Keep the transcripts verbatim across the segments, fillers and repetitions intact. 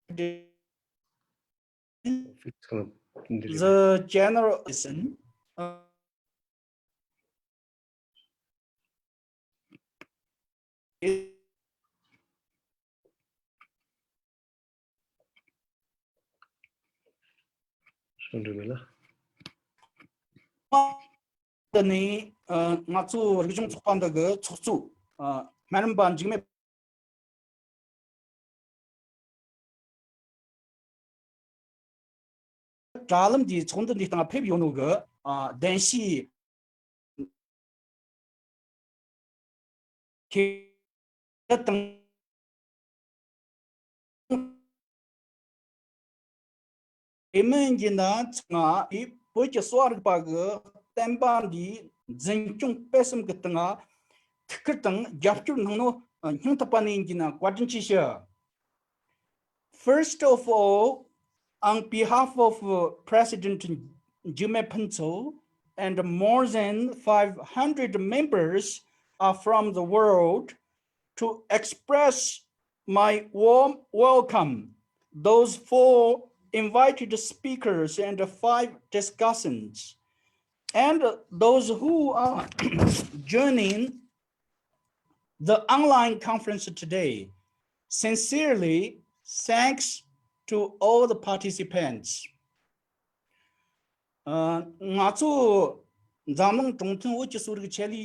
the general is འདི་ནི་ང་ཚོ་རིག་གཞུང་ཚོགས་པ་འདི་གི་ཚོགས་གཙོ་སྨན་རམས་པ་འཇིགས་མེད། དྲ་ལམ་འདིའི་ཚོགས་འདུ་འདིའི་སྟེང་ཕེབས་ཡོད་ནོ་གི་གདན་ཞུས་ཁྱེད་དང་། དེ་མིན་གྱི་ན་ང་ཨི་བོད་ཀྱི་གསོ་བ་རིག་པ་གི་བསྟན་པ་འདིའི་འཛིན་སྐྱོང་སྤེལ་གསུམ་གྱི་སྟེང་ཐུགས་ཁུར་དང་རྒྱབ་སྐྱོར་གནང་ནོ་སྙིང་ཐག་པ་ནས་ཡིན་གྱི་ན་བཀའ་དྲིན་ཆེ་ཞུ། First of all, on behalf of President Jigme Phuntsho and more than five hundred members from the world, to express my warm welcome those four invited speakers and five discussants, and those who are joining the online conference today. Sincerely, thanks to all the participants. ང་ཚོ་འཛམ་གླིང་གྲོང་ཐུན་བོད་ཀྱི་གསོ་རིག་ཆེད་ལས་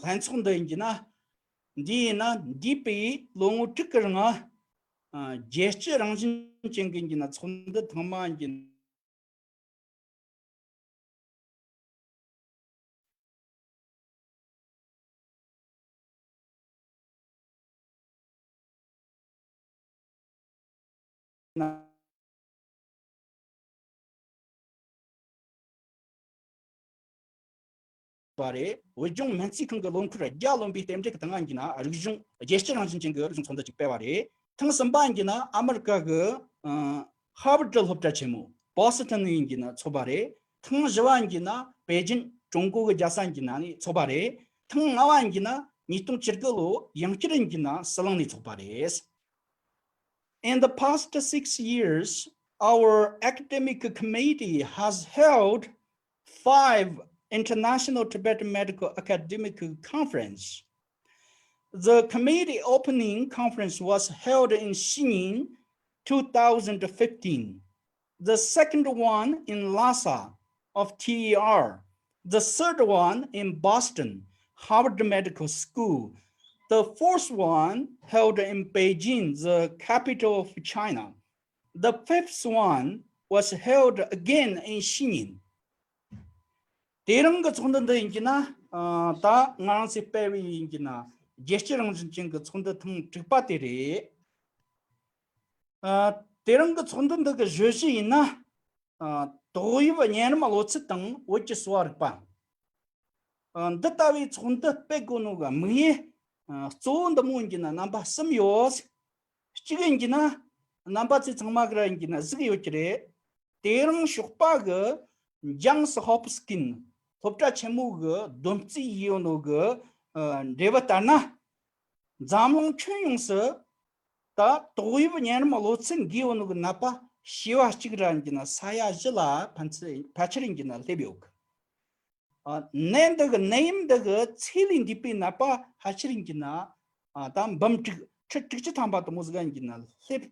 ལྷན་ཚོགས་འདི་ཡིན་གྱི་ན། འདི་ཡིན་ན་འདས་པའི་ལོ་ངོ་དྲུག་གི་རིང་རྒྱལ་སྤྱི་རང་བཞིན་ཅན་གྱི་ཡིན་གྱི་ན་ཚོགས་འདུ་ཐེངས་མ་ཡིན་གྱི་ན། པ་རེད། བོད་ལྗོངས་སྨན་རྩིས་ཁང་གི་ལོ་འཁོར་བརྒྱ་ལོན་པའི་རྟེན་འབྲེལ་གྱི་སྟེང་ང་ཡིན་གྱི་ན་རིག་གཞུང་རྒྱལ་སྤྱི་རང་བཞིན་ཅན་གྱི་རིག་གཞུང་ཚོགས་འདུ་ཅིག་སྤེལ་བ་རེད། ཐེངས་གསུམ་པ་ཡིན་གྱི་ན་ཨ་མི་རི་ཀ་གི་ཧར་ཝར་ཌི་སློབ་གྲྭ་ཆེན་མོ་བོ་སི་ཊོན་ནས་ཡིན་གྱི་ན་ཚོགས་པ་རེད། ཐེངས་བཞི་བ་ཡིན་གྱི་ན་པེ་ཅིན་ཀྲུང་གོ་གི་རྒྱལ་ས་ཡིན་གྱི་ན་ནས་ཚོགས་པ་རེད། ཐེངས་ལྔ་བ་ཡིན་གྱི་ན་ཉིས་སྟོང་བཅུ་དགུ་ལོ་ཡང་བསྐྱར་ཡིན་གྱི་ན་ཟི་ལིང་ནས་ཚོགས་པ་རེད། In the past six years, our academic committee has held five International Tibetan Medical Academic Conference. The committee opening conference was held in Xining, two thousand fifteen. The second one in Lhasa of T E R. The third one in Boston, Harvard Medical School. The fourth one held in Beijing, the capital of China. The fifth one was held again in Xining. དེ་རིང་གི་ཚོགས་འདུ་འདི་ཡིན་གྱི་ན་ད་ང་རང་ཚོས་སྤེལ་བའི་ཡིན་གྱི་ན་རྒྱལ་སྤྱི་རང་བཞིན་ཅན་གྱི་ཚོགས་འདུ་ཐེངས་དྲུག་པ་དེ་རེད། དེ་རིང་གི་ཚོགས་འདུ་འདི་གི་བརྗོད་གཞི་ཡིན་ན། ཏོག་དབྱིབས་གཉན་རིམས་གློ་ཚད་དང་བོད་ཀྱི་གསོ་བ་རིག་པ། འདི་ལྟ་བུའི་ཚོགས་འདུ་སྤེལ་དགོས་ནོ་གི་དམིགས་ཡུལ་གཙོ་བོ་འདི་མོ་ཡིན་གྱི་ན་རྣམ་པ་གསུམ་ཡོད། གཅིག་ཡིན་གྱི་ན་རྣམ་པ་ཚོས་ཚང་མ་གི་ར་ཡིན་གྱི་ན་གཟིགས་ཡོད་ཀྱི་རེད། དེ་རིང་ཞོགས་པ་གི་ཇཱན་སི་ཧོབ་ཀིན་སློབ་གྲྭ་ཆེན་མོ་གི་བསྡོམས་རྩིས་ཡིན་ཡོད་ནོ་གི་འགྲེལ་བ་ལྟར་ན། འཛམ་གླིང་ཁྱོན་ཡོངས་སུ་ད་ཏོག་དབྱིབས་གཉན་རིམས་གློ་ཚད་འགོས་ཡོད་ནོ་གི་ནད་པ་བྱེ་བ་གཅིག་ར་ཡིན་གྱི་ན་ས་ཡ་བཞི་ལ་ཕན་ཚུན་ཕལ་ཆེར་ཡིན་གྱི་ན་སླེབས་ཡོད་གི། ནད་འདི་གི་ནད་ཡམས་འདི་གི་ཚེ་ལས་འདས་པའི་ནད་པ་ཕལ་ཆེར་ཡིན་གྱི་ན་ད་འབུམ་དྲུག་ཁྲི་དྲུག་ཅུ་ཐམ་པ་དུ་མོ་ཟིག་ཡིན་གྱི་ན་སླེབས་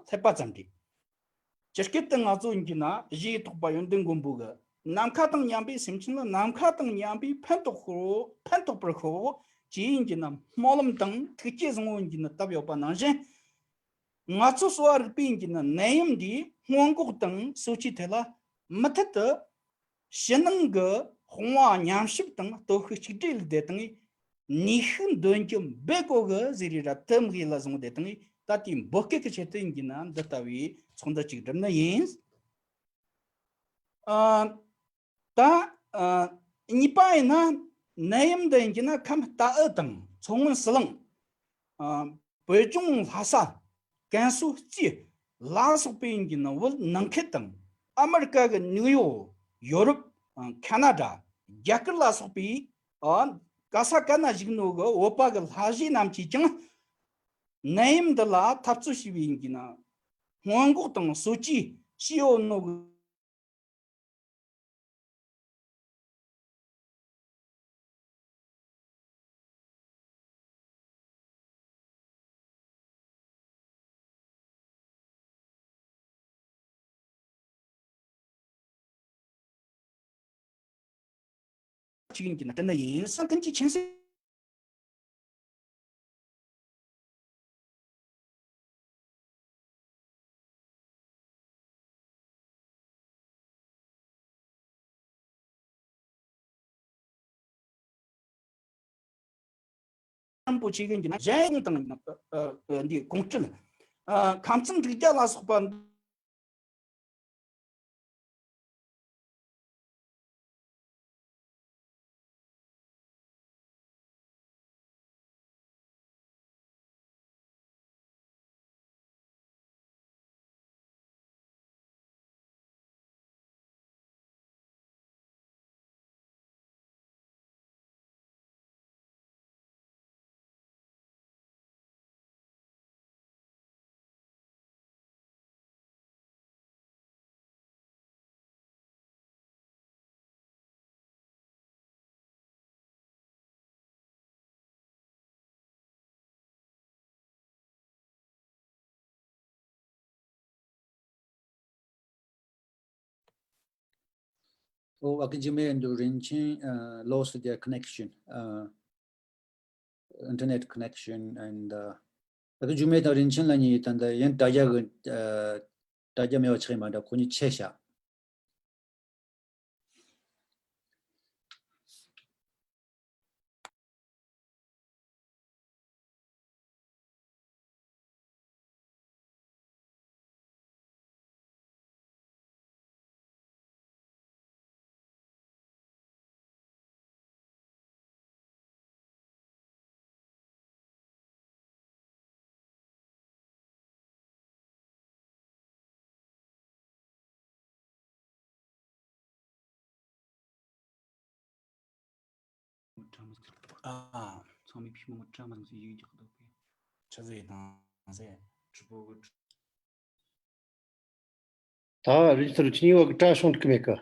སླེབས་པ་ཙམ་རེད། ཇི་སྐད་དུ་ང་ཚོ་ཡིན་གྱི་ན་གཞི་ཡི་ཐོག་པ་ཡོན་ཏན་མགོན་པོ་གི་ནམ་མཁའ་དང་མཉམ་པའི་སེམས་ཅན་ལ་ནམ་མཁའ་དང་མཉམ་པའི་ཕན་ཐོགས་ཤོག་ཕན་ཐོགས་པར་ཤོག་ཅེས་ཡིན་གྱི་ན་སྨོན་ལམ་དང་ཐུགས་བསྐྱེད་བཟང་བོ་ཡིན་གྱི་ན་བཏབ་ཡོད་པ་ནང་བཞིན། ང་ཚོ་གསོ་བ་རིག་པས་ཡིན་གྱི་ན་ནད་ཡམས་འདིའི་སྔོན་འགོག་དང་གསོ་བཅོས་ཐད་ལ་མུ་མཐུད་དུ་ཕྱི་ནང་གི་དཔུང་བ་མཉམ་གཤིབ་དང་སྟོབས་ཤུགས་གཅིག་སྒྲིལ་ལས་བསྡད་དང་ནུས་ཤུགས་འདོན་རྒྱུ་འབད་དགོས་གི་ཟེར་རེ་ར་དུ་མི་ལ་བཟུང་བསྡད་དང་ད་ལྟའི་འབོད་སྐུལ་གྱི་ཆེད་དུ་ཡིན་གྱི་ན་འདི་ལྟ་བུའི་ཚོགས་འདུ་ཅིག་བསྒྲུབས་ནི་ཡིན། ཨ། ད་ཨ་གཉིས་པ་ཡིན་ན་ནད་ཡམས་འདི་ཡིན་གྱི་ན་ཁམས་རྟ་ཨུ་དང་མཚོ་སྔོན་ཟི་ལིང་། ཨ་བོད་ལྗོངས་ལྷ་ས། ཀན་སུའུ་རྩིས་ལ་སོགས་པའི་ཡིན་གྱི་ན་བོད་ནང་ཁུལ་དང་ཨ་མི་རི་ཀ་གི་ནིའུ་ཡོག་ཡོ་རོབ། ཨ་ཁ་ན་ཌ། རྒྱ་གར་ལ་སོགས་པའི་ཨ་ག་ས་ག་ན་བཞུགས་ནོ་གི་བོད་པ་གི་ལྷ་གཞིས་རྣམས་ཀྱིས་ཀྱང་ནད་ཡམས་འདི་ལ་འཐབ་རྩོད་བྱས་པའི་ཡིན་གྱི་ན། སྔོན་འགོག་དང་གསོ་བཅོས་བྱས་ཡོད་ནོ། ཅིག་ཡིན་གྱི་ན་དེ་ན་ཡིན་ས་ཀུན་གྱི་ཆེན་སེ། ཆེན་པོ་བྱེད་མཁན་གྱི་ན་གཞན་དང་ཨ་ཨ་འདི་གོང་སྤྲུལ་ཨ་ཁམས་ཚན་དྲུག་བརྒྱ་ལ་སོགས་པ། Oh, ཨ་ཀི་འཇིགས་མེད་དང་རིན་ཆེན uh, lost their connection, uh, internet connection and uh, ཨ་ཀི་འཇིགས་མེད་དང་རིན་ཆེན་ལགས་གཉིས་ད་ལྟ་ཡང་དྲ་རྒྱ་གི་uh, དྲ་རྒྱ་མེད་པ་ཆགས་ཡིན་པ་འདྲ། ཁོ་གཉིས་ཆད་བཞག་ཨ། ཚང་མས་ཕྱི་མོ་བཀྲ་མ་ཟེར་ཡིག་རྒྱག་འདུག་གི་ཆི་ཟེར་དང་ཟེར། ཁྲི་པོ་གི། ད་རིག་ཚུལ་ཁྱི་ཉིན་བ་གི་བཀྲ་ཤོང་གི་མེད་གི་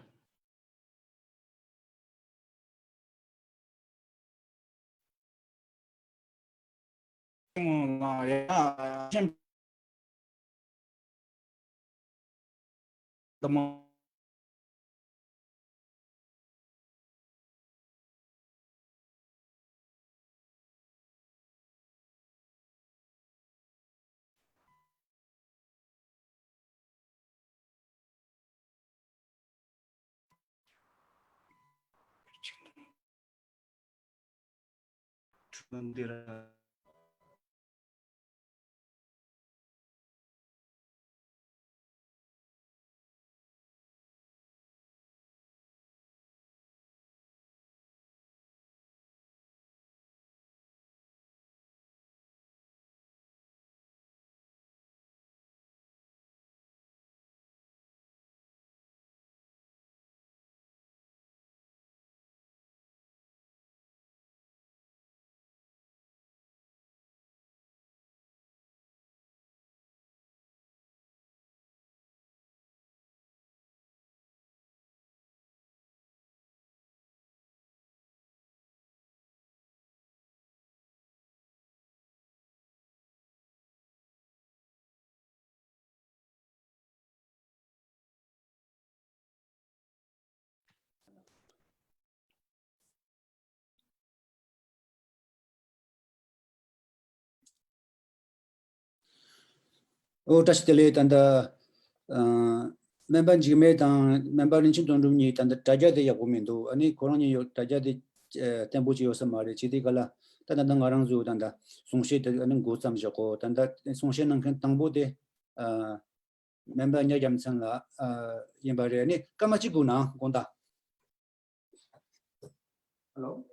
ཨོ་བཀྲ་ཤིས་བདེ་ལེགས། ད་ལྟ་ཨ་སྨན་པ་འཇིགས་མེད་དང་སྨན་པ་རིན་ཆེན་དོན་གྲུབ་གཉིས་ད་ལྟ་དྲ་རྒྱ་དེ་ཡག་པོ་མི་འདུག་ཨ་ནི་ཁོ་རང་གཉིས་ཡོད་དྲ་རྒྱ་དེ་ཨ་བརྟན་པོ་ཅིག་ཡོད་ས་མ་རེད། བྱས་དུས་ག་ལ་ད་ད་ལྟ་ང་རང་ཚོ་ད་ལྟ་གསུང་བཤད་དེ་ཨ་ནི་འགོ་བརྩམས་བཞག་གོ་ད་ལྟ་གསུང་བཤད་གནང་མཁན་དང་པོ་དེ་ཨ་སྨན་པ་ཉ་རྒྱལ་མཚན་ལགས་ཨ་ཡིན་པ་རེད། ཨ་ནི་སྐར་མ་གཅིག་སྒུག་ན་དགོངས་དག Hello?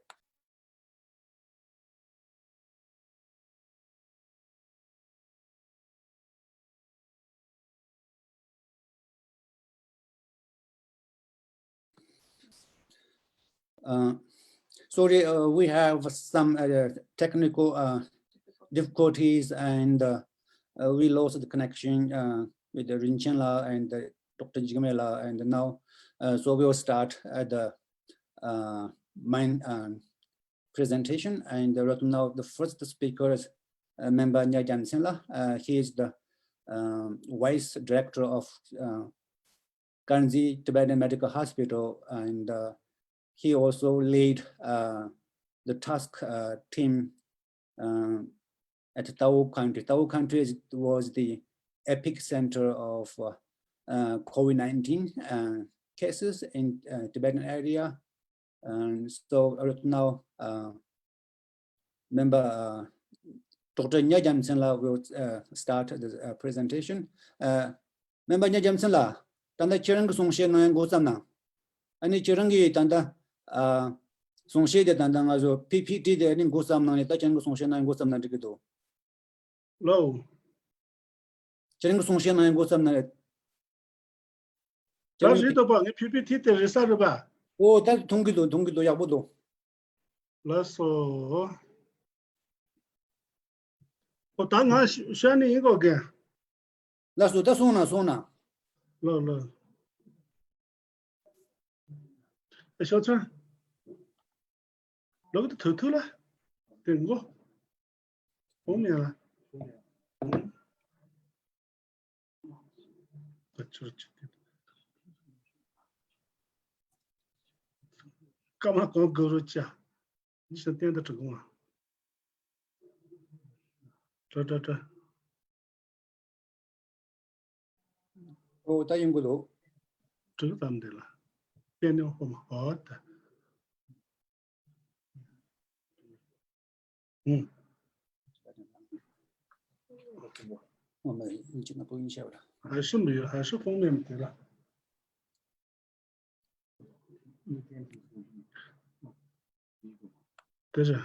Uh, sorry, uh, we have some uh, technical uh, difficulties and uh, uh, we lost the connection. Uh, with the Rinchen La and the Doctor Jigme La, and now, uh, so we'll start at the, uh, main, um, presentation. And right now, the first speaker is, uh, Member Nya Gyamtsen La. Uh, he is the, um, Vice Director of, uh, Karenzi Tibetan Medical Hospital, and, uh, he also lead, uh, the task, uh, team, uh, at Tao Country. Tao Country is, was the epicenter of, uh, uh, COVID nineteen, uh, cases in, uh, Tibetan area. And so right now, uh, Member, uh, Doctor Nya Gyamtsen La will, uh, start the, uh, presentation. Uh, Member Nya Gyamtsen La, ད་ལྟ་ཁྱེད་རང་གི་གསུང་བཤད་གནང་ཡ་འགོ་བརྩམས་གནང་། ཨ་ནི་ཁྱེད་རང་གི་ད་ལྟ་ཨ་གསུང་བཤད་དེ་ད་ལྟ་ང་ཚོ་པི་པི་ཊི་དེ་ཨ་ནི་འགོ་བརྩམས་གནང་ནས། ད་ཁྱེད་རང་གི་གསུང་བཤད་གནང་ཡ་འགོ་བརྩམས་ན་འགྲིག་གི་འདུག་ལོ། ཁྱེད་རང་གི་གསུང་བཤད་གནང་ཡ་འགོ་བརྩམས་ན་རེད། ད་རེད་འདུག་པ། ངའི་པི་པི་ཊི་དེ་རེད་ས་རེད་པ། ཨོ་ད་མཐོང་གི་འདུག་མཐོང་གི་འདུག་ཡག་པོ་འདུག་ལགས་སོ། ཨོ་ད་ང་ཤ་ནི་ཡིན་གོ་གེ། ལགས་སོ། ད་སོང་ན་སོང་ན། ལགས་ལགས། ཨེ་ཤོག་ཚང་། ལོག་ཏུ་ཐུག་ཐུག་ལ། དེ་མགོ། ཧོ་མེ་ལ། ཀ་མ་གོང་གུ་རུ་ཅ། ནི་ཤ་བསྟན་དུ་གྲུ་གུང་བ། ཏྲ་ཏྲ་ཏྲ། ཨོ་ད་ཡིན་གོ་འདུག་གྲུ་གུ་ཙམ་འདི་ལ། བསྟན་ནས་ཧོ་མ་ཧོ་ད། ཨུ། ཨོ་མ་ཡིན་གྱི་ན་པོ་ཡིན་ཤེས་པ་ར། ཧ་ཤུ་མི་ཡོད། ཧ་ཤུ་ཕོང་མེད་མི་དེ་ལ། དེ་རེད།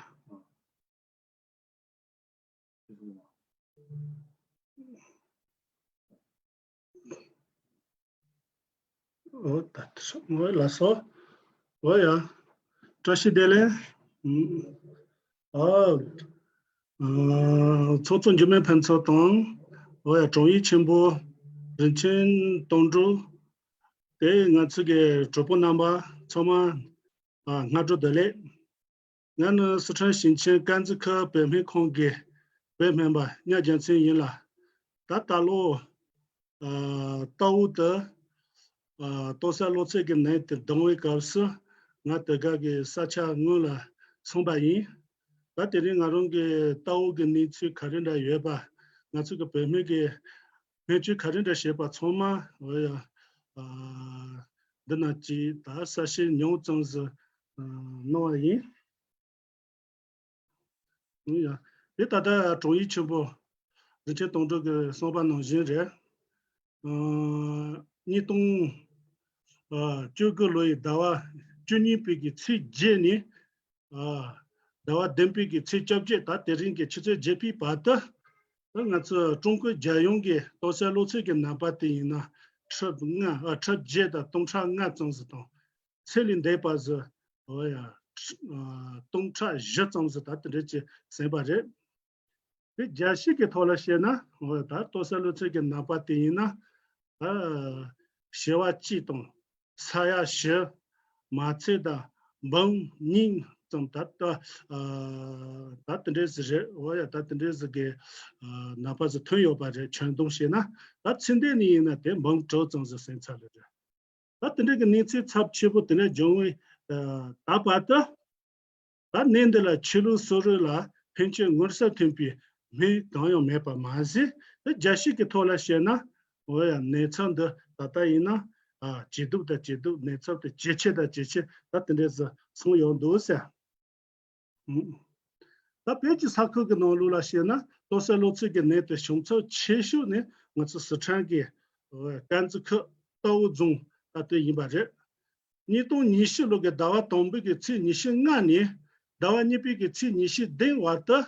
ཨོ་ད་ངོས་ལ་སོ། ཨོ་ཡ། བཀྲ་ཤིས་བདེ་ལེགས། ཨ། ཚོགས་གཙོ་འཇིགས་མེད་ཕུན་ཚོགས་དང་། ཨོ་ཡ། དྲུང་ཡིག་ཆེན་པོ་རིན་ཆེན་དོན་གྲུབ། དེ་ང་ཚོ་གི་གྲོགས་པོ་རྣམ་པ་ཚང་མ། ཨ། སྔ་དྲོ་བདེ་ལེགས། ང་ནི་སི་ཁྲོན་ཞིང་ཆེན་དཀར་མཛེས་ཁུལ་བོད་སྨན་ཁང་གི་བོད་སྨན་པ་ཉ་རྒྱལ་མཚན་ཡིན་ལ། ད་ད་ལོ། ཨ། རྟའུ་དུ། ཨ། ཏོག་གསར་གློ་ཚད་ཀྱི་ནད་དེ་ལྡང་བའི་སྐབས་སུ་ང་དེ་ག་གི་ས་ཆ་སྔོན་ལ་སོང་པ་ཡིན། ད་དེ་རིང་ང་རང་གི་རྟའུ་གི་གནས་ཚུལ་ག་རེ་འདྲ་ཡོད་པ། ང་ཚོ་གི་བོད་སྨན་གྱི་སྨན་བཅོས་ག་རེ་འདྲ་བྱས་པ་ཚང་མ། ཨོ་ཡ། ཨ། འདི་ན་ཅིག་ད་གསལ་བཤད་ཉུང་ཙམ་ཞིག་ཨ། གནང་བ་ཡིན། ཡ། དེ་ད་ལྟ་དྲུང་ཡིག་ཆེན་པོ་རིན་ཆེན་དོན་གྲུབ་ཀྱིས་གསུངས་པ་ནང་བཞིན་རེད། ཨ། ཉིས་སྟོང་བཅུ་དགུ་ལོ་ཡི་ཟླ་བ་བཅུ་གཉིས་པའི་གི་ཚེས་བརྒྱད་ནས། ཨ། ཟླ་བ་བདུན་པའི་གི་ཚེས་བཅོ་བརྒྱད། ད་དེ་རིང་གི་ཆུ་ཚོད་བརྒྱད་པའི་བར་དུ། ད་ང་ཚོ་ཀྲུང་གོ་རྒྱལ་ཡོངས་ཀྱི་ཏོག་གསར་གློ་ཚད་ཀྱི་ནད་པ་དེ་ཡིན་ན་ཁྲི་ལྔ། ཨ། ཁྲི་བརྒྱད་དང་སྟོང་ཕྲག་ལྔ་ཙམ་ཞིག་དང་། ཚེ་ལས་འདས་པ་ཟིག་ཨོ་ཡ། ཨ། སྟོང་ཕྲག་བཞི་ཙམ་ཟིག་ད་དེ་འདྲ་ཅིག་ཟིན་པ་རེད། དེ་རྒྱལ་སྤྱི་གི་ཐོག་ལ་བཤད་ན། ཨོ་ཡ། ད་ཏོག་གསར་གློ་ཚད་ཀྱི་ནད་པ་དེ་ཡིན་ན། ད་བྱེ་བ་གཅིག་དང་ས་ཡ་བཞི། མ་ཚད་ད་འབུམ་གཉིས་ཙམ་ད་ད། ཨ། ད་དེ་འདྲ་ཟིག་རེད། ཨོ་ཡ། ད་དེ་འདྲ་ཟིག་གི། ཨ། ནད་པ་ཟིག་ཐོན་ཡོད་པ་རེད། ཁྱོན་བསྡོམས་བྱས་ན། ད་ཚེ་འདས་ནས་ཡིན་ན་དེ་འབུམ་དྲུག་ཙམ་ཟིག་ཟིན་ཚར་ལེ་རེད། ད་དེ་འདྲ་གི་གནས་ཚུལ་ཚབས་ཆེ་པོ་དེ་འདྲ་བྱུང་བའི། ཨ། ད་བར་དུ། ད་ནད་འདི་ལ་ཆོས་ལུགས་སོ་རེ་ལ་ཕན་ཆད་མངོན་གསལ་ཐོན་པའི་སྨན་གང་ཡང་མེད་པ་མ་ཟད། ད་རྒྱལ་སྤྱི་གི་ཐོག་ལ་བཤད་ན། འོ་ཡ། ནད་ཚབས་འདི་ད་ལྟ་ཡིན་ན། ཨ། ཇེ་སྡུག་དང་ཇེ་སྡུག་ནད་ཚབས་དེ་ཇེ་ཆེ་དང་ཇེ་ཆེ་ད་དེ་འདྲ་ཟིག་སོང་ཡོང་འདུག་ཟེར། ད་བོད་ཀྱི་ས་ཁུལ་གྱི་ནང་ལོགས་ལ་བཤད་ན། ཏོག་གསར་གློ་ཚད་ཀྱི་ནད་དེ་བྱུང་ཚབས་ཆེ་ཤོས་ནི་ང་ཚོ་སི་ཁྲོན་གྱི་དཀར་མཛེས་ཁུལ་རྟའུ་རྫོང་ད་ལྟ་ཡིན་པ་རེད། ཉིས་སྟོང་ཉི་ཤུ་ལོ་གི་ཟླ་བ་དང་པོ་གི་ཚེས་ཉི་ཤུ་ལྔ་ནས་ཟླ་བ་གཉིས་པའི་གི་ཚེས་ཉི་ཤུ་བདུན་བར་དུ།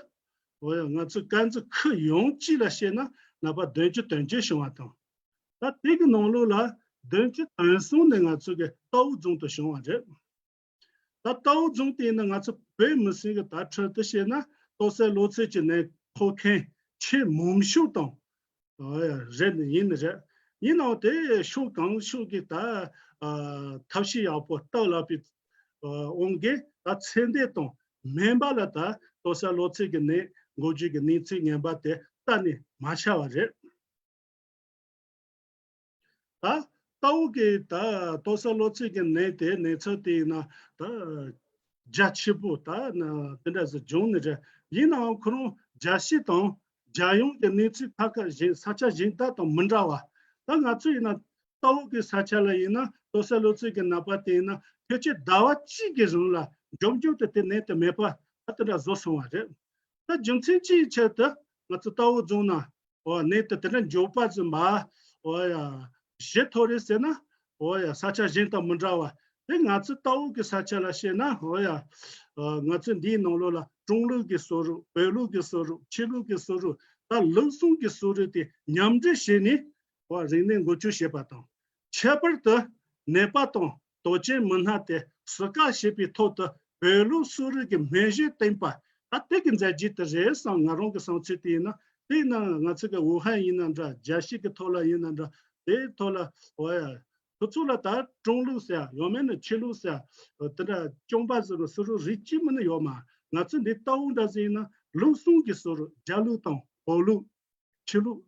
འོ་ཡ། ང་ཚོ་དཀར་མཛེས་ཁུལ་ཡོངས་གཅིག་ལ་བཤད་ན་ནད་པ་བདུན་ཅུ་དོན་བརྒྱད་བྱུང་བ་དང་། ད་དེ་གི་ནང་ལོགས་ལ་བདུན་ཅུ་དོན་གསུམ་ནི་ང་ཚོ་གི་རྟའུ་རྫོང་དུ་བྱུང་བ་རེད། ད་རྟའུ་རྫོང་དེ་ཡིན་ན་ང་ཚོ་བོད་མི་སེར་གྱི་དྭ་ཕྲུག་དུ་བཤད་ན་ཏོག་གསར་གློ་ཚད་ཀྱི་ནད་ཕོག་མཁན་ཆེས་མང་ཤོས་དང་། ཨ། རེད་ནི་ཡིན་ནི་རེད། ཡིན་ནའང་དེ་ཕྱོགས་གང་ཕྱོགས་ཀྱི་ད་ཨ་ཐབས་ཤེས་ཡག་པོ་སྟབས་ལེགས་པའི་ཨ་དབང་གིས་ད་ཚེ་འདས་དང་མེ་འབར་ལ་ད་ལྟོ་ས་ལོ་ཚིགས་ཀྱི་ནད་འགོ་འཛུགས་ཀྱི་གནས་ཚུལ་ངན་པ་དེ་གཏན་ནས་མ་ཆགས་པ་རེད། ད་ལྟ་བུ་གི་ད་ལྟོ་ས་ལོ་ཚིགས་ཀྱི་ནད་དེ་གནས་ཚུལ་དེ་ཡིན་ན་ད་རྒྱ་ཆེ་པོ་ད་ན་དེ་འདྲ་ཟིག་བྱུང་ནི་རེད། ཡིན་ནའང་ཁོ་རང་རྒྱལ་སྤྱི་དང་རྒྱལ་ཡོངས་ཀྱི་གནས་ཚུལ་ཁ་ཁ་གཞན་ས་ཆ་གཞན་དག་དང་མི་འདྲ་བ། ད་ང་ཚོ་ཡིན་ན་ལྟ་བུ་གི་ས་ཆ་ལ་ཡིན་ན་ལྟོ་ས་ལོ་ཚིགས་ཀྱི་ནད་པ་དེ་ཡིན་ན་ཕལ་ཆེར་ཟླ་བ་གཅིག་གི་རིང་ལ་མགྱོགས་མགྱོགས་དུ་དེ་ནད་དེ་མེད་པ་ད་དེ་འདྲ་བཟོ་སོང་བ་རེད། ད་རྒྱུ་མཚན་ཅིའི་ཆེད་དུ་ང་ཚོ་ལྟ་བུ་རྫོང་ན་འོ་ནད་དེ་དེ་འདྲ་མགྱོགས་པ་ཟིན་པ་འོ་ཡ་ཞི་ཐོ་རེད་ཟེར་ན་འོ་ཡ་ས་ཆ་གཞན་དང་མི་འདྲ་བ་དེ་ང་ཚོ་ལྟ་བུ་གི་ས་ཆ་ལ་བཤད་ན་འོ་ཡ་ང་ཚོ་འདིའི་ནང་ལོགས་ལ་ཀྲུང་ལུགས་ཀྱི་གསོ་རིག་བོད་ལུགས་ཀྱི་གསོ་རིག་ཕྱི་ལུགས་ཀྱི་གསོ་རིག་ད་ལུགས་གསུམ་གྱི་གསོ་རིག་དེ་མཉམ་འདྲེས་བྱས་ནས་འོ་རིག་གནས་འགོ་ཁྲིད་བྱེད་པ་དང་། ཁྱད་པར་དུ་ནད་པ་དང་དོལ་རྒྱལ་མི་སྣ་དེ་བསུ་བཀའ་བྱེད་པའི་ཐོག་ཏུ་བོད་ལུགས་གསོ་རིག་གི་སྨན་གཞི་བསྟེན་པ་ད་དེ་གི་མཛད་རྗེས་དེ་རེད་བསམ། ང་རང་གི་བསམ་ཚུལ་དེ་ཡིན་ན་དེ་ཡིན་ན་ང་ཚོ་གི་ཝུ་ཧན་ཡིན་ན་འདྲ་རྒྱལ་སྤྱི་གི་ཐོག་ལ་ཡིན་ན་འདྲ་དེའི་ཐོག་ལ་འོ་ཡ་ཁོ་ཚོ་ལ་ད་ཀྲུང་ལུགས་ཟེར་ཡང་མིན་ན་ཕྱི་ལུགས་ཟེར་དེ་འདྲ་རྐྱང་པ་ཟེར་བ་གསོ་རིག་རིགས་གཅིག་མིན་ན་ཡོད་མ། ང་ཚོ་འདི་ལྟ་བུ་འདྲ་ཟེར་ཡིན་ན་ལུགས་གསུམ་གྱི་གསོ་རིག་རྒྱ་ལུགས་དང་བོད་ལུགས། ཆོས་ལུགས་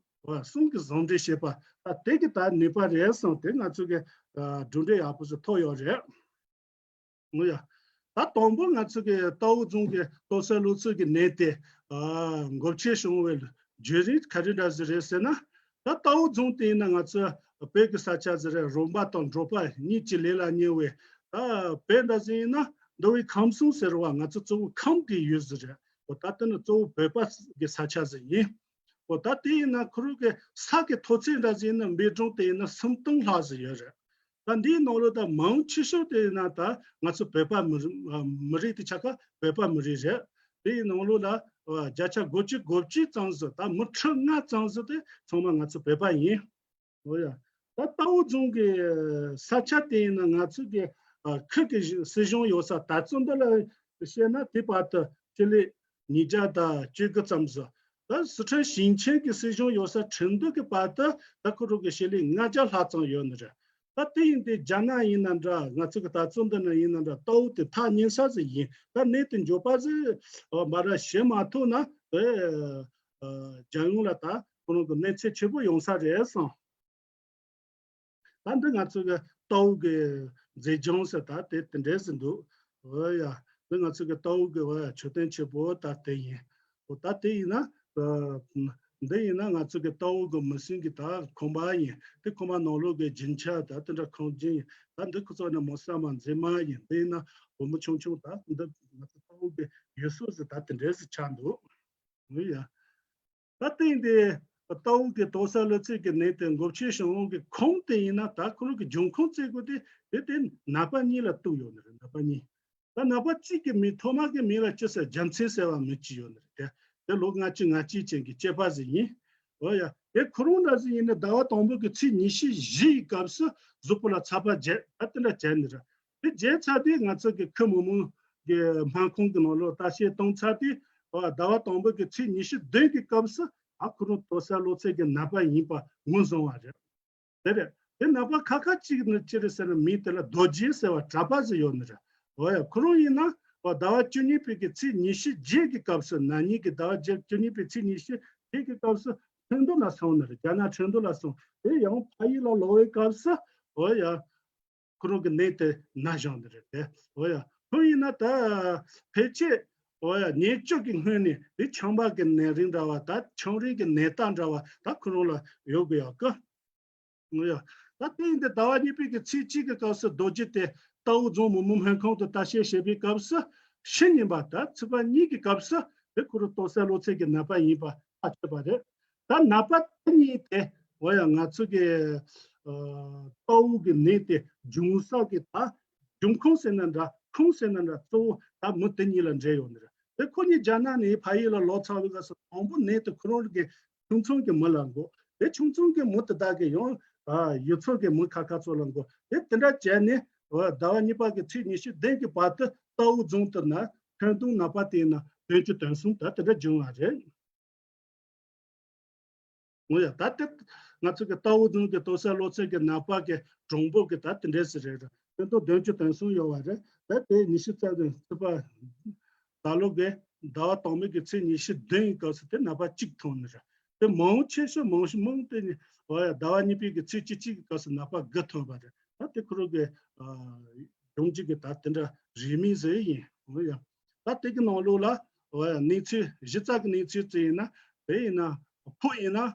གསུམ་གྱི་ཟུང་འབྲེལ་བྱེད་པ་ད་དེ་གི་ད་ནུས་པ་རེད་བསམ་དེ་ང་ཚོ་གི་གྲུབ་འབྲས་ཡག་པོ་ཞིག་ཐོབ་ཡོད་རེད། ངོ་ཡ། ད་དང་པོ་ང་ཚོ་གི་ལྟ་བུ་རྫོང་གི་ལྟོ་ས་ལོ་ཚིགས་ཀྱི་ནད་དེ་འགོ་ཁྲིད་བྱུང་བའི་བརྒྱུད་རིམ་ག་རེ་འདྲ་ཟིག་རེད་ཟེར་ན། ད་ལྟ་བུ་རྫོང་དེ་ཡིན་ན་ང་ཚོ་བོད་ཀྱི་ས་ཆ་ཟིག་རེད། རོང་པ་དང་འབྲོག་པ་གཉིས་ཀྱི་ལས་ལ་གཉེར་བའི་ད་བོད་འདྲ་ཟིག་ཡིན་ན་མདོ་དབུས་ཁམས་གསུམ་ཟེར་བ་ང་ཚོ་གཙོ་བོ་ཁམས་ཀྱི་ཡུལ་ཟིག་རེད། འོ་ད་དེ་ནི་གཙོ་བོ་བོད་པ་གི་ས་ཆ་ཟིག་ཡིན། འོ་ད་དེ་ཡིན་ན་ཁོ་རང་གི་ས་གི་མཐོ་ཚད་འདྲ་ཟིག་ཡིན་ན་འབད་གྲོང་དེ་ཡིན་ན་སུམ་སྟོང་ལྷག་ཟིག་ཡོད་རེད། ད་འདིའི་ནང་ལོགས་ད་མང་ཆེ་ཤོས་དེ་ཡིན་ན་ད་ང་ཚོ་བོད་པ་མི་རིགས་མི་རིགས་དེ་ཆ་ཁ་བོད་པ་མི་རིགས་རེད། དེ་ཡི་ནང་ལོགས་ལ་བརྒྱ་ཆ་དགུ་བཅུ་གོ་གཅིག་ཙམ་ཟིག་ད་མི་ཁྲི་ལྔ་ཙམ་ཟིག་དེ་ཚང་མ་ང་ཚོ་བོད་པ་ཡིན། འོ་ཡ། ད་ལྟ་བུ་རྫོང་གི་ས་ཆ་དེ་ཡིན་ན་ང་ཚོ་གི་ཨ་ཁུལ་གྱི་སྲིད་གཞུང་ཡོད་ས་ད་ཚོད་འདི་ལ་བཤད་ན་དེ་བར་དུ་སྤྱི་ལེ་ཉིས་བརྒྱ་དང་བཅུ་དགུ་ཙམ་ཟིག་ད་སི་ཁྲོན་ཞིང་ཆེན་གྱི་སྲིད་གཞུང་ཡོད་ས་ཁྲིན་ཏུའུ་གི་བར་དུ་ད་ཁོ་རང་གི་སྤྱི་ལེ་ལྔ་བརྒྱ་ལྷག་ཙམ་ཡོད་ནི་རེད། ད་དེ་ཡིན་དེ་རྒྱ་ནག་ཡིན་ན་འདྲ་ང་ཚོ་གི་ད་ཚོད་འདི་ན་ཡིན་ན་འདྲ་ལྟ་བུ་དེ་ཐག་ཉེ་ས་ཟིག་ཡིན། ད་གནས་དེ་མགྱོགས་པ་ཟིག་མ་ར་བྱེད་མ་ཐུབ་ན་དེ་རྒྱལ་ཡོངས་ལ་ད་ཁོ་རང་གི་གནོད་འཚེ་ཆེ་པོ་ཡོང་ས་རེད་བསམ། ད་འདི་ང་ཚོ་གི་ལྟ་བུ་གི་མཛེས་ལྗོངས་ཟེར་ད་དེ་དེ་འདྲས་ཟིག་འདུག་འོ་ཡ། འདི་ང་ཚོ་གི་ལྟ་བུ་གི་འོ་ཡ་མཆོད་རྟེན་ཆེ་པོ་ད་དེ་ཡིན། འོ་ད་དེ་ཡིན་ན་ཨ་འདི་ཡིན་ན་ང་ཚོ་གི་ལྟ་བུ་གི་མི་སེམས་ཀྱི་ད་ཁང་པ་ཡིན། དེ་ཁང་པ་ནང་ལོགས་གི་རྒྱུན་ཆ་ད་དེ་འདྲ་ཁང་རྒྱུན་ཡིན། ད་འདི་ཁོ་ཚོ་ནི་མོ་ས་མ་མཛེས་མ་ཡིན། དེ་ཡིན་ན་སྒོར་མོ་ཆུང་ཆུང་ད་འདི་ང་ཚོ་ལྟ་བུ་གི་ཡུལ་སྲོལ་ཟིག་ད་དེ་འདྲས་ཟིག་ཆགས་འདུག་འོ་ཡ། ད་ལྟའི་འདི་ལྟ་བུ་གི་ལྟོ་ས་ལོ་ཚིགས་ཀྱི་ནད་དེ་འགོ་ཁྲིད་བྱུང་བའི་ཁུངས་དེ་ཡིན་ན་ད་ཁོ་རང་གི་འབྱུང་ཁུངས་བཙལ་དགོས་དེ་དེ་དེ་ནད་པ་གཉིས་ལ་གཏུགས་ཡོད་ནི་རེད། ནད་པ་གཉིས། ད་ནད་པ་གཅིག་གི་མིང་ཐོག་མ་གི་མིང་ལ་ཅི་ཟེར་རྒྱལ་མཚན་ཟེར་བ་མི་གཅིག་ཡོད་ནི་རེད། དེ་དེ་ལོ་ལྔ་བཅུ་ང་གཅིག་ཅན་གྱི་སྐྱེས་པ་ཟིག་ཡིན། འོ་ཡ། དེ་ཁོ་རང་འདྲ་ཟིག་ཡིན་ན་ཟླ་བ་དང་པོ་གི་ཚེས་ཉི་ཤུ་བཞི་ཡི་སྐབས་སུ་གཟུགས་པོ་ལ་ཚ་བ་རྒྱས་ད་དེ་འདྲ་བྱས་ནི་རེད། དེ་བརྗེད་ཚར་དུས་ང་ཚོ་གི་ཁུལ་མི་མང་གི་སྨན་ཁང་གི་ནང་ལོགས་ལྟ་བཤལ་བཏང་ཚར་དུས་ཟླ་བ་དང་པོ་གི་ཚེས་ཉི་ཤུ་བདུན་གྱི་སྐབས་སུ་ཨ་ཁོ་རང་ལྟོ་ས་ལོ་ཚིགས་ཀྱི་ནད་པ་ཡིན་པ་ངོས་བཟུང་བ་རེད། དེ་རེད། དེ་ནད་པ་ཁ་ཁ་གཅིག་ནི་ཅི་རེད་ཟེར་ན་མིང་དེ་ལ་རྡོ་རྗེ་ཟེར་བ་གྲྭ་པ་ཟིག་ཡོད་ནི་རེད། འོ་ཡ་ཁོ་རང་ཡིན་ན་ཟླ་བ་བཅུ་གཉིས་པའི་གི་ཚེས་ཉི་ཤུ་བརྒྱད་ཀྱི་སྐབས་སུ་ན་ནིང་གི་ཟླ་བ་བཅུ་གཉིས་པའི་ཚེས་ཉི་ཤུ་བརྒྱད་ཀྱི་སྐབས་སུ་ཁྲིན་ཏུའུ་ལ་སོང་ནི་རེད། རྒྱ་ནག་ཁྲིན་ཏུའུ་ལ་སོང་དེ་ཡང་ཕ་ཡུལ་ལ་ལོག་པའི་སྐབས་སུ་འོ་ཡ། ཁོ་རང་གི་ནད་དེ་ན་བཞག་ནི་རེད་དེ། འོ་ཡ། ཁོ་ཡིན་ན་ད་ཕལ་ཆེར་འོ་ཡ་ཉེར་གཅིག་གི་སྔོན་ནས་དེ་ཆམ་པ་གི་ནད་རིགས་འདྲ་བ་ད་ཆམ་རིམས་ཀྱི་ནད་རྟགས་འདྲ་བ་ད་ཁོ་རང་ལ་ཡོད་དགོས་ཡག་གི། འོ་ཡ། ད་དེ་ཡིན་དེ་ཟླ་བ་གཉིས་པའི་གི་ཚེས་གཅིག་གི་སྐབས་སུ་རྡོ་རྗེ་དེ་རྟའུ་རྫོང་མི་མང་སྨན་ཁང་དུ་ལྟ་བཤལ་བྱེད་པའི་སྐབས་སུ་ཕྱི་ཉིན་པ་ད་ཚེས་པ་གཉིས་ཀྱི་སྐབས་སུ་དེ་ཁོ་རང་ལྟོ་ས་ལོ་ཚིགས་ཀྱི་ནད་པ་ཡིན་པ་ཐག་ཆོད་པ་རེད། ད་ནད་པ་དེ་གཉིས་དེ་འོ་ཡ་ང་ཚོ་གི་ཨ་ལྟ་བུ་གི་ནད་དེ་འབྱུང་ས་གི་ད་འབྱུང་ཁུངས་ཟེར་ན་འདྲ་ཁུངས་ཟེར་ན་འདྲ་གཙོ་བོ་ད་མི་དེ་གཉིས་ལ་འབྲེལ་ཡོད་ནི་རེད། དེ་ཁོ་གཉིས་རྒྱ་ནག་ནས་ཕ་ཡུལ་ལ་ལོག་ཚར་བའི་སྐབས་སུ་དང་པོ་ནད་དེ་ཁོ་རང་གི་ཁྱིམ་ཚང་གི་མི་ལ་འགོས། དེ་ཁྱིམ་ཚང་གི་མི་དེ་དག་གིས་ཡང་ཨ་ཡུལ་ཚོ་གི་མི་ཁ་ཁ་ཚོ་ལ་འགོས། དེ་དེ་འདྲ་བྱས་ནས་ཟླ་བ་གཉིས་པ་གི་ཚེས་ཉི་ཤུ་བདུན་གྱི་བར་དུ་རྟའུ་རྫོང་དེ་ན་ཁྲིན་ཏུའུ་ནད་པ་དེ་ན་བདུན་ཅུ་དོན་གསུམ་ད་དེ་འདྲ་བྱུང་བ་རེད། འོ་ཡ། ད་དེ་ ང་ཚོ་གི་རྟའུ་རྫོང་གི་ལྟོ་ས་ལོ་ཚད་ཀྱི་ནད་པ་གི་གྲངས་འབོར་གི་ད་དེ་འདྲས་སུ་རེད། སྟོན་ཐོག་བདུན་ཅུ་དོན་གསུམ་ཡོད་པ་རེད། ད་དེ་ཉི་ཤུ་རྩ་བདུན་རྩིས་པ་ད་ལོ་གི་ཟླ་བ་དང་པོ་གི་ཚེས་ཉི་ཤུ་བདུན་གི་སྐབས་སུ་དེ་ནད་པ་གཅིག་ཐོན་ནི་རེད། དེ་མང་ཆེ་ཤོས་མང་ཤོས་མང་དེ་ནི་ཟླ་བ་གཉིས་པའི་གི་ཚེས་བཅུ་གཅིག་གི་སྐབས་སུ་ནད་པ་དགུ་ཐོན་པ་རེད། ད་དེ་ཁོ་རང་གི་སྦྱོང་རྒྱུ་གི་ད་དེ་འདྲ་རིས་མེད་ཟེར་ཡིན། འོ་ཡ། ད་དེ་གི་ནང་ལོགས་ལ་འོ་ཡ་གནས་ཚུལ་གཞི་རྩ་གི་གནས་ཚུལ་བཙལ་ཡིན་ན། དེ་ཡིན་ན་ཕོ་ཡིན་ན་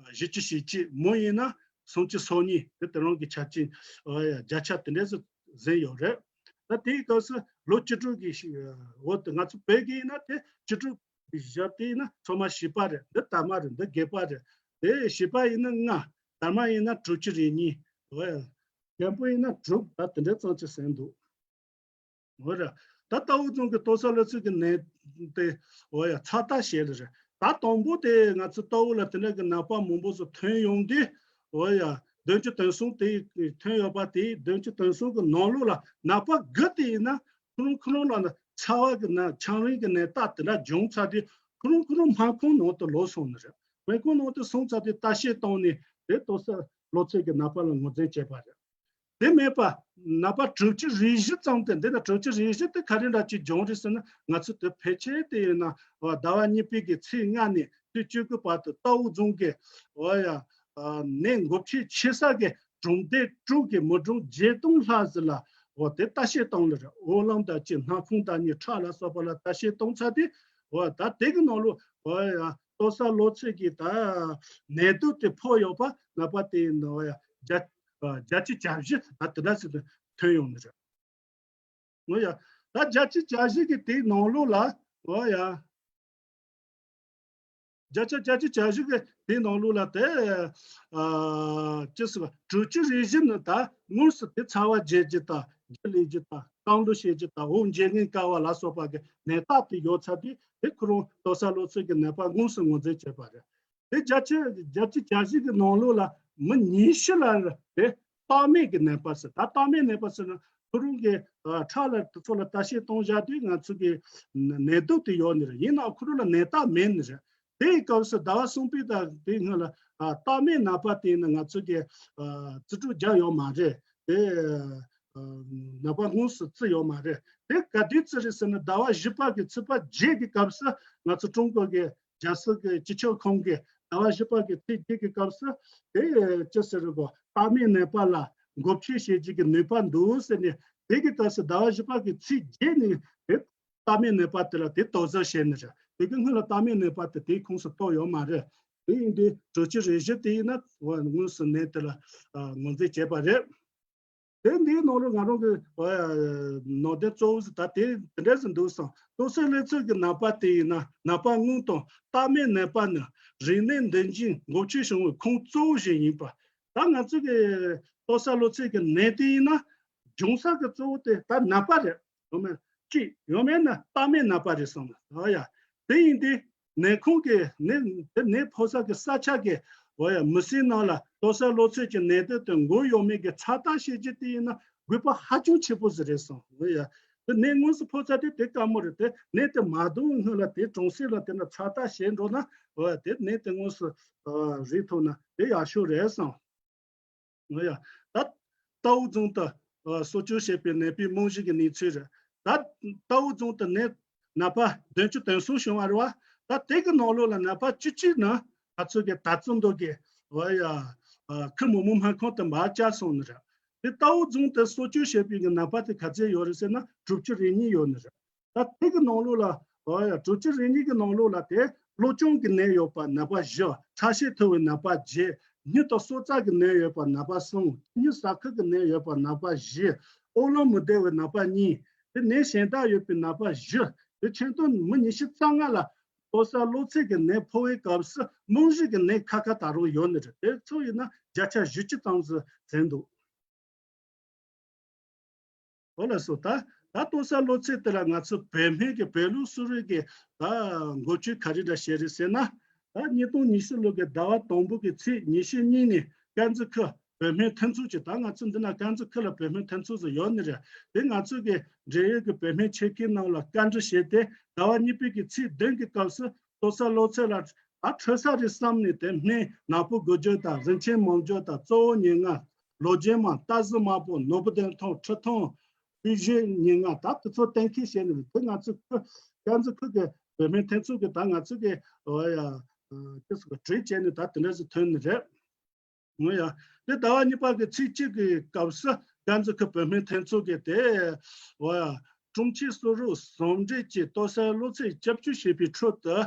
བཞི་བཅུ་ཞེ་གཅིག་མོ་ཡིན་ན་སུམ་ཅུ་སོ་གཉིས། དེ་དེ་རང་གི་ཆ་རྐྱེན་འོ་ཡ་བརྒྱ་ཆ་དེ་འདྲས་སུ་ཟིན་ཡོད་རེད། ད་དེའི་སྐབས་སུ་ལོ་བཅུ་དྲུག་གི་ཤི་འོ་དེ་ང་ཚོ་བོད་ཀྱི་ཡིན་ན་དེ་བཅུ་དྲུག་བཞག་དེ་ཡིན་ན་ཚང་མ་བྱིས་པ་རེད། འདི་དར་མ་རེད། འདི་སྒལ་པ་རེད། དེ་བྱིས་པ་ཡིན་ན་ལྔ། དར་མ་ཡིན་ན་དྲུག་ཅུ་རེ་གཉིས། འོ་ཡ། རྒན་པོ་ཡིན་ན་དྲུག་ད་དེ་འདྲའི་ཙམ་ཅིག་ཟིན་འདུག་འོ་ར། ད་རྟའུ་རྫོང་གི་ལྟོ་ས་ལོ་ཚད་ཀྱི་ནད་དེ་འོ་ཡ་ཚ་ཐག་བྱས་ལ་རེད། ད་དང་པོ་དེ་ང་ཚོ་རྟའུ་ལ་དེ་འདྲ་གི་ནད་པ་མང་པོ་ཟིག་ཐོན་ཡོང་དུས། འོ་ཡ་བདུན་ཅུ་དོན་གསུམ་དེ་ཐོན་ཡོད་པ་དེ་བདུན་ཅུ་དོན་གསུམ་གི་ནང་ལོགས་ལ་ནད་པ་དགུ་དེ་ཡིན་ན་ཁོ་རང་ཁོ་རང་ལ་ནི་ཚ་བ་གི་ནད་ཆམ་རིམས་ཀྱི་ནད་རྟགས་དེ་འདྲ་བྱུང་ཚར་དུས་ཁོ་རང་ཁོ་རང་སྨན་ཁང་ནང་དུ་ལོག་སོང་ནི་རེད། སྨན་ཁང་ནང་དུ་སོང་ཚར་དུས་ལྟ་བཤལ་བཏང་ནས་དེ་ལྟོ་ས་ལོ་ཚད་ཀྱི་ནད་པ་ལ་ངོས་འཛིན་བྱས་པ་རེད། དེ་མེད་པ་ནད་པ་དྲུག་ཅུ་རེ་བཞི་ཙམ་དེ་འདི་ན་དྲུག་ཅུ་རེ་བཞི་དེ་ག་རེ་འདྲ་ཅིག་བྱུང་རེད་ཟེར་ན། ང་ཚོ་དེ་ཕལ་ཆེར་དེ་ཡིན་ན་ཟླ་བ་གཉིས་པའི་གི་ཚེས་ལྔ་ནས་ཚེས་བཅུ་དགུ་བར་དུ་རྟའུ་རྫོང་གི་འོ་ཡ་ནད་འགོ་ཁྲིད་ཆེ་ས་གི་གྲོང་སྡེ་དྲུག་གི་མི་གྲངས་བརྒྱད་སྟོང་ལྷག་ཟིག་ལ་འོ་དེ་ལྟ་བཤལ་བཏང་ལ་རེད། འོ་ལམ་དང་གཅིག་སྣ་ཁུང་དང་གཉིས་ཁྲག་ལ་སོགས་པ་ལ་ལྟ་བཤལ་བཏང་ཚར་དུས། འོ་ད་དེ་གི་ནང་ལོ་འོ་ཡ་ལྟོ་ས་ལོ་ཚད་ཀྱི་ད་ནད་དུག་དེ་ཕོག་ཡོད་པ་ནད་པ་དེ་ཡིན་ན་འོ་ཡ་བརྒྱ་བརྒྱ་ཆ་གྱ་བཞི་ད་དེ་འདྲ་ཟིག་ཐོན་ཡོང་ནི་རེད། འོ་ཡ། ད་བརྒྱ་ཆ་གྱ་བཞི་གི་དེའི་ནང་ལོགས་ལ་འོ་ཡ། བརྒྱ་ཆ་བརྒྱ་ཆ་གྱ་བཞི་གི་དེའི་ནང་ལོགས་ལ་དེ་ཨ་ཅི་ཟེར་བ་དྲུག་ཅུ་རེ་བཞི་ནི་ད་དངོས་སུ་དེ་ཚ་བ་རྒྱས་རྒྱུ་དང་རྒྱུ་ལས་རྒྱུ་དང་རྐང་ལུ་བཤལ་རྒྱུ་དང་འོ་འཇལ་ངན་དཀའ་བ་ལ་སོགས་པ་གི་ནད་རྟགས་དེ་ཡོད་ཚར་དུས་དེ་ཁོ་རང་ལྟོ་ས་ལོ་ཚད་ཀྱི་ནད་པ་དངོས་སུ་ངོས་འཛིན་བྱས་པ་རེད། དེ་བརྒྱ་ཆ་བརྒྱ་ཆ་གྱ་བཞི་གི་ནང་ལོགས་ལ་མི་ཉི་ཤུ་ལ་དེ་རྟགས་མེད་ཀྱི་ནད་པ་ཟེར། ད་རྟགས་མེད་ནད་པ་ཟེར་ན་ཁོ་རང་གི་ཨ་ཁྲག་ལ་དེ་ཚོ་ལ་ལྟ་བཤལ་གཏོང་བཞག་དུས་ང་ཚོ་གི་ནད་དུག་དེ་ཡོད་ནི་རེད། ཡིན་ནའང་ཁོ་རང་ལ་ནད་རྟགས་མེད་ནི་རེད། དེའི་སྐབས་སུ་ཟླ་བ་གསུམ་པའི་ཟླ་དེའི་སྔོན་ལ་ཨ་རྟགས་མེད་ནད་པ་དེ་ཡིན་ན་ང་ཚོ་གི་ཨ་རྩིས་སྤྲོད་རྒྱག་ཡོད་མ་རེད། དེ་ཨ་ནད་པ་དངོས་སུ་བརྩི་ཡོད་མ་རེད། དེ་ག་དུས་བརྩི་རེད་ཟེར་ན་ཟླ་བ་བཞི་པ་གི་ཚེས་པ་བརྒྱད་ཀྱི་སྐབས་སུ་ང་ཚོ་ཀྲུང་གོ་གི་རྒྱལ་སྲིད་ཀྱི་སྤྱི་ཁྱབ་ཁང་གིས་ཟླ་བ་བཞི་པ་གི་ཚེས་བརྒྱད་ཀྱི་སྐབས་སུ་དེ་ཅི་ཟེར་རེད་གོ་རྟགས་མེད་ནད་པ་ལ་འགོ་ཁྲིད་བྱེད་རྒྱུ་གི་ནུས་པ་འདུག་ཟེར་ནས་དེ་གི་སྐབས་སུ་ཟླ་བ་བཞི་པ་གི་ཚེས་བརྒྱད་ནས་དེ་རྟགས་མེད་ནད་པ་དེ་ལ་དེ་ལྟོ་ཟ་བྱས་ནི་རེད། དེ་གི་སྔོན་ལ་རྟགས་མེད་ནད་པ་དེ་དེའི་ཁོངས་སུ་གཏོགས་ཡོད་མ་རེད། དེ་ཡིན་དུས་དྲུག་ཅུ་རེ་བཞི་དེ་ཡིན་ན་དངོས་སུ་ནད་དེ་ལ་ངོས་འཛིན་བྱས་པ་རེད། དེ་འདིའི་ནང་ལ་ང་རང་གི་ནང་དོན་གཙོ་བོ་ཟིག་ད་དེ་དེ་འདྲ་ཟིག་འདུག་སོང་། ལྟོ་ས་ལོ་ཚད་ཀྱི་ནད་པ་དེ་ཡིན་ན་ནད་པ་སྔོན་དང་རྟགས་མེད་ནད་པ་ནི་རིམས་ནད་འདི་འཇིགས་འགོ་ཁྲིད་བྱུང་བའི་ཁུངས་གཙོ་བོ་ཞིག་ཡིན་པ། ད་ང་ཚོ་གི་ལྟོ་ས་ལོ་ཚད་ཀྱི་ནད་དེ་ཡིན་ན་འབྱུང་ས་གི་གཙོ་བོ་དེ་ད་ནད་པ་རེད། ཡོད་མེད་ཅིག་ཡོད་མེད་ན་རྟགས་མེད་ནད་པ་རེད་གསུངས་ལ། ཨ་ཡ། དེ་ཡིན་དུས་ནད་ཁུངས་ཀྱི་ནད་དེ་ནད་ཕོག་ས་གི་ས་ཆ་གི་འོ་ཡ་མི་སེར་ནང་ལ་ལྟོ་ས་ལོ་ཚད་ཀྱི་ནད་དུག་དེ་འགོས་ཡོད་མེད་ཀྱི་ཚ་ཐག་བཤད་རྒྱུ་དེ་ཡིན་ན་དགོས་པ་ཧ་ཅང་ཆེ་པོ་ཟིག་རེད་གསུངས། འོ་ཡ། དེ་ནད་དངོས་སུ་ཕོག་ཚར་དུས་དེ་དཀའ་མོ་རེད། དེ་ནད་དེ་མ་འདུག་སྔོན་ལ་དེ་གྲོང་གསེབ་ལ་དེ་འདྲ་ཚ་ཐག་བྱས་འགྲོ་ན་འོ་ཡ་དེ་ནད་དེ་དངོས་སུ་རིག་ཐུབ་ན་དེ་ཡག་ཤོས་རེད་གསུངས། ང་ཡ། ད་རྟའུ་རྫོང་དུ་གསོ་སྐྱོང་བྱས་པའི་ནད་པའི་རྨང་གཞི་གི་གནས་ཚུལ་རེད། ད་རྟའུ་རྫོང་དུ་ནད་ནད་པ་བདུན་ཅུ་དོན་གསུམ་བྱུང་བ་རེད་བ། ད་དེ་གི་ནང་ལོགས་ལ་ནད་པ་བཅུ་གཅིག་ནི་ང་ཚོ་གི་ད་ཙུམ་མདོ་གི་འོ་ཡ་ཁུལ་མི་དམངས་སྨན་ཁང་དུ་མར་བཅར་སོང་ནི་རེད། དེ་རྟའུ་རྫོང་དུ་གསོ་སྐྱོང་བྱས་པའི་གི་ནད་པ་དེ་ག་ཚད་ཡོད་རེད་ཟེར་ན་དྲུག་ཅུ་རེ་གཉིས་ཡོད་ནི་རེད། ད་དེ་གི་ནང་ལོགས་ལ་འོ་ཡ་དྲུག་ཅུ་རེ་གཉིས་ཀྱི་ནང་ལོགས་ལ་དེ་གློ་གཅོང་གི་ནད་ཡོད་པ་ནད་པ་བཞི། ཁྲག་ཤེད་མཐོ་བའི་ནད་པ་བརྒྱད། སྨྱུག་དང་སྲོག་རྩ་གི་ནད་ཡོད་པ་ནད་པ་གསུམ། མཐུད་སྨྱུག་ཟ་ཁུ་གི་ནད་ཡོད་པ་ནད་པ་བཞི། ཨོ་ལོང་མི་བདེ་བའི་ནད་པ་གཉིས། དེ་ནད་གཞན་དག་ཡོད་པའི་ནད་པ་བཞི། དེ་ཁྱོན་བསྡོམས་མི་ཉི་ཤུ་རྩ་ལྔ་ལ་ལྟོ་ས་ལོ་ཚད་ཀྱི་ནད་ཕོག་པའི་སྐབས་སུ་རྨང་གཞི་གི་ནད་ཁ་ཁ་ད་རུང་ཡོད་ནི་རེད། དེ་ཚོ་ཡིན་ན་བརྒྱ་ཆ་བཞི་བཅུ་ཙམ་ཟིག་ཟིན་འདུག་འོ་ལགས་སོ། ད་ད་ལྟོ་ས་ལོ་ཚད་དེ་ལ་ང་ཚོ་བོད་སྨན་གྱི་བོད་ལུགས་གསོ་རིག་གི་ད་འགོ་ཁྲིད་ག་རེ་འདྲ་བྱས་རེད་ཟེར་ན། ད་ཉིས་སྟོང་ཉི་ཤུ་ལོ་གི་ཟླ་བ་དང་པོ་གི་ཚེས་ཉི་ཤུ་གཉིས་ནས་དཀར་མཛེས་ཁུལ་བོད་སྨན་མཐུན་ཚོགས་ཀྱི་ད་ང་ཚོ་འདི་ན་དཀར་མཛེས་ཁུལ་ལ་བོད་སྨན་མཐུན་ཚོགས་སུ་ཡོད་ནི་རེད། དེ་ང་ཚོ་གི་འབྲེལ་ཡོད་ཀྱི་བོད་སྨན་ཆེད་མཁས་རྣམས་ལ་བཀའ་འདྲི་བྱས་ཏེ་ཟླ་བ་གཉིས་པའི་གི་ཚེས་བདུན་གྱི་སྐབས་སུ་ལྟོ་ས་ལོ་ཚད་ལ་ ད་ཁྲོ་ས་རེད་བསམ་ནས་དེ་སྨན་ནག་པོ་དགུ་བརྒྱ་དང་རིན་ཆེན་མང་བརྒྱ་དང་གཙོ་བོ་ཉེར་ལྔ། ལོ་རྒྱུས་མ་རྟ་གཟུགས་དམར་པོ་ནོར་བུ་ལྡན་ཐང་ཁྲི་ཐང་དཔེ་བཞི་ཉེར་ལྔ། ད་དེ་ཚོ་གཏན་འཁེལ་བྱས་ནས་དེ་ང་ཚོ་ཁུ་དཀར་མཛེས་ཁུལ་གྱི་བོད་སྨན་ཐོན་ཚུལ་གྱི་ད་ང་ཚོ་གི་འོ་ཡ་ཅི་ཟེར་གི་གྲོས་བྱས་ནས་ད་དེ་འདྲ་ཞིག་ཐོན་ནི་རེད། འོ་ཡ། དེ་ཟླ་བ་གཉིས་པ་གི་ཚེས་གཅིག་གི་སྐབས་སུ་དཀར་མཛེས་ཁུལ་བོད་སྨན་ཐོན་ཚུལ་གྱི་དེ་འོ་ཡ། དྲུང་ཆེ་སུ་རུ་ཟུང་འབྲེལ་གྱིས་ལྟོ་གསར་གློ་ཚད་སྐྱབས་བཅོལ་བྱེད་པའི་ཁྲོད་དུ།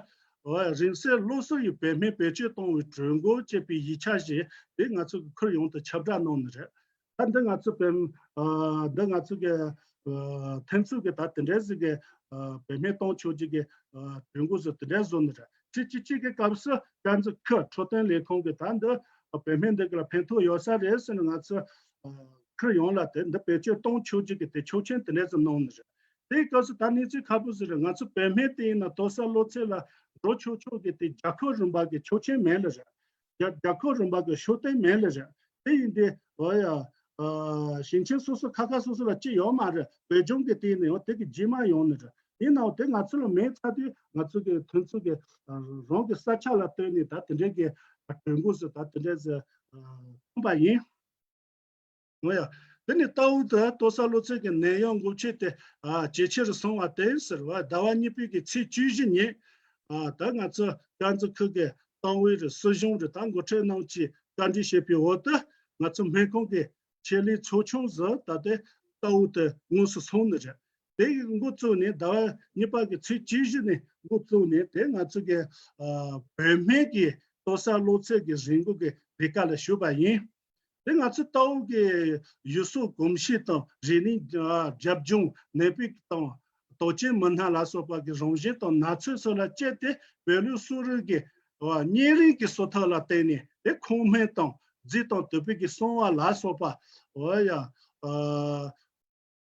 འོ་ཡ། རིང་བསྲེལ་གློ་གསོ་ཡི་བོད་སྨན་བེད་སྤྱོད་གཏོང་བའི་གྲོས་འགོ་ཅེས་པའི་ཡིག་ཆ་ཞིག་དེ་ང་ཚོ་གི་ཁུལ་ཡོངས་དུ་ཁྱབ་བསྒྲགས་གནང་ནི་རེད། ད་འདི་ང་ཚོ་བོད་ཨ་འདི་ང་ཚོ་གི་ཨ་ཐོན་ཚུལ་གྱི་ད་དེ་འདྲའི་ཟིག་གི་ཨ་བོད་སྨན་གཏོང་ཆོག་ཅིག་གི་ཨ་གྲོས་འགོ་ཟིག་དེ་འདྲའི་བཟོ་ནི་རེད། ཅི་ཅི་ཅི་གི་སྐབས་སུ་དཀར་མཛེས་ཁུལ་འཕྲོད་བསྟེན་ལས་ཁུངས་ཀྱི་ད་འདི་བོད་སྨན་འདི་གི་ལ་ཕན་ཐོགས་ཡོད་ས་རེད་ཟེར་ནས་ང་ཚོ་ཨ་ཁུལ་ཡོངས་ལ་དེ་འདི་བེད་སྤྱོད་གཏོང་ཆོག་ཅིག་གི་དེ་ཆོག་མཆན་དེ་འདྲའི་ཟིག་གནང་ནི་རེད། དེའི་སྐབས་སུ་ད་གནས་ཚུལ་ཁག་པོ་ཟིག་རེད། ང་ཚོ་བོད་སྨན་དེ་ཡིན་ན་ལྟོ་གསར་གློ་ཚད་ལ་འགྲོ་ཆོག་ཆོག་གི་དེ་རྒྱལ་ཁབ་རིམ་པ་གི་ཆོག་མཆན་མེད་ལ་རེད། རྒྱ་རྒྱལ་ཁབ་རིམ་པ་གི་ཤོག་ལྡན་མེད་ལ་རེད། དེ་ཡིན་དུས་འོ་ཡ། ཨ་ཞིང་ཆེན་སོ་སོ་ཁ་ཁ་སོ་སོ་ལ་ཅི་ཡོད་མ་རེད། བོད་ལྗོངས་ཀྱི་སྟེང་ནས་ཡང་དེ་གི་རྗེས་མ་ཡོང་ནི་རེད། ཡིན་ནའང་དེ་ང་ཚོ་ལ་མེད་ཚར་དུས་ང་ཚོ་གི་ཐོན་ཚུལ་གྱི་ཨ་རང་གི་ས་ཆ་ལ་ལྟོས་ནས་ད་དེ་འདྲའི་གི་གྲོས་འགོ་ཟིག་ད་དེ་འདྲའི་ཟིག་ཨ་ཐོན་པ་ཡིན། འོ་ཡ། དེ་ནས་རྟའུ་དུ་ལྟོ་གསར་གློ་ཚད་ཀྱི་ནད་ཡམས་འགོག་བྱེད་དེ་ཨ་ཇེ་ཆེ་རུ་སོང་བ་དེ་ཟེར་བ། ཟླ་བ་གཉིས་པའི་གི་ཚེས་བཅུ་བཞི་ཉིན་ཨ་ད་ང་ཚོ་དཀར་མཛེས་ཁུལ་གྱི་ཏང་ཝེ་རུ་སྲིད་གཞུང་རུ་ད་འགོ་ཁྲིད་རྣམས་ཀྱིས་བཀའ་འདྲི་བྱས་པའི་འོག་ཏུ་ང་ཚོ་སྨན་ཁང་གི་ཆེད་ལས་ཚོགས་ཆུང་ཟིག་ད་ལྟའི་རྟའུ་དུ་དངོས་སུ་སོང་ནི་རེད། དེ་འགོ་བཙུགས་ནས་ཟླ་བ་གཉིས་པ་གི་ཚེས་བཅུ་བཞི་ནས་འགོ་བཙུགས་ནས་དེ་ང་ཚོ་གི་ཨ་བོད་སྨན་གྱི་ལྟོ་གསར་གློ་ཚད་ཀྱི་རིན་གོང་གི་ལས་ཀ་ལ་ཞུགས་པ་ཡིན། དེ་ང་ཚོ་རྟའུ་གི་ཡུལ་སྲོལ་གོམས་གཤིས་དང་རིག་གནས་རྒྱབ་ལྗོངས་ནད་པ་དང་དོགས་ཅན་མི་སྣ་ལ་སོགས་པ་གི་རང་བཞིན་དང་ན་ཚོད་སོགས་ལ་དཔྱད་དེ་བོད་ལུགས་གསོ་རིག་གི་གཉན་རིམས་ཀྱི་སྲོལ་ཐོག་ལ་བརྟེན་ནས་དེ་ཁུངས་སྨན་དང་རྫས་དང་དུད་པའི་གི་གསང་བ་ལ་སོགས་པ་འོ་ཡ།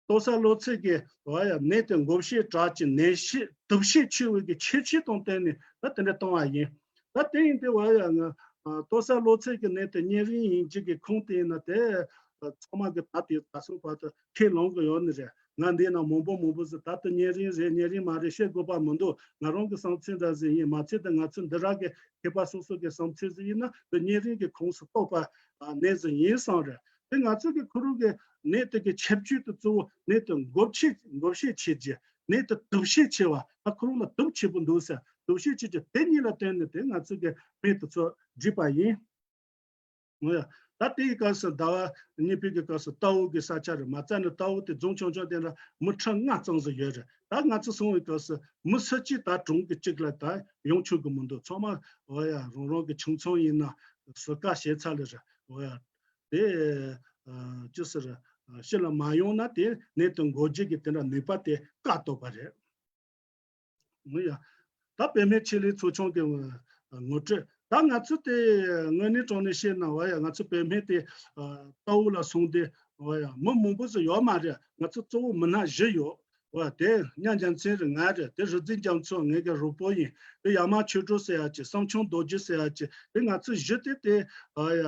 ལྟོ་གསར་གློ་ཚད་ཀྱི་འོ་ཡ་ནད་དེ་འགོག་བྱེད་དྲག་ཅིང་ནད་གཞི་དུག་ཤེད་ཆེ་བའི་གི་ཁྱད་ཆོས་དང་བསྟུན་ནས་ད་དེ་འདྲ་བཏང་བ་ཡིན། ད་དེ་ཡིན་དུས་འོ་ཡ་ང་ལྟོ་གསར་གློ་ཚད་ཀྱི་ནད་དེ་གཉན་རིམས་ཡིན་གཅིག་གི་ཁུངས་དེ་ཡིན་ན་དེ་ཚང་མ་གི་ད་དེ་ད་སོང་བར་དུ་ཁས་ལོངས་གི་ཡོད་ནི་རེད། ང་འདི་ན་མང་པོ་མང་པོ་ཟིག་ད་ལྟ་གཉན་རིམས་རེད་གཉན་རིམས་མ་རེད་བཤད་དགོས་པ་མི་འདུག་ང་རང་གི་བསམ་ཚུལ་འདྲ་ཟིག་ཡིན། མ་ཚད་ད་ང་ཚོ་འདི་རག་གི་མཁས་པ་སོ་སོ་གི་བསམ་ཚུལ་ཟིག་ཡིན་ན་འདི་གཉན་རིམས་ཀྱི་ཁོངས་སུ་གཏོགས་པ་ནད་ཟིག་ཡིན་བསམ་རེད། དེ་ང་ཚོ་གི་ཁོ་རང་གི་ནད་དེ་གི་ཁྱད་ཆོས་དེ་གཙོ་བོ་ནད་དེ་འགོག་བྱེད་འགོག་བྱེད་བྱེད་ཀྱི་ནད་དེ་དུག་ཤེད་ཆེ་བ་ད་ཁོ་རང་ལ་དུག་ཆེ་པོ་འདུག་ཟེར་དུག་ཤེད་ཆེ་ཀྱི་དེ་གཉིས་ལ་བརྟེན་ནས་དེ་ང་ཚོ་གི་སྨན་དེ་ཚོ་བསྒྲིགས་པ་ཡིན། འོ་ཡ། ད་དེའི་སྐབས་སུ་ཟླ་བ་གཉིས་པའི་གི་སྐབས་སུ་རྟའུ་གི་ས་ཆ་རེད། མ་རྩ་ནས་རྟའུ་དེ་རྫོང་ཆུང་ཆུང་དེ་འདྲ་མི་ཁྲི་ལྔ་ཙམ་ཟིག་ཡོད་རེད། ད་ང་ཚོ་སོང་བའི་སྐབས་སུ་མི་སུ་གཅིག་ད་གྲོང་གི་གཅིག་ལ་ད་ཡོང་ཆོག་གི་མི་འདུག་ཚང་མ་འོ་ཡ་རང་རང་གི་ཁྱིམ་ཚང་ཡིན་ན་ཟུར་བཀག་བྱས་ཚར་ལེ་རེད། འོ་ཡ། དེ་ཅི་ཟེར་ཕྱི་ལ་མ་ཡོང་ན་དེ་ནད་དུ་འགོ་འགྱུར་གྱི་དེ་འདྲ་ནུས་པ་དེ་བཀག་བཏང་བ་རེད། འོ་ཡ། ད་བོད་སྨན་ཆེད་ལས་ཚོགས་ཆུང་གི་ངོ་སྤྲོད། ད་ང་ཚོ་དེ་དངོས་གནས་དྲང་གནས་བཤད་ན་འོ་ཡ་ང་ཚོ་བོད་སྨན་དེ་རྟའུ་ལ་སོང་སྟེ་འོ་ཡ་མི་མང་པོ་ཟིག་ཡོད་མ་རེད། ང་ཚོ་གཙོ་བོ་མི་སྣ་བཞི་ཡོད། འོ་ཡ་དེ་གཉའ་རྒྱལ་མཚན་རེད། ང་རེད། དེ་རིག་འཛིན་རྒྱ་མཚོ་ངེད་ཀྱི་རོགས་པོ་ཡིན། དེ་ཡ་མ་ཆོས་སྒྲོན་ཟེར་ཡ་ཅིག་བསམ་འཆར་རྡོ་རྗེ་ཟེར་ཡ་ཅིག་དེ་ང་ཚོ་བཞི་དེ་དེ་འོ་ཡ་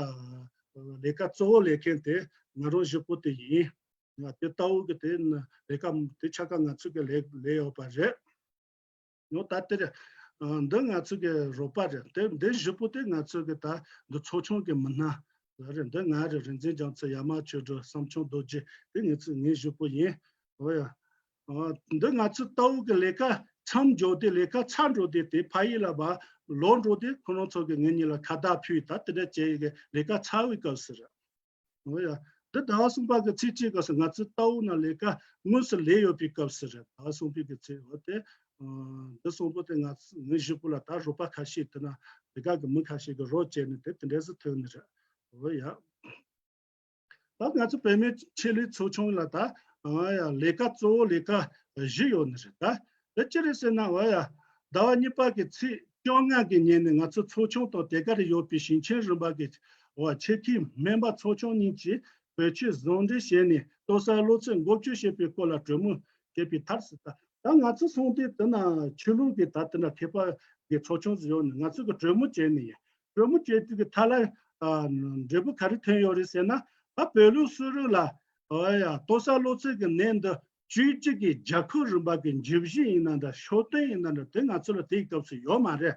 ལས་ཀ་གཙོ་བོ་ལས་མཁན་དེ་ང་རང་བཞི་པོ་དེ་ཡིན། ང་དེ་རྟའུ་གི་དེ་ལས་ཀ་དེ་ཆ་ཀ་ང་ཚོ་གི་ལས་ལས་ཡོད་པ་རེད། ཡང་ད་དེར་འདི་ང་ཚོ་གི་རོགས་པ་རེད། དེ་འདི་བཞི་པོ་དེ་ང་ཚོ་གི་ད་འདི་ཚོགས་ཆུང་གི་མི་སྣ་རེད། འདི་ང་རེད། རིག་འཛིན་རྒྱ་མཚོ་ཡ་མ་ཆོས་སྒྲོན་བསམ་འཆར་རྡོ་རྗེ་དེ་ངེད་ཚོ་ངེད་བཞི་པོ་ཡིན། འོ་ཡ། འདི་ང་ཚོ་རྟའུ་གི་ལས་ཀ་མཚམས་འཇོག་དེ་ལས་ཀ་ཚར་འགྲོ་དེ་དེ་ཕ་ཡུལ་ལ་བ་ལོག་འགྲོ་དེ་ཁོ་རང་ཚོ་གི་ངེད་གཉིས་ལ་ཁ་བརྡ་ཕུལ་ད་དེ་འདྲ་བྱས་ཡི་གི་ལས་ཀ་ཚར་བའི་སྐབས་སུ་རེད། འོ་ཡ། འདི་ཟླ་བ་གསུམ་པ་གི་ཚེས་གཅིག་སྐབས་སུ་ང་ཚོ་རྟའུ་ན་ལས་ཀ་དངོས་སུ་ལས་ཡོད་པའི་སྐབས་སུ་རེད། ཟླ་བ་གསུམ་པའི་གི་ཚེས་འོ་དེ། འདི་གསུམ་པོ་དེ་ང་ངའི་བཞི་པོ་ལ་ད་རོགས་པ་ཁ་ཤས་དེ་ན་དེ་ག་གི་མི་ཁ་ཤས་གི་རོགས་བྱས་ནས་དེ་དེ་འདྲས་སུ་ཐོན་ནི་རེད། འོ་ཡ། ད་ང་ཚོ་བོད་སྨན་ཆེད་ལས་ཚོགས་ཆུང་ལ་ད་འོ་ཡ་ལས་ཀ་གཙོ་བོ་ལས་ཀ་བཞི་ཡོད་ནི་རེད། ད་དེ་ཅི་རེད་ཟེར་ན་འོ་ཡ། ཟླ་བ་གཉིས་པ་གི་ཚེས་བཅོ་ལྔ་གི་ཉིན་ནས་ང་ཚོ་ཚོགས་ཆུང་དང་དེ་གར་ཡོད་པའི་ཞིང་ཆེན་རིམ་པ་གི་འོ་ཆེད་མཁས་སྨན་པ་ཚོགས་ཆུང་གཉིས་ཀྱིས་བོད་ཆས་ཟུང་འབྲེལ་བྱས་ནས་ལྟོ་གསར་གློ་ཚད་འགོག་བཅོས་བྱེད་པའི་སྐོར་ལ་གྲོས་མོལ་བྱས་པའི་མཐར་ཟེར། ད་ད་ང་ཚོ་སོང་སྟེ་དེ་ན་ཆོས་ལུགས་ཀྱི་ད་དེ་འདྲ་མཁས་པ་གི་ཚོགས་ཆུང་ཟིག་ཡོད་ནས་ང་ཚོ་གི་གྲོས་མོལ་བྱས་ནས་ཡིན། གྲོས་མོལ་བྱས་དུས་ཀྱི་ཐ་ལ་འབྲས་བུ་ག་རེ་ཐོན་ཡོད་རེད་ཟེར་ན། ད་བོད་ལུགས་གསོ་རིག་ལ་ཨ་ཡ་ལྟོ་གསར་གློ་ཚད་ཀྱི་ནད་འདི་བཅོས་བྱེད་ཀྱི་རྒྱལ་ཁབ་རིམ་པ་གི་འཇུག་གཞི་ཡིན་ན་འདྲ་ཤོག་དོན་ཡིན་ན་འདྲ་དེ་ང་ཚོ་ལ་དེའི་སྐབས་སུ་ཡོད་མ་རེད།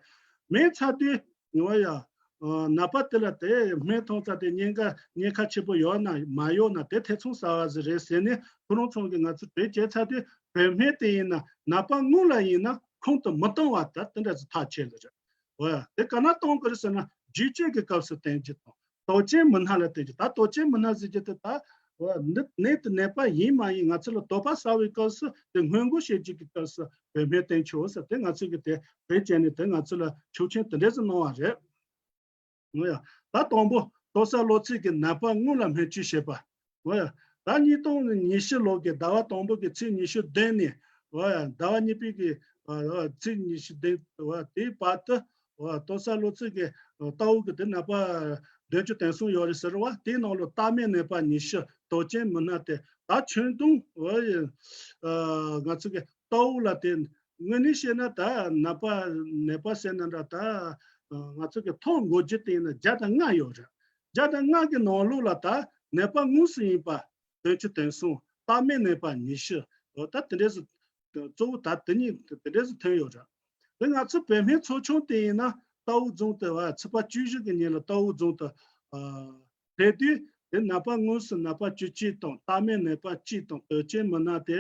མེད་ཚར་དུས་ངོ་ཡ། ནད་པ་དེ་ལ་དེ་སྨན་འཐུང་ཚར་དེ་གཉན་ཁ་གཉན་ཁ་ཆེ་པོ་ཡོད་ན་མ་ཡོད་ན་དེ་ཐེ་ཚོམ་ཟ་བ་ཟིག་རེད་ཟེར་ནས་ཁོ་རང་ཚོ་གིས་ང་ཚོ་གྲོས་བྱས་ཚར་དུས་བོད་སྨན་དེ་ཡིན་ན་ནད་པ་སྔོན་ལ་ཡིན་ན་ཁོང་དུ་མི་གཏོང་བ་ད་དེ་འདྲ་ཟིག་ཐག་ཆོད་ལ་རེད། འོ་ཡ། དེ་ག་ན་གཏོང་དགོས་རེད་ཟེར་ན་རྒྱུ་རྐྱེན་གྱི་སྐབས་སུ་བསྟེན་རྒྱུ་དང་། དོགས་ཅན་མི་སྣ་ལ་བསྟེན་རྒྱུ། ད་དོགས་ཅན་མི་སྣ་ཟེར་རྒྱུ་དེ་ད་འོ་ཡ། འདི་ནད་དེ་ནད་པ་ཡིན་མ་ཡིན་ང་ཚོ་ལ་དོགས་པ་ཟ་བའི་སྐབས་སུ་དེ་སྔོན་འགོག་བྱེད་རྒྱུ་གི་སྐབས་སུ་བོད་སྨན་བསྟེན་ཆོག་ཟེར་དེ་ང་ཚོ་གི་དེ་བོད་ཅན་ནི་དེ་ང་ཚོ་ལ་ཆོག་མཆན་དེ་འདྲས་སུ་གནང་བ་རེད། འོ་ཡ། ད་དང་པོ་ལྟོ་ས་གློ་ཚད་ཀྱི་ནད་པ་སྔོན་ལ་སྨན་བཅོས་བྱེད་པ། འོ་ཡ། ད་ཉིས་སྟོང་ཉི་ཤུ་ལོ་གི་ཟླ་བ་དང་པོ་གི་ཚེས་ཉི་ཤུ་བདུན་ནས་འོ་ཡ། ཟླ་བ་གཉིས་པའི་གི་ཚེས་ཉི་ཤུ་བདུན་འོ་ཡ། དེའི་བར་དུ་འོ་ཡ། ལྟོ་ས་གློ་ཚད་ཀྱི་ལྟ་བུ་གི་དེ་ནད་པ་བདུན་ཅུ་དོན་གསུམ་ཡོད་རེད་ཟེར་བ་དེའི་ནང་ལ་ལྟ་སྨན་ནད་པ་ཉི་ཤུ། དོགས་ཅན་མི་སྣ་དེ་ད་ཁྱོན་བསྡོམས་འོ་ཡ། ང་ཚོ་གི་ལྟ་བུ་ལ་དེ་དངོས་གནས་བཤད་ན་ད་ནད་པ་ནད་པ་ཟེར་ན་འདྲ་ད་ང་ཚོ་གི་ཐོ་འགོད་རྒྱུ་དེ་ཡིན་ན་བརྒྱ་དང་ལྔ་ཡོད་རེད། བརྒྱ་དང་ལྔ་གི་ནང་ལོགས་ལ་ད་ནད་པ་དངོས་སུ་ཡིན་པ་བདུན་ཅུ་དོན་གསུམ། ལྟ་སྨན་ནད་པ་ཉི་ཤུ། འོ་ད་དེ་འདྲས་སུ་གཙོ་བོ་ད་དེ་གཉིས་དེ་འདྲས་སུ་ཐོན་ཡོད་རེད། དེ་ང་ཚོ་བོད་སྨན་ཚོགས་ཆུང་དེ་ཡིན་ན་ལྟ་བུ་རྫོང་དུ་བ་ཚེས་པ་བཅུ་བཞི་གི་ཉིན་ལ་ལྟ་བུ་རྫོང་དུ་ཨ། དེ་དུས་དེ་ནད་པ་དངོས་སུ་ནད་པ་བཅུ་གཅིག་དང་ལྟ་སྨན་ནད་པ་གཅིག་དང་དོགས་ཅན་མི་སྣ་དེ་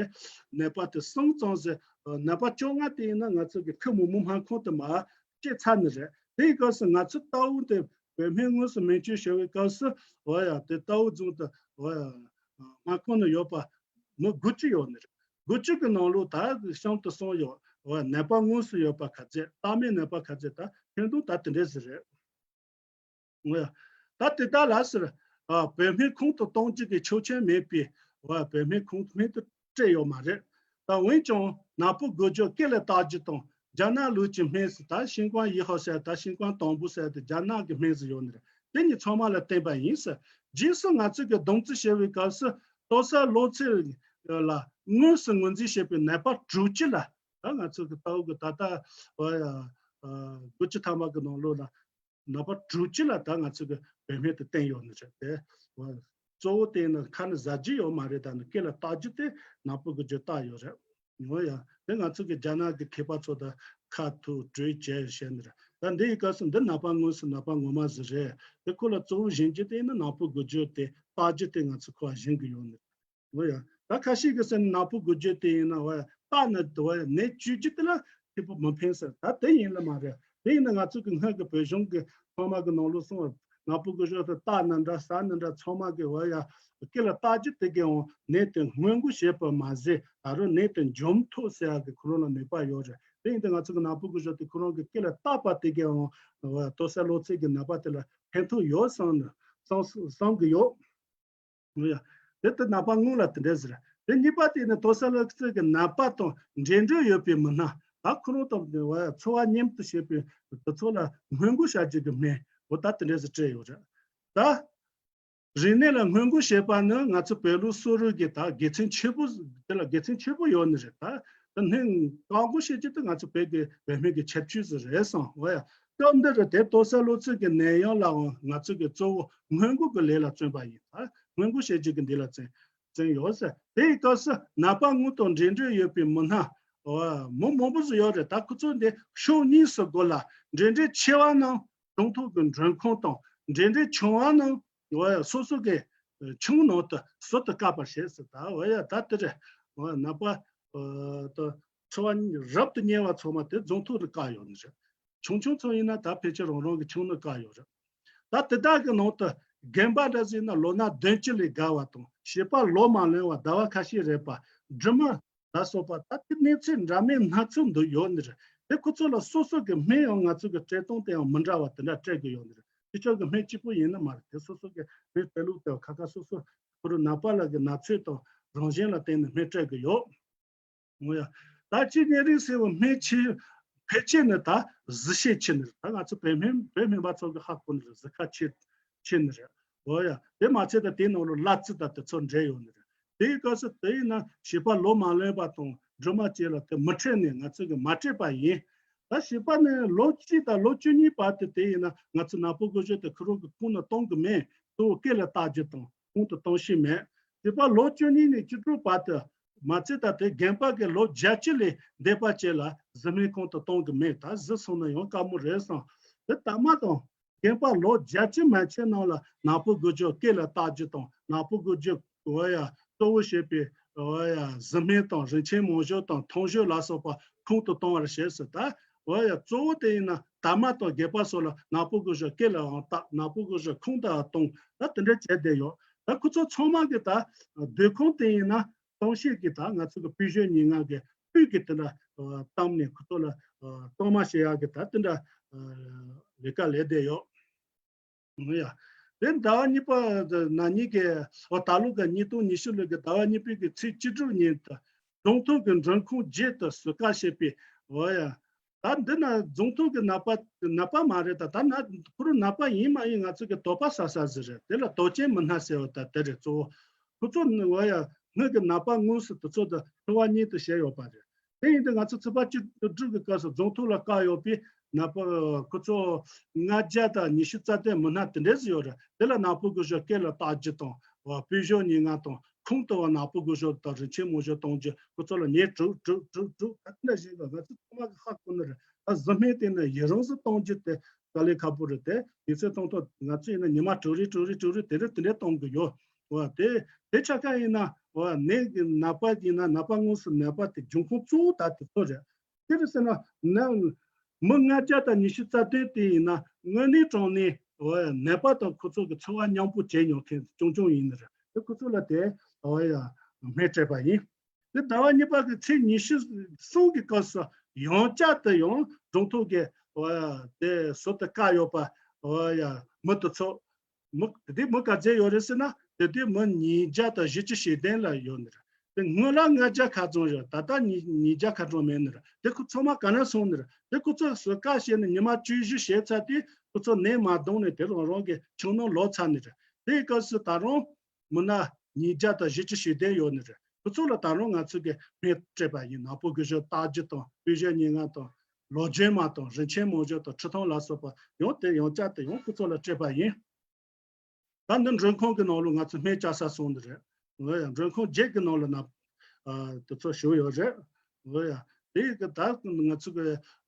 ནད་པ་དེ་གསུམ་ཙམ་ཟེར། ནད་པ་བཅོ་ལྔ་དེ་ཡིན་ན་ང་ཚོ་གི་ཁུལ་མི་མང་སྨན་ཁང་དུ་མར་སྐྱེལ་ཚར་ནི་རེད། དེའི་སྐབས་སུ་ང་ཚོ་ལྟ་བུ་དེ་བོད་སྨན་དངོས་སུ་སྨན་བཅོས་བྱེད་པའི་སྐབས་སུ་འོ་ཡ་དེ་ལྟ་བུ་རྫོང་དུ་འོ་ཡ་སྨན་ཁང་ནང་ཡོད་པ་མི་དགུ་བཅུ་ཡོད་ནི་རེད། དགུ་བཅུ་གི་ནང་ལོགས་ད་གཤམ་དུ་གསུངས་ཡོད། འོ་ཡ་ནད་པ་དངོས་སུ་ཡོད་པ་ག་ཚད་ལྟ་སྨན་ནད་པ་ག་ཚད་ད་ཁྱོན་བསྡོམས་ད་དེ་འདྲས་ཟིག་རེད། འོ་ཡ། ད་དེ་དག་ལ་ཟེར། ཨ། བོད་སྨན་ཁོང་དུ་གཏོང་རྒྱུ་གི་ཆོག་མཆན་མེད་པའི་འོ་ཡ་བོད་སྨན་ཁོང་སྨན་དུ་སྤྲད་ཡོད་མ་རེད། ད་འོན་ཀྱང་ནག་པོ་དགུ་སྦྱོར་སྐེ་ལ་བཏགས་རྒྱུ་དང་རྒྱ་ནག་ལུགས་ཀྱི་སྨན་ཟེར་ད་ཤིན་ཀང་ཡི་ཧོ་ཟེར་ད་ཤིན་ཀང་དང་པོ་ཟེར་དེ་རྒྱ་ནག་གི་སྨན་ཟིག་ཡོད་ནི་རེད། དེ་གཉིས་ཚང་མ་ལ་བསྟེན་པ་ཡིན་ཟེར། རྗེས་སུ་ང་ཚོ་གི་སྡོམ་རྩིས་བྱེད་པའི་སྐབས་སུ་ལྟོ་ས་གློ་ཚད་ལ་དངོས་སུ་ངོས་འཛིན་བྱེད་པའི་ནད་པ་དྲུག་ཅུ་ལ་ད་ང་ཚོ་གི་ལྟ་བུ་གི་ད་ལྟ་འོ་ཡ་དགུ་བཅུ་ཐམ་པ་གི་ནང་ལོགས་ལ། ནད་པ་དྲུག་ཅུ་ལ་ད་ང་ཚོ་གི་བོད་སྨན་དེ་བསྟེན་ཡོད་ནི་རེད་དེ། གཙོ་བོ་དེ་ནི་ཁ་ནས་ཟ་རྒྱུ་ཡོད་མ་རེད། ད་ནི་སྐེ་ལ་བཏགས་རྒྱུ་དེ་ནག་པོ་དགུ་སྦྱོར་བཏགས་ཡོད་རེད། འོ་ཡ། དེ་ང་ཚོ་གི་རྒྱ་ནག་གི་མཁས་པ་ཚོ་དང་ཁ་ཐུག་གྲོས་བྱས་བྱས་ནི་རེད། ད་འདི་ཡི་སྐབས་སུ་འདི་ནད་པ་དངོས་སུ་ནད་པ་ངོ་མ་ཟིག་རེད། དེ་ཁོ་ལ་གཙོ་བོ་སྦྱིན་རྒྱུ་དེ་ནི་ནག་པོ་དགུ་སྦྱོར་དེ་བཏགས་རྒྱུ་དེ་ང་ཚོ་ཁོ་ལ་སྦྱིན་གི་ཡོད་ནི་རེད། འོ་ཡ། ད་ཁ་ཤས་ཀྱིས་ཟེར་ན་ནག་པོ་དགུ་སྦྱོར་དེ་ཡིན་ན་འོ་ཡ་བཏགས་ན་འོ་ཡ་ནད་བཅོས་རྒྱུ་དེ་ལ་ཐེ་པོ་མི་ཕན་ཟེར། ད་དེ་ཡིན་ལ་མ་རེད། དེ་ཡིན་ན་ང་ཚོ་གི་སྔར་གྱི་བོད་གཞུང་གི་ཚང་མ་གི་ནང་ལོགས་གསུངས་པ་ནག་པོ་དགུ་སྦྱོར་དེ་བཏགས་ན་འདྲ་ཟ་ན་འདྲ་ཚང་མ་གི་འོ་ཡ་སྐེ་ལ་བཏགས་རྒྱུ་དེ་གའི་འོང་ནད་དེ་སྔོན་འགོག་བྱེད་པ་མ་ཟད་ད་རུང་ནད་དེ་འཇོམས་ཐུབ་ཟེར་ཡ་གི་ཁོ་རང་ལ་ནུས་པ་ཡོད་རེད། དེ་ཡིན་དུས་ང་ཚོ་གི་ནག་པོ་དགུ་སྦྱོར་དེ་ཁོ་རང་གི་སྐེ་ལ་བཏགས་པ་དེ་གའི་འོང་འོ་ཡ་ལྟོ་ས་གློ་ཚད་ཀྱི་ནད་པ་དེ་ལ་ཕན་ཐོགས་ཡོད་བསམ་ནས་བསམ་བསམ་གི་ཡོད། འོ་ཡ། དེ་ལྟར་ནད་པ་སྔོན་ལ་དེ་འདྲ་ཟེར། དེ་གཉིས་པ་དེ་ནི་ལྟོ་ས་གློ་ཚད་ཀྱི་ནད་པ་དང་འབྲེལ་འདྲིས་ཡོད་པའི་མི་སྣ། ད་ཁོ་རང་དང་འཚོ་བ་མཉམ་དུ་བྱེད་པའི་དེ་ཚོ་ལ་སྔོན་འགོག་བྱ་རྒྱུ་གི་སྨན་འོ་ད་དེ་འདྲ་ཟེར་སྤྲད་ཡོད་རེད། ད་རིམས་ནད་ལ་སྔོན་འགོག་བྱེད་པ་ནི་ང་ཚོ་བོད་ལུགས་གསོ་རིག་གི་ད་དགེ་མཚན་ཆེ་པོ་དེ་ལ་དགེ་མཚན་ཆེ་པོ་ཡོད་ནི་རེད། ད་དེ་ནི་བཀག་འགོག་བྱེད་རྒྱུ་དེ་ང་ཚོ་བོད་ཀྱི་བོད་སྨན་གྱི་ཁྱད་ཆོས་ཟིག་རེད་བསམ། འོ་ཡ། སྐབས་འདི་རུ་དེ་ལྟོ་ས་གློ་ཚད་ཀྱི་ནད་ཡམས་ལའང་ང་ཚོ་གི་གཙོ་བོ་སྔོན་འགོག་གི་ལས་ལ་བརྩོན་པ་ཡིན། ད་སྔོན་འགོག་བྱེད་རྒྱུ་གི་འདི་ལ་བརྩོན་བརྩོན་ཡོད་ཟེར། དེའི་སྐབས་སུ་ནད་པ་དངོས་དང་འབྲེལ་འདྲིས་ཡོད་པའི་མི་སྣ་འོ་མི་མང་པོ་ཟིག་ཡོད་རེད། ད་ཁོ་ཚོ་འདི་ཕྱོགས་གཉིས་སུ་བགོས་ལ་འབྲེལ་འདྲིས་ཆེ་བ་རྣམས་གྲོང་ཐོག་གི་མགྲོན་ཁང་དང་འབྲེལ་འདྲིས་ཆུང་བ་རྣམས་འོ་སོ་སོ་གི་ཁྱིམ་ནང་དུ་ཟུར་དུ་བཀག་པར་བྱེད་ཟེར། ད་འོ་ཡ་ད་དེ་རེད། འོ་ནད་པ་ཨ་ད་འཚོ་བ་རབ་ཏུ་ཉེ་བ་ཚང་མ་དེ་རྫོང་ཐོག་ཏུ་བཀག་ཡོད་ནི་རེད། ཆུང་ཆུང་ཚོ་ཡིན་ན་ད་ཕལ་ཆེར་རང་རང་གི་ཁྱིམ་ནང་བཀག་ཡོད་རེད། ད་དེ་དག་གི་ནང་དུ་རྒན་པ་འདྲ་ཟིག་ཡིན་ན་ལོ་ན་བདུན་ཅུ་ལས་བརྒལ་བ་དང་བྱིས་པ་ལོ་མ་ལོན་པ་ཟླ་བ་ཁ་ཤས་རེད་པ་སྦྲུམ་མ་ལ་སོགས་པ་ད་དེ་གནས་ཚུལ་འདྲ་མིན་སྣ་ཚོགས་འདུག་ཡོད་ནི་རེད། དེ་ཁོ་ཚོ་ལ་སོ་སོ་གི་སྨན་ཡང་ང་ཚོ་གི་སྤྲད་སྟངས་དེ་ཡང་མི་འདྲ་བ་དེ་འདྲ་སྤྲད་གི་ཡོད་ནི་རེད། སྤྱི་ཁྱབ་ཀྱི་སྨན་གཅིག་པུ་ཡིན་ནི་མ་རེད། དེ་སོ་སོ་གི་སྨན་སྤྲད་ལུགས་དེ་ཁ་ཁ་སོ་སོ་ཁོ་རང་ནད་པ་ལ་གི་ན་ཚོད་དང་རང་བཞིན་ལ་བརྟེན་ནས་སྨན་སྤྲད་གི་ཡོད། འོ་ཡ། ད་ཅི་ཉེ་རིང་ཟེར་བ་སྨན་ཆེ་ཕལ་ཆེར་ནི་ད་གཟི་ཤེད་ཆེ་ནི་རེད། ད་ང་ཚོ་བོད་སྨན་བོད་སྨན་པ་ཚོ་གི་ཧ་གོ་ནི་རེད། གཟི་ཁ་ཆེ་ཆེ་ནི་རེད། འོ་ཡ། དེ་མ་ཚད་ད་དེ་ནང་ལོ་གླ་རྩི་ད་དེ་ཚོ་འདྲེས་ཡོད་ནི་རེད། དེའི་སྐབས་སུ་དེ་ཡིན་ན་བྱིས་པ་ལོ་མ་ལོན་པ་དང་སྦྲུམ་མ་བཅས་ལ་དེ་མི་སྤྲད་ནས་ང་ཚོ་གི་མ་སྤྲད་པ་ཡིན། ད་བྱིས་པ་ནི་ལོ་གཅིག་དང་ལོ་བཅུ་གཉིས་བར་དུ་དེ་ཡིན་ན་ང་ཚོ་ནག་པོ་དགུ་སྦྱོར་དེ་ཁོ་རང་གི་ཁོང་ནས་གཏོང་གི་མེད། གཙོ་བོ་སྐེ་ལ་བཏགས་རྒྱུ་དང་ཁོང་དུ་གཏོང་ཤེས་མེད། བྱིས་པ་ལོ་བཅུ་གཉིས་ནས་བཅུ་དྲུག་བར་དུ་ མ་ཚད་ད་དེ་རྒན་པ་གི་ལོ་བརྒྱད་ཅུ་ལས་འདས་པ་བཅས་ལ་གཟི་སྨན་ཁོང་དུ་གཏོང་གི་མེད། ད་གཟི་སོང་ན་ཡང་དཀའ་མོ་རེད་བསམ། དེ་ལྟ་མ་དང་རྒན་པ་ལོ་བརྒྱད་ཅུ་མན་ཆད་ནང་ལ་ནག་པོ་དགུ་བཅུ་སྐེ་ལ་བཏགས་རྒྱུ་དང་ནག་པོ་དགུ་བཅུ་འོ་ཡ་གཙོ་བོ་བྱས་པའི་འོ་ཡ་གཟི་སྨན་དང་རིན་ཆེན་མང་ཤོས་དང་ཐོང་གཤོལ་ལ་སོགས་པ་ཁོང་དུ་གཏོང་བར་བྱེད་ཟེར། ད་འོ་ཡ་གཙོ་བོ་དེ་ཡིན་ན་དར་མ་དང་རྒྱས་པ་སོགས་ལ་ནག་པོ་དགུ་བཅུ་སྐེ་ལའང་བཏགས། ནག་པོ་དགུ་བཅུ་ཁོང་དུའང་གཏོང་། ད་དེ་འདྲ་བྱས་བསྡད་ཡོད། ད་ཁོ་ཚོ་ཚང་མ་གི་ད་སྡོད་ཁང་དེ་ཡིན་ན་གཏོང་བྱེད་ཀྱི་ད་ང་ཚོ་གི་པུས་ཞོལ་ཉེ་ང་གི་སྤུས་ཀྱི་དེ་འདྲ་བཏང་ནས་ཁོ་ཚོ་ལ་གཏོར་མ་བྱེད་ཡག་གི་ད་དེ་འདྲ་ལས་ཀ་ལས་བསྡད་ཡོད། ཡ། དེ་ཟླ་བ་གཉིས་པ་ན་ནིང་གི་འོ་ད་ལོ་གི་ཉིས་སྟོང་ཉི་ཤུ་ལོ་གི་ཟླ་བ་གཉིས་པའི་གི་ཚེས་བཅུ་དྲུག་ཉིན་དུ་རྫོང་ཐོག་གི་མགྲོན་ཁང་བརྒྱད་དུ་ཟུར་བཀག་བྱས་པའི་འོ་ཡ། ད་འདི་ན་རྫོང་ཐོག་གི་ནད་པ་ནད་པ་མ་རེད། ད་ད་ན་ཁོ་རང་ནད་པ་ཡིན་མ་ཡིན་ང་ཚོ་གི་དོགས་པ་ཟ་ས་ཟིག་རེད། དེ་ལ་དོགས་ཅན་མི་སྣ་ཟེར་བ་ད་དེ་རེད། གཙོ་བོ་ཁོ་ཚོ་ནི་འོ་ཡ་སྔོན་གི་ནད་པ་དངོས་སུ་དེ་ཚོ་དང་འཚོ་བ་གཉིས་དུ་བྱས་ཡོད་པ་རེད། དེ་ཡིན་དུས་ང་ཚོ་ཚེས་པ་བཅུ་དྲུག་གི་སྐབས་སུ་རྫོང་ཐོག་ལ་བཀག་ཡོད་པའི་ནད་པ་ཁོ་ཚོ་ལྔ་བརྒྱ་དང་ཉི་ཤུ་རྩ་བདུན་མི་སྣ་དེ་འདྲས་ཟིག་ཡོད་རེད། དེ་ལ་ནག་པོ་དགུ་བཅུ་སྐེ་ལ་བཏགས་རྒྱུ་དང་པུས་ཞོལ་ཉེ་ང་དང་ཁོང་དུ་བ་ནག་པོ་དགུ་བཅུ་དང་རིན་ཆེན་མང་ཤོས་གཏོང་རྒྱུ། ཁོ་ཚོ་ལ་ཉེས་དྲུག་དྲུག་དྲུག་དྲུག་ད་དེ་འདྲ་བྱས་པ་ང་ཚོ་ཚང་མ་གི་ཧ་གོ་ནི་རེད། ད་གཟི་སྨན་དེ་ནི་ཡི་རངས་སུ་གཏོང་རྒྱུ་དེ་དཀའ་ལས་ཁག་པོ་རེད། དེ་དུས་ཚོད་གཏོང་ཐོག་ང་ཚོ་ཡིན་ན་ཉི་མ་དྲུག་རེ་དྲུག་རེ་དྲུག་རེ་དེ་རེ་དེ་འདྲས་གཏོང་གི་ཡོད། འོ་དེ་དེ་ཆ་ཁ་ཡིན་ན་འོ་ནད་ཀྱི་ནད་པ་ཡིན་ན་ནད་པ་དངོས་སུ་ནད་པ་དེ་འབྱུང་ཁུངས་གཙོ་བོ་ད་དེ་ཚོ་རེད། དེ་རེད་ཟེར་ན་ན་མི་ལྔ་བརྒྱ་དང་ཉི་ཤུ་རྩ་བདུན་དེ་ཡིན་ན་དངོས་གནས་དྲང་གནས་འོ་ནད་པ་དང་ཁོ་ཚོ་གི་འཚོ་བ་མཉམ་པོ་བྱས་མྱོང་མཁན་རྐྱང་རྐྱང་ཡིན་ནི་རེད། དེ་ཁོ་ཚོ་ལ་དེ་འོ་ཡ་སྨན་སྤྲད་པ་ཡིན། དེ་ཟླ་བ་གཉིས་པ་གི་ཚེས་ཉི་ཤུ་གསུམ་གི་སྐབས་སུ་ཡང་བསྐྱར་དུ་ཡང་རྫོང་ཐོག་གི་འོ་ཡ་དེ་ཟུར་དུ་བཀག་ཡོད་པ་འོ་ཡ་མི་དེ་ཚོ། མི་དེ་དུས་མི་ག་ཚད་ཡོད་རེད་ཟེར་ན་དེ་དུས་མི་ཉིས་བརྒྱ་དང་བཞི་བཅུ་ཞེ་བདུན་ལ་ཡོད་ནི་རེད། དེ་སྔོན་ལ་ལྔ་བརྒྱ་ཁ་ཚང་ཡོད། ད་ལྟ་ཉིས་ཉིས་བརྒྱ་ཁ་གྲངས་མེད་ནི་རེད། དེ་ཁོ་ཚང་མ་ག་ན་སོང་ནི་རེད། དེ་ཁོ་ཚོ་ཟུར་བཀག་བྱས་ནས་ཉི་མ་བཅུ་བཞི་བྱས་ཚར་དུས་ཁོ་ཚོ་ནད་མ་གདོང་ནས་དེ་རང་རང་གི་ཁྱིམ་ནང་ལོག་ཚར་ནི་རེད། དེའི་སྐབས་སུ་ད་རུང་མི་སྣ་ཉིས་བརྒྱ་དང་བཞི་བཅུ་ཞེ་བདུན་ཡོད་ནི་རེད། ཁོ་ཚོ་ལ་ད་རུང་ང་ཚོ་གི་སྨན་སྤྲད་པ་ཡིན། ནག་པོ་དགུ་བཅུ་བཏགས་རྒྱུ་དང་པུས་ཞོལ་ཉེ་ང་དང་ལོ་རྒྱུས་མ་དང་རིན་ཆེན་མང་ཤོས་དང་ཁྲི་ཐང་ལ་སོགས་པ་ཡང་དེ་ཡང་བསྐྱར་དུ་ཡང་ཁོ་ཚོ་ལ་སྤྲད་པ་ཡིན། ད་འདི་མགྲོན་ཁང་གི་ནང་ལ་ང་ཚོ་སྨན་བཅའ་ས་སོང་འདི་རེད། འོ་ཡ་མགྲོན་ཁང་བརྒྱད་ཀྱི་ནང་ལ་ན་ཨ་དེ་ཚོ་བཞུགས་ཡོད་རེད། འོ་ཡ་དེ་གི་ད་ང་ཚོ་གི་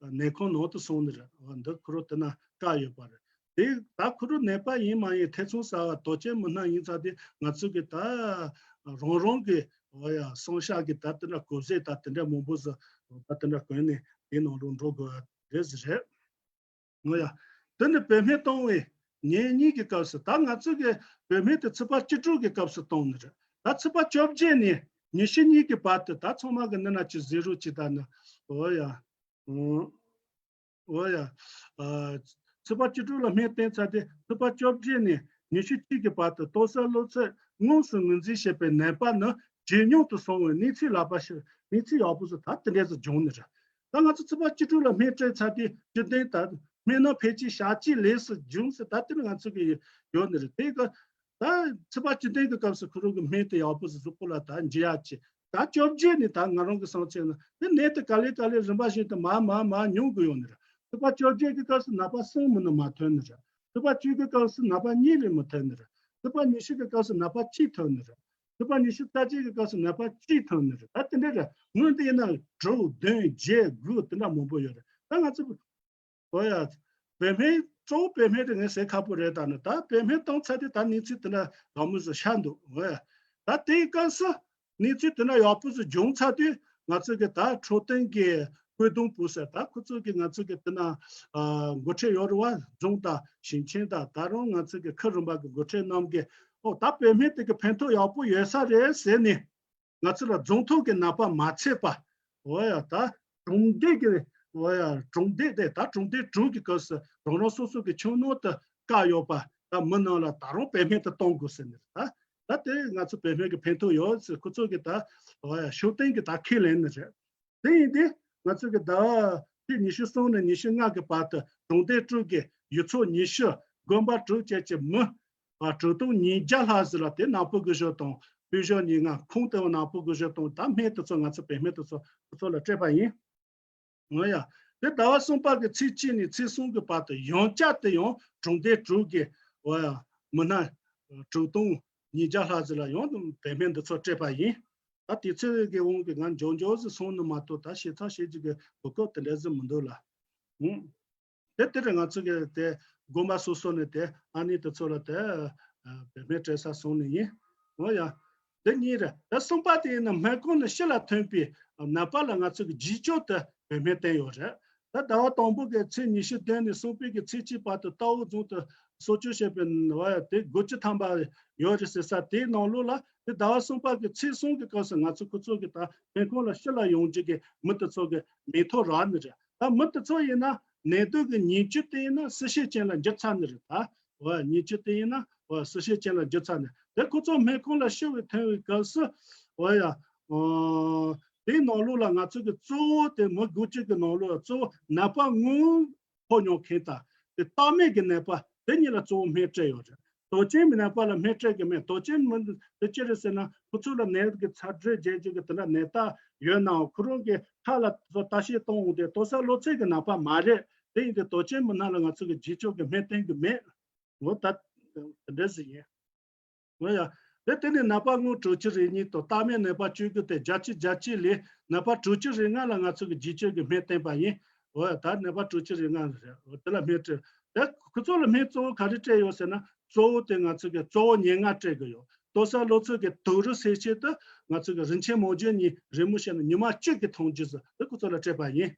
ནད་ཁང་ནང་དུ་སོང་འདི་རེད། འོ་འདི་ཁོ་རང་དེ་ན་བཀག་ཡོད་པ་རེད། དེ་ད་ཁོ་རང་ནད་པ་ཡིན་མ་ཡིན་ཐེ་ཚོམ་ཟ་བ་དོགས་ཅན་མི་སྣ་ཡིན་ཙང་དེ་ང་ཚོ་གི་ད་རང་རང་གི་འོ་ཡ་བསང་ཤ་གི་ད་དེ་འདྲ་གོས་ཟས་ད་དེ་འདྲ་མང་པོ་ཟ་ད་དེ་འདྲ་གོན་ནས་དེ་ནང་ལ་འགྲོ་དགོས་པ་རེད་ཟེར་རེད། འོ་ཡ། དེ་ནི་བོད་སྨན་གཏོང་བའི་ཉིན་གཉིས་ཀྱི་སྐབས་སུ་ད་ང་ཚོ་གི་བོད་སྨན་དེ་ཚེས་པ་བཅུ་དྲུག་གི་སྐབས་སུ་གཏོང་ནི་རེད། ད་ཚེས་པ་བཅོ་བརྒྱད་ནས་ཉི་ཤུ་གཉིས་ཀྱི་བར་དུ་ད་ཚང་མ་གི་ནི་ན་ཅི་ཟེར་རོ་ཅི་ད་ནི་འོ་ཡ། འོ་ཡ། ཚེས་པ་བཅུ་དྲུག་ལ་སྨན་བསྟེན་ཚར་ཏེ་ཚེས་པ་བཅོ་བརྒྱད་ནས་ཉི་ཤུ་གཅིག་གི་བར་དུ་ལྟོ་ཟ་གློ་ཚད་དངོས་སུ་ངོས་འཛིན་བྱེད་པའི་ནད་པ་ནི་ཇེ་ཉུང་དུ་སོང་བའི་གནས་ཚུལ་ལགས་པ་ཞིག་གནས་ཚུལ་ཡག་པོ་ཞིག་ད་དེ་འདྲས་སུ་བྱུང་ནི་རེད། ད་ང་ཚོ་ཚེས་པ་བཅུ་དྲུག་ལ་སྨན་སྤྲད་ཚར་དུས་བཅུ་བདུན་ད་སྨན་ནང་ཕལ་ཆེར་ཞག་གཅིག་ལས་སུ་བྱུང་ཟེར་ད་དེ་ནི་ང་ཚོ་གི་ཡོད་ནི་རེད། དེ་ག་ད་ཚེས་པ་བཅུ་བདུན་གི་སྐབས་སུ་ཁོ་རང་གི་སྨན་དེ་ཡག་པོ་ཞིག་གཟུགས་པོ་ལ་ད་འཇུ་ཡག་ཅིག་ད་བཅོ་བརྒྱད་ནས་ད་ང་རང་གི་བསམ་ཚུལ་ན་དེ་ནད་དེ་ག་ལེ་ག་ལེ་རིམ་པ་བཞིན་དུ་མར་མར་མར་ཉུང་དགོས་ཡོད་ནི་རེད། ཚེས་པ་བཅོ་བརྒྱད་གི་སྐབས་སུ་ནད་པ་གསུམ་མིན་ན་མ་ཐོན་ནི་རེད། ཚེས་པ་བཅུ་གི་སྐབས་སུ་ནད་པ་གཉིས་ལས་མི་ཐོན་ནི་རེད། ཚེས་པ་ཉི་ཤུ་གི་སྐབས་སུ་ནད་པ་གཅིག་ཐོན་ནི་རེད། ཚེས་པ་ཉི་ཤུ་རྩ་གཅིག་གི་སྐབས་སུ་ནད་པ་གཅིག་ཐོན་ནི་རེད། ད་དེ་འདྲ་རེད། སྔོན་དེ་ཡིན་ན་དྲུག་བདུན་བརྒྱད་དགུ་དེ་འདྲ་མང་པོ་ཡོད་རེད། ད་ང་ཚོ་འོ་ཡ། བོད་སྨན་གཙོ་བོ་བོད་སྨན་དེ་ངས་ཟེར་ཁག་པོ་རེད། ད་ནི་ད་བོད་སྨན་བཏང་ཚར་དུས་ད་གནས་ཚུལ་དེ་འདྲ་ཡག་མོ་ཟིག་ཤར་འདུག་འོ་ཡ། ད་དེའི་སྐབས་སུ་གནས་ཚུལ་དེ་འདྲ་ཡག་པོ་ཟིག་བྱུང་ཚར་དུས་ང་ཚོ་གི་ད་འཕྲོད་བསྟེན་གྱི་བཀོད་འདོམས་པུའུ་ཟེར་ད་ཁོ་ཚོ་གི་ང་ཚོ་གི་དེ་ན་འགོ་ཁྲིད་ཡོད་རེད་བ། རྫོང་དང་ཞིང་ཆེན་དང་ད་རུང་ང་ཚོ་གི་ཁུལ་རིམ་པ་གི་འགོ་ཁྲིད་རྣམས་ཀྱིས་ཨོ་ད་བོད་སྨན་དེ་གི་ཕན་ཐོགས་ཡག་པོ་ཡོད་ས་རེད་ཟེར་ནས། ང་ཚོ་ལ་རྫོང་ཐོག་གི་ནད་པ་མ་ཚད་པ། འོ་ཡ་ད་གྲོང་སྡེ་གི་འོ་ཡ་གྲོང་སྡེ་དེ་ད་གྲོང་སྡེ་དྲུག་གི་སྐབས་སུ་རང་རང་སོ་སོ་གི་ཁྱིམ་ནང་དུ་བཀག་ཡོད་པ་ད་མི་རྣམས་ལ་ད་རུང་བོད་སྨན་དེ་གཏོང་དགོས་ཟེར་ནས་ད་ད་དེ་ང་ཚོ་བོད་སྨན་གི་ཕན་ཐོགས་ཡོད་ཟེར་ཁོ་ཚོ་གི་ད་འོ་ཡ་ཤུགས་ལྡན་གི་ད་ཁས་ལེན་ནི་རེད། དེ་ཡིན་དུས་ང་ཚོ་གི་ཟླ་བ་ཚེས་ཉི་ཤུ་གསུམ་ནས་ཉི་ཤུ་ལྔ་གི་བར་དུ་གྲོང་སྡེ་དྲུག་གི་ཡུལ་ཚོ་ཉི་ཤུ་དགོན་པ་དྲུག་བཅས་ཀྱི་མི་དྲུག་སྟོང་ཉིས་བརྒྱ་ལྷག་ཟིག་ལ་དེ་ནག་པོ་དགུ་བཅུ་དང་པུས་ཤོག་ཉིས་ལྔ་ཁོང་དུ་བ་ནག་པོ་དགུ་བཅུ་དང་ད་སྨན་དེ་ཚོ་ང་ཚོ་བོད་སྨན་དེ་ཚོ་ཁོ་ཚོ་ལ་སྤྲད་པ་ཡིན། འོ་ཡ། དེ་ཟླ་བ་གསུམ་པ་གི་ཚེས་གཅིག་ནས་ཚེས་གསུམ་གི་བར་དུ་ཡང་བསྐྱར་དུ་ཡང་གྲོང་སྡེ་དྲུག་གི་འོ་ཡ་མི་སྣ་དྲུག་སྟོང་ཉིས་བརྒྱ་ལྷག་ཟིག་ལ་ཡང་བོད་སྨན་འདི་ཚོ་སྤྲད་པ་ཡིན། ད་དུས་ཚོད་ཀྱི་དབང་གིས་ང་མགྱོགས་མགྱོགས་ཟིག་སོང་ནི་མ་གཏོགས། ད་བྱས་ཙང་བྱེད་རྒྱུ་གི་གོ་སྐབས་དེ་འདྲ་ཟིག་མི་འདུག་ལ། ཨང་། དེ་དེ་རེད། ང་ཚོ་གི་དེ་དགོན་པ་སོ་སོ་ནས་དེ་ཨ་ནེ་དེ་ཚོ་ལ་དེ་ཨ་བོད་སྨན་སྤྲད་ས་སོང་ནི་ཡིན། འོ་ཡ། དེ་གཉིས་རེད། དེ་གསུམ་པ་དེ་ཡིན་ན་སྨན་ཁང་ནས་ཕྱི་ལ་ཐོན་པའི་ནད་པ་ལ་ང་ཚོ་གི་རྗེས་གཅོད་དེ་བོད་སྨན་བསྟེན་ཡོད་རེད། ད་ཟླ་བ་དང་པོ་གི་ཚེས་ཉི་ཤུ་བདུན་ནས་གསུམ་པའི་གི་ཚེས་གཅིག་བར་དུ་རྟའུ་རྫོང་དུ་གསོ་བཅོས་བྱས་པའི་ནད་པ་དེ་དགུ་བཅུ་ཐམ་པ་ཡོད་རེད་ཟེར་ས་དེའི་ནང་ལོགས་ལ། དེ་ཟླ་བ་གསུམ་པ་གི་ཚེས་གསུམ་གི་སྐབས་སུ་ང་ཚོ་ཁོ་ཚོ་གི་ད་སྨན་ཁང་ལ་ཕྱི་ལ་ཡོང་རྒྱུ་གི་མི་དེ་ཚོ་གི་མིང་ཐོ་རག་ནི་རེད། ད་མི་དེ་ཚོ་ཡིན་ན་ནད་དུག་གི་ཉེན་བཅུད་དེ་ཡིན་ན་བསིལ་ཤས་ཅན་ལ་འགྱུར་ཚར་ནི་རེད། ད་འོ་ཉེན་བཅུད་དེ་ཡིན་ན་འོ་བསིལ་ཤས་ཅན་ལ་འགྱུར་ཚར་ནི་རེད། དེ་ཁོ་ཚོ་སྨན་ཁང་ལ་ཕྱི་བའི་ཐོན་པའི་སྐབས་སུ་འོ་ཡ། ཨོ། དེའི་ནང་ལོགས་ལ་ང་ཚོ་གི་གཙོ་བོ་དེ་མི་དགུ་བཅུ་གི་ནང་ལོགས་ལ་གཙོ་བོ་ནད་པ་སྔོན་ཕོག་མྱོང་མཁན་དང་དེ་རྟགས་མེད་ཀྱི་ནད་པ་དེ་གཉིས་ལ་གཙོ་བོ་སྨན་སྤྲད་ཡོད་རེད། དོགས་ཅན་མི་ནད་པ་ལ་སྨན་སྤྲད་ཀྱི་མེད། དོགས་ཅན་མི་འདི་ཅི་རེད་ཟེར་ན། ཁོ་ཚོ་ལ་ནད་ཀྱི་ཚ་དྲོད་རྒྱས་རྒྱུ་གི་དེ་འདྲ་ནད་རྟགས་ཡོད་ནའང་ཁོ་རང་གི་ཁ་ལ་ཚོ་ལྟ་བཤལ་གཏོང་འོང་དེ་ལྟོ་ཚང་གློ་ཚད་ཀྱི་ནད་པ་མ་རེད། དེ་ཡིན་དུས་དོགས་ཅན་མི་སྣ་ལ་ང་ཚོ་གི་རྗེས་གཅོད་ཀྱི་སྨན་བསྟེན་གྱི་མེད། འོ་ད་དེ་འདྲ་ཟིག་ཡིན། འོ་ཡ། དེ་དེ་ནས་ནད་པ་སྔོན་དྲུག་ཅུ་རེ་གཉིས་དང་རྟགས་མེད་ནད་པ་བཅུ་དགུ་དེ་བརྒྱད་ཅུ་གྱ་གཅིག་ལས་ནད་པ་དྲུག་ཅུ་རེ་ལྔ་ལ་ང་ཚོ་གི་རྗེས་གཅོད་ཀྱི་སྨན་བསྟེན་པ་ཡིན། འོ་ཡ། ད་ནད་པ་དྲུག་ཅུ་རེ་ལྔ་རེད། འོ་དེ་ལ་སྨན་སྤྲད། དེ་ཁོ་ཚོ་ལ་སྨན་གཙོ་བོ་ག་རེ་སྤྲད་ཡོད་ཟེར་ན། གཙོ་བོ་དེ་ང་ཚོ་གི་གཙོ་བོ་ཉེར་ལྔ་སྤྲད་གི་ཡོད། ལྟོ་ཚང་གློ་ཚད་ཀྱི་དུག་རིགས་སེལ་ཆེད་དུ་ང་ཚོ་གི་རིན་ཆེན་མོ་རྒྱུ་གཉིས་རེས་མོས་བྱས་ནས་ཉི་མ་བཅུ་གི་འཐུང་རྒྱུ་ཟེར་དེ་ཁོ་ཚོ་ལ་སྤྲད་པ་ཡིན།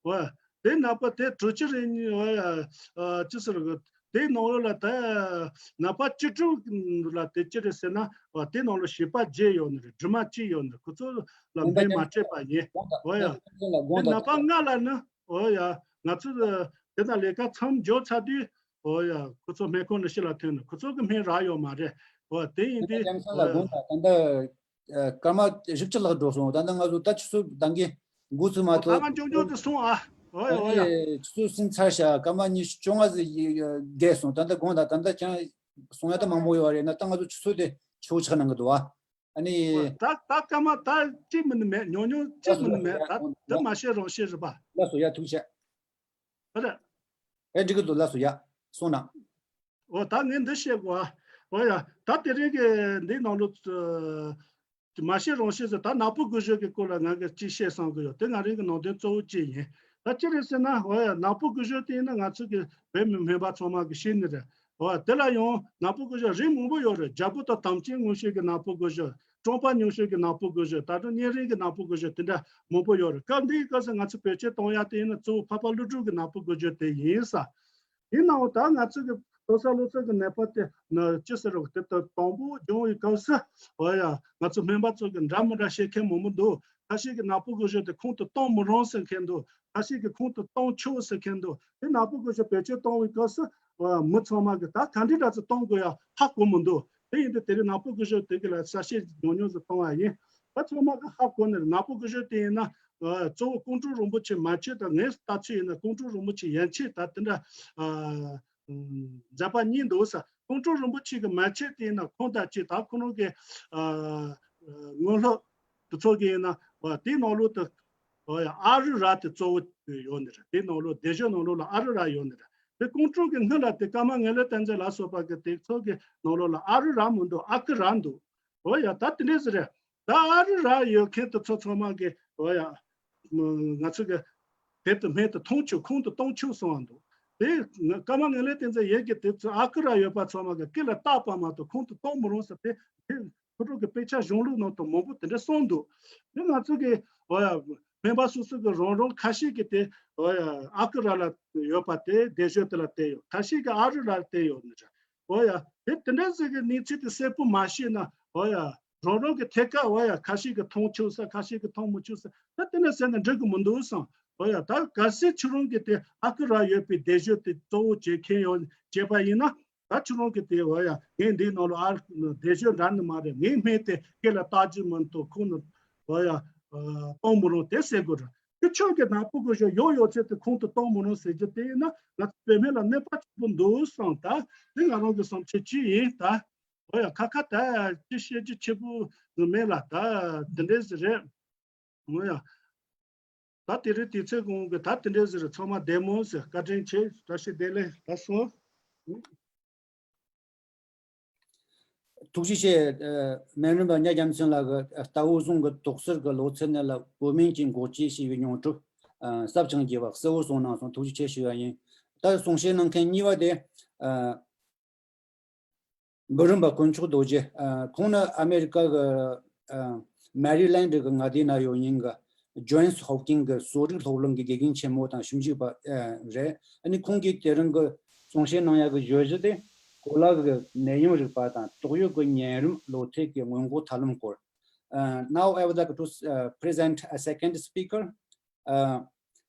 འོ། དེ་ནད་པ་དེ་དྲུག་ཅུ་རེ་གཉིས། འོ་ཡ། ཨ་ཅི་ཟེར་གི། དེའི་ནང་ལོགས་ལ་ད་ནད་པ་བཅུ་དྲུག་ལ་དེ་ཅི་རེད་ཟེར་ན། འོ་དེའི་ནང་ལོགས་བྱིས་པ་བརྒྱད་ཡོད་ནི་རེད། སྦྲུམ་མ་གཅིག་ཡོད་ནི་རེད། ཁོ་ཚོ་ལ་སྨན་མ་སྤྲད་པ་ཡིན། འོ་ཡ། དེ་ནད་པ་ལྔ་ལ་ནི། འོ་ཡ། ང་ཚོ་དེ་དང་ལས་ཀ་མཚམས་འཇོག་ཚར་དུས། འོ་ཡ། ཁོ་ཚོ་སྨན་ཁང་ནས་ཕྱི་ལ་ཐོན་ནས་ཁོ་ཚོ་གི་སྨན་རག་ཡོད་མ་རེད། འོ་དེ་ཡིན་དུས། འོ་ཡ། ཨ། སྐར་མ་བཞི་བཅུ་ལྷག་འགྲོ་སོང་། ད་ལྟ་ང་ཚོ་ད་ཆུ་ཚོད་ད་གིན་འགོ་ཚུགས་མ་ཐུབ། སྐར་མ་མགྱོགས་མགྱོགས་དུ་སོང་ཨ། འོ་ཡ་འོ་ཡ། ཆུ་ཚོད་ཟིན་ཚར་ཤག་སྐར་མ་ཉི་ཤུ་བཅོ་ལྔ་ཟིག་བརྒལ་སོང་། ད་ལྟ་དགོངས་དག་ད་ལྟ་ཀྱང་སོང་ཡ་ད་མང་པོ་ཡོད་རེད་ན། ད་ང་ཚོ་ཆུ་ཚོད་དེ་ཆོག་ཆག་གནང་གི་འདུག་ཨ། ཨ་ནི། ད་ད་སྐར་མ་ད་གཅིག་མིན་ནི་མེད། ཉུང་ཉུང་གཅིག་མིན་ནི་མེད། ད་འདི་མ་བཤད་རང་བཤད་རེད་པ། ལགས་སོ་ཡ། ཐུགས་རྗེ་ཆེ། ཨ་རེད། ཨེ་འགྲིག་གི་འདུག་ལགས་སོ་ཡ། གསུངས་ན། འོ་ད་ངས་འདི་བཤད་དགོས་ཨ། འོ་ཡ། ད་དེ་རིང་གི་འདི་ནང་ལོགས། ཨ། མ་བཤད་རང་བཤད་ཟེར། ད་ནག་པོ་དགུ་བཞི་གི་སྐོར་ལ་ང་གིས་ཅིག་བཤད་བསམ་གི་ཡོད། དེ་ང་རང་གི་ནང་དོན་གཙོ་བོ་གཅིག་ཡིན། ད་ཅི་རེད་ཟེར་ན། འོ་ཡ། ནག་པོ་དགུ་བཞི་དེ་ཡིན་ན་ང་ཚོ་གི་བོད་མི་སྨན་པ་ཚང་མ་གི་ཤེས་ནི་རེད། འོ་དེ་ལ་ཡང་ནག་པོ་དགུ་བཞི་རིགས་མང་པོ་ཡོད་རེད། རྒྱལ་པོ་དང་དམ་ཅན་མངོན་ཤེས་ཀྱི་ནག་པོ་དགུ་བཞི། གྲོང་པ་ཉུང་ཤོས་ཀྱི་ནག་པོ་དགུ་བཞི། ད་དུང་གཉན་རིམས་ཀྱི་ནག་པོ་དགུ་བཞི། དེ་འདྲ་མང་པོ་ཡོད་རེད། སྐབས་འདིའི་སྐབས་སུ་ང་ཚོ་བེད་སྤྱོད་གཏོང་ཡ་དེ་ཡིན་ན་གཙོ་བོ་ཕག་པ་ཀླུ་སྒྲུབ་ཀྱི་ནག་པོ་དགུ་བཞི་དེ་ཡིན་ས། ཡིན་ནའང་ད་ང་ཚོ་གི་ལྟོ་ཚང་གློ་ཚད་ཀྱི་ནད་པ་དེ་ནི་ཅི་ཟེར་རོ། དེ་ལྟར་དང་པོ་སྦྱོང་བའི་སྐབས་སུ། འོ་ཡ། ང་ཚོ་སྨན་པ་ཚོ་གི་འདྲ་མི་འདྲ་བཤད་མཁན་མང་པོ་འདུག་ཁ་ཤས་ཀྱིས་ནག་པོ་དགུ་བཞི་དེ་ཁོང་དུ་གཏོང་མི་རུང་ཟེར་མཁན་འདུག་ཁ་ཤས་ཀྱིས་ཁོང་དུ་གཏོང་ཆོག་ཟེར་མཁན་འདུག་དེ་ནག་པོ་དགུ་བཞི་བེད་སྤྱོད་གཏོང་བའི་སྐབས་སུ། འོ་ཡ། མི་ཚང་མ་གིས་ད་ག་འདྲ་འདྲ་ཚོ་གཏོང་དགོས་ཡ་ཧ་གོ་མི་འདུག་དེ་ཡིན་དུས་དེ་རིང་ནག་པོ་དགུ་བཞི་དེ་གི་ལ་གསལ་བཤད་ཉུང་ཉུང་ཟིག་གཏོང་བ་ཡིན། ད་ཚང་མ་གིས་ཧ་གོ་ནས། ནག་པོ་དགུ་བཞི་དེ་ཡིན་ན། ཨ། གཙོ་བོ་ཀོང་སྤྲུལ་རིན་པོ་ཆེ་མན་ཆད་དང་། ངས་ལྟ་ཚུལ་ཡིན་ན་ཀོང་སྤྲུལ་རིན་པོ་ཆེ་ཡན་ཆད་ད་དེ་འདྲ། ཨ། མཛད་པ་གཉིས་འདུག་ས། ཀོང་སྤྲུལ་རིན་པོ་ཆེ་གི་མན་ཆད་དེ་ཡིན་ན་ཁོང་དང་གཅིག་ད་ཁོ་རང་གི། ཨ། དངོས་སློབ་དེ་ཚོ་གི་ཡིན་ན། ཨ། དེའི་ནང་ལོགས་དུ། ཨོ་ཡ། ཨ་རུ་ར་དེ་གཙོ་བོ་ཡོད་ནི་རེད། དེའི་ནང་ལོགས་སྡེབ་སྦྱོར་ནང་ལོགས་ལ་ཨ་རུ་ར་ཡོད་ནི་རེད། དེ་ཀོང་སྤྲུལ་གྱི་སྔོན་ལ་དེ་ཀརྨ་ངེས་ལེགས་བསྟན་འཛིན་ལ་སོགས་པ་གི་དེ་ཚོ་གི་ནང་ལོགས་ལ་ཨ་རུ་ར་མི་འདུག་ཨ་ཀུ་ར་འདུག་ཨོ་ཡ། ད་དེ་འདྲས་ཟེར་རེད། ད་ཨ་རུ་ར་ཡོད་མཁན་དེ་ཚོ་ཚང་མ་གི། ཨོ་ཡ། ང་ཚོ་གི་དེབ་དེ་སྨན་དེ་འཐུང་ཆོག་ཁོང་དུ་གཏོང་ཆོག་གསུངས་པ་འདུག་དེ་ཀརྨ་ངེས་ལེགས་བསྟན་འཛིན་ཡིན་གི་དེ་ཚོ་ཨ་ཀུ་ར་ཡོད་པ་ཚང་མ་གི་སྐེ་ལ་བཏགས་པ་མ་གཏོགས་ཁོང་དུ་གཏོང་མི་རུང་ཟེར། དེ་དེ། ཁོ་ཚོ་གི་དཔེ་ཆ་གཞུང་ལུགས་ནང་དུ་མང་པོ་དེ་འདྲ་གསུངས་འདུག་དེ་ང་ཚོ་གི། འོ་ཡ། སྨན་པ་སོ་སོ་གི་རང་རང་ཁ་ཤས་ཀྱིས་དེ། འོ་ཡ། ཨ་ཀུ་ར་ལ་ཡོད་པ་དེ་སྡེབ་སྦྱོར་དེ་ལ་བལྟས་ཡོད། ཁ་ཤས་ཀྱིས་ཨ་རུ་ར་ལ་བལྟས་ཡོད་ནི་རེད། འོ་ཡ། དེ་དེ་འདྲ་ཟིག་གི་གནས་ཚུལ་དེ་གསལ་པོ་མ་ཤེས་ན། འོ་ཡ། རང་རང་གི་ཐད་ཀ། འོ་ཡ། ཁ་ཤས་ཀྱིས་འཐུང་ཆོག་ས། ཁ་ཤས་ཀྱིས་འཐུང་མི་ཆོག་ས། ད་དེ་འདྲ་ཟེར་ན་འགྲིག་གི་མི་འདུག་བསམ། འོ་ཡ། ད་གལ་སྲིད་ཁྱོད་རང་གིས་དེ་ཨ་ཀུ་ར་ཡོད་པའི་སྡེབ་སྦྱོར་དེ་གཙོ་བོ་བྱེད་མཁན་ཡོད་བྱས་པ་ཡིན་ན། ད་ཁྱོད་རང་གིས་དེ། འོ་ཡ། ངས་འདིའི་ནང་ལོགས་ཨ། སྡེབ་སྦྱོར་འདྲ་ནི་མ་རེད། ངའི་སྨན་དེ་སྐེ་ལ་བཏགས་རྒྱུ་མིན་འདུག་ཁོང་ནི། འོ་ཡ། ཨ། གཏོང་མི་རུང་དེ་ཟེར་དགོས་རེད། དེ་ཁྱོད་ཀྱིས་ནག་པོ་དགུ་བཞི་ཡོད་ཡོད་ཚད་དེ་ཁོང་དུ་གཏོང་མི་རུང་ཟེར་རྒྱུ་དེ་ཡིན་ན་ང་ཚོ་བོད་སྨན་ལ་གནོད་པ་ཆེན་པོ་འདུག་བསམ། ད་དེ་ང་རང་གི་བསམ་ཚུལ་གཅིག་ཡིན། ད། འོ་ཡ། ཁ་ཁ་ད་ཅི་བཤད་རྒྱུ་ཆེ་པོ་མེད་ལ། ད་དེ་འདྲས་ཟིག་རེད། འོ་ཡ། ད་དེ་རིང་དུས་ཚོད་གང་གི་ད་དེ་འདྲས་ཟིག་རེད། ཚང་མ་བདེ་མོ་ཟིག་བཀའ་དྲིན་ཆེ། བཀྲ་ཤིས་བདེ་ལེགས། ད་སོང་། ཐུགས་རྗེ་ཆེ། ཨ། སྨན་རམས་པ་གཉའ་རྒྱལ་མཚན་ལགས་ཀྱིས་རྟའུ་རྫོང་གི་དོག་གསར་གྱི་ལོ་ཚད་ནང་ལ་བོད་སྨན་གྱི་འགོག་བཅོས་ཞེས་པའི་སྙིང་སྟོབས། ཨ། ཟབ་སྦྱང་རྒྱས་པ་གསལ་བོ་གསུངས་གནང་སོང་། ཐུགས་རྗེ་ཆེ་ཞུ་བ་ཡིན། ད་གསུང་བཤད་གནང་མཁན་གཉིས་པ་དེ། ཨ། འབུམ་རམས་པ་དཀོན་མཆོག་རྡོ་རྗེ། ཨ། ཁོང་ནི་ཨ་མེ་རི་ཀ་གི། ཨ། མེ་རི་ལེན་ཌི་གི་མངའ་སྡེ་ན་ཡོད་མཁན་གྱི་ཇོན་སི་ཧོབ་ཀིན་གྱི་གསོ་རིག་སློབ་གླིང་གི་དགེ་རྒན་ཆེན་མོ་དང་ཞིབ་འཇུག་པ། ཨ། རེད། ཨ་ནི་ཁོང་གིས་དེ་རིང་གི་གསུང་བཤད་གནང་ཡག་གི་བརྗོད་གཞི་དེ། གོ་ལ་གི་ནད་ཡམས་རིག་པ་དང་ཏོག་དབྱིབས་ཀྱི་གཉན་རིམས་ལོ་ཐད་ཀྱི་སྔོན་འགོག་ཐབས་ལམ་སྐོར། Uh, now I would like to, uh, present a second speaker, uh,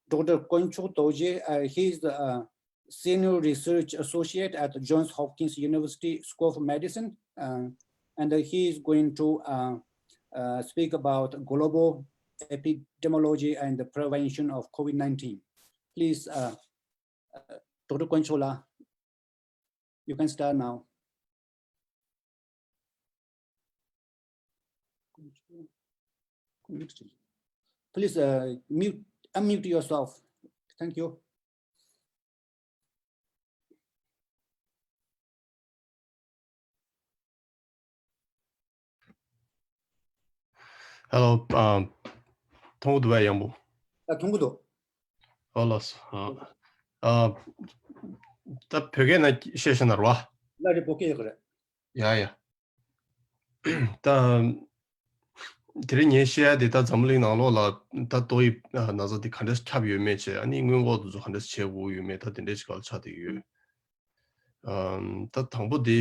Doctor Konchuk Dorji. Uh, he is the, uh, Senior Research Associate at Johns Hopkins University School of Medicine, uh, and he is going to, uh, uh, speak about global epidemiology and the prevention of COVID nineteen. Please, uh, uh, Doctor Konchuk la, you can start now. Please, uh, mute, unmute yourself. Thank you. Hello, um, མཐོང་གི་འདུག་པས། ཡག་པོ། ཨ། མཐོང་གི་འདུག། ཨོ་ལགས་སོ། ཨ། ཨ། ད་བོད་སྐད་ནང་བཤད་ཤེས་ན་རེད་པ། ལགས་རེད། བོད་སྐད་ཡག་གི་རེད། ཡ་ཡ། ད་དེ་རིང་ངས་བཤད་ཡ་དེ། ད་འཛམ་བུ་གླིང་ནང་ལོགས་ལ་ད་ཏོག་དབྱིབས་ན་ཚ་དེ་ག་འདྲས་ཁྱབ་ཡོད་མེད་བྱས། ཨ་ནི་སྔོན་འགོག་དེ་ཚོ་ག་འདྲས་བྱེད་དགོས་ཡོད་མེད། ད་དེ་འདྲས་ཞིག་ལ་ཆགས་བསྡད་ཡོད། ཨམ། ད་དང་པོ་དེ།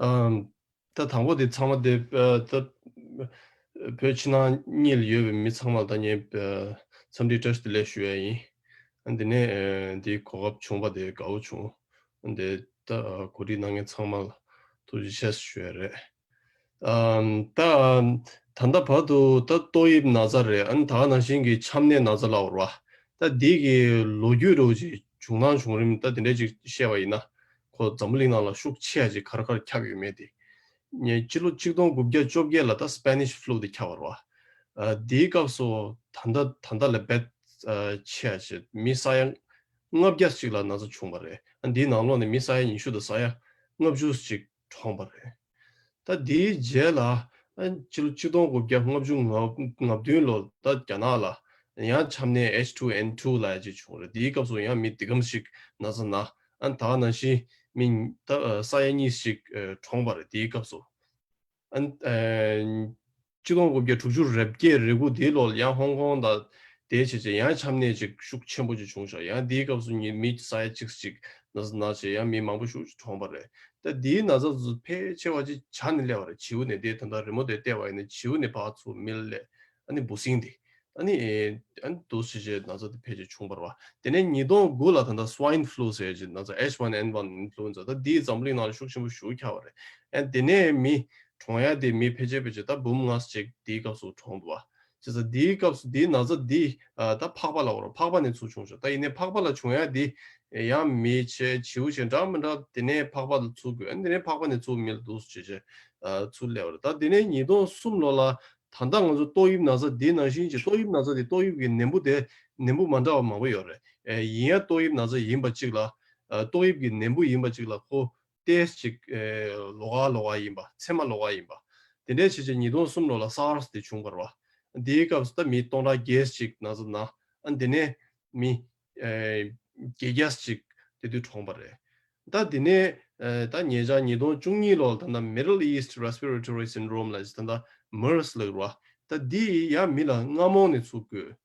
ཨམ། ད་དང་པོ་དེ་ཚང་མ་དེ། ཨ། ད་བོད་ཕྱི་ནང་གཉིས་ལ་ཡོད་པའི་མི་ཚང་མ་ལ་ད་ངས། ཨ། འཚམས་འདྲི་བཀྲ་ཤིས་བདེ་ལེགས་ཞུ་ཡ་ཡིན། ཨ། འདི་ནས། ཨ། འདིའི་གོ་སྐབས་བྱུང་བ་དེ་དགའ་བོ་བྱུང་། ཨ། འདི་ད་གོ་སྒྲིག་གནང་མཁན་ཚང་མ་ལ་ཐུགས་རྗེ་ཆེ་ཞུ་ཡ་རེད། ཨམ། ད་ད་ལྟ་བར་དུ་ད་ཏོག་དབྱིབས་ན་ཚ་རེད། ཨ་ནི་ད་ག་ནང་བཞིན་གྱི་ཆམ་ནད་ན་ཚ་ལབ་དགོས་རེད་པ། ད་འདི་གི་ལོ་རྒྱུས་རོ་ཅིག་བྱུང་སྟངས་བྱུང་རིམ་ད་དེ་འདྲས་ཅིག་བཤད་པ་ཡིན་ན། ཁོ་འཛམ་བུ་གླིང་ནང་ལ་ཤུགས་ཆེ་བ་ཅིག་ག་རེ་ག་རེ་ཁྱབ་ཡོད་མེད་དེ། ཉེ་སྤྱི་ལོ་ཆིག་སྟོང་དགུ་བརྒྱ་བཅོ་བརྒྱད་ལ་ད་Spanish flu དེ་ཁྱབ་པ་རེད་པ། ཨ། དེའི་སྐབས་སུ་ད་ལྟ་ད་ལྟ་ལས་རྦད་ཆེ་བ་ཅིག་མི་ས་ཡ་ལྔ་བརྒྱ་ཅིག་ལ་ན་ཚ་བྱུང་བ་རེད། ཨ། འདིའི་ནང་ལོགས་ནས་མི་ས་ཡ་ཉི་ཤུ་དང་ས་ཡ་ལྔ་བཅུ་ཅིག་གྲོངས་པ་རེད། ད་དེའི་རྗེས་ལ། ཨ། ཕྱི་ལོ་ཆིག་སྟོང་དགུ་བརྒྱ་ལྔ་བཅུ་ང་བདུན་ལོར་ད་རྒྱ་ནག་ལ་ཡང་ཆམ་ནད་H two N two ལབ་ཡ་ཅིག་བྱུང་རེད། དེའི་སྐབས་སུ་ཡང་མི་འདི་གམ་ཞིག་ན་ཚ་ན། ཨ། ད་ག་ནང་བཞིན་མི་ད་ས་ཡ་གཉིས་ཤིག་གྲོངས་པ་རེད། དེའི་སྐབས་སུ། ཨ། ཆིག་སྟོང་དགུ་བརྒྱ་དྲུག་ཅུ་རེ་བརྒྱད་རེ་དགུ་དེའི་ལོར་ཡང་ཧོང་ཀོང་དང་དེ་བྱས་བྱས་ཡང་ཆམ་ནད་ཅིག་ཤུགས་ཆེན་པོ་ཅིག་བྱུང་ཤག། ཡང་དེའི་སྐབས་སུ་ཉི་མི་ས་ཡ་གཅིག་ཅིག་ན་ཚ་ན་བྱས་ཡང་མི་མང་པོ་ཤུགས་ཅིག་གྲོངས་པ་རེད། ད་དེའི་ན་ཚ་ཚོ་ཕལ་ཆེ་བ་ཅིག་བྱ་ནས་སླེབས་པ་རེད། བྱིའུ་ནས། དེ་ད་ལྟ་རི་མོ་དེ་བལྟས་པ་ཡིན་ན་བྱིའུ་ནས་ཕར་ཚུར་མི་ལ་སླེབས། ཨ་ནི་འབུ་སྲིན་དེ། ཨ་ནི། ཨ་ནི་འདུག་སེ་བྱས་ན་ཚ་དེ་ཕལ་ཆེར་བྱུང་བ་རེད་པ། དེ་ནས་ཉིས་སྟོང་དགུ་ལ་ད་ལྟ་Swine flu ཟེར་གྱི་ན་ཚ་H one N one influenza ད་འདིས་འཛམ་གླིང་ནང་ལ་ཤུགས་ཆེན་པོ་ཞེ་པོ་ཁྱབ་པ་རེད། ཨ་ནི་དེ་ནས་མི་གྲོངས་ཡ་དེ་མི་ཕལ་ཆེར་ཕལ་ཆེར་ད་འབུམ་ལྔ་ཅིག་དེའི་སྐབས་སུ་གྲོངས་འདུག་པ། བྱས་ཙང་དེའི་སྐབས་སུ་དེའི་ན་ཚ་འདི། ཨ། ད་ཕག་པ་ལ་འོ་ར་ཕག་པ་ནས་ཚུར་བྱུང་ཤག། ད་ཡིན་ནའི་ཕག་པ་ལ་བྱུང་ཡ་འདི་ཡང་མི་བྱས་བྱིའུ་བྱས་འདྲ་མི་འདྲ་དེ་ནས་ཕག་པ་ལ་ཚུར་འགོས། ཨ་ནི་དེ་ནས་ཕག་པ་ནས་ཚུར་མི་ལ་འདུག་སེ་བྱས་བྱས། ཨ། ཚུར་སླེབས་པ་རེད། ད་དེ་ནས་ཉིས་སྟོང་གསུམ་ལོ་ལ་ད་ལྟ་ང་ཚོ་ཏོག་དབྱིབས་ན་ཚ་འདི་ནང་བཞིན་གྱི་ཏོག་དབྱིབས་ན་ཚ་འདི་ཏོག་དབྱིབས་ཀྱི་ནད་འབུ་དེ་ནད་འབུ་མ་འདྲ་བ་མང་པོ་ཡོད་རེད། ཨེ། ཡིན་ཡང་ཏོག་དབྱིབས་ན་ཚ་ཡིན་པ་གཅིག་ལ། ཨ། ཏོག་དབྱིབས་ཀྱི་ནད་འབུ་ཡིན་པ་གཅིག་ལ་ཁོ་ཏོག་ཙམ་ཅིག་ཨེ། ལོགས་ཀ་ལོགས་ཀ་ཡིན་པ། ཚད་མ་ལོགས་ཀ་ཡིན་པ། དེ་འདྲའི་བྱས་བྱས་ཉིས་སྟོང་གསུམ་ལོ་ལ་SARS དེ་བྱུང་བ་རེད་པ། དེའི་སྐབས་སུ་ད་མི་སྟོང་ཕྲག་བརྒྱད་ཅིག་ན་ཚ་ན། ཨ། དེ་ནས་མི། ཨེ། བརྒྱད་བརྒྱ་ཅིག་དེ་དུས་གྲོངས་པ་རེད། ད་དེ་ནས། ཨེ། ད་ཉེ་ཆར་ཉིས་སྟོང་བཅུ་གཉིས་ལོ་ལ་ད་ལྟ་Middle East Respiratory Syndrome ལབ་ཅིག་ད་ལྟ་MERS ལབ་རེད་པ། ད་འདི་ཡང་མི་ལ་རྔ་མོང་ནས་ཚུར་འགོས་རེད་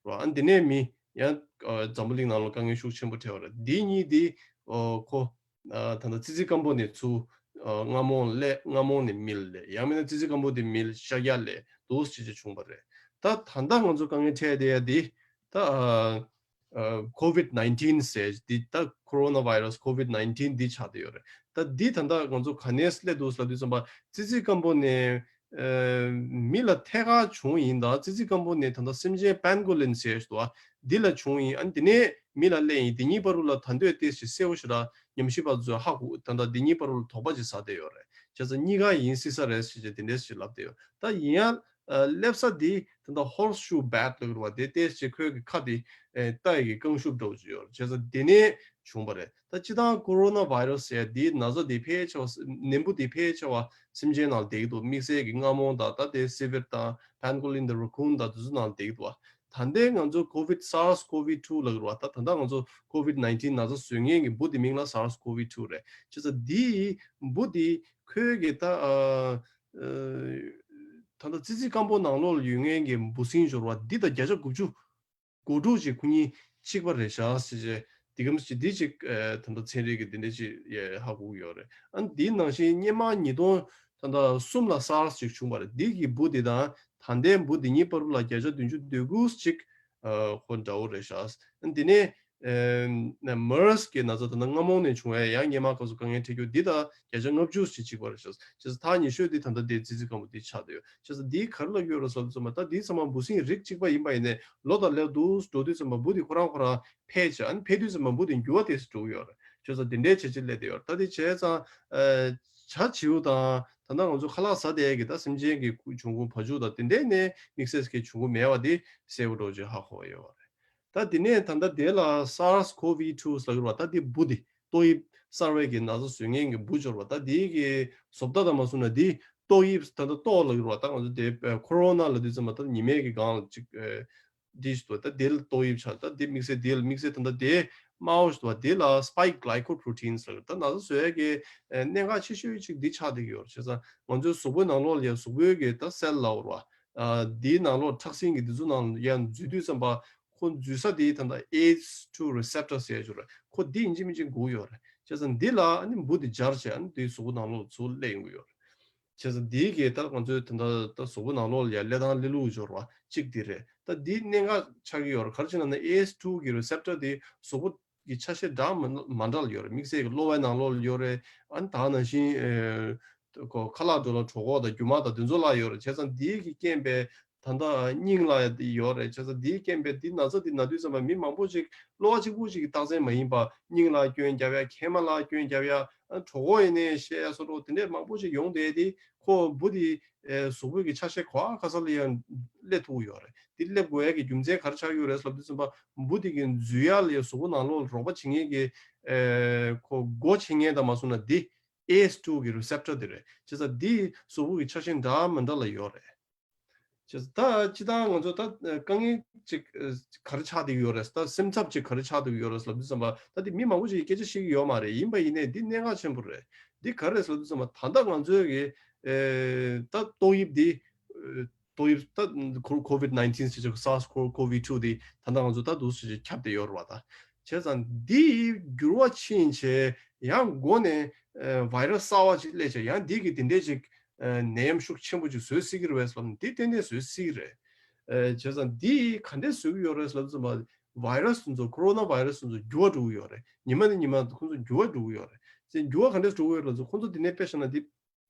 པ། ཨ། དེ་ནས་མི་ཡང་། ཨ། འཛམ་བུ་གླིང་ནང་ལ་དཀའ་ངལ་ཤུགས་ཆེན་པོ་འཕྲད་པ་རེད། འདི་གཉིས་དེ། ཨོ། ཁོ། ཨ། ད་ལྟ་ཙི་ཙི་སྐམ་པོ་ནས་ཚུར། ཨ། རྔ་མོང་སླེབས། རྔ་མོང་ནས་མི་ལ་སླེབས། ཡང་མིན་ན་ཙི་ཙི་སྐམ་པོ་དེ་མི་ལ་ཤར་རྒྱག་སླེབས། འདུག་སེ་བྱས་བྱས་བྱུང་བ་རེད། ད་ད་ལྟ་ང་ཚོ་དཀའ་ངལ་འཕྲད་བསྡད་ཡ་དེ་ད། ཨ། ཨ། COVID nineteen ཟེར་འདི་ད་Coronavirus COVID nineteen འདི་ཆགས་བསྡད་ཡོད་རེད། ད་འདི་ད་ལྟ་ང་ཚོ་ག་ནས་སླེབས་འདུག་ལབ་དུས་ཙམ་པ་ཙི་ཙི་སྐམ་པོ་ནས། ཨ། མི་ལ་ཐད་ཀར་བྱུང་ཡིན། ད་ཙི་ཙི་སྐམ་པོ་ནས་ད་ལྟ་སེམས་ཅན་པེན་གོ་ལིན་ཟེར་འདུག་པ། འདི་ལ་བྱུང་ཡིན། ཨ་ནི་དེ་ནས་མི་ལ་སླེབས་ཡིན། འདི་གཉིས་བར་དུ་ལ་ད་དུང་ཏོག་ཙམ་གསལ་པོ་ཞིག་ར་ཉམས་ཞིབ་པ་ཚོས་ཧ་གོ། ད་ལྟ་འདི་གཉིས་བར་དུ་ལ་དོགས་པ་ཅིག་ཟ་བསྡད་ཡོད་རེད། བྱས་ཙང་གཉིས་ཀ་ཡིན་སྲིད་ས་རེད་ཟེར་བྱས་དེ་འདྲས་ཞིག་ལབ་བསྡད་ཡོད། ད་ཡིན་ཡང་། ཨ། སླེབས་ས་འདི་ད་ལྟ་Horseshoe Bat ལབ་ཀྱི་རེད་པ། དེ་ཏོག་ཙམ་ཁོའི་གི་ཁ་དེ། ལྟ་ཡི་གི་རྐང་ཤུབས་འདྲ་བོ་ཅིག་ཡོད་རེད། བྱས་ཙང་དེ་ནས་བྱུང་བ་རེད། ད་སྤྱིར་བཏང་ཀོ་རོ་ན་བྷའི་ར་སི་ཟེར་ཡ་འདིའི་ན་ཚ་འདི་ཕལ་ཆེ་བ་ནད་འབུ་འདི་ཕལ་ཆེ་བ་སེམས་ཅན་ནང་བསྡད་ཀྱི་འདུག་དམིགས་བསལ་གྱི་རྔ་མོང་དང་ད་དེ་སི་ཝིཌ་དང་པེན་གོ་ལིན་དང་ར་ཀུན་དང་དེ་ཚོ་ནང་བསྡད་ཀྱི་འདུག་ད་ལྟའི་ང་ཚོ་ཀོ་ཝིཌ་SARS-CoV two ལབ་ཀྱི་རེད་བ། ད་ད་ལྟ་ང་ཚོ་ཀོ་ཝིཌ་nineteen ན་ཚ་བཟོ་མཁན་གྱི་འབུ་དེ་མིང་ལ་SARS-CoV two རེད། བྱས་ཙང་འདིའི་འབུ་འདི་ཁོའི་གི་ད་ཨ་ཨ་ད་ལྟ་ཙི་ཙི་སྐམ་པོ་ནང་ལོགས་ལ་ཡོད་མཁན་གྱི་འབུ་སྲིན་འབྱོར་བ་འདི་དང་བརྒྱ་ཆ་དགུ་བཅུ་གོ་དྲུག་ཅིག་ཁོ་གཉིས་གཅིག་པ་རེད་ཤག་ཟེར་བྱས་འདི་གམ་ཅིག་འདི་ཅིག་ཨ་ད་ལྟ་ཚན་རིག་གི་འདི་འདྲ་ཅིག་ཡ་ཧ་གོ་གི་ཡོད་རེད། ཨ་འདིའི་ནང་བཞིན་སྔོན་མ་ཉིས་སྟོང་ད་ལྟ་གསུམ་ལ་SARS་ཅིག་བྱུང་བ་རེད། འདི་གི་འབུ་འདི་དང་ད་ལྟའི་འབུ་འདི་གཉིས་བར་ལ་བརྒྱ་ཆ་བདུན་ཅུ་དོན་དགུ་ཅིག་ཨ་ཁོ་འདྲ་བོ་རེད་ཤག་ཨ་འདི་ནས་ཨ་MERS་གི་ན་ཚ་ད་ལྟ་རྔ་མོང་ནས་བྱུང་བའི་ཡང་སྔོན་མ་སྐབས་སུ་དཀའ་ངལ་འཕྲད་རྒྱུ་འདི་དང་བརྒྱ་ཆ་ལྔ་བཅུ་ཞིག་གཅིག་པ་རེད་ཤག་བྱས་ཙང་ཐག་ཉེ་ཤོས་འདི་ད་ལྟ་འདི་ཙི་ཙི་སྐམ་པོ་འདི་ཆགས་བསྡད་ཡོད། བྱས་ཙང་འདིའི་ག་རེ་ལབ་ཀྱི་ཡོད་རེད་ཟེར་ཙམ་པ་ད་འདི་ཚང་མ་འབུ་སྲིན་རིགས་གཅིག་པ་ཡིན་པ་ཡིན་ནའི་ལོ་དང་ལོ་འདུག་འགྲོ་དུས་ཙམ་པ་འབུ་འདི་ཁོ་རང་ཁོ་རང་འཕེལ་བྱས་ཨ་ནི་འཕེལ་དུས་ཙམ་པ་འབུ་འདི་འགྱུར་བ་དེ་འགྲོ་གི་ཡོད་རེད། བྱས་ཙང་འདི་འདྲའི་བྱས་རྗེས་སླེབས་བསྡད་ཡོད་རེད། ད་འདི་བྱས་ཙང་ཨ་བྱ་བྱིའུ་དང་ད་ལྟ་ང་ཚོ་ཁ་ལག་ཟ་བསྡད་ཀྱི་ད་སེམས་ཅན་གྱི་འབྱུང་ཁུངས་བ་ཕྱུགས་དང་དེ་འདྲའི་ནས་དམིགས་བསལ་གྱི་འབྱུང་ཁུངས་མེད་པ་འདི་གསལ་པོ་འདྲ་བོ་ཅིག་ཧ་གོ་བ་ཡོད་རེད། ད་དེ་ནས་ད་ལྟ་དེ་ལ་SARS-CoV two་ཟེར་གྱི་རེད་བ། ད་དེ་འབུ་དེ་ཏོག་དབྱིབས་གསར་བའི་གི་ན་ཚ་བཟོ་མཁན་གྱི་འབུ་འབྱོར་བ། ད་དེའི་གི་བཟོ་ལྟ་དང་མ་སོང་ན་དེ་ཏོག་དབྱིབས་ད་ལྟ་ཏོག་ལབ་ཀྱི་རེད་བ། ད་ང་ཚོ་དེ་ཁོ་རོ་ན་ལབ་དུས་ཙམ་པ་ད་ཉི་མའི་གི་སྒང་ལ་ཅིག་དེ་ཞིག་འདུག་ད་དེ་ལ་ཏོག་དབྱིབས་ཆགས། ད་དེ་དམིགས་བསལ་དེ་ལ་དམིགས་བསལ་ད་ལྟ་དེ་དམར་པོ་ཞིག་འདུག་བ། དེ་ལ་spike glycoproteins་ལབ་ཀྱི་རེད། ད་ན་ཚ་བཟོ་ཡ་གི་གནད་འགག་ཆེ་ཤོས་ཅིག་འདི་ཆགས་བསྡད་ཀྱི་ཡོད་རེད། བྱས་ཙང་ང་ཚོའི་གཟུགས་པོའི་ནང་ལོགས་ལ་ཡ་གཟུགས་པོའི་གི་ད་སེལ་ལབ་ཀྱི་རེད་བ། ཨ་འདིའི་ནང་ལོགས་ཁྲག་ཤིང་གི་འདི་ཚོ་ནང་ཡར་འཛུལ་དུས་ཙམ་པ་ཁོ་འཛུལ་ས་དེ་ད་ལྟ་ཨེ་ཨེཆ་ཊུ་རི་སེབ་ཊར་ཟེར་ཡ་ཅིག་རེད། ཁོ་འདི་ཡིན་གཅིག་མིན་གཅིག་དགོས་ཡོད་རེད། བྱས་ཙང་འདི་ལ་ཨ་ནི་འབུ་འདི་སྦྱར་བྱས་ཨ་ནི་འདིའི་གཟུགས་པོ་ནང་ལོགས་ཚུར་སླེབས་ཡོང་གི་ཡོད་རེད། བྱས་ཙང་འདིའི་གི་ད་ང་ཚོའི་ད་ལྟ་ད་གཟུགས་པོ་ནང་ལོགས་ལ་ཡར་སླེབས་སྟངས་སླེབས་ལུགས་འབྱོར་བ་གཅིག་འདི་རེད། ད་འདི་གནད་འགག་ཆགས་ཀྱི་ཡོད་རེད། ག་རེ་བྱས་ན་ན་ཨེ་ཨེཆ་ཊུ་གི་རི་སེབ་ཊར་དེ་གཟུགས་པོ་གི་ཆ་ཤས་འདྲ་མ་མ་འདྲ་ལ་ཡོད་རེད། དམིགས་བསལ་གྱི་གློ་བའི་ནང་ལོགས་ལ་ཡོད་རེད། ཨ་ནི་ད་ནང་བཞིན་ཨེ་ཁོ་ཁ་ལག་འགྲོ་ལ་གྲོད་ཁོག་དང་རྒྱུ་མ་དང་དེ་ཚོ་ལ་ཡོད་རེད། བྱས་ཙང་འདིའི་གི་རྐྱེན་པས་ད་ལྟ་སྙིང་ལ་ཡོད་རེད། བྱས་ཙང་འདིའི་རྐྱེན་པས་འདི་ན་ཚ་འདི་ན་དུས་ཙམ་པ་མི་མང་པོ་ཅིག་གློ་བ་གཅིག་པུ་ཅིག་གི་རྟགས་མཚན་མ་ཡིན་པ་སྙིང་ལ་སྐྱོན་རྒྱབ་ཡ། མཁལ་མ་ལ་སྐྱོན་རྒྱབ་ཡ། ཨ་གྲོད་ཁོག་ཡིན་ནའི་བཤལ་ཡ་སོགས་དེ་འདྲས་མང་པོ་ཅིག་ཡོང་བསྡད་དེ་ཁོ་འབུ་དེ་ཨེ་གཟུགས་པོའི་གི་ཆ་ཤས་ག་བ་ག་ས་ལ་ཡང་སླེབས་ཐུབ་ཀྱི་ཡོད་རེད། དེ་སླེབས་དགོས་ཡ་གི་རྒྱུ་མཚན་ག་རེ་ཆགས་ཀྱི་ཡོད་རེད་ལབ་དུས་ཙམ་པ་འབུ་དེ་གི་འཛུལ་ཡ་ལ་ཡ་གཟུགས་པོ་ནང་ལོགས་ལ་རོགས་པ་བྱེད་མཁན་གྱི་ཨེ་ཁོ་སྒོ་ཕྱེ་མཁན་དང་མ་སོང་ན་འདི་ཨེ་ཨེཆ་ཊུ་གི་རི་སེབ་ཊར་དེ་རེད། བྱས་ཙང་འདི་གཟུགས་པོ་གི་ཆ་ཤས་འདྲ་མི་འདྲ་ལ་ཡོད་རེད། བྱས་ཙང་ད་སྤྱིར་བཏང་ང་ཚོ་ད་དཀའ་ངལ་ཅིག་ག་རེ་ཆགས་བསྡད་ཀྱི་ཡོད་རེད། ད་སེམས་འཚབ་ཅིག་ག་རེ་ཆགས་བསྡད་ཀྱི་ཡོད་རེད་ལབ་དུས་ཙམ་པ་ད་འདི་མི་མང་པོ་ཞིག་གིས་སྐད་ཆ་བཤད་ཀྱི་ཡོད་མ་རེད། ཡིན་པ་ཡིན་ནའི་འདི་གནད་འགག་ཆེན་པོ་རེད། འདི་ག་རེ་རེད་ལབ་དུས་ཙམ་པ་ད་ལྟ་ང་ཚོའི་གི་ཨེ་ད་ཏོག་དབྱིབས་འདི་ཨེ་ཏོག་དབྱིབས་ད་ཁོ་ཁོ་ཝིཌ་ནའིན་ཊིན་ཟེར་ཆོག་གི་SARS-CoV two་འདི་ད་ལྟ་ང་ཚོ་ད་འདུག་སེ་ཁྱབ་བསྡད་ཡོད་རེད་བ། ད་བྱས་ཙང་འདི་འགྱུར་བ་ཕྱིན་བྱས་ཡང་སྒོ་ནས་ཨེ་བྷའི་ར་སི་གསར་བ་ཅིག་སླེབས་བྱས་ཡང་འདི་གི་འདི་འདྲས་ཅིག་ཨེ་ནད་ཡམས་ཤུགས་ཆེན་པོ་ཅིག་བཟོ་སྲིད་ཀྱི་རེད་པས་ལབ་ན་འདི་ཏན་ཏན་བཟོ་སྲིད་ཀྱི་རེད། ཨེ་བྱས་ཙང་འདི་ག་འདྲས་བཟོ་གི་ཡོད་རེད་ལབ་ཙམ་པ་བྷའི་ར་སི་དེ་ཚོ་ཁོ་རོ་ན་བྷའི་ར་སི་དེ་ཚོ་འགྱུར་བ་འགྲོ་གི་ཡོད་རེད། ཉི་མ་ནས་ཉི་མ་ཁོང་ཚོ་འགྱུར་བ་འགྲོ་གི་ཡོད་རེད། བྱས་འགྱུར་བ་ག་འདྲས་འགྲོ་གི་ཡོད་རེད་ལབ་ཙམ་ཁོང་ཚོ་འདི་ནས་དཔེ་བཞག་ན་འདི་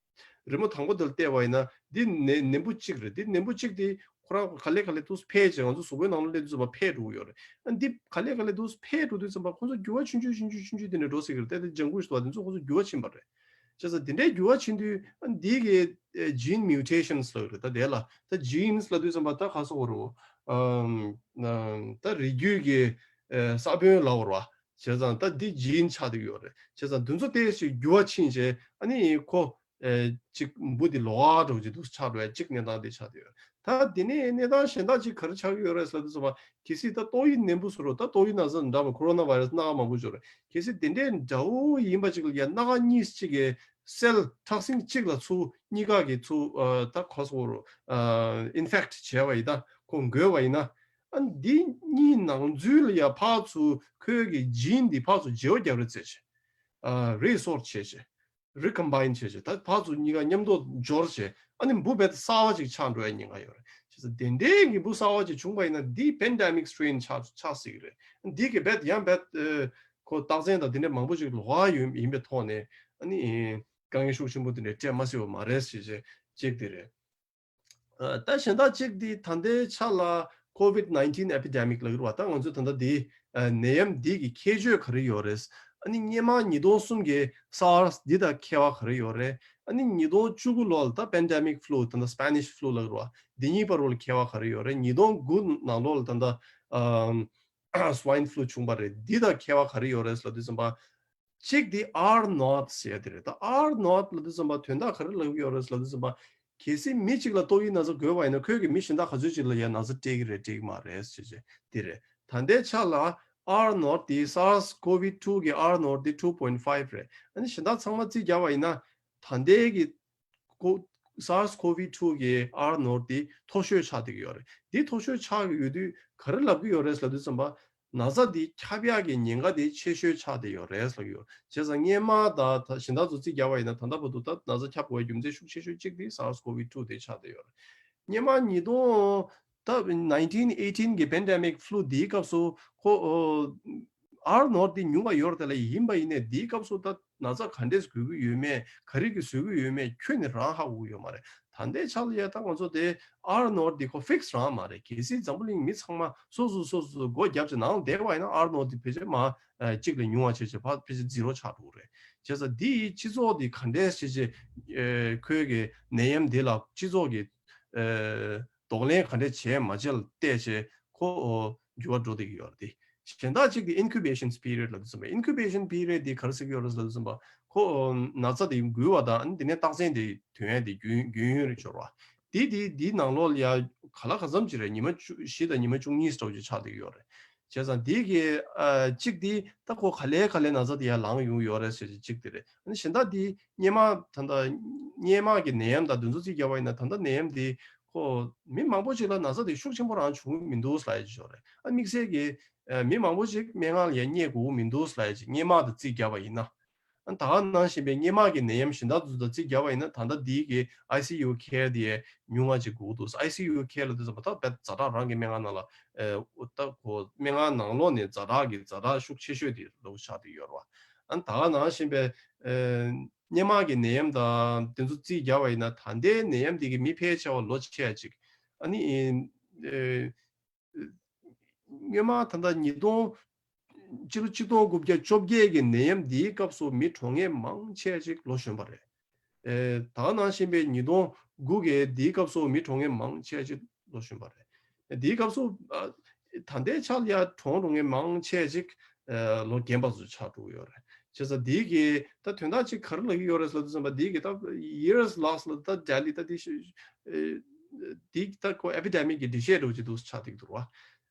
རི་མོ་དང་པོ་དེ་ལ་བལྟས་པ་ཡིན་ན་འདི་ནད་ནད་འབུ་གཅིག་རེད། འདི་ནད་འབུ་གཅིག་དེ་ཁོ་རང་ག་ལེ་ག་ལེ་འདུག་འཕེལ་བྱས་ང་ཚོ་གཟུགས་པོའི་ནང་ལ་སླེབས་དུས་ཙམ་པ་འཕེལ་འགྲོ་གི་ཡོད་རེད། ཨ་འདི་ག་ལེ་ག་ལེ་འདུག་འཕེལ་འགྲོ་དུས་ཙམ་པ་ཁོང་ཚོ་འགྱུར་བ་ཆུང་ཆུང་ཆུང་ཆུང་ཆུང་ཆུང་དེ་འདྲ་འགྲོ་སྲིད་ཀྱི་རེད། དེ་དེ་ལྗང་ཁུ་ཞིག་འདུག་པ་དེ་ཚོ་ཁོང་ཚོ་འགྱུར་བ་ཕྱིན་པ་རེད། བྱས་ཙང་དེ་འདྲའི་འགྱུར་བ་ཕྱིན་དུས་ཨ་འདི་གི་gene mutations་ལབ་ཀྱི་རེད། ད་དེ་ལ་ད་genes་ལབ་དུས་ཙམ་པ་ད་ག་སོགས་རུ་ཨམ་ད་རིགས་རྒྱུད་ཀྱི་ས་བོན་ལབ་པ་རེད་བ། བྱས་ཙང་ད་འདི་gene་ཆགས་བསྡད་ཀྱི་ཡོད་རེད། བྱས་ཙང་དེ་ཚོ་དེ་ཞིག་འགྱུར་བ་ཕྱིན་བྱས་ཨ་ནི་ཁོ་ཨེ་གཅིག་འབུ་འདི་ལོགས་ཀ་འགྲོ་གི་འདུག་ཆགས་འགྲོ་ཡ་གཅིག་གནས་སྟངས་འདི་ཆགས་བསྡད་ཡོད། ད་འདི་ནས་གནས་སྟངས་གཞན་དག་ཅིག་ག་རེ་ཆགས་ཀྱི་ཡོད་རེད་ཟེར་དུས་ཙམ་པ་གལ་སྲིད་ད་ཏོག་དབྱིབས་ནད་འབུ་བཟོ་རུ་ད་ཏོག་དབྱིབས་ན་ཚ་འདྲ་བ་ཁོ་རོ་ན་བྷའི་ར་སི་སྣ་ཁ་མང་པོ་འབྱོར་རེད། གལ་སྲིད་དེ་འདྲའི་འདྲ་བོ་ཡིན་པ་ཅིག་ལ་ཡ་སྣ་ཁ་གཉིས་གཅིག་གི་སེལ་ཁྲག་ཤིང་གཅིག་ལ་ཚུར་གཉིས་ཀ་གི་ཚུར་ཨ་ད་ག་སོགས་རུ་ཨ་infect་བྱས་པ་ཡིན་ད་ཁོ་འགོས་པ་ཡིན་ན་ཨ་འདི་གཉིས་ནང་ཚུལ་ལ་ཡ་ཕར་ཚུར་ཁོའི་གི་gene་འདི་ཕར་ཚུར་བརྗེ་པོ་རྒྱབ་རེས་བྱས་བྱས་ཨ་reassort་བྱས་བྱས། recombine་བྱས་བྱས་ད་ཕར་ཚུར་གཉིས་ཀ་མཉམ་དུ་འབྱོར་བྱས་ཨ་ནི་འབུ་རྦད་དེ་གསར་བ་ཅིག་ཆགས་འགྲོ་ཡ་ཉེན་ཁ་ཡོད་རེད། བྱས་ཙང་དེ་འདྲའི་གི་འབུ་གསར་བ་ཅིག་བྱུང་པ་ཡིན་ན་འདི་pandemic strain་ཆགས་ཆགས་སྲིད་ཀྱི་རེད། འདི་གི་རྦད་ཡང་རྦད་ཁོ་རྟགས་མཚན་དང་དེ་འདྲ་མང་པོ་ཅིག་ལོགས་ཀ་ཡོད་ཡིན་པའི་ཐོག་ནས་ཨ་ནི་དཀའ་ངལ་ཤུགས་ཆེན་པོ་དེ་འདྲ་འཕྲད་མ་སྲིད་པ་མ་རེད་ཞེས་བྱས་གཅིག་དེ་རེད། ད་གཞན་དག་གཅིག་འདི་ད་ལྟའི་ཆ་ལ་COVID nineteen epidemic་ལབ་ཀྱི་རེད་བ། ད་ང་ཚོས་ད་ལྟ་འདི་ནད་ཡམས་འདི་གི་ཁྱད་ཆོས་ག་རེ་ཡོད་རེད། ཨ་ནི་སྔོན་མ་ཉིས་སྟོང་གསུམ་གྱི་SARS་འདི་དང་ཁྱད་པར་ག་རེ་ཡོད་རེད། ཨ་ནི་ཉིས་སྟོང་བཅུ་དགུ་ལོ་ལ་ད་pandemic flu་ད་ལྟ་Spanish flu་ལབ་ཀྱི་རེད་བ། འདི་གཉིས་བར་བ་ལ་ཁྱད་པར་ག་རེ་ཡོད་རེད། ཉིས་སྟོང་དགུ་ནང་ལོགས་ལ་ད་ལྟ་ སུའིན་ཕུ་ལུ་བྱུང་བ་རེད། འདི་དང་ཁྱད་པར་ག་རེ་ཡོད་རེད་ལབ་དུས་ཙམ་པ། གཅིག་འདི་ཨར་ནོཊ་ཟེར་ཡ་དེ་རེད། ད་ཨར་ནོཊ་ལབ་དུས་ཙམ་པ་དོན་དག་ག་རེ་ལབ་ཀྱི་ཡོད་རེད་ལབ་དུས་ཙམ་པ། གལ་སྲིད་མི་གཅིག་ལ་ཏོག་དབྱིབས་ན་ཚ་འགོས་པ་ཡིན་ན་ཁོས་ཀྱི་མི་གཞན་དག་ག་ཚོད་ཅིག་ལ་ཡ་ན་ཚ་སྤྲད་ཀྱི་རེད་སྤྲད་ཀྱི་མ་རེད་ཟེར་བྱས་འདི་རེད། ད་ལྟའི་ཆ་ལ་ཨར་ནོཊ་འདི་SARS-CoV two གི་ཨར་ནོཊ་འདི་two point five རེད། ཨ་ནི་གཞན་དག་ཚང་མ་རྩིས་རྒྱག་པ་ཡིན་ན་ད་ལྟའི་གི་ཀོ- SARS-CoV two གི་ཨར་ནོཊ་འདི་མཐོ་ཤོས་ཆགས་བསྡད་ཀྱི་ཡོད་རེད། འདི་མཐོ་ཤོས་ཆགས་ཀྱི་ཡོད་དུས་ག་རེ་ལབ་ཀྱི་ཡོད་རེད་ལབ་དུས་ཙམ་པ། ན་ཚ་འདི་ཁྱབ་ཡག་གི་ཉེན་ཁ་འདི་ཆེ་ཤོས་ཆགས་བསྡད་ཡོད་རེད་ལབ་ཀྱི་ཡོད། བྱས་ཙང་སྔོན་མ་དང་ད་གཞན་དག་ཚོ་རྩིས་རྒྱག་པ་ཡིན་ན་ད་ལྟ་བར་དུ་ད་ན་ཚ་ཁྱབ་དགོས་པའི་རྒྱུ་མཚན་ཤུགས་ཆེ་ཤོས་གཅིག་དེ་SARS-CoV two དེ་ཆགས་བསྡད་ཡོད་རེད། སྔོན་མ་ཉིས་སྟོང་ད་nineteen eighteen གི་པེན་ཌེ་མིག་ཕུ་ལུ་འདིའི་སྐབས་སུ་ཁོ་ཨོ་ཨར་ནོཊ་འདི་ཉུང་བ་ཡོད་རེད། དེ་ལ་ཡིན་པ་ཡིན་ནའི་འདིའི་སྐབས་སུ་ད་ན་ཚ་ག་འདྲས་འགོས་ཀྱི་ཡོད་མེད་ག་རེ་གི་བཟོ་གི་ཡོད་མེད་ཁྱོན་ནས་རང་ཧ་གོ་གི་ཡོད་མ་རེད། ད་ལྟའི་ཆ་ལ་ཡ་ད་ང་ཚོ་དེ་ཨར་ནོཊ་འདི་ཁོ་ཕིག་སི་རང་མ་རེད། གལ་སྲིད་འཛམ་བུ་གླིང་མི་ཚང་མ་སོ་སོ་སོ་སོ་སྒོ་བརྒྱབ་བྱས་ནང་བསྡད་པ་ཡིན་ན་ཨར་ནོཊ་འདི་ཕལ་ཆེར་མ་ཨ་གཅིག་ལས་ཉུང་བ་བྱས་བྱས་ཕར་ཕལ་ཆེར་ཛི་རོ་ཆགས་འགྲོ་གི་རེད། བྱས་ཙང་འདི་ཡི་སྤྱི་ཚོགས་འདི་ག་འདྲས་བྱས་བྱས་ཨ་ཁོའི་གི་ནད་ཡམས་འདི་ལ་སྤྱི་ཚོགས་ཀྱི་ཨ་གདོང་ལེན་ག་འདྲས་བྱས་མ་བྱས་ལ་བལྟས་བྱས་ཁོ་འགྱུར་བ་འགྲོ་བསྡད་ཀྱི་ཡོད་རེད། དེ་གཞན་དག་ཅིག་དེ་incubation period ལབ་དུས་ཙམ་པ། incubation period དེ་ག་རེ་ཟེར་གྱི་ཡོད་རེད་ལབ་དུས་ཙམ་པ། ཁོ་ཨོ་ན་ཚ་དེ་འགོས་པ་དང་དེ་ནས་རྟགས་མཚན་དེ་ཐོན་ཡ་དེ་རྒྱུན་རྒྱུན་ཡུན་རེ་འབྱོར་བ། དེ་དེ་དེའི་ནང་ལོགས་ལ་ཡ་ག་ལ་ག་ཙམ་ཅིག་རེད། ཉི་མ་བཅུ་བཞི་དང་ཉི་མ་བཅུ་གཉིས་ཙམ་ཅིག་ཆགས་བསྡད་ཀྱི་ཡོད་རེད། བྱས་ཙང་དེ་གི་ཨ་གཅིག་དེ་ད་ཁོ་ག་ལེ་ག་ལེ་ན་ཚ་དེ་ཡ་ལངས་ཡོང་ཡོད་རེད་ཟེར་གཅིག་དེ་རེད། ཨ་ནི་གཞན་དག་དེ་སྔོན་མ་ད་ལྟ་སྔོན་མ་གི་ནད་ཡམས་དང་དེ་ཚོ་རྩིས་རྒྱག་པ་ཡིན་ན་ད་ལྟ་ནད་ཡམས་དེ་ཁོ་མི་མང་པོ་ཅིག་ལ་ན་ཚ་དེ་ཤུགས་ཆེན་པོ་རང་བྱུང་མི་འདུག་ལབ་ཡ་ཅིག་ཡོད་རེད། ཨ་དམིགས་བསལ་གྱི་ཨ་མི་མང་པོ་ཅིག་སྨན་ཁང་ལ་ཡ་སྙེག་དགོས་མི་འདུག་ལབ་ཡ་ཅིག་སྔོན་མ་དང་རྩིས་རྒྱག་པ་ཡིན་ན། ཨ་ད་ག་ནང་བཞིན་པའི་སྔོན་མ་གི་ནད་ཡམས་གཞན་དག་ཚོ་དང་རྩིས་རྒྱག་པ་ཡིན་ན་ད་ལྟ་འདི་གི་ཨའི་སི་ཡུ་ཁེར་དེ་ཉུང་བ་ཅིག་དགོས་འདུག་ཨའི་སི་ཡུ་ཁེར་ལ་དེ་ཚོ་མ་ཐག་རྦད་ཛ་དྲག་རང་གི་སྨན་ཁང་ནང་ལ་ཨ་ད་ཁོ་སྨན་ཁང་ནང་ལོགས་ནས་ཛ་དྲག་གི་ཛ་དྲག་ཤུགས་ཆེ་ཤོས་དེ་ལོག་ཆགས་བསྡད་ཡོད་རེད་བ། ཨ་ད་ག་ནང་བཞིན་པའི་ཨ་སྔོན་མ་གི་ནད་ཡམས་དང་དེ་ཚོ་རྩིས་རྒྱག་པ་ཡིན་ན་ད་ལྟའི་ནད་ཡམས་དེ་གི་མི་ཕལ་ཆེ་བ་ལོ་ཆེ་ཡ་ཅིག་ཨ་ནི་ཨ་སྔོན་མ་ད་ལྟ་ཉིས་སྟོང་སྤྱི་ལོ་ཆིག་སྟོང་དགུ་བརྒྱ་བཅོ་བརྒྱད་ཀྱི་ནད་ཡམས་འདིའི་སྐབས་སུ་མི་གྲོངས་མཁན་མང་ཆེ་ཅིག་ལོ་གཞོན་པ་རེད། ཨེ་ད་ག་ནང་བཞིན་པའི་ཉིས་སྟོང་དགུ་གི་འདིའི་སྐབས་སུ་མི་གྲོངས་མཁན་མང་ཆེ་ཅིག་ལོ་གཞོན་པ་རེད། འདིའི་སྐབས་སུ་ཨ་ད་ལྟའི་ཆར་ཡ་གྲོངས་འགྲོ་མཁན་མང་ཆེ་ཅིག་ཨ་ལོ་རྒན་པ་ཚོ་ཆགས་འགྲོ་གི་ཡོད་རེད། བྱས་ཙང་འདི་གི་ད་དོན་དག་ཅིག་ག་རེ་ལབ་ཀྱི་ཡོད་རེད་ཟེར་ལབ་དུས་ཙམ་པ་འདི་གི་ད་years lost ལ་ད་ཏ་ལི་ད་འདི་ཤི་ཨེ་འདི་ད་ཁོ་ཨེ་པི་ཌེ་མིག་གི་འགྲེལ་བཤད་འདྲ་བོ་ཅིག་འདུག་ཆགས་འདུག་འདུག་བ།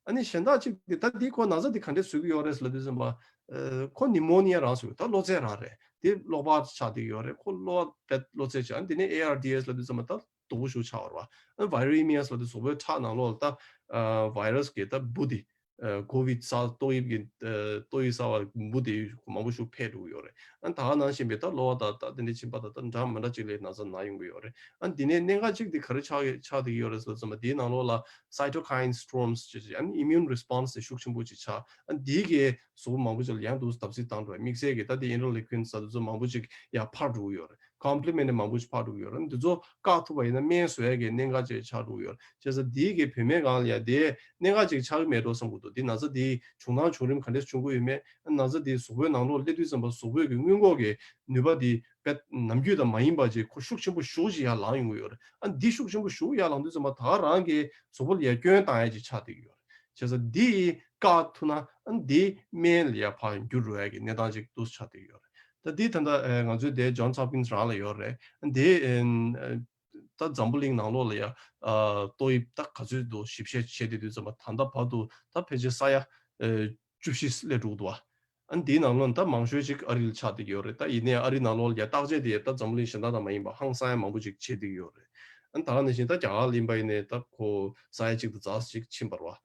ཨ་ནི་གཞན་དག་ཅིག་འདི་ད་འདི་ཁོ་ན་ཚ་འདི་ག་འདྲས་བཟོ་གི་ཡོད་རེད་ཟེར་ལབ་དུས་ཙམ་པ་ཨེ་ཁོ་ནི་མོ་ནི་ཡ་རང་བཟོ་གི་ད་གློ་ཚད་རང་རེད། འདི་གློ་བ་ཆགས་འདུག་ཡོད་རེད། ཁོ་གློ་བ་གློ་ཚད་ཆགས། ཨ་ནི་འདི་ནས་ཨེ་ཨར་ཌི་ཨེས་ལབ་དུས་ཙམ་པ་ད་སྡུག་པོ་ཞིག་ཆགས་པ་རེད་བ། ཨ་ནི་viremias ལབ་དུས་གཟུགས་པོའི་ཁྲག་ནང་ལོགས་ལ་ད་ཨ་virus གི་ད་འབུ་འདི་ཨ་ཀོ་བིད་གསར་ཏོག་དབྱིབས་ཀྱི་ཨ་ཏོག་དབྱིབས་གསར་བ་འབུ་དེ་མང་པོ་ཞིག་འཕེལ་འགྲོ་གི་ཡོད་རེད། ཨ་ནི་ད་ག་ནང་བཞིན་པའི་ད་གློ་བ་དང་ད་དེ་འདྲའི་མཆིན་པ་དང་ད་འདྲ་མི་འདྲ་ཅིག་ལ་ན་ཚ་ན་ཡོང་གི་ཡོད་རེད། ཨ་ནི་དེ་ནས་གནད་འགག་གཅིག་དེ་ག་རེ་ཆགས་ཆགས་བསྡད་ཀྱི་ཡོད་རེད་ཟེར་ཙམ་པ་དེའི་ནང་ལོགས་ལ་cytokine storms ཅེས་ཨ་ནི་immune response དེ་ཤུགས་ཆེན་པོ་ཅིག་ཆགས། ཨ་ནི་དེའི་གི་གཟུགས་པོ་མང་པོ་ཅིག་ལ་ཡང་དུ་བརྡབ་གསིག་བཏང་འགྲོ་བ། དམིགས་བསལ་གྱི་ད་དེ་interleukins ཟེར་དུས་ཚོད་མང་པོ་ཅིག་ཡང་འཕར་འགྲོ་གི་ཡོད་རེད། complement མང་པོ་ཞིག་ཕར་འགྲོ་གི་ཡོད་རེད། འདི་ཚོ་བཀག་ཐུབ་པ་ཡིན་ན་སྨན་བཟོ་ཡ་གི་གནད་འགག་ཅིག་ཆགས་འགྲོ་གི་ཡོད་རེད། བྱས་ཙང་འདིའི་གི་བུད་མེད་སྒང་ལ་ཡ་དེ་གནད་འགག་ཅིག་ཆགས་ཀྱི་མེད་འགྲོ་བསམ་གྱི་འདུག་འདི་ན་ཚ་འདིའི་བྱུང་སྟངས་བྱུང་རིམ་ག་འདྲས་བྱུང་གི་ཡོད་མེད། ན་ཚ་འདི་གཟུགས་པོའི་ནང་ལོགས་སླེབས་དུས་ཙམ་པ་གཟུགས་པོའི་གི་སྔོན་འགོག་གི་ནུས་པ་འདི་དཔེ་ནམ་རྒྱུན་དང་མ་ཡིན་པ་ཅིག་ཁོ་ཤུགས་ཆེན་པོ་ཞེ་པོ་ཅིག་ཡར་ལངས་ཡོང་གི་ཡོད་རེད། ཨ་འདི་ཤུགས་ཆེན་པོ་ཞེ་པོ་ཡར་ལངས་དུས་ཙམ་པ་ད་ག་རང་གི་གཟུགས་པོ་ལ་ཡ་སྐྱོན་བཏང་ཡ་ཅིག་ཆགས་བསྡད་ཀྱི་ཡོད་རེད། བྱས་ཙང་འདི་བཀག་ཐུབ་ན་ཨ་འདི་སྨན་ལ་ཡ་ཕར་འགྱུར་འགྲོ་ཡ་གི་གནས་སྟངས་ཅིག་འདུག་ཆགས་བསྡད་ཀྱི་ཡོད་རེད། ད་འདི་ད་ལྟ་ཨེ་ང་ཚོའི་དེ་Johns Hopkins རང་ལ་ཡོད་རེད། འདི་ཨེ་ད་འཛམ་བུ་གླིང་ནང་ལོགས་ལ་ཡ་ཨ་ཏོག་དབྱིབས་ད་ག་ཚོད་འདུག་ཞིབ་བཤེར་བྱེད་བསྡད་དུས་ཙམ་པ་ད་ལྟ་བར་དུ་ད་ཕལ་ཆེར་ས་ཡ་ཨེ་བཅུ་བཞི་སླེབས་འགྲོ་གི་འདུག་བ། ཨ་འདིའི་ནང་ལོགས་ད་མང་ཤོས་ཅིག་ཨ་རི་ལ་ཆགས་བསྡད་ཀྱི་ཡོད་རེད། ད་ཡིན་ནའི་ཨ་རི་ནང་ལོགས་ལ་ཡ་བརྟག་དཔྱད་དེ་ད་འཛམ་བུ་གླིང་གཞན་དག་དང་མ་ཡིན་པ་ཧང་སང་ཡ་མང་པོ་ཅིག་བྱེད་བསྡད་ཀྱི་ཡོད་རེད། ཨ་ད་ག་ནང་བཞིན་ད་རྒྱ་གར་ལ་ཡིན་པ་ཡིན་ནའི་ད་ཁོ་ས་ཡ་གཅིག་དང་ཙམ་ཅིག་ཕྱིན་པ་རེད་བ།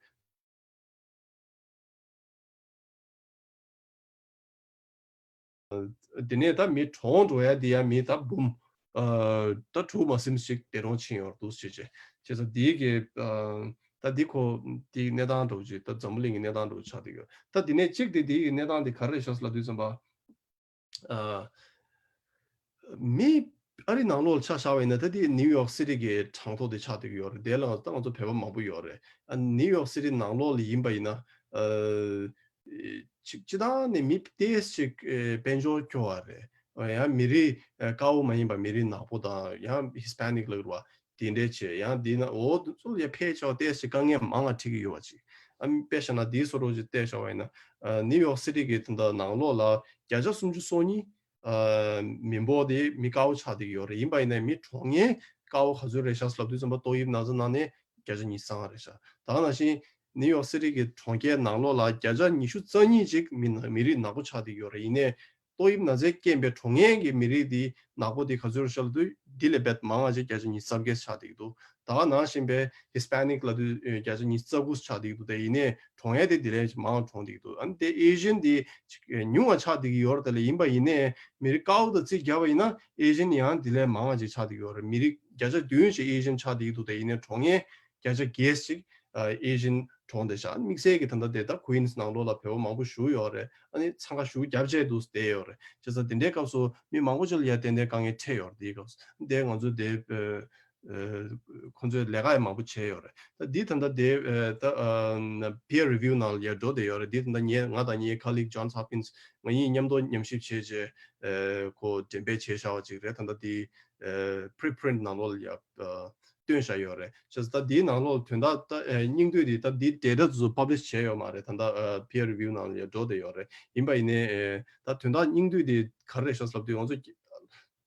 དེ་ནས་ད་མི་གྲོངས་འགྲོ་ཡ་དེ་ཡ་མི་ད་འབུམ་ཨ་ད་དྲུག་མ་ཟིན་ཞིག་འདས་གྲོངས་ཕྱིན་ཡོད་འདུག་ཅེས་བྱས། བྱས་ཙང་དེའི་གི་ཨ་ད་འདི་ཁོ་དེའི་གནས་སྟངས་འདྲ་བོ་ཅིག་ད་འཛམ་བུ་གླིང་གི་གནས་སྟངས་འདྲ་བོ་ཆགས་བསྡད་ཡོད། ད་དེ་ནས་གཅིག་དེ་དེའི་གི་གནས་སྟངས་དེ་ག་རེ་རེད་ཤག་ལབ་དུས་ཙམ་པ་ཨ་མི་ཨ་རི་ནང་ལོགས་ལ་ཆ་བཞག་པ་ཡིན་ན་ད་དེ་ནིའུ་ཡོག་སི་ཊི་གི་གྲངས་ཐོ་དེ་ཆགས་བསྡད་ཀྱི་ཡོད་རེད། དེ་ལ་ད་ང་ཚོ་བོད་པ་མང་པོ་ཡོད་རེད། ཨ་ནིའུ་ཡོག་སི་ཊི་ནང་ལོགས་ལ་ཡིན་པ་ཡིན་ན་ཨ་ཅིག་སྤྱི་བཏང་ནས་མི་ཏོག་ཙམ་ཅིག་ཨེ་དཔལ་འབྱོར་སྐྱོ་བ་རེད། ཨ་ཡང་མི་རིགས་ཨེ་དཀར་པོ་མ་ཡིན་པ་མི་རིགས་ནག་པོ་དང་ཡང་ཧི་སི་པེ་ནིག་ལབ་རེད་བ། དེ་འདྲས་བྱས་ཡང་འདི་ན་འོ་འདི་ཚོ་ལ་ཡ་ཕལ་ཆེ་བ་ཏོག་ཙམ་དཀའ་ངལ་མང་བ་འཕྲད་ཀྱི་ཡོད་པ་ཅིག་ ཨ་དཔེ་བཞག་ན་འདིའི་བཟོ་འདྲ་ཅིག་བལྟས་བཞག་པ་ཡིན་ན། ཨ་ནིའུ་ཡོག་སི་ཊི་གི་ད་ལྟ་ནང་ལོགས་ལ་བརྒྱ་ཆ་སུམ་ཅུ་སོ་གཉིས་ཨ་མི་འབོར་དེ་མི་དཀར་པོ་ཆགས་བསྡད་ཀྱི་ཡོད་རེད། ཡིན་པ་ཡིན་ན་མི་གྲངས་ངན་དཀར་པོ་ག་ཚོད་རེད་ཤག་ལབ་དུས་ཙམ་པ་ཏོག་དབྱིབས་ན་ཚ་ནང་ནས་བརྒྱ་ཆ་ཉི་ཤུ་རྩ་ལྔ་རེད་ཤག་ད་ག་ནང་བཞིན་ནིའུ་ཡོག་སི་ཊི་གི་གྲོང་ཁྱེར་ནང་ལོགས་ལ་བརྒྱ་ཆ་ཉི་ཤུ་རྩ་གཉིས་ཅིག་མི་ན་མི་རིགས་ནག་པོ་ཆགས་བསྡད་ཀྱི་ཡོད་རེད། ཡིན་ནའི་ཏོག་དབྱིབས་ན་ཚའི་རྐྱེན་པས་གྲོངས་མཁན་གྱི་མི་རིགས་འདི་ནག་པོ་འདི་ག་ཚོད་རེད་ཤག་ལབ་དུས་འདི་ལས་རྦད་མང་བ་ཅིག་བརྒྱ་ཆ་ཉི་ཤུ་རྩ་བརྒྱད་ཆགས་བསྡད་ཀྱི་འདུག་ད་ག་ནང་བཞིན་པའི་ཧི་སི་པེ་ནིག་ལབ་དུས་ཨ་བརྒྱ་ཆ་ཉི་ཤུ་རྩ་དགུ་ཆགས་བསྡད་ཀྱི་འདུག་དེ་ཡིན་ནའི་གྲོངས་ཡས་དེ་དེ་ལས་མང་བ་གྲོངས་བསྡད་ཀྱི་འདུག་ཨ་ནི་དེ་ཨེ་ཤི་ཡན་དེ་ཅིག་ཉུང་བ་ཆགས་བསྡད་ཀྱི་ཡོད་རེད། དེ་ལས་ཡིན་པ་ཡིན་ནའི་མི་རིགས་དཀར་པོ་དང་རྩིས་བརྒྱབ་པ་ཡིན་ན་ཨེ་ཤི་ཡན་ཡང་དེ་ལས་མང་བ་ཅིག་ཆགས་བསྡད་ཀྱི་ཡོད་རེད། མི་རིགས་བརྒྱ་ཆ་བདུན་ཞིག་ཨེ་ཤི་ཡན་ཆགས་བསྡད་ཀྱི་འདུག་དེ་ཡིན་ནའི་གྲོངས་མཁན་བརྒྱ་ཆ་བརྒྱད་ཅིག་ཨ་ཨེ་ཤི་ཡན་གྲོངས་བསྡད་ཤག་དམིགས་བསལ་གྱི་ད་ལྟ་དེ་ད་ཀུན་སི་ནང་ལོགས་ལ་བོད་པ་མང་པོ་བཞུགས་ཡོད་རེད། ཨ་ནི་འཚང་ཁ་ཞེ་པོ་བརྒྱབ་བྱས་འདུག་བསྡད་ཡོད་རེད། བྱས་ཙང་དེ་འདྲའི་སྐབས་སུ་མི་མང་པོ་ཅིག་ལ་ཡ་ཏན་ཏན་དཀའ་ངལ་འཕྲད་ཡོད་རེད། དེའི་སྐབས་སུ་དེ་ང་ཚོས་དེ་ཨ་ཁོང་ཚོས་ལས་ཀ་ཡང་མང་པོ་བྱས་ཡོད་རེད། ད་འདི་ད་ལྟ་དེ་ཨ་ད་ཨ་peer review་ནང་ལ་ཡ་འགྲོ་བསྡད་ཡོད་རེད། འདི་ད་ལྟ་ངས་ང་དང་ངའི་colleague Johns Hopkins་ང་གཉིས་མཉམ་དུ་ཉམས་ཞིབ་བྱས་རྗེས་ཨ་ཁོ་འགྲེམས་སྤེལ་བྱས་བཞག་པ་ཅིག་རེད། ད་ལྟ་དེ་ཨ་preprint་ནང་ལོགས་ལ་ཡ་ཨ་བཏོན་བཞག་ཡོད་རེད། བྱས་ཙང་ད་འདིའི་ནང་ལོགས་དོན་དག་ད་ཨ་སྙིང་བསྡུས་འདི་ད་འདི་data་ཚོ་publish་བྱས་ཡོད་མ་རེད། ད་ལྟ་ཨ་peer review་ནང་ལ་ཡ་འགྲོ་བསྡད་ཡོད་རེད། ཡིན་པ་ཡིན་ནའི་ཨ་ད་དོན་དག་སྙིང་བསྡུས་འདི་ག་རེ་རེད་ཤག་ལབ་དུས་ང་ཚོ་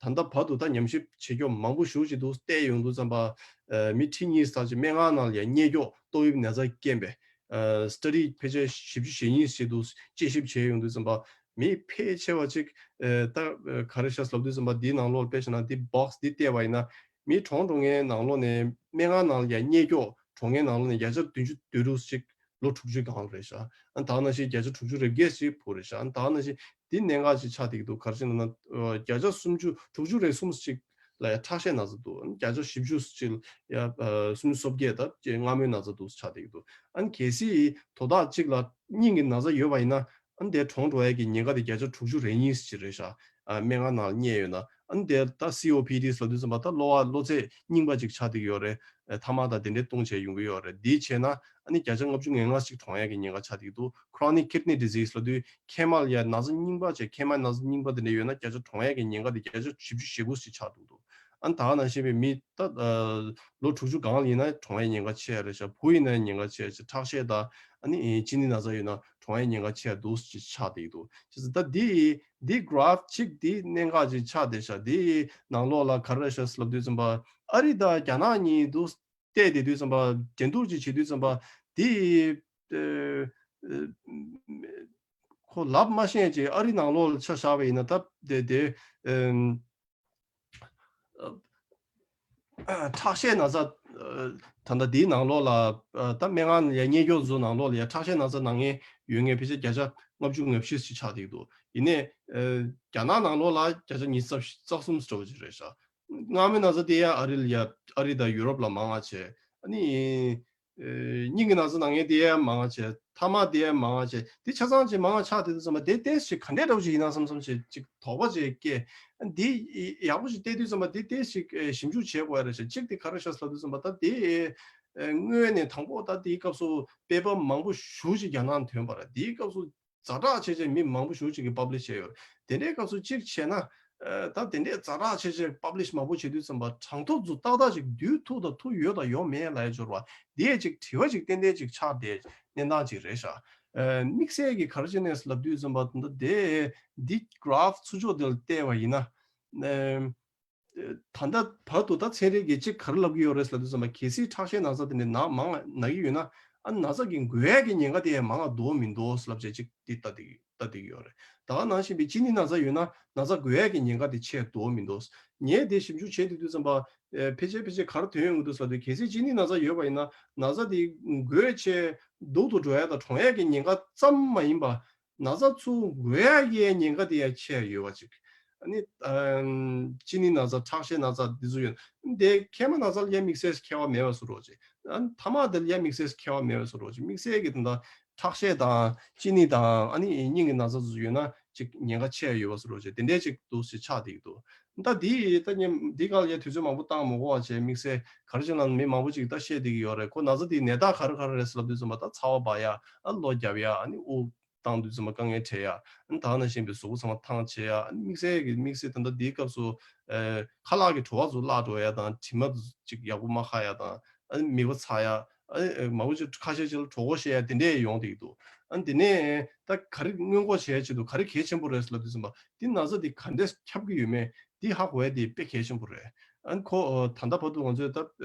ད་ལྟ་བར་དུ་ད་ཉམས་ཞིབ་བྱེད་མཁན་མང་པོ་ཞེ་པོ་ཅིག་འདུག་བལྟས་ཡོང་དུས་ཙམ་པ་ཨ་མི་ཁྲི་གཉིས་ཙམ་ཅིག་སྨན་ཁང་ནང་ལ་ཡ་རྙེད་མཁན་ཏོག་དབྱིབས་ན་ཚ་རྐྱེན་པས་ཨ་study་ཕལ་ཆེར་བཞི་བཅུ་ཞེ་གཉིས་ཅིག་འདུག་དཔྱད་ཞིབ་བྱས་ཡོང་དུས་ཙམ་པ་མི་ཕལ་ཆེ་བ་ཅིག་ཨ་ད་ཨ་ག་རེ་ཤག་ལབ་དུས་ཙམ་པ་འདིའི་ནང་ལོགས་དཔེ་བཞག་ན་འདི་box་འདི་བལྟས་པ་ཡིན་ན་མི་གྲོངས་འགྲོ་མཁན་ནང་ལོགས་ནས་སྨན་ཁང་ནང་ལ་ཡ་རྙེད་མཁན་གྲོངས་མཁན་ནང་ལོགས་ནས་བརྒྱ་ཆ་བདུན་ཅུ་དོན་དྲུག་ཅིག་ལོ་དྲུག་ཅུའི་སྒང་ལ་རེད་ཤག་ཨ་ད་ག་ནང་བཞིན་བརྒྱ་ཆ་དྲུག་ཅུ་རེ་བརྒྱད་ཅིག་བུ་རེད་ཤག་ཨ་ད་ག་ནང་བཞིན་འདི་གནད་འགག་ཅིག་ཆགས་བསྡད་ཀྱི་འདུག་ག་རེ་ཟེར་ན་ཨ་བརྒྱ་ཆ་སུམ་ཅུ་དྲུག་ཅུ་རེ་གསུམ་ཅིག་ལ་ཡ་ཁྲག་ཤེད་ན་ཚ་འདུག་ཨ་བརྒྱ་ཆ་བཞི་བཅུ་ཅིག་ལ་ཡ་ཨ་སུམ་ཅུ་སོ་བརྒྱད་ད་ཅེས་མངར་མོའི་ན་ཚ་འདུག་ཆགས་བསྡད་ཀྱི་འདུག་ཨ་གལ་སྲིད་དོ་བདག་ཅིག་ལ་སྙིང་གི་ན་ཚ་ཡོད་པ་ཡིན་ན་ཨ་དེ་གྲོངས་འགྲོ་ཡ་གི་ཉེན་ཁ་དེ་བརྒྱ་ཆ་དྲུག་ཅུ་རེ་གཉིས་ཅིག་རེད་ཤག་ཨ་སྨན་ཁང་ནང་ལ་རྙེད་ཡོད་ན། ཨ་ནི་དེ་ད་སི་ཨོ་པི་ཌི་ཟེར་དུས་ཙམ་པ་ད་གློ་བ་གློ་ཚད་རྙིང་པ་ཅིག་ཆགས་བསྡད་ཀྱི་ཡོད་རེད། ཨ་ཐ་མག་དང་དེ་འདྲའི་བཏུང་བྱས་ཡོང་གི་ཡོད་རེད། འདི་བྱས་ན་ཨ་ནི་བརྒྱ་ཆ་ལྔ་བཅུ་ང་ལྔ་ཅིག་གྲོངས་ཡ་གི་ཉེན་ཁ་ཆགས་བསྡད་ཀྱི་འདུག chronic kidney disease་ལབ་དུས་མཁལ་མ་ལ་ཡ་ན་ཚ་རྙིང་པ་བྱས་མཁལ་མ་ན་ཚ་རྙིང་པ་དེ་འདྲ་ཡོད་ན་བརྒྱ་ཆ་གྲོངས་ཡ་གི་ཉེན་ཁ་དེ་བརྒྱ་ཆ་བཞི་བཅུ་ཞེ་དགུ་ཅིག་ཆགས་བསྡད་ཀྱི་འདུག་ཨ་ནི་ད་ག་ནང་བཞིན་པའི་མི་ད་ཨ་ལོ་དྲུག་ཅུ་སྒང་ལ་ཡིན་ན་གྲོངས་ཡ་ཉེན་ཁ་ཆེ་ཡ་རེད་ཤག་བུ་ཡིན་ན་ཉེན་ཁ་ཆེ་ཡ་ཆེ། ཁྲག་ཤེད་དང་ཨ་ནི་གཅིན་སྙི་ན་ཚ་ཡོད་ན་གྲོངས་ཡ་ཉེན་ཁ་ཆེ་ཡ་འདུག་ཅིག་ཆགས་བསྡད་ཀྱི་འདུག་བྱས་ཙང་ད་འདི་འདི་graph་གཅིག་འདི་གནད་འགག་ཅིག་ཆགས་བསྡད་ཤག་འདི་ནང་ལོགས་ལ་ག་རེ་ཤག་ལབ་དུས་ཙམ་པ་ཨ་རི་དང་རྒྱ་ནག་གཉིས་འདུག་བལྟས་བསྡད་དུས་ཙམ་པ་འགྲན་བསྡུར་ཅིག་བྱེད་དུས་ཙམ་པ་འདི་ཨ་ཨ་ཁོ་ལབ་མ་ཤེས་ཅིག་ཨ་རི་ནང་ལོགས་ལ་ཆ་བཞག་པ་ཡིན་ན་ད་དེ་དེ་ཨ་ཁྲག་ཤེད་ན་ཚ་ཨ་ད་ལྟ་འདིའི་ནང་ལོགས་ལ་ཨ་ད་སྨན་ཁང་ཡ་རྙེད་མཁན་ཚོ་ནང་ལོགས་ལ་ཡ་ཁྲག་ཤེད་ན་ཚ་ན་མཁན་ཡོད་མཁན་ཕལ་ཆེར་བརྒྱ་ཆ་ལྔ་བཅུ་ང་བཞི་ཞིག་ཆགས་བསྡད་ཀྱི་འདུག་ཡིན་ནའི་ཨ་རྒྱ་ནག་ནང་ལོགས་ལ་བརྒྱ་ཆ་ཉི་ཤུ་རྩ་གསུམ་ཙམ་ཅིག་རེད་ཤག་མངར་མོའི་ན་ཚ་དེ་ཡ་ཨ་རི་ལ་ཡ་ཨ་རི་དང་ཡུ་རོབ་ལ་མང་བ་བྱས། ཨ་ནི་ཨ་སྙིང་གི་ན་ཚ་ན་མཁན་དེ་ཡ་མང་བ་བྱས། ཐ་མག་དེ་ཡ་མང་བ་བྱས། དེ་ཆ་ཚང་ཅིག་མང་བ་ཆགས་བསྡད་དུས་ཙམ་པ་དེ་ཏོག་ཙམ་ག་འདྲས་འདྲ་བོ་ཞིག་ཡིན་ན་བསམ་བསམ་ཞིག་ཅིག་དོགས་པ་ཅིག་སྐྱེས། འདི་ཡག་པོ་ཞིག་བལྟས་དུས་ཙམ་པ་འདི་ཏོག་ཙམ་ཞིག་ཨ་ཞིབ་འཇུག་བྱེད་དགོས་ཡ་རེད་ཤག་གཅིག་དེ་ག་རེ་ཤག་ལབ་དུས་ཙམ་པ་ད་དེ་ཨ་སྔོན་ནས་དང་པོ་ད་དེའི་སྐབས་སུ་paper་མང་པོ་ཞེ་པོ་ཅིག་རྒྱ་ནག་ཐོན་པ་རེད། དེའི་སྐབས་སུ་ཛ་དྲག་བྱས་བྱས་མི་མང་པོ་ཞེ་པོ་ཅིག་གིས་publish་བྱས་ཡོད་རེད། དེ་འདྲའི་སྐབས་སུ་གཅིག་བྱས་ན་ཨ་ད་དེ་འདྲའི་ཛ་དྲག་བྱས་བྱས་publish་མང་པོ་བྱེད་དུས་ཙམ་པ་གྲངས་ཐོ་ཚོ་ཏག་ཏག་ཅིག་བསྡུས་ཐུབ་དང་ཐུབ་ཡོད་དང་ཡོད་མེད་ལབ་ཡ་འབྱོར་བ་དེ་ཅིག་དྲི་བ་ཅིག་ཏན་ཏན་ཅིག་ཆགས་བསྡད་གནས་སྟངས་ཅིག་རེད་ཤག་ཨ་དམིགས་བསལ་གྱི་ག་རེ་བྱས་ནས་ལབ་དུས་ཙམ་པ་ད་དེ་འདི་graph་ཚུར་ཕྱོགས་དེ་ལ་བལྟས་པ་ཡིན་ན། ཨ་ད་ལྟ་བར་དུ་ད་ཚན་རིག་གིས་གཅིག་ག་རེ་ལབ་ཀྱི་ཡོད་རེད་ལབ་དུས་ཙམ་པ་གལ་སྲིད་ཁྲག་ཤེད་ན་ཚ་དེ་འདྲ་ན་མང་ན་གི་ཡོད་ན་ཨ་ན་ཚ་གི་འགོས་ཡས་ཀྱི་ཉེན་ཁ་དེ་ཡང་མང་ང་འདུག་མི་འདུག་ལབ་བྱས་གཅིག་འདི་ལྟ་བསྡད་ཀྱི་ལྟ་བསྡད་ཀྱི་ཡོད་རེད། ད་ག་ནང་བཞིན་པའི་གཅིན་སྙི་ན་ཚ་ཡོད་ན་ན་ཚ་འགོས་ཡས་ཀྱི་ཉེན་ཁ་དེ་ཆེ་འདུག་མི་འདུག་ངས་དེ་ཞིབ་འཇུག་བྱེད་དུས་དུས་ཙམ་པ་ཨེ་ཕལ་ཆེར་ཕལ་ཆེར་ག་རེ་ཐོན་ཡོང་གི་འདུག་ཟེར་དུས་གལ་སྲིད་གཅིན་སྙི་ན་ཚ་ཡོད་པ་ཡིན་ན་ན་ཚ་དེ་འགོས་ཆེ་སྡུག་ཏུ་འགྲོ་ཡ་དང་གྲོངས་ཡ་གི་ཉེན་ཁ་ཙམ་མ་ཡིན་པ། ན་ཚ་ཚུར་འགོས་ཡ་གི་ཉེན་ཁ་དེ་ཡང་ཆེ་ཡ་ཡོད་པ་ཅིག་ཨ་ནི་ཨམ་གཅིན་སྙི་ན་ཚ་ཁྲག་ཤེད་ན་ཚ་འདི་ཚོ་ཡོད། དེ་མཁལ་མ་ན་ཚ་ལ་ཡ་དམིགས་བསལ་ཁྱད་པར་མེད་པ་བཟོ་འདྲ་ཅིག་ཨ་ནི་ཐ་མག་དེ་ལ་ཡ་དམིགས་བསལ་ཁྱད་པར་མེད་པ་བཟོ་འདྲ་ཅིག་དམིགས་བསལ་གྱི་དེ་འདྲ་ཁྲག་ཤེད་དང་གཅིན་སྙི་དང་ཨ་ནི་སྙིང་གི་ན་ཚ་ཚོ་ཡོད་ན་ཅིག་ཉེན་ཁ་ཆེ་ཡ་ཡོད་པ་བཟོ་འདྲ་ཅིག་དེ་འདྲའི་ཅིག་འདུག་ཅིག་ཆགས་བསྡད་ཀྱི་འདུག་ད་འདི་ད་ཉམས་འདི་ག་ལ་ཡ་དུས་ཚོད་མང་པོ་བཏང་མ་དགོས་པ་བྱས་དམིགས་བསལ་ག་རེ་བྱས་ན་མི་མང་པོ་ཅིག་ད་བཤད་བསྡད་ཀྱི་ཡོད་རེད། ཁོ་ན་ཚ་དེའི་ནད་རྟགས་ག་རེ་ག་རེ་རེད་ཟེར་ལབ་དུས་ཙམ་པ་ད་ཚ་བ་འབར་ཡ་ཨ་གློ་རྒྱབ་ཡ་ཨ་ནི་དབུགས་བཏང་དུས་ཙམ་པ་དཀའ་ངལ་འཕྲད་ཡ། ཨ་ནི་ད་ག་ནང་བཞིན་པའི་གཟུགས་པོ་ཚང་མ་ཐང་ཆད་ཡ། ཨ་ནི་དམིགས་བསལ་གྱི་དམིགས་བསལ་ད་ལྟ་འདིའི་སྐབས་སུ་ཨེ་ཁ་ལག་གི་བྲོ་བ་ཚོ་བརླག་འགྲོ་ཡ་དང་དྲི་མ་ཅིག་ཡག་པོ་མ་ཁ་ཡ་དང་ཨ་ནི་མིད་པ་ཚ་ཡ་ ཨ་མང་པོ་ཅིག་ཁ་ཤས་ཅིག་ལ་གྲོད་ཁོག་བཤལ་ཡ་དེ་འདྲས་ཡོང་བསྡད་ཀྱི་འདུག་ཨ་དེ་ནས་ད་ག་རེ་སྔོན་འགོག་བྱེད་ཡ་ཆེད་དུ་ག་རེ་གལ་ཆེན་པོ་རེད་ཟེར་ལབ་དུས་ཙམ་པ་འདི་ན་ཚ་འདི་ག་འདྲས་ཁྱབ་ཀྱི་ཡོད་མེད་འདི་ཧ་གོ་ཡ་འདི་དཔེ་གལ་ཆེན་པོ་རེད། ཨ་ཁོ་ད་ལྟ་བར་དུ་ང་ཚོས་ད་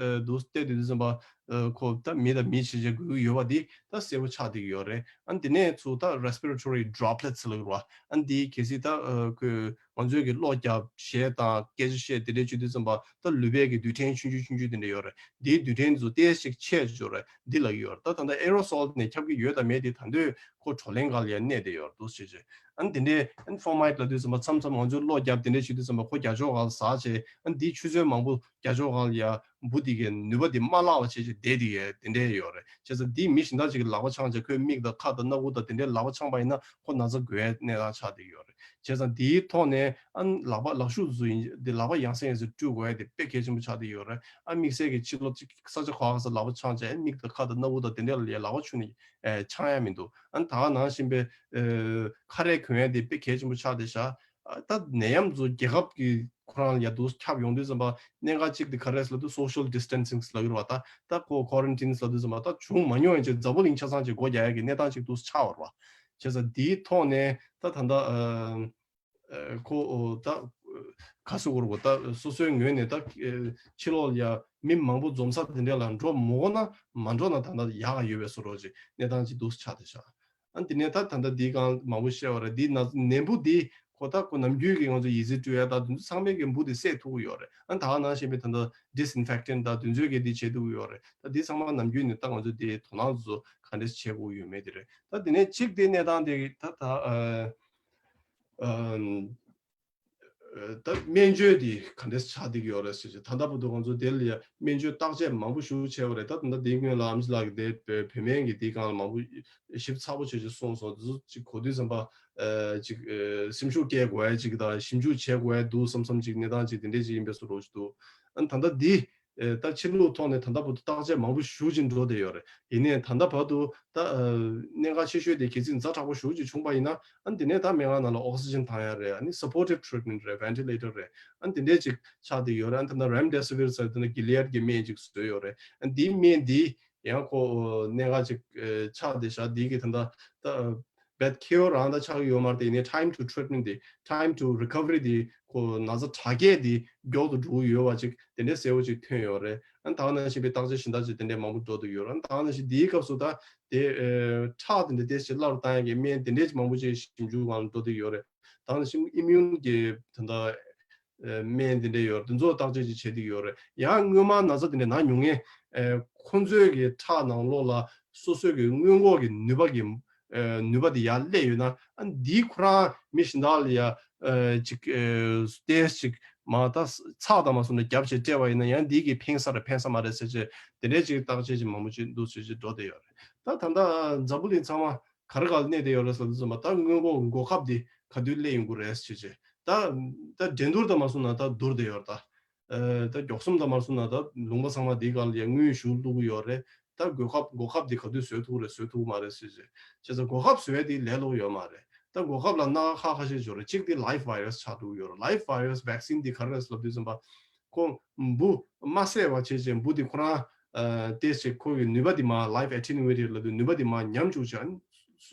འདུག་བལྟས་དུས་ཙམ་པ་ཁོ་ད་མི་དང་མི་བྱེད་བྱེད་དགོས་ཀྱི་ཡོད་པ་འདི་ད་གསལ་པོ་ཆགས་བསྡད་ཀྱི་ཡོད་རེད། ཨ་དེ་ནས་ཚུར་ད་respiratory droplets་ལབ་ཀྱི་རེད་བ། ཨ་འདི་གལ་སྲིད་ད་ཁོས་ང་ཚོས་ཀྱི་གློ་རྒྱབ་གཞས་དང་སྐད་ཆ་བཤད་དེ་འདྲས་བྱེད་དུས་ཙམ་པ་ད་ལུད་པའི་གི་རྡུལ་ཕྲན་ཆུང་ཆུང་ཆུང་ཆུང་དེ་འདྲས་ཡོད་རེད། འདིའི་རྡུལ་ཕྲན་དེ་ཚོ་ཏོག་ཙམ་ཆེ་འགྲོ་རེད། འདི་ལབ་ཀྱི་ཡོད་རེད། ད་ད་ལྟ་aerosol་ནས་ཁྱབ་ཀྱི་ཡོད་དང་མེད་དེ་ད་དུང་ཁོ་བགྲོ་གླེང་སྒང་ལ་ཡང་གནས་བསྡད་ཡོད་རེད་འདུག་ཟེར་བྱས། ཨ་ནི་དེ་འདྲའི་ཨ་ནི་ཕོར་མའིཌ་ལབ་དུས་ཙམ་པ་མཚམས་མཚམས་ང་ཚོས་གློ་རྒྱབ་དེ་འདྲས་བྱེད་དུས་ཙམ་པ་ཁོ་རྒྱབ་ཕྱོགས་སྒང་ལ་ཟག་བྱས། ཨ་ནི་འདིའི་ཆུ་ཚོད་མང་པོ་རྒྱབ་ཕྱོགས་སྒང་ལ་ཡ་འབུ་དེ་གའི་ནུས་པ་དེ་མ་བརླག་པ་བྱས་བྱས་བསྡད་དེ་གའི་དེ་འདྲས་ཡོད་རེད། བྱས་ཙང་འདིས་མི་གཞན་དག་ཅིག་གི་ལག་པ་འཆང་བྱས་ཁོའི་མིག་དང་ཁ་དང་སྣ་བུག་དང་དེ་འདྲའི་ལག་པ་འཆང་པ་ཡིན་ན་ཁོ་ན་ཚ་འགོས་ཡའི་གནས་སྟངས་ཆགས་བསྡད་ཀྱི་ཡོད་རེད། བྱས་ཙང་འདིའི་ཐོག་ནས་ཨ་ནི་ལག་པ་ལག་ཤུབས་བཟོ་ཡིན་འདི་ལག་པ་ཡང་སེ་ཡང་སེ་བཀྲུ་དགོས་ཡ་དེ་དཔེ་གལ་ཆེན་པོ་ཆགས་བསྡད་ཡོད་རེད། ཨ་དམིགས་བསལ་གྱི་ཕྱི་ལོགས་ཅིག་ས་ཆ་ག་བ་ག་ས་ལག་པ་འཆང་བྱས་ཨ་ནི་མིག་དང་ཁ་དང་སྣ་བུག་དང་དེ་འདྲ་ལ་ཡ་ལག་པ་ཆུ་ནས་ཨེ་འཆང་ཡ་མི་འདུག་ཨ་ནི་ད་ག་ནང་བཞིན་པའི་ཨེ་ཁ་རས་གོན་ཡ་དེ་དཔེ་གལ་ཆེན་པོ་ཆགས་བསྡད་ཤག་ཨ་ད་ནད་ཡམས་ཚོ་རྒྱལ་ཁབ་ཀྱི་ཁོ་རང་ལ་ཡ་འདུག་ཁྱབ་ཡོང་དུས་ཙམ་པ་གནད་འགག་གཅིག་དེ་ག་རེ་ཟེར་ལབ་དུས་social distancing་ལབ་ཀྱི་རེད་བ། ད་ད་ཁོ་quarantine་ལབ་དུས་ཙམ་པ་ད་བྱུང་མ་མྱོང་ཡང་ཅིག་འཛམ་བུ་གླིང་ཆ་ཚང་ཅིག་སྒོ་རྒྱག་ཡ་གི་གནས་སྟངས་ཅིག་འདུག་ཆགས་པ་རེད་བ། བྱས་ཙང་འདིའི་ཐོག་ནས་ད་ད་ལྟ་ཨ་ཨ་ཁོ་ཨོ་ད་ག་སུ་གོ་ར་གོ་ད་སོ་སོའི་ངོས་ནས་ད་ཨ་ཕྱི་ལོགས་ལ་ཡ་མི་མང་པོ་འཛོམས་ས་དེ་འདྲ་ལ་འགྲོ་མི་དགོས་ན་མ་འགྲོ་ན་ད་ལྟ་ཡག་ག་ཡོད་པའི་བཟོ་འདྲ་ཅིག་གནས་སྟངས་ཅིག་འདུག་ཆགས་བསྡད་ཤག་ཨ་དེ་ནས་ད་ད་ལྟ་འདིའི་སྒང་མང་པོ་བཤད་པ་རེད། འདི་ན་ནད་འབུ་འདི་ཁོ་ད་ཁོ་ནམ་རྒྱུན་གྱི་ང་ཚོ་ཡི་ཙི་བཀྲུ་ཡ་ད་དེ་ཚོ་ཚང་མས་ཀྱི་འབུ་འདི་བསད་ཐུབ་ཀྱི་ཡོད་རེད། ཨ་ད་ག་ནང་བཞིན་པའི་ད་ལྟ་disinfectant་ད་དེ་ཚོས་ཀྱི་འདི་བྱེད་ཐུབ་ཀྱི་ཡོད་རེད། ད་འདི་ཚང་མ་ནམ་རྒྱུན་ནས་ད་ང་ཚོ་འདི་དོ་སྣང་ཚོ་ག་འདྲས་བྱེད་དགོས་ཡོད་མེད་དེ་རེད། ད་དེ་ནས་གཅིག་དེ་གནས་སྟངས་དེ་ད་ད་ཨ་ཨ་ད་སྨན་བཅོས་དེ་ག་འདྲས་ཆགས་བསྡད་ཀྱི་ཡོད་རེད་ཟེར་ཅིག་ད་ལྟ་བར་དུ་ང་ཚོ་དེ་ལ་ཡ་སྨན་བཅོས་བརྟག་དཔྱད་མང་པོ་ཞིག་བྱས་པ་རེད། ད་ད་ལྟ་དེའི་སྔོན་ལ་ཨམ་ཅི་ལགས་ཀྱིས་དེ་བོད་སྨན་གྱི་དེའི་སྒང་ལ་མང་པོ་ཞིབ་ཚགས་པོ་བྱས་ཅིག་གསུངས་སོང་། དེ་ཚོ་ཅིག་གོ་དུས་ཙམ་པ་ཨ་ཅིག་ཨ་སེམས་ཤུགས་སྐྱེ་དགོས་ཡ་ཅིག་དང་ཞིབ་འཇུག་བྱེད་དགོས་ཡ་འདུག་བསམ་བསམ་ཅིག་གནས་སྟངས་ཅིག་དེ་འདྲས་ཅིག་ཡིན་པའི་བཟོ་འདྲ་ཞིག་འདུག་ཨ་ད་ལྟ་འདི་ཨེ་ད་ཕྱི་ལོགས་ཐོག་ནས་ད་ལྟ་བར་དུ་བརྟག་དཔྱད་མང་པོ་ཞེ་པོ་ཅིག་འགྲོ་བསྡད་ཡོད་རེད། ཡིན་ནའི་ད་ལྟ་བར་དུ་ད་ཨ་གནད་འགག་ཆེ་ཤོས་དེ་གལ་སྲིད་ཛ་དྲག་པོ་ཞེ་པོ་ཅིག་བྱུང་པ་ཡིན་ན་ཨ་འདི་ནས་ད་སྨན་ཁང་ནང་ལ་ཨོག་སི་ཇན་བཏང་ཡ་རེད། ཨ་ནི་supportive treatment་རེད། ventilator་རེད། ཨ་འདི་འདྲས་ཅིག་ཆགས་བསྡད་ཡོད་རེད། ཨ་ད་ལྟ་remdesivir་ཟེར་དེ་ནི་གི་ལི་ཡད་ཀྱི་སྨན་ཅིག་བཟོས་ཡོད་རེད། ཨ་འདིའི་སྨན་འདི་ཡང་ཁོ་གནད་འགག་ཅིག་ཨེ་ཆགས་བསྡད་ཤག་འདི་གི་ད་ལྟ་ད་བད་ཁེ་ཡོ་རང་ད་ཆགས་ཀྱི་ཡོད་མ་རེད་དེ། ཡིན་ནའི་time to treatment་དེ་time to recovery་དེ་ཁོ་ན་ཚ་དྲག་སྐྱེད་དེ་མགྱོགས་དུ་འགྲོ་གི་ཡོད་པ་ཅིག་དེ་འདྲའི་གསལ་པོ་ཅིག་ཐོན་ཡོད་རེད། ཨ་ད་ག་ནང་བཞིན་པའི་བརྟག་དཔྱད་གཞན་དག་ཅིག་དེ་འདྲའི་མང་པོ་འགྲོ་བསྡད་ཡོད་རེད། ཨ་ད་ག་ནང་བཞིན་འདིའི་སྐབས་སུ་ད་དེ་ཨེ་ཁྲག་དེ་འདྲ་ཏོག་ཙམ་སླར་བཏང་ཡག་གི་སྨན་དེ་འདྲའི་ཅིག་མང་པོ་ཅིག་ཞིབ་འཇུག་སྒང་ལ་འགྲོ་བསྡད་ཡོད་རེད། ད་ག་ནང་བཞིན་ཨི་མིའུན་གྱི་ད་ལྟ་ཨེ་སྨན་དེ་འདྲ་ཡོད་རེད། དེ་ཚོ་བརྟག་དཔྱད་ཅིག་བྱེད་བསྡད་ཡོད་རེད། ཡང་སྔོན་མ་ན་ཚ་དེ་འདྲ་ན་མྱོང་མཁན་ཨེ་ཁོང་ཚོའི་གི་ཁྲག་ནང་ལོགས་ལ་སོ་སོའི་གི་སྔོན་འགོག་གི་ནུས་པ་གི་ཨེ་ནུས་པ་དེ་ཡར་སླེབས་ཡོད་ན། ཨ་འདིའི་ཁོ་རང་མི་གཞན་དག་ལ་ཡ་ཨེ་ཅིག་ཨེ་ཏོག་ཙམ་ཅིག་མ་ད་ཚགས་དང་མ་སོང་ན་རྒྱབ་བྱས་སྤྲད་པ་ཡིན་ན་ཡང་འདིའི་གི་ཕན་ས་རེད་ཕན་ས་མ་རེད་ཟེར་བྱས་དེ་འདྲའི་ཅིག་བརྟག་དཔྱད་ཅིག་མང་པོ་ཅིག་འདུག་ཟེར་བྱས་འགྲོ་བསྡད་ཡོད་རེད། ད་ད་ལྟ་འཛམ་བུ་གླིང་ཚང་མ་ག་རེ་སྒང་ལ་གནས་བསྡད་ཡོད་རེད་ཟེར་དུས་ཙམ་པ་ད་སྔོན་འགོག་འགོག་ཁབ་འདི་ག་དུས་སླེབས་ཡོང་གི་རེད་ཟེར་བྱས། ད་ད་འགྲན་བསྡུར་དང་མ་སོང་ན་ད་བསྡུར་བསྡད་ཡོད་རེད། ད་ཨ་ད་མགྱོགས་གསུམ་དང་མ་སོང་ན་ད་ལུང་པ་ཚང་མ་འདིའི་སྒང་ལ་ཡ་དངུལ་ཞེ་པོ་བླུག་གི་ཡོད་རེད། ད་འགོག་ཁབ་འགོག་ཁབ་འདི་ག་དུས་བཟོ་ཐུབ་རེད་བཟོ་ཐུབ་མ་རེད་ཟེར་བྱས། བྱས་ཙང་འགོག་ཁབ་བཟོ་ཡ་འདི་ལས་སླ་པོ་ཡོད་མ་རེད། ད་འགོག་ཁབ་ལ་སྣ་ཁ་ཁ་ཤས་ཡོད་རེད། གཅིག་འདི་live virus་ཆགས་འགྲོ་གི་ཡོད་རེད། Live virus vaccine་འདི་ག་རེ་རེད་ཟེར་ལབ་དུས་ཙམ་པ་ཁོ་འབུ་མ་བསད་པ་བྱས་བྱས་འབུ་འདི་ཁོ་རང་ཨ་ཏོག་ཙམ་ཁོ་གི་ནུས་པ་འདི་མར་live attenuated་ལབ་དུས་ནུས་པ་འདི་མར་ཉམས་བཅུག་བྱས་ཨ་ནི་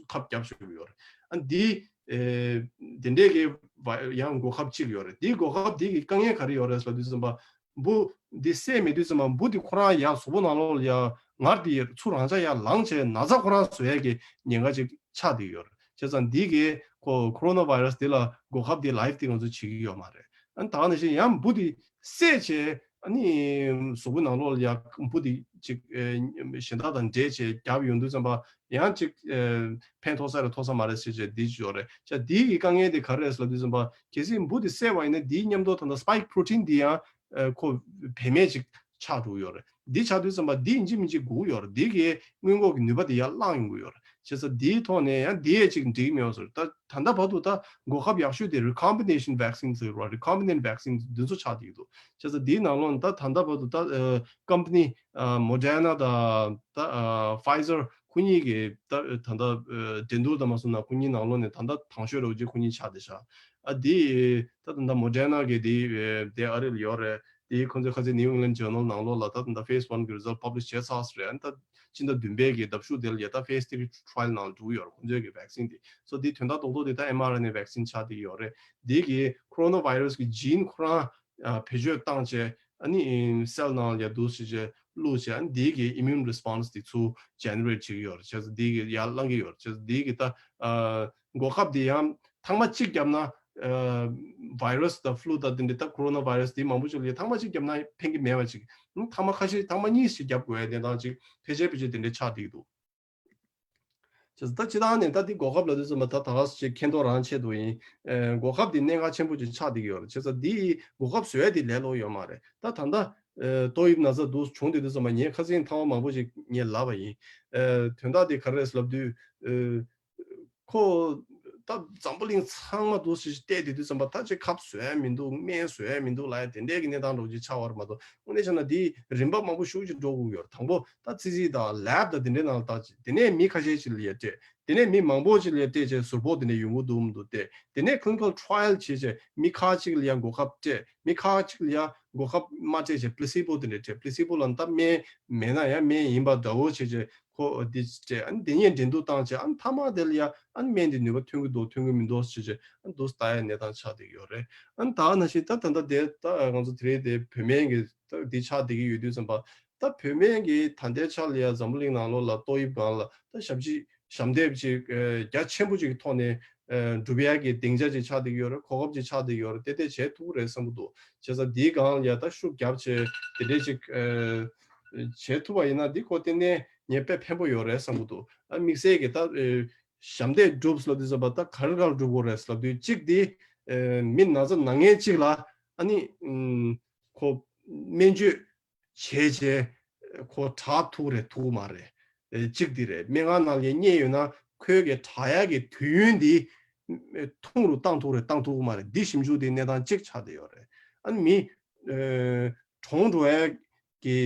ཁབ་བརྒྱབ་བཅུག་གི་ཡོད་རེད། ཨ་འདི་ཨེ་དེ་འདྲས་ཀྱི་བ་ཡང་འགོག་ཁབ་གཅིག་ཡོད་རེད། འདིའི་འགོག་ཁབ་འདི་གི་དཀའ་ངལ་ག་རེ་ཡོད་རེད་ཟེར་ལབ་དུས་ཙམ་པ་འབུ་འདི་བསད་མེད་དུས་ཙམ་པ་འབུ་འདི་ཁོ་རང་ཡར་གཟུགས་པོ་ནང་ལོགས་ལ་ཡར་ངར་འདི་ཚུར་རང་འཇགས་ཡར་ལངས་བྱས་ན་ཚ་ཁོ་རང་བཟོ་ཡས་ཀྱི་ཉེན་ཁ་ཅིག་ཆགས་བསྡད་ཡོད་རེད། བྱས་ཙང་འདི་གི་ཁོ་coronavirus་འདི་ལ་འགོག་ཁབ་འདི་live་འདི་ང་ཚོ་བྱེད་ཀྱི་ཡོད་མ་རེད། ཨ་ནི་ད་ག་ནང་བཞིན་ཡང་འབུ་འདི་བསད་བྱས་ཨ་ནི་གཟུགས་པོ་ནང་ལོགས་ལ་ཡར་འབུ་འདི་ཅིག་ཨེ་གཞན་དག་དང་འདྲེས་བྱས་བརྒྱབ་ཡོང་དུས་ཙམ་པ་ཡང་ཅིག་ཨེ་ཕན་ཐོགས་ས་རེད་ཐོགས་ས་མ་རེད་ཟེར་བྱས་འདི་ཅིག་ཡོད་རེད། བྱས་འདི་གི་དཀའ་ངལ་འདི་ག་རེ་རེད་ཟེར་ལབ་དུས་ཙམ་པ་གལ་སྲིད་འབུ་འདི་བསད་པ་ཡིན་ན་འདིའི་མཉམ་དུ་ད་ལྟ་spike protein་འདི་ཡང་ཨ་ཁོ་བེད་མེད་ཅིག་ཆགས་འགྲོ་གི་ཡོད་རེད། འདི་ཆགས་དུས་ཙམ་པ་འདི་ཡིན་གཅིག་མིན་གཅིག་དགོས་ཀྱི་ཡོད་རེད། འདི་གིས་སྔོན་འགོག་གི་ནུས་པ་དེ་ཡར་བསླངས་ཡོང་གི་ཡོད་རེད། བྱས་ཙང་འདིའི་ཐོག་ནས་ཡང་འདི་ཡས་ཅིག་འགྲིག་གི་མེད་པ་བཟོ་རེད། ད་ད་ལྟ་བར་དུ་ད་འགོག་ཁབ་ཡག་ཤོས་དེ་recombination vaccine་ཟེར་བ་recombinant vaccine་འདི་ཚོ་ཆགས་བསྡད་ཀྱི་འདུག་བྱས་ཙང་འདིའི་ནང་ལོགས་ནས་ད་ད་ལྟ་བར་དུ་ད་ཨ་company་ཨ་Moderna་དང་ད་ཨ་Pfizer་ཁོ་གཉིས་ཀྱིས་ད་ད་ལྟ་ཨ་འགྲན་བསྡུར་དང་མ་སོང་ན་ཁོ་གཉིས་ནང་ལོགས་ནས་ད་ལྟ་དང་ཤོས་རེད་ཅེས་ཁོ་གཉིས་ཆགས་བསྡད་ཤག་ཨ་འདི་ད་ད་ལྟ་Moderna་གི་འདི་ཨ་དེ་ཨ་རི་ལ་ཡོད་རེད། དེ་ཁོང་ཚོས་ཁ་སང་New England Journal ནང་ལོགས་ལ་ད་ད་ལྟ་phase one གི་result publish བྱས་ཚར་རེད། ཨ་ནི་ད་སྤྱི་ཟླ་བདུན་པའི་གི་ཟླ་བ་དྲུག་དེ་ལ་ཡ་ད་phase three trial ནང་འགྲོ་གི་ཡོད་རེད། ཁོང་ཚོའི་གི་vaccine དེ་སོ་དེ་དོན་དག་རྡོག་རྡོག་དེ་ད་mRNA vaccine ཆགས་བསྡད་ཀྱི་ཡོད་རེད། དེ་གི་coronavirus གི་gene ཁོ་རང་ཨ་བེད་སྤྱོད་བཏང་བྱས། ཨ་ནི་cell ནང་ལ་ཡ་འདུག་སེ་བྱས་བླུགས་བྱས། ཨ་ནི་དེ་གི་immune response དེ་ཚུར་generate བྱེད་ཀྱི་ཡོད་རེད། བྱས་ཙང་དེ་གི་ཡར་བསླང་གི་ཡོད་རེད། བྱས་ཙང་དེ་གི་ད་ཨ་འགོག་ཁབ་དེ་ཡང་ཐེངས་མ་གཅིག་བརྒྱབ་ན་ཨ་virus དང་flu དང་དེ་འདྲའི་ད་coronavirus དེ་མང་པོ་ཅིག་ལ་ཡ་ཐེངས་མ་གཅིག་བརྒྱབ་ན་ཕན་གྱི་མེད་པ་ཅིག་ཨ་ནི་ཐེངས་མ་ཁ་ཤས་ཐེངས་མ་གཉིས་ཤིག་བརྒྱབ་དགོས་ཡ་གནས་སྟངས་ཅིག་ཕལ་ཆེར་ཕལ་ཆེར་དེ་འདྲའི་ཆགས་བསྡད་ཀྱི་འདུག་བྱས་ཙང་ད་སྤྱིར་བཏང་ནས་ད་འདི་འགོག་ཁབ་ལབ་དུས་ཙམ་པ་ད་ད་ག་ཟེ་ཅིག་མཁྱེན་རྟོགས་རང་ཆེད་དུ་ཡིན། ཨེ་འགོག་ཁབ་འདི་གནད་འགག་ཆེན་པོ་ཅིག་ཆགས་བསྡད་ཀྱི་ཡོད་རེད། བྱས་ཙང་འདི་འགོག་ཁབ་བཟོ་ཡ་འདི་ལས་སླ་པོ་ཡོད་མ་རེད། ད་ད་ལྟ་ཨེ་ཏོག་དབྱིབས་ན་ཚ་འདུག་བྱུང་བསྡད་དུས་ཙམ་པ་ངས་ཁ་སང་ཐེངས་མ་མང་པོ་ཅིག་ངས་ལབ་པ་ཡིན། ཨེ་དོན་དག་འདི་ག་རེ་རེད་ལབ་དུས་ཨེ་ཁོ་ད་འཛམ་བུ་གླིང་ཚང་མ་འདུག་སེ་བལྟས་བསྡད་དུས་ཙམ་པ་ད་ཅིག་ཁབ་བཟོ་ཡ་མི་འདུག་སྨན་བཟོ་ཡ་མི་འདུག་ལབ་ཡ་དེ་འདྲའི་གི་གནས་སྟངས་འདྲ་བོ་ཅིག་ཆགས་པ་རེད་མ་གཏོགས། དངོས་གནས་བྱས་ན་འདི་རིམ་པ་མང་པོ་ཞེ་པོ་ཅིག་འགྲོ་དགོས་ཀྱི་ཡོད་རེད། དང་པོ་ད་ཙི་ཙི་དང་lab དང་དེ་འདྲའི་ནང་ལ་བཏང་བྱས། དེ་ནས་མི་ཁ་ཤས་ཅིག་ལ་ཡ་སྤྲད། དེ་ནས་མི་མང་པོ་ཅིག་ལ་ཡ་སྤྲད་བྱས་ཟུར་ཕོག་དེ་འདྲ་ཡོང་གི་འདུག་མི་འདུག་བལྟས། དེ་ནས་clinical trial བྱས་བྱས་མི་ཁག་ཅིག་ལ་ཡ་འགོག་ཁབ་སྤྲད། མི་ཁག་ཅིག་ལ་ཡ་འགོག་ཁབ་མ་སྤྲད་བྱས་placebo དེ་འདྲ་སྤྲད། placebo ལབ་ན་ད་སྨན་མེད་ན་ཡང་སྨན་ཡིན་པ་འདྲ་བོ་བྱས་བྱས་ཁོ་འདི་སྤྲད། ཨ་ནི་དེ་གཉིས་འགྲན་བསྡུར་བཏང་བྱས། ཨ་ནི་མཐའ་མ་དེ་ལ་ཡ་ཨ་ནི་སྨན་འདི་ནུས་པ་ཐོན་གྱི་འདུག་ཐོན་གྱི་མི་འདུག་བྱས་བྱས་ཨ་ནི་འདུག་ལྟ་ཡ་གནས་སྟངས་ཆགས་བསྡད་ཀྱི་ཡོད་རེད། ཨ་ནི་ད་ནང་བཞིན་ད་ད་ལྟ་དེ་ད་ང་ཚོ་དེ་རིང་དེ་བོད་སྨན་གྱི་ད་འདི་ཆགས་བསྡད་ཀྱི་ཡོད་དུས་ཙམ་པ། ད་བོད་སྨན་གྱི་ད་ལྟའི་ཆ་ལ་ཡ་འཛམ་བུ་གླིང་ནང་ལོགས་ལ་ཏོག་དབྱིབས་སྒང་ལ་ད་ཞབས་ཕྱི་ཞབས་འདེགས་ཅིག་ཨ་རྒྱ་ཆེན་པོ་ཅིག་གི་ཐོག་ནས་ཨ་སྒྲུབ་ཡ་གི་སྡིངས་ཆ་ཅིག་ཆགས་བསྡད་ཀྱི་ཡོད་རེད། གོ་སྐབས་ཅིག་ཆགས་བསྡད་ཀྱི་ཡོད་རེད། དེ་དེ་བྱེད་ཐུབ་ཀྱི་རེད་བསམ་གྱི་འདུག་བྱས་ཙང་འདིའི་སྒང་ལ་ཡ་ད་ཤུགས་རྒྱབ་བྱས་དེ་འདྲས་ཅིག་ཨ་བྱེད་ཐུབ་པ་ཡིན་ན་འདི་ཁོ་ཏན་ཏན་ངས་དཔེ་ཕན་པོ་ཡོད་རེད་བསམ་གྱི་འདུག་ཨ་དམིགས་བསལ་གྱི་ད་ཨ་ཞབས་འདེགས་སྒྲུབ་ལབ་དུས་ཙམ་པ་ད་ག་རེ་ག་རེ་སྒྲུབ་དགོས་རེད་ལབ་དུས། གཅིག་འདི་ཨ་མི་ན་ཚ་ན་མཁན་གཅིག་ལ་ཨ་ནི་ཨམ་ཁོ་སྨན་བཅོས་བྱས་བྱས་ཁོ་དྲག་ཐུབ་རེད་ཐུབ་མ་རེད། ཨེ་གཅིག་འདི་རེད། སྨན་ཁང་ནང་ལ་བསྙལ་ཡོད་ན་ཁོའི་གི་དྲག་ཡག་གི་དུས་ཡུན་འདི་ཐུང་རུ་བཏང་ཐུབ་རེད་བཏང་ཐུབ་མ་རེད། འདི་ཞིབ་འཇུག་འདི་གནས་སྟངས་གཅིག་ཆགས་བསྡད་ཡོད་རེད། ཨ་ནི་མི་ཨེ་གྲོངས་འགྲོ་ཡག་གི་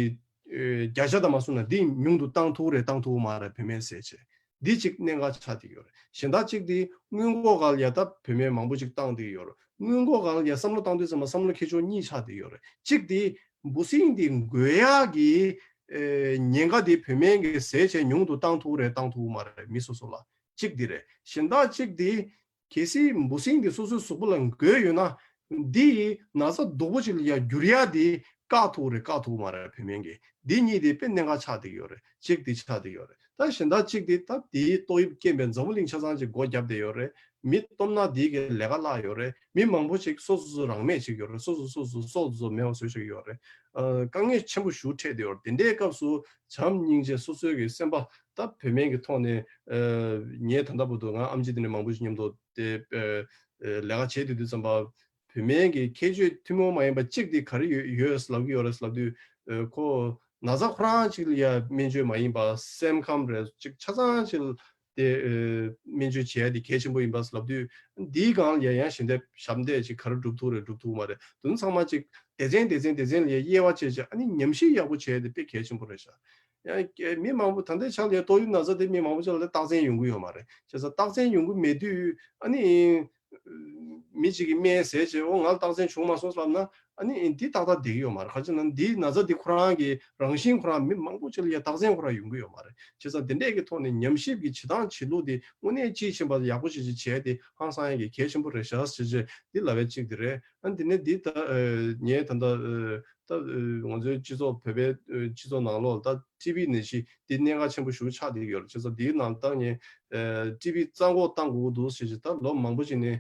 ཨེ་བརྒྱ་ཆ་དང་མ་སོང་ན་འདི་ཉུང་དུ་བཏང་ཐུབ་རེད་བཏང་ཐུབ་མ་རེད། བོད་སྨན་ཟེར་བྱས་འདི་གཅིག་གནད་འགག་ཆགས་བསྡད་ཡོད་རེད། གཞན་དག་གཅིག་འདི་སྔོན་འགོག་སྒང་ལ་ཡ་ད་བོད་སྨན་མང་པོ་ཅིག་བཏང་བསྡད་ཡོད་རེད། སྔོན་འགོག་སྒང་ལ་ཡ་བསམ་བློ་བཏང་དུས་ཙམ་པ་བསམ་བློ་ཁྱད་ཆོས་གཉིས་ཆགས་བསྡད་ཡོད་རེད། གཅིག་འདི་འབུ་སྲིན་འདི་འགོས་ཡག་གི་ཨེ་ཉེན་ཁ་འདི་བོད་སྨན་གྱིས་ཟས་བྱས་ཉུང་དུ་བཏང་ཐུབ་རེད་བཏང་ཐུབ་མ་རེད་མི་སོ་སོ་ལ། གཅིག་འདི་རེད། གཞན་དག་གཅིག་འདི་གལ་སྲིད་འབུ་སྲིན་འདི་སོ་སོའི་གཟུགས་པོ་ལ་འགོས་ཡོད་ན་འདི་ཡི་ན་ཚ་སྡུག་པོ་ཅིག་ལ་ཡ་འགྱུར་ཡག་འདི་བཀག་ཐུབ་རེད་བཀག་ཐུབ་མ་རེད་བོད་སྨན་གྱིས། འདི་གཉིས་འདི་དཔེ་གནད་འགག་ཆགས་བསྡད་ཡོད་རེད། གཅིག་འདི་ཆགས་བསྡད་ཡོད་རེད། ད་གཞན་དག་གཅིག་འདི་ད་འདིའི་ཏོག་དབྱིབས་རྐྱེན་པས་འཛམ་བུ་གླིང་ཆ་ཚང་ཅིག་སྒོ་བརྒྱབ་བསྡད་ཡོད་རེད། མི་སྟོབས་ན་འདི་གི་ལས་ཀ་བརླག་ཡོད་རེད། མི་མང་པོ་ཞིག་སོ་སོ་སོ་རང་མེད་ཅིག་ཡོད་རེད། སོ་སོ་སོ་སོ་སོ་སོ་མེད་པ་བཟོས་བཞག་གི་ཡོད་རེད། ཨ་དཀའ་ངལ་ཆེན་པོ་ཞེ་པོ་འཕྲད་བསྡད་ཡོད་རེད། དེ་འདྲའི་སྐབས་སུ་བྱམས་སྙིང་རྗེ་སོ་སོའི་གི་སེམས་པ་ད་བོད་སྨན་གྱི་ཐོག་ནས་ཨ་ངས་ད་ལྟ་བར་དུ་ང་ཨེམ་ཆི་དེ་འདྲ་མང་པོ་ཞིག་མཉམ་དུ་དེ་ཨ་ཨ་ལས་ཀ་བྱེད་བསྡད་དུས་ཙམ་པ་བོད་སྨན་གྱི་ཁྱད་ཆོས་ཐུན་མོང་མ་ཡིན་པ་གཅིག་དེ་ག་རེ་ཡོད་ཡོད་ལབ་ཀྱི་ཡོད་རེད་ལབ་དུས་ཨ་ཁོ་ན་ཚ་ཁོ་རང་གཅིག་ལ་ཡ་སྨན་བཅོས་མ་ཡིན་པ་སེམས་ཁམས་རེད་གཅིག་ཆ་ཚང་གཅིག་ལ། དེ་ཨ་སྨན་བཅོས་བྱས་ཏེ་གལ་ཆེན་པོ་ཡིན་པ་ལབ་དུས་འདིའི་སྒང་ལ་ཡང་ཡང་ཞལ་འདེབས་ཞབས་འདེགས་ཅིག་ག་རེ་སྒྲུབ་ཐུབ་རེད་སྒྲུབ་ཐུབ་མ་རེད། དེ་ཚོ་ཚང་མ་ཅིག་སྡེ་ཚན་སྡེ་ཚན་སྡེ་ཚན་ལ་ཡང་དབྱེ་བ་ཕྱེ་བྱས་ཨ་ནི་ཉམས་ཞིབ་ཡག་པོ་བྱས་ཏེ་དཔེ་གལ་ཆེན་པོ་རེད་ཤག་ཡང་མི་མང་པོ་ད་ལྟའི་ཆ་ལ་ཡང་ཏོག་དབྱིབས་ན་ཚ་དེ་མི་མང་པོ་ཅིག་ལ་རྟགས་མཚན་ཡོང་གི་ཡོད་མ་རེད། བྱས་ཙང་རྟགས་མཚན་ཡོང་གི་མེད་དུས་ཨ་ནི་མི་གཅིག་གིས་སྨན་ཟས་བྱས་འོ་ང་ལ་རྟགས་མཚན་བྱུང་མ་སོང་ལབ་ན། ཨ་ནི་འདི་ཏག་ཏག་བསྡད་ཀྱི་ཡོད་མ་རེད། ག་རེ་ཟེར་ན་འདིའི་ན་ཚ་འདི་ཁོ་རང་གི་རང་བཞིན་ཁོ་རང་མི་མང་པོ་ཅིག་ལ་ཡ་རྟགས་མཚན་ཁོ་རང་ཡོང་གི་ཡོད་མ་རེད། བྱས་ཙང་འདི་འདྲས་ཀྱི་ཐོག་ནས་ཉམས་ཞིབ་ཀྱི་བྱེད་སྟངས་བྱེད་ལུགས་འདི་དངོས་གནས་དཔྱིས་ཕྱིན་པ་ཡག་པོ་ཞིག་ཅིག་བྱས་ཏེ་ཧང་སང་ཡ་གི་གལ་ཆེན་པོ་རེད་ཤག་ཞེས་བྱས་འདི་ལབ་པའི་གཅིག་འདི་རེད། ཨ་འདི་ནས་འདི་ད་ངས་ད་ལྟ་ད་ང་ཚོའི་སྤྱི་ཚོགས་བོད་པའི་སྤྱི་ཚོགས་ནང་ལོགས་ད་ཊི་བི་ནད་གཞི་འདི་གནད་འགག་ཆེན་པོ་ཞེ་པོ་ཆགས་བསྡད་ཀྱི་ཡོད་རེད། བྱས་ཙང་འདིའི་ནང་ད་ངས་ཊི་བི་རྩ་འགོག་བཏང་དགོས་ཀྱི་འདུག་ཞེས་བྱས་ད་ལོ་མང་པོ་ཅིག་ནས།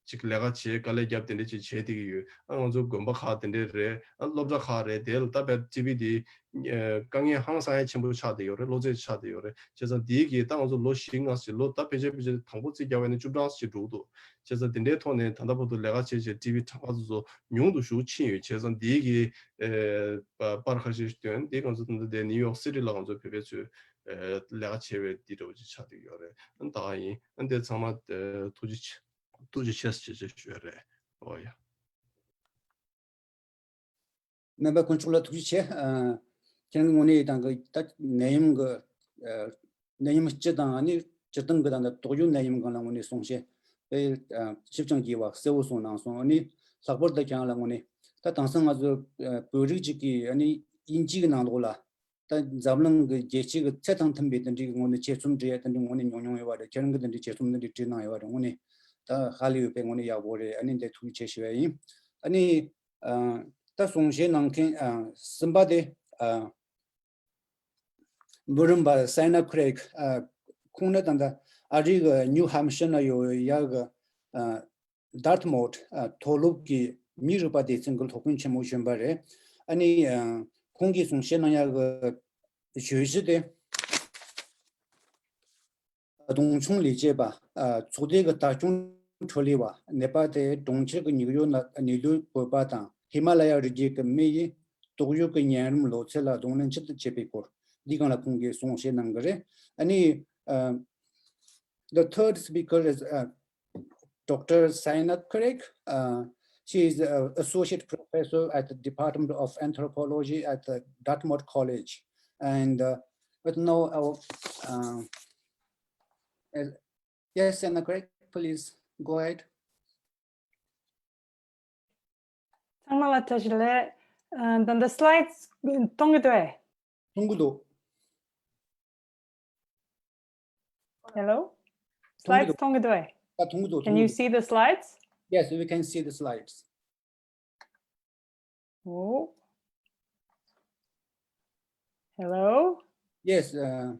ཅིག་ལས་ཀ་བྱེད་དཀའ་ལས་བརྒྱབ་དེ་འདྲ་ཅིག་བྱེད་བསྡད་ཀྱི་ཡོད། ཨ་ང་ཚོ་དགོན་པ་ཁག་དེ་འདྲ་རེད། ཨ་སློབ་གྲྭ་ཁག་རེད། དེ་ལ་ད་བར་ཊི་བི་དེ་ཨ་དཀའ་ངལ་ཧང་སང་ཡ་ཆེན་པོ་ཆགས་བསྡད་ཡོད་རེད། གློ་ཚད་ཆགས་བསྡད་ཡོད་རེད། བྱས་ཙང་དེའི་གི་ད་ང་ཚོ་ལོ་བཞི་ལྔ་ཞིག་ལོ་ད་ཕལ་ཆེར་ཕལ་ཆེར་དང་པོ་རྩིས་རྒྱག་པ་ཡིན་ན་བཅུ་གྲངས་ཞིག་འགྲོ་གི་འདུག་བྱས་ཙང་དེ་འདྲའི་ཐོག་ནས་ད་ལྟ་བར་དུ་ལས་ཀ་བྱས་བྱས་ཊི་བི་གྲངས་ཀ་ཚོ་ཚོ་ཉུང་དུ་ཞེ་པོ་ཕྱིན་ཡོད། བྱས་ཙང་དེའི་གི་ཨ་པར་ཁ་ཤས་ཤིག་སྟོན། དེ་ང་ཚོ་ད་ལྟ་དེ་ནིའུ་ཡོག་སི་ཊི་ལ་ང་ཚོ་བོད་པའི་ཚོས་ཨ་ལས་ཀ་བྱས་པའི་དེ་འདྲ་བོ་ཅིག་ཆགས་བསྡད་ཡོད་རེད། ཨ་ད་ག་ཡིན། ཨ་དེ་ཚང་མ་ཨ་ཐུགས་རྗེ་ཆེ། ཐུགས་རྗེ་ཆེ་ཞེས་ཞུ་ཡ་རེད། ཨོ་ཡ། སྨན་པ་དཀོན་མཆོག་ལ་ཐུགས་རྗེ་ཆེ། ཨ་ཁྱེད་རང་གི་ངོས་ནས་དང་གི་ད་ནད་ཡམས་གི་ཨ་ནད་ཡམས་སྤྱི་དང་ཨ་ནི་སྤྱིར་བཏང་གི་ད་ལྟ་དུག་སྦྱོར་ནད་ཡམས་སྒང་ལ་ངོས་ནས་གསུང་བཤད་དཔེ་ཨ་ཞིབ་ཅིང་རྒྱས་པ་གསལ་བོ་གསུངས་གནང་སོང་། ཨ་ནི་ལྷག་པར་དུ་ཁྱེད་རང་ལ་ངོས་ནས་ ད་དེང་སང་ང་ཚོ་ཨ་བོད་རིགས་གཅིག་གིས་ཨ་ནི་དབྱིན་ཇི་གི་ནང་ལོགས་ལ་ད་འཛམ་གླིང་གི་རྒྱལ་སྤྱི་གི་ཚད་དང་མཐུན་པའི་དེ་འདྲའི་ངོས་ནས་ཆེད་རྩོམ་འབྲི་ཡ་དེ་འདྲའི་ངོས་ནས་ཉུང་ཉུང་ཡོད་པ་རེད། ཁྱེད་རང་གིས་དེ་འདྲའི་ཆེད་རྩོམ་དེ་འདྲའི་བྲིས་གནང་ཡོད་པ་རེད། དངོས་གནས་ད་ཧ་ལས་ཡོད་པའི་ངོས་ནས་ཡག་པོ་རེད། ཨ་ནི་འདི་ཐུགས་རྗེ་ཆེ་ཞུ་ཡ་ཡིན། ཨ་ནི་ཨ་ད་གསུང་བཤད་གནང་མཁན་ཨ་གསུམ་པ་དེ་ཨ་འབུམ་རམས་པ་སའེ་ན་ཁུ་རེག་ཨ་ཁོང་ནི་ད་ལྟ་ཨ་རིའི་གི་ནིའུ་ཧམ་ཤར་ན་ཡོད་ཡ་གི་ཨ་ཌར་ཐི་མོཐ་ཨ་མཐོ་སློབ་ཀྱི་མིའི་རིག་པ་སྡེ་ཚན་གྱི་སློབ་དཔོན་ཆེན་མོ་གཞོན་པ་རེད། ཨ་ནི་ཨ་ཁོང་གིས་གསུང་བཤད་གནང་ཡ་གི་བརྗོད་གཞི་དེ། གདོང་མཆོང་ལས་བྱེད་པ། ཨ་ཚོགས་སྡེ་གི་ལྟ་སྐྱོང་འཕྲོ་ལས་པ། ནད་པ་དེ་གྲོང་ཁྱེར་གྱི་མྱིག་ཡོར་ན་གནས་སྡོད་དགོས་པ་དང་། ཧི་མ་ལ་ཡ་རི་རྒྱུད་ཀྱི་མི་ཡི་ཏོག་དབྱིབས་ཀྱི་གཉན་རིམས་ལོ་ཚད་ལ་གདོང་ལེན་ཇི་ལྟར་བྱེད་པའི་སྐོར། འདིའི་སྒང་ལ་ཁོང་གིས་གསུང་བཤད་གནང་གི་རེད། ཨ་ནི་ཨ་the third speaker is uh, Doctor Saina Kurik. Uh, she is an associate professor at the Department of Anthropology at the Dartmouth College. And uh, but now, our, uh, uh, yes, Saina Kurik, please go ahead. ཚང་མ་ལ་བཀྲ་ཤིས་བདེ་ལེགས། ཨ་ད་ལྟ་སི་ལའེ་ཌི་མཐོང་གི་འདུག་གས། མཐོང་གི་འདུག Hello? Slides མཐོང་གི་འདུག་གས། ད་མཐོང་གི་འདུག Can you see the slides? Yes, we can see the slides. Oh. Hello? Yes, uh,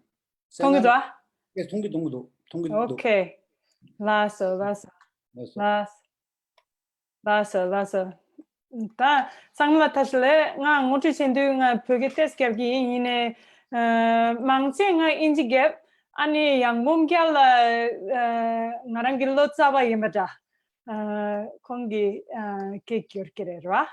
མཐོང་གི་འདུག་གས། Yes, མཐོང་གི་མཐོང་གི་འདུག་མཐོང་གི་འདུག Okay. ལགས་སོ་ལགས་སོ། Yes, sir. ལགས་སོ། ལགས་སོ་ལགས་སོ། ད་ཚང་མ་ལ་བཀྲ་ཤིས་བདེ་ལེགས། ང་ངོ་སྤྲོད་བྱེད་དུས་ང་བོད་སྐད་ཏོག་ཙམ་རྒྱབ་ཀྱི་ཡིན། ཡིན་ནའི་ཨ་མང་ཆེ་ང་དབྱིན་ཇི་རྒྱབ། ཨ་ནི་ཡང་འབུམ་རྒྱལ་ལགས་ཨ་ང་རང་གི་ལོ་ཙཱ་བ་ཡིན་པ་འདྲ། ཨ་ཁོང་གིས་ཨ་སྐད་སྒྱུར་གྱི་རེད་ར།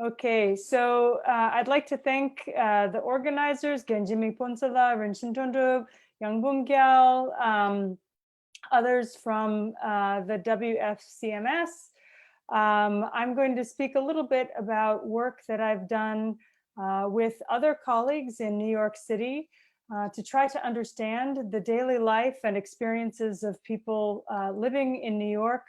Okay, so uh, I'd like to thank uh, the organizers, Genjimi Ponsala, Renshin Tondrup, Yangbum Gyal, um, others from uh, the W F C M S. Um, I'm going to speak a little bit about work that I've done uh, with other colleagues in New York City uh, to try to understand the daily life and experiences of people uh, living in New York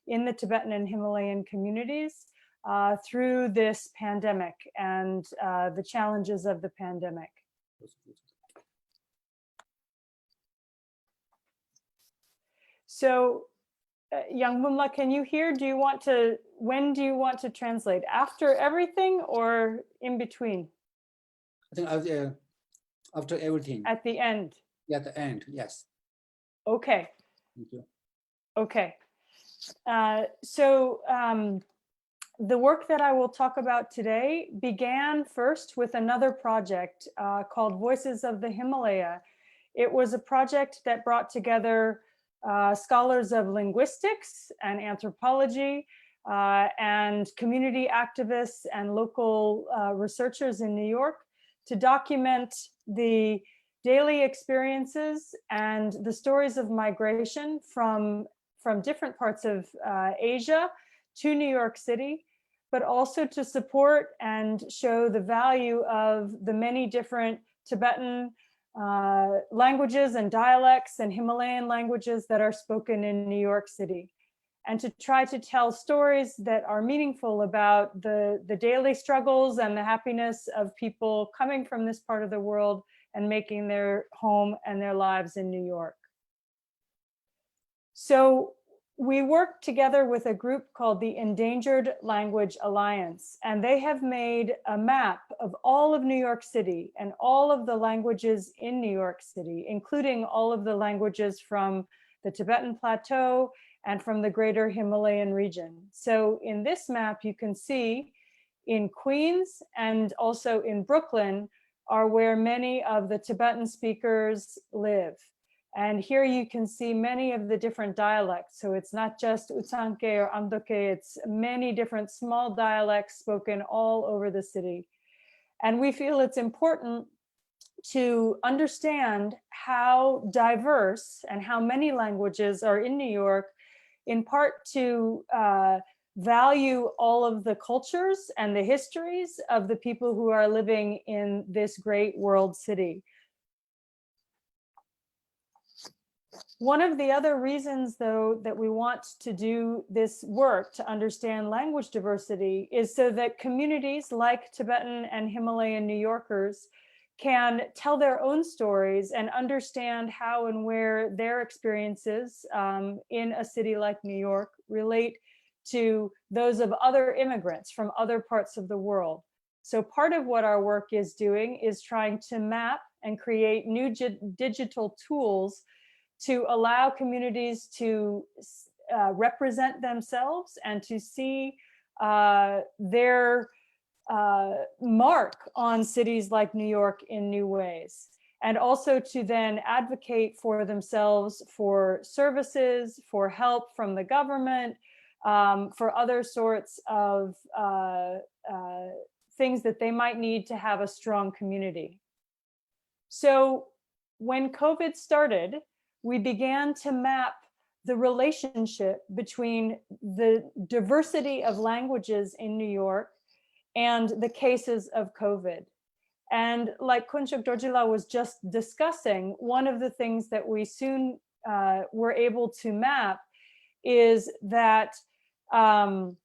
in the Tibetan and Himalayan communities uh, through this pandemic and uh, the challenges of the pandemic. So, uh, Yangbum Gyal, can you hear? Do you want to, when do you want to translate? After everything or in between? I think after, uh, after everything. At the end? Yeah, at the end, yes. Okay. Thank you. Okay. Uh, so um, the work that I will talk about today began first with another project uh, called Voices of the Himalaya. It was a project that brought together uh, scholars of linguistics and anthropology uh, and community activists and local uh, researchers in New York to document the daily experiences and the stories of migration from from different parts of uh, Asia to New York City, but also to support and show the value of the many different Tibetan uh, languages and dialects and Himalayan languages that are spoken in New York City. And to try to tell stories that are meaningful about the, the daily struggles and the happiness of people coming from this part of the world and making their home and their lives in New York. So we work together with a group called the Endangered Language Alliance, and they have made a map of all of New York City and all of the languages in New York City, including all of the languages from the Tibetan Plateau and from the greater Himalayan region. So in this map, you can see in Queens and also in Brooklyn are where many of the Tibetan speakers live. And here you can see many of the different dialects. So it's not just Utsanke or Amdoke, it's many different small dialects spoken all over the city. And we feel it's important to understand how diverse and how many languages are in New York, in part to uh, value all of the cultures and the histories of the people who are living in this great world city. One of the other reasons, though, that we want to do this work to understand language diversity is so that communities like Tibetan and Himalayan New Yorkers can tell their own stories and understand how and where their experiences, um, in a city like New York relate to those of other immigrants from other parts of the world. So, part of what our work is doing is trying to map and create new gi- digital tools to allow communities to, uh, represent themselves and to see, uh, their, uh, mark on cities like New York in new ways. And also to then advocate for themselves for services, for help from the government, um, for other sorts of, uh, uh, things that they might need to have a strong community. So, when COVID started, we began to map the relationship between the diversity of languages in New York and the cases of COVID. And like Khonsok Dorjila was just discussing, one of the things that we soon, uh, were able to map is that, um,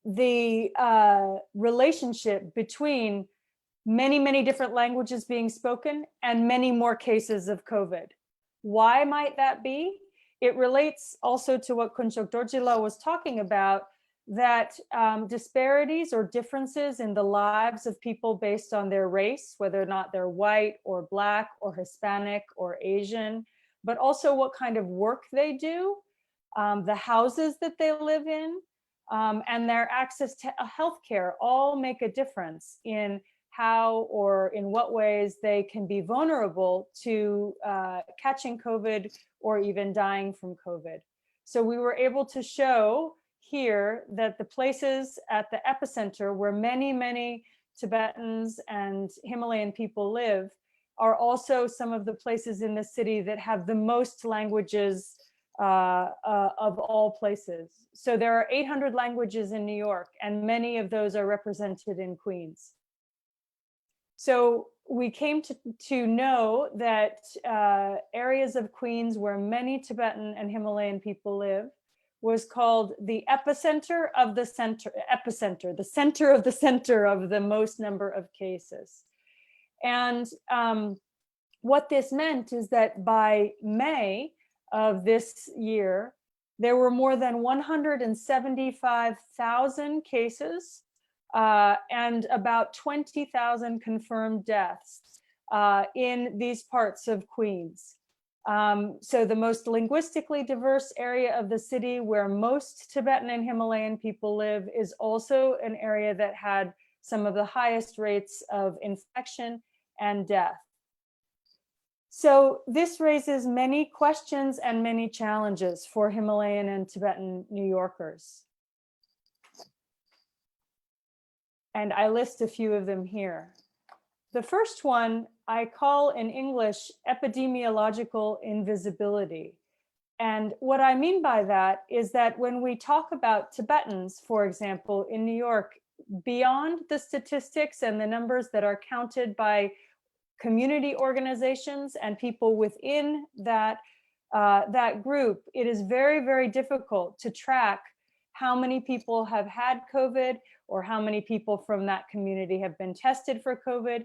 the, uh, relationship between many, many different languages being spoken and many more cases of COVID. Why might that be? It relates also to what Khonsok Dorjila was talking about, that, um, disparities or differences in the lives of people based on their race, whether or not they're white or black or Hispanic or Asian, but also what kind of work they do, um, the houses that they live in, um, and their access to, uh, healthcare all make a difference in how or in what ways they can be vulnerable to, uh, catching COVID or even dying from COVID. So we were able to show here that the places at the epicenter where many, many Tibetans and Himalayan people live are also some of the places in the city that have the most languages, uh, uh, of all places. So there are eight hundred languages in New York, and many of those are represented in Queens. So we came to, to know that, uh, areas of Queens where many Tibetan and Himalayan people live was called the epicenter of the center, epicenter, the center of the center of the most number of cases. And, um, what this meant is that by May of this year, there were more than one hundred seventy-five thousand cases, uh, and about twenty thousand confirmed deaths, uh, in these parts of Queens. Um, so, the most linguistically diverse area of the city, where most Tibetan and Himalayan people live, is also an area that had some of the highest rates of infection and death. So, this raises many questions and many challenges for Himalayan and Tibetan New Yorkers. And I list a few of them here. The first one I call in English epidemiological invisibility. And what I mean by that is that when we talk about Tibetans, for example, in New York, beyond the statistics and the numbers that are counted by community organizations and people within that, uh, that group, it is very, very difficult to track how many people have had COVID or how many people from that community have been tested for COVID,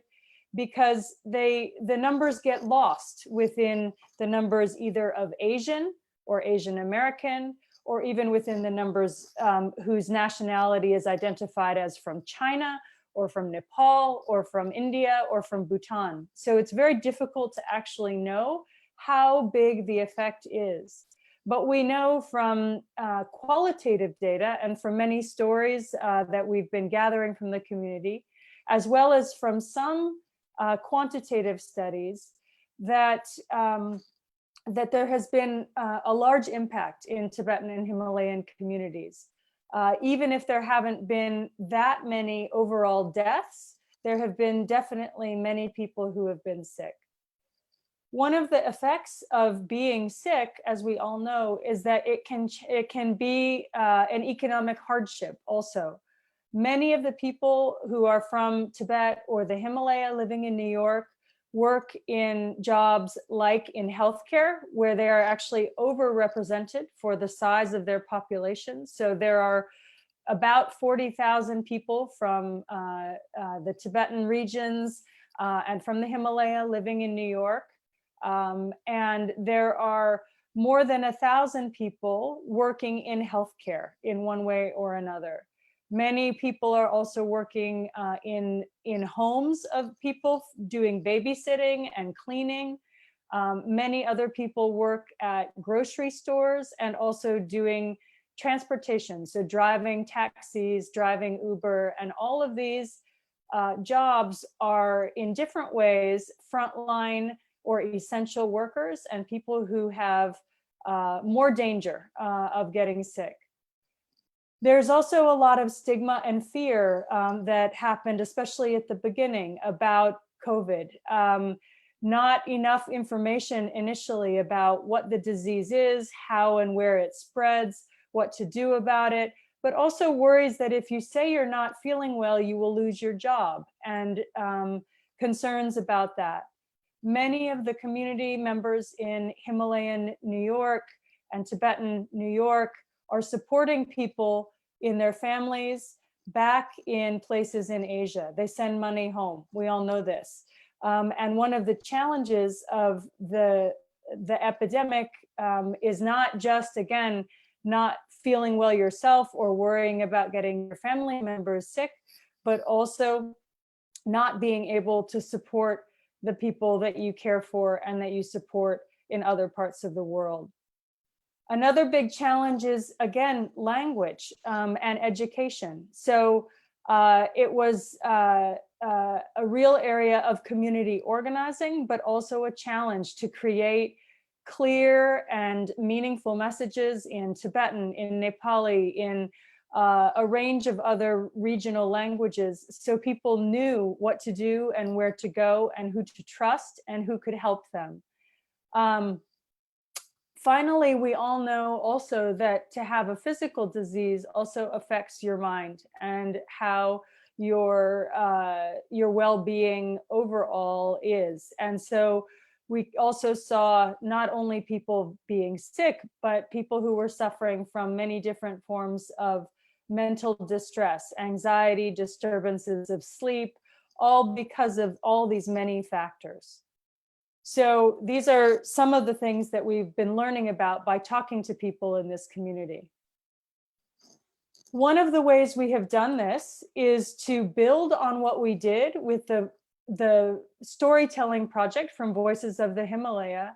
because they, the numbers get lost within the numbers either of Asian or Asian American, or even within the numbers, um, whose nationality is identified as from China or from Nepal or from India or from Bhutan. So it's very difficult to actually know how big the effect is. But we know from, uh, qualitative data and from many stories, uh, that we've been gathering from the community, as well as from some, uh, quantitative studies, that, um, that there has been, uh, a large impact in Tibetan and Himalayan communities. Uh, even if there haven't been that many overall deaths, there have been definitely many people who have been sick. One of the effects of being sick, as we all know, is that it can ch- it can be, uh, an economic hardship also. Many of the people who are from Tibet or the Himalaya living in New York work in jobs like in healthcare, where they are actually overrepresented for the size of their population. So there are about forty thousand people from uh, uh, the Tibetan regions uh, and from the Himalaya living in New York. Um, and there are more than a thousand people working in healthcare in one way or another. Many people are also working uh, in in homes of people doing babysitting and cleaning. Um, many other people work at grocery stores and also doing transportation, so driving taxis, driving Uber, and all of these uh, jobs are in different ways frontline or essential workers and people who have uh, more danger uh, of getting sick. There's also a lot of stigma and fear um, that happened, especially at the beginning, about COVID. Um, not enough information initially about what the disease is, how and where it spreads, what to do about it, but also worries that if you say you're not feeling well, you will lose your job, and um, concerns about that. Many of the community members in Himalayan New York and Tibetan New York are supporting people in their families back in places in Asia. They send money home. We all know this. Um, and one of the challenges of the the epidemic um, is not just, again, not feeling well yourself or worrying about getting your family members sick, but also not being able to support the people that you care for and that you support in other parts of the world. Another big challenge is, again, language um, and education. So uh, it was uh, uh, a real area of community organizing, but also a challenge to create clear and meaningful messages in Tibetan, in Nepali, in uh, a range of other regional languages, so people knew what to do and where to go and who to trust and who could help them. Um, finally, we all know also that to have a physical disease also affects your mind and how your uh, your well-being overall is. And so we also saw not only people being sick, but people who were suffering from many different forms of mental distress, anxiety, disturbances of sleep, all because of all these many factors. So these are some of the things that we've been learning about by talking to people in this community. One of the ways we have done this is to build on what we did with the the storytelling project from Voices of the Himalaya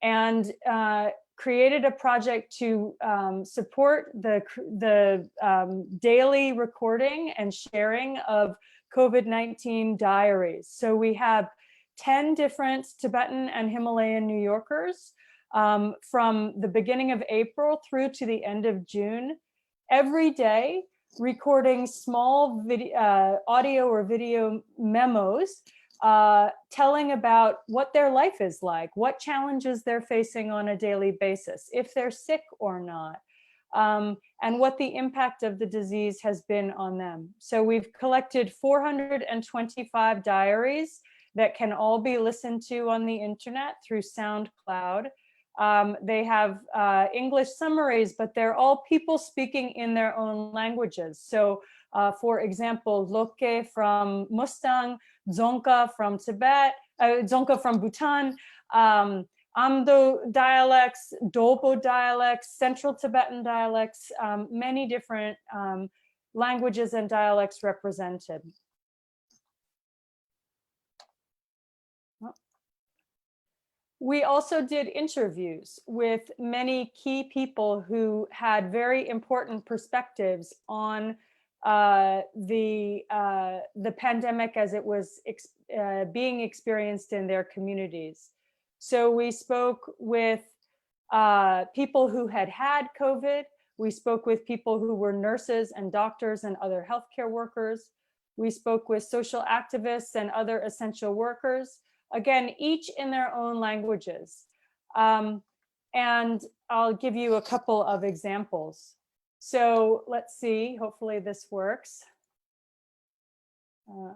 and uh, created a project to um, support the the um, daily recording and sharing of COVID nineteen diaries. So we have ten different Tibetan and Himalayan New Yorkers um, from the beginning of April through to the end of June, every day recording small video, uh, audio or video memos uh, telling about what their life is like, what challenges they're facing on a daily basis, if they're sick or not, um, and what the impact of the disease has been on them. So we've collected four hundred twenty-five diaries that can all be listened to on the internet through SoundCloud. Um, they have uh, English summaries, but they're all people speaking in their own languages. So, uh, for example, Loke from Mustang, Dzongkha from Tibet, uh, Dzongkha from Bhutan, um, Amdo dialects, Dolpo dialects, Central Tibetan dialects, um, many different um, languages and dialects represented. We also did interviews with many key people who had very important perspectives on uh, the uh, the pandemic as it was ex- uh, being experienced in their communities. So we spoke with uh, people who had had COVID. We spoke with people who were nurses and doctors and other healthcare workers. We spoke with social activists and other essential workers, again, each in their own languages. Um, and I'll give you a couple of examples. So let's see, hopefully this works. Uh,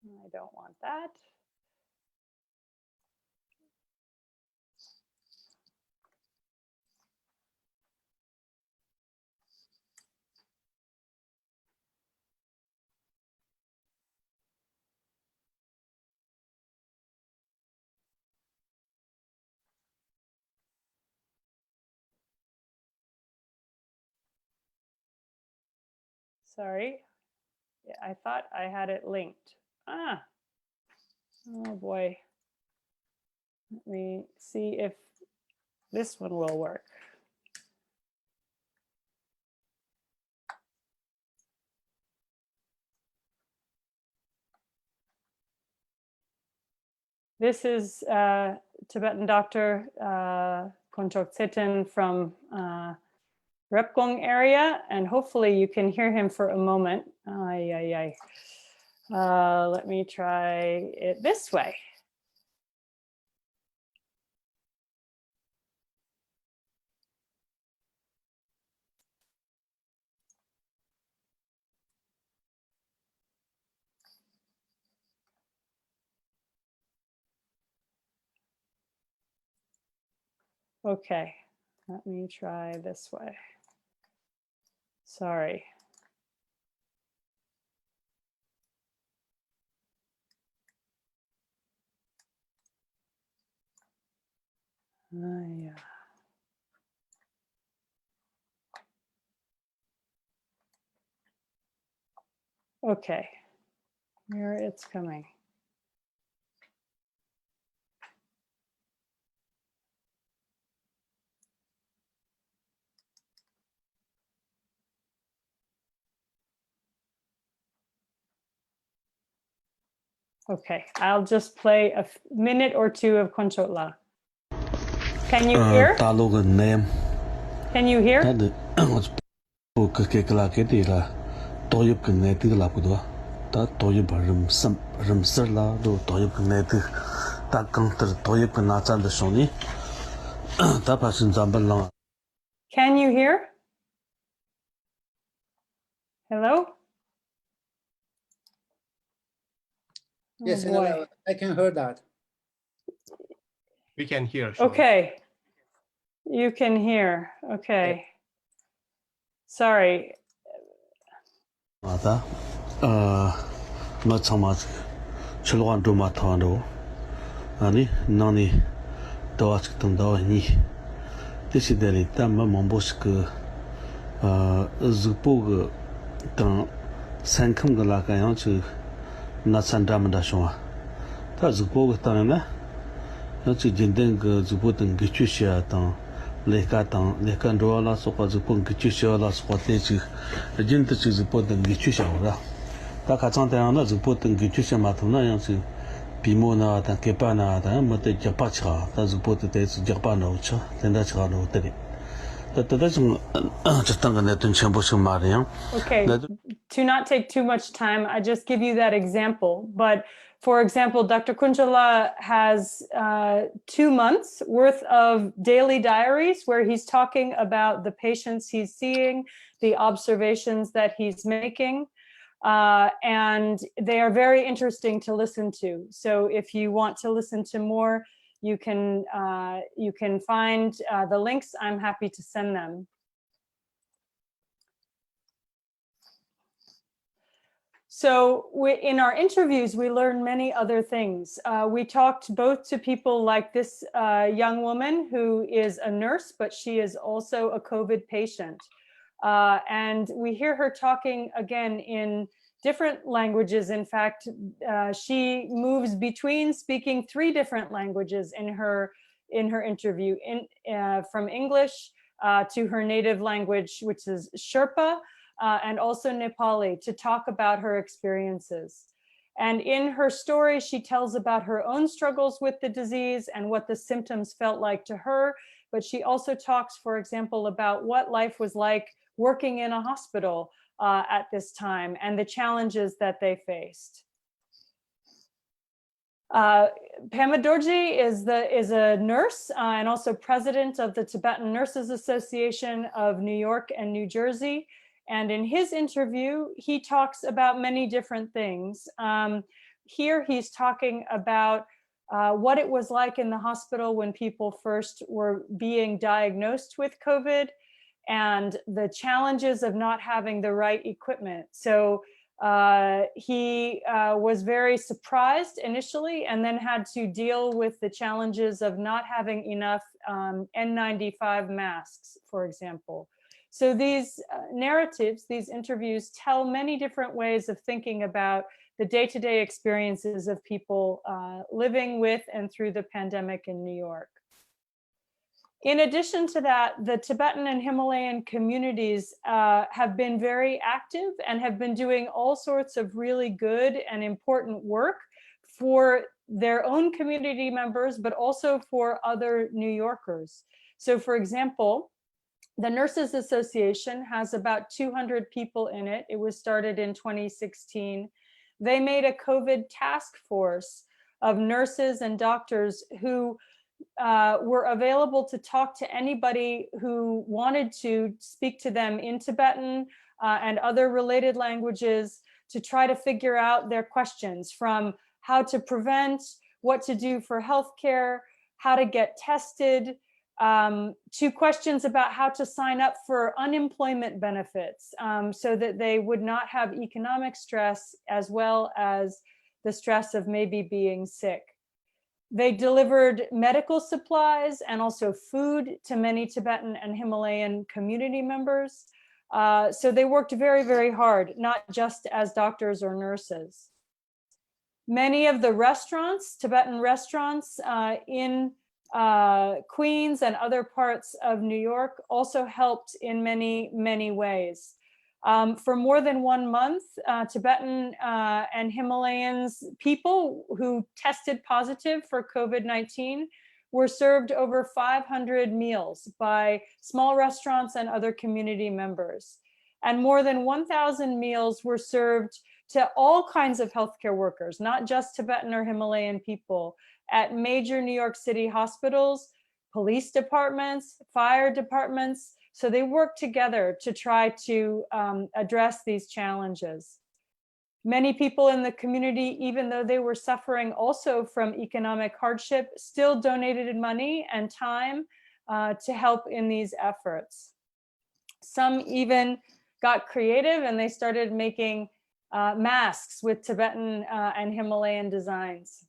I don't want that. Sorry. Yeah, I thought I had it linked. Ah, oh boy. Let me see if this one will work. This is uh, Tibetan doctor uh, Konchok Tsetan from uh, Repkong area, and hopefully you can hear him for a moment. Ay, ay, ay. Uh, let me try it this way. Okay, let me try this way. Sorry. Ah, yeah. Okay, here it's coming. Okay, I'll just play a f- minute or two of Konchotla. Can you hear? ད་ལོ་གི་ནད་ཡམས། Can you hear? ད་འདི་ང་ཚོ་བོད་ཀྱི་སྐད་ཀྱི་ལ་སྐད་དེ་ལ་ཏོག་དབྱིབས་ཀྱི་ནད་དུག་ལབ་གི་འདུག་ད་ཏོག་དབྱིབས་རིམས་གསུམ་རིམས་གསུམ་ལ་འགྲོ། ཏོག་དབྱིབས་ཀྱི་ནད་དུག་ད་གང་ལྟར་ཏོག་དབྱིབས་ཀྱི་ན་ཚ་འདི་བྱུང་ནས་ད་ཕལ་ཆེར་འཛམ་བུ་གླིང་། Can you hear? Hello? Oh, yes, hello. Boy. I can hear that. We can hear, sure. Okay. You can hear. Okay. Sorry. ང་ད་ཨ་ང་ཚང་མ་ཅིག་ཕྱི་ལོགས་འགྲོ་མ་ཐུབ་པ་འགྲོ། ཨ་ནི་ནང་ནས་ཟླ་བ་གཅིག་དང་ཟླ་བ་གཉིས། དེ་ཕྱི་དེ་ལས་ད་མི་མང་པོ་ཞིག་གི་ཨ་གཟུགས་པོ་གི་དང་སེམས་ཁམས་གི་ལ་ཀ་ཡང་ཅིག་ན་ཚ་འདྲ་མི་འདྲ་བྱུང་བ། ད་གཟུགས་པོ་གི་སྟེང་ཡིན་ན་ཡང་ཅིག་རྒྱུན་ལྡན་གི་གཟུགས་པོ་དེ་འགུལ་སྐྱོད་བྱེད་ཡ་དང་། ལས་ཀ་དང་ལས་ཀ་འགྲོ་བ་ལ་སོགས་པ། གཟུགས་པོ་འགུལ་སྐྱོད་བྱེད་པ་ལ་སོགས་པ་དེ་ཅིག་རྒྱུན་དུ་ཅིག་གཟུགས་པོ་དེ་འགུལ་སྐྱོད་བྱ་བ་ར། ད་ཁ་སང་དེ་ཡང་ན་གཟུགས་པོ་དེ་འགུལ་སྐྱོད་བྱེད་མ་ཐུབ་ན་ཡང་ཅིག་པུས་མོ་ན་བ་དང་སྐེད་པ་ན་བ་དང་ཡང་མི་དེ་རྒྱགས་པ་ཆགས། ད་གཟུགས་པོ་དེ་དེ་ཅིག་རྒྱགས་པ་འདྲ་བོ་ཆགས། དེ་འདྲ་ཆགས་འདྲ་བོ་དེ་རེད། ད་དེ་ད་ཅིག་སྤྱིར་བཏང་གི་གནད་དོན་ཆེན་པོ་ཞིག་མ་རེད་ཡང་། Okay. གནད་དོན To not take too much time, I just give you that example. But for example, Doctor Kunchola has uh, two months worth of daily diaries where he's talking about the patients he's seeing, the observations that he's making, uh, and they are very interesting to listen to. So if you want to listen to more, you can uh, you can find uh, the links. I'm happy to send them. So we, in our interviews, we learned many other things. Uh, we talked both to people like this uh, young woman who is a nurse, but she is also a COVID patient. Uh, and we hear her talking again in different languages. In fact, uh, she moves between speaking three different languages in her in her interview, in, uh, from English uh, to her native language, which is Sherpa, uh, and also Nepali, to talk about her experiences. And in her story, she tells about her own struggles with the disease and what the symptoms felt like to her. But she also talks, for example, about what life was like working in a hospital uh, at this time and the challenges that they faced. Uh, Pema Dorji is the is a nurse uh, and also president of the Tibetan Nurses Association of New York and New Jersey. And in his interview, he talks about many different things. Um, here he's talking about uh, what it was like in the hospital when people first were being diagnosed with COVID and the challenges of not having the right equipment. So uh, he uh, was very surprised initially and then had to deal with the challenges of not having enough um, N ninety-five masks, for example. So these uh, narratives, these interviews tell many different ways of thinking about the day-to-day experiences of people uh, living with and through the pandemic in New York. In addition to that, the Tibetan and Himalayan communities uh, have been very active and have been doing all sorts of really good and important work for their own community members, but also for other New Yorkers. So, for example, the Nurses Association has about two hundred people in it. It was started in twenty sixteen. They made a COVID task force of nurses and doctors who uh, were available to talk to anybody who wanted to speak to them in Tibetan uh, and other related languages to try to figure out their questions, from how to prevent, what to do for healthcare, how to get tested, um, to questions about how to sign up for unemployment benefits um, so that they would not have economic stress as well as the stress of maybe being sick. They delivered medical supplies and also food to many Tibetan and Himalayan community members. Uh, so they worked very, very hard, not just as doctors or nurses. Many of the restaurants, Tibetan restaurants uh, in uh, Queens and other parts of New York also helped in many, many ways. Um, for more than one month, uh, Tibetan uh, and Himalayan people who tested positive for COVID nineteen were served over five hundred meals by small restaurants and other community members. And more than one thousand meals were served to all kinds of healthcare workers, not just Tibetan or Himalayan people, at major New York City hospitals, police departments, fire departments. So they work together to try to um, address these challenges. Many people in the community, even though they were suffering also from economic hardship, still donated money and time uh, to help in these efforts. Some even got creative and they started making uh, masks with Tibetan uh, and Himalayan designs.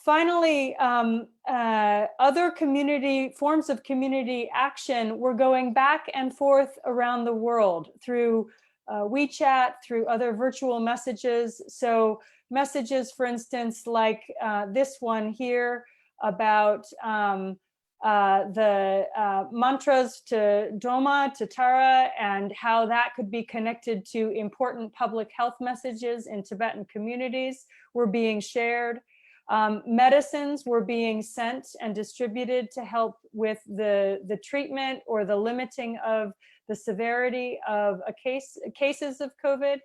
Finally, um, uh, other community forms of community action were going back and forth around the world through uh, WeChat, through other virtual messages. So messages, for instance, like uh, this one here about um, uh, the uh, mantras to Droma, to Tara, and how that could be connected to important public health messages in Tibetan communities were being shared. Um, medicines were being sent and distributed to help with the, the treatment or the limiting of the severity of a case, cases of COVID.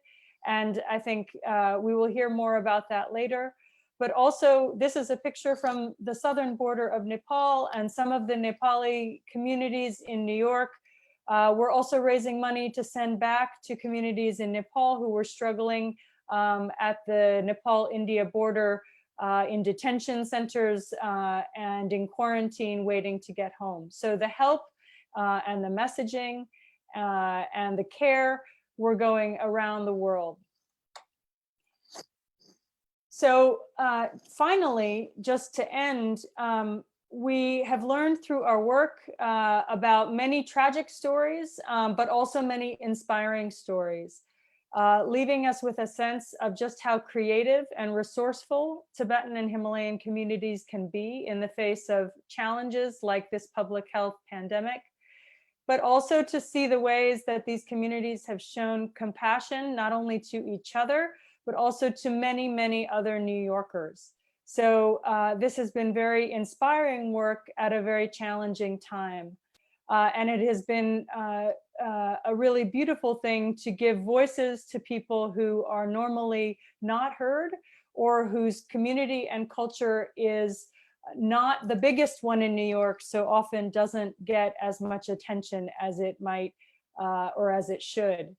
And I think uh, we will hear more about that later. But also, this is a picture from the southern border of Nepal, and some of the Nepali communities in New York uh, were also raising money to send back to communities in Nepal who were struggling um, at the Nepal India border uh, in detention centers uh, and in quarantine waiting to get home. So the help uh, and the messaging uh, and the care were going around the world. So uh, finally, just to end, um, we have learned through our work uh, about many tragic stories, um, but also many inspiring stories, uh, leaving us with a sense of just how creative and resourceful Tibetan and Himalayan communities can be in the face of challenges like this public health pandemic, but also to see the ways that these communities have shown compassion not only to each other, but also to many, many other New Yorkers. So uh, this has been very inspiring work at a very challenging time. Uh, and it has been uh, uh, a really beautiful thing to give voices to people who are normally not heard or whose community and culture is not the biggest one in New York, so often doesn't get as much attention as it might uh, or as it should.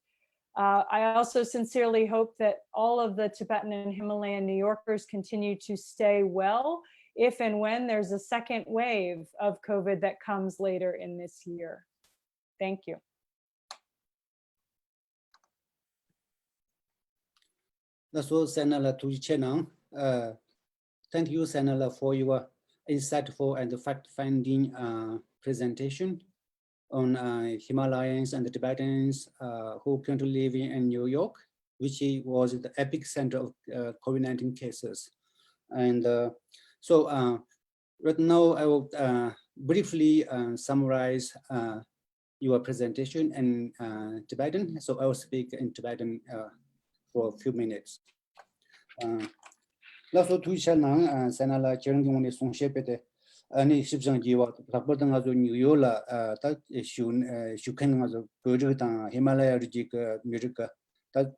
Uh, I also sincerely hope that all of the Tibetan and Himalayan New Yorkers continue to stay well if and when there's a second wave of COVID that comes later in this year. Thank you. ལགས་སོ། སེ་ན་ལགས་ཐུགས་རྗེ་ཆེ་གནང་། Uh, thank you, Senala, for your insightful and fact-finding uh, presentation on uh, Himalayans and the Tibetans uh, who currently live in New York, which was the epicenter of uh, COVID nineteen cases. And uh, so uh, right now, I will uh, briefly uh, summarize uh, your presentation in uh, Tibetan. So I will speak in Tibetan uh, for a few minutes. Uh, ལགས་སོ། ཐུགས་རྗེ་ཆེ་གནང་། སེ་ན་ལགས་ཁྱེད་རང་གི་ངོས་ནས་གསུང་བཤད་སྤེལ་ཏེ་ཨ་ནི་ཞིབ་ཅིང་རྒྱས་པ། ལྷག་པར་དུ་ང་ཚོ་ནིའུ་ཡོག་ལ་ད་བཞུགས་བཞུགས་མཁན་ང་ཚོ་བོད་རིགས་དང་ཧི་མ་ལ་ཡ་རི་རྒྱུད་ཀྱི་མི་རིགས་ཀྱི་ད་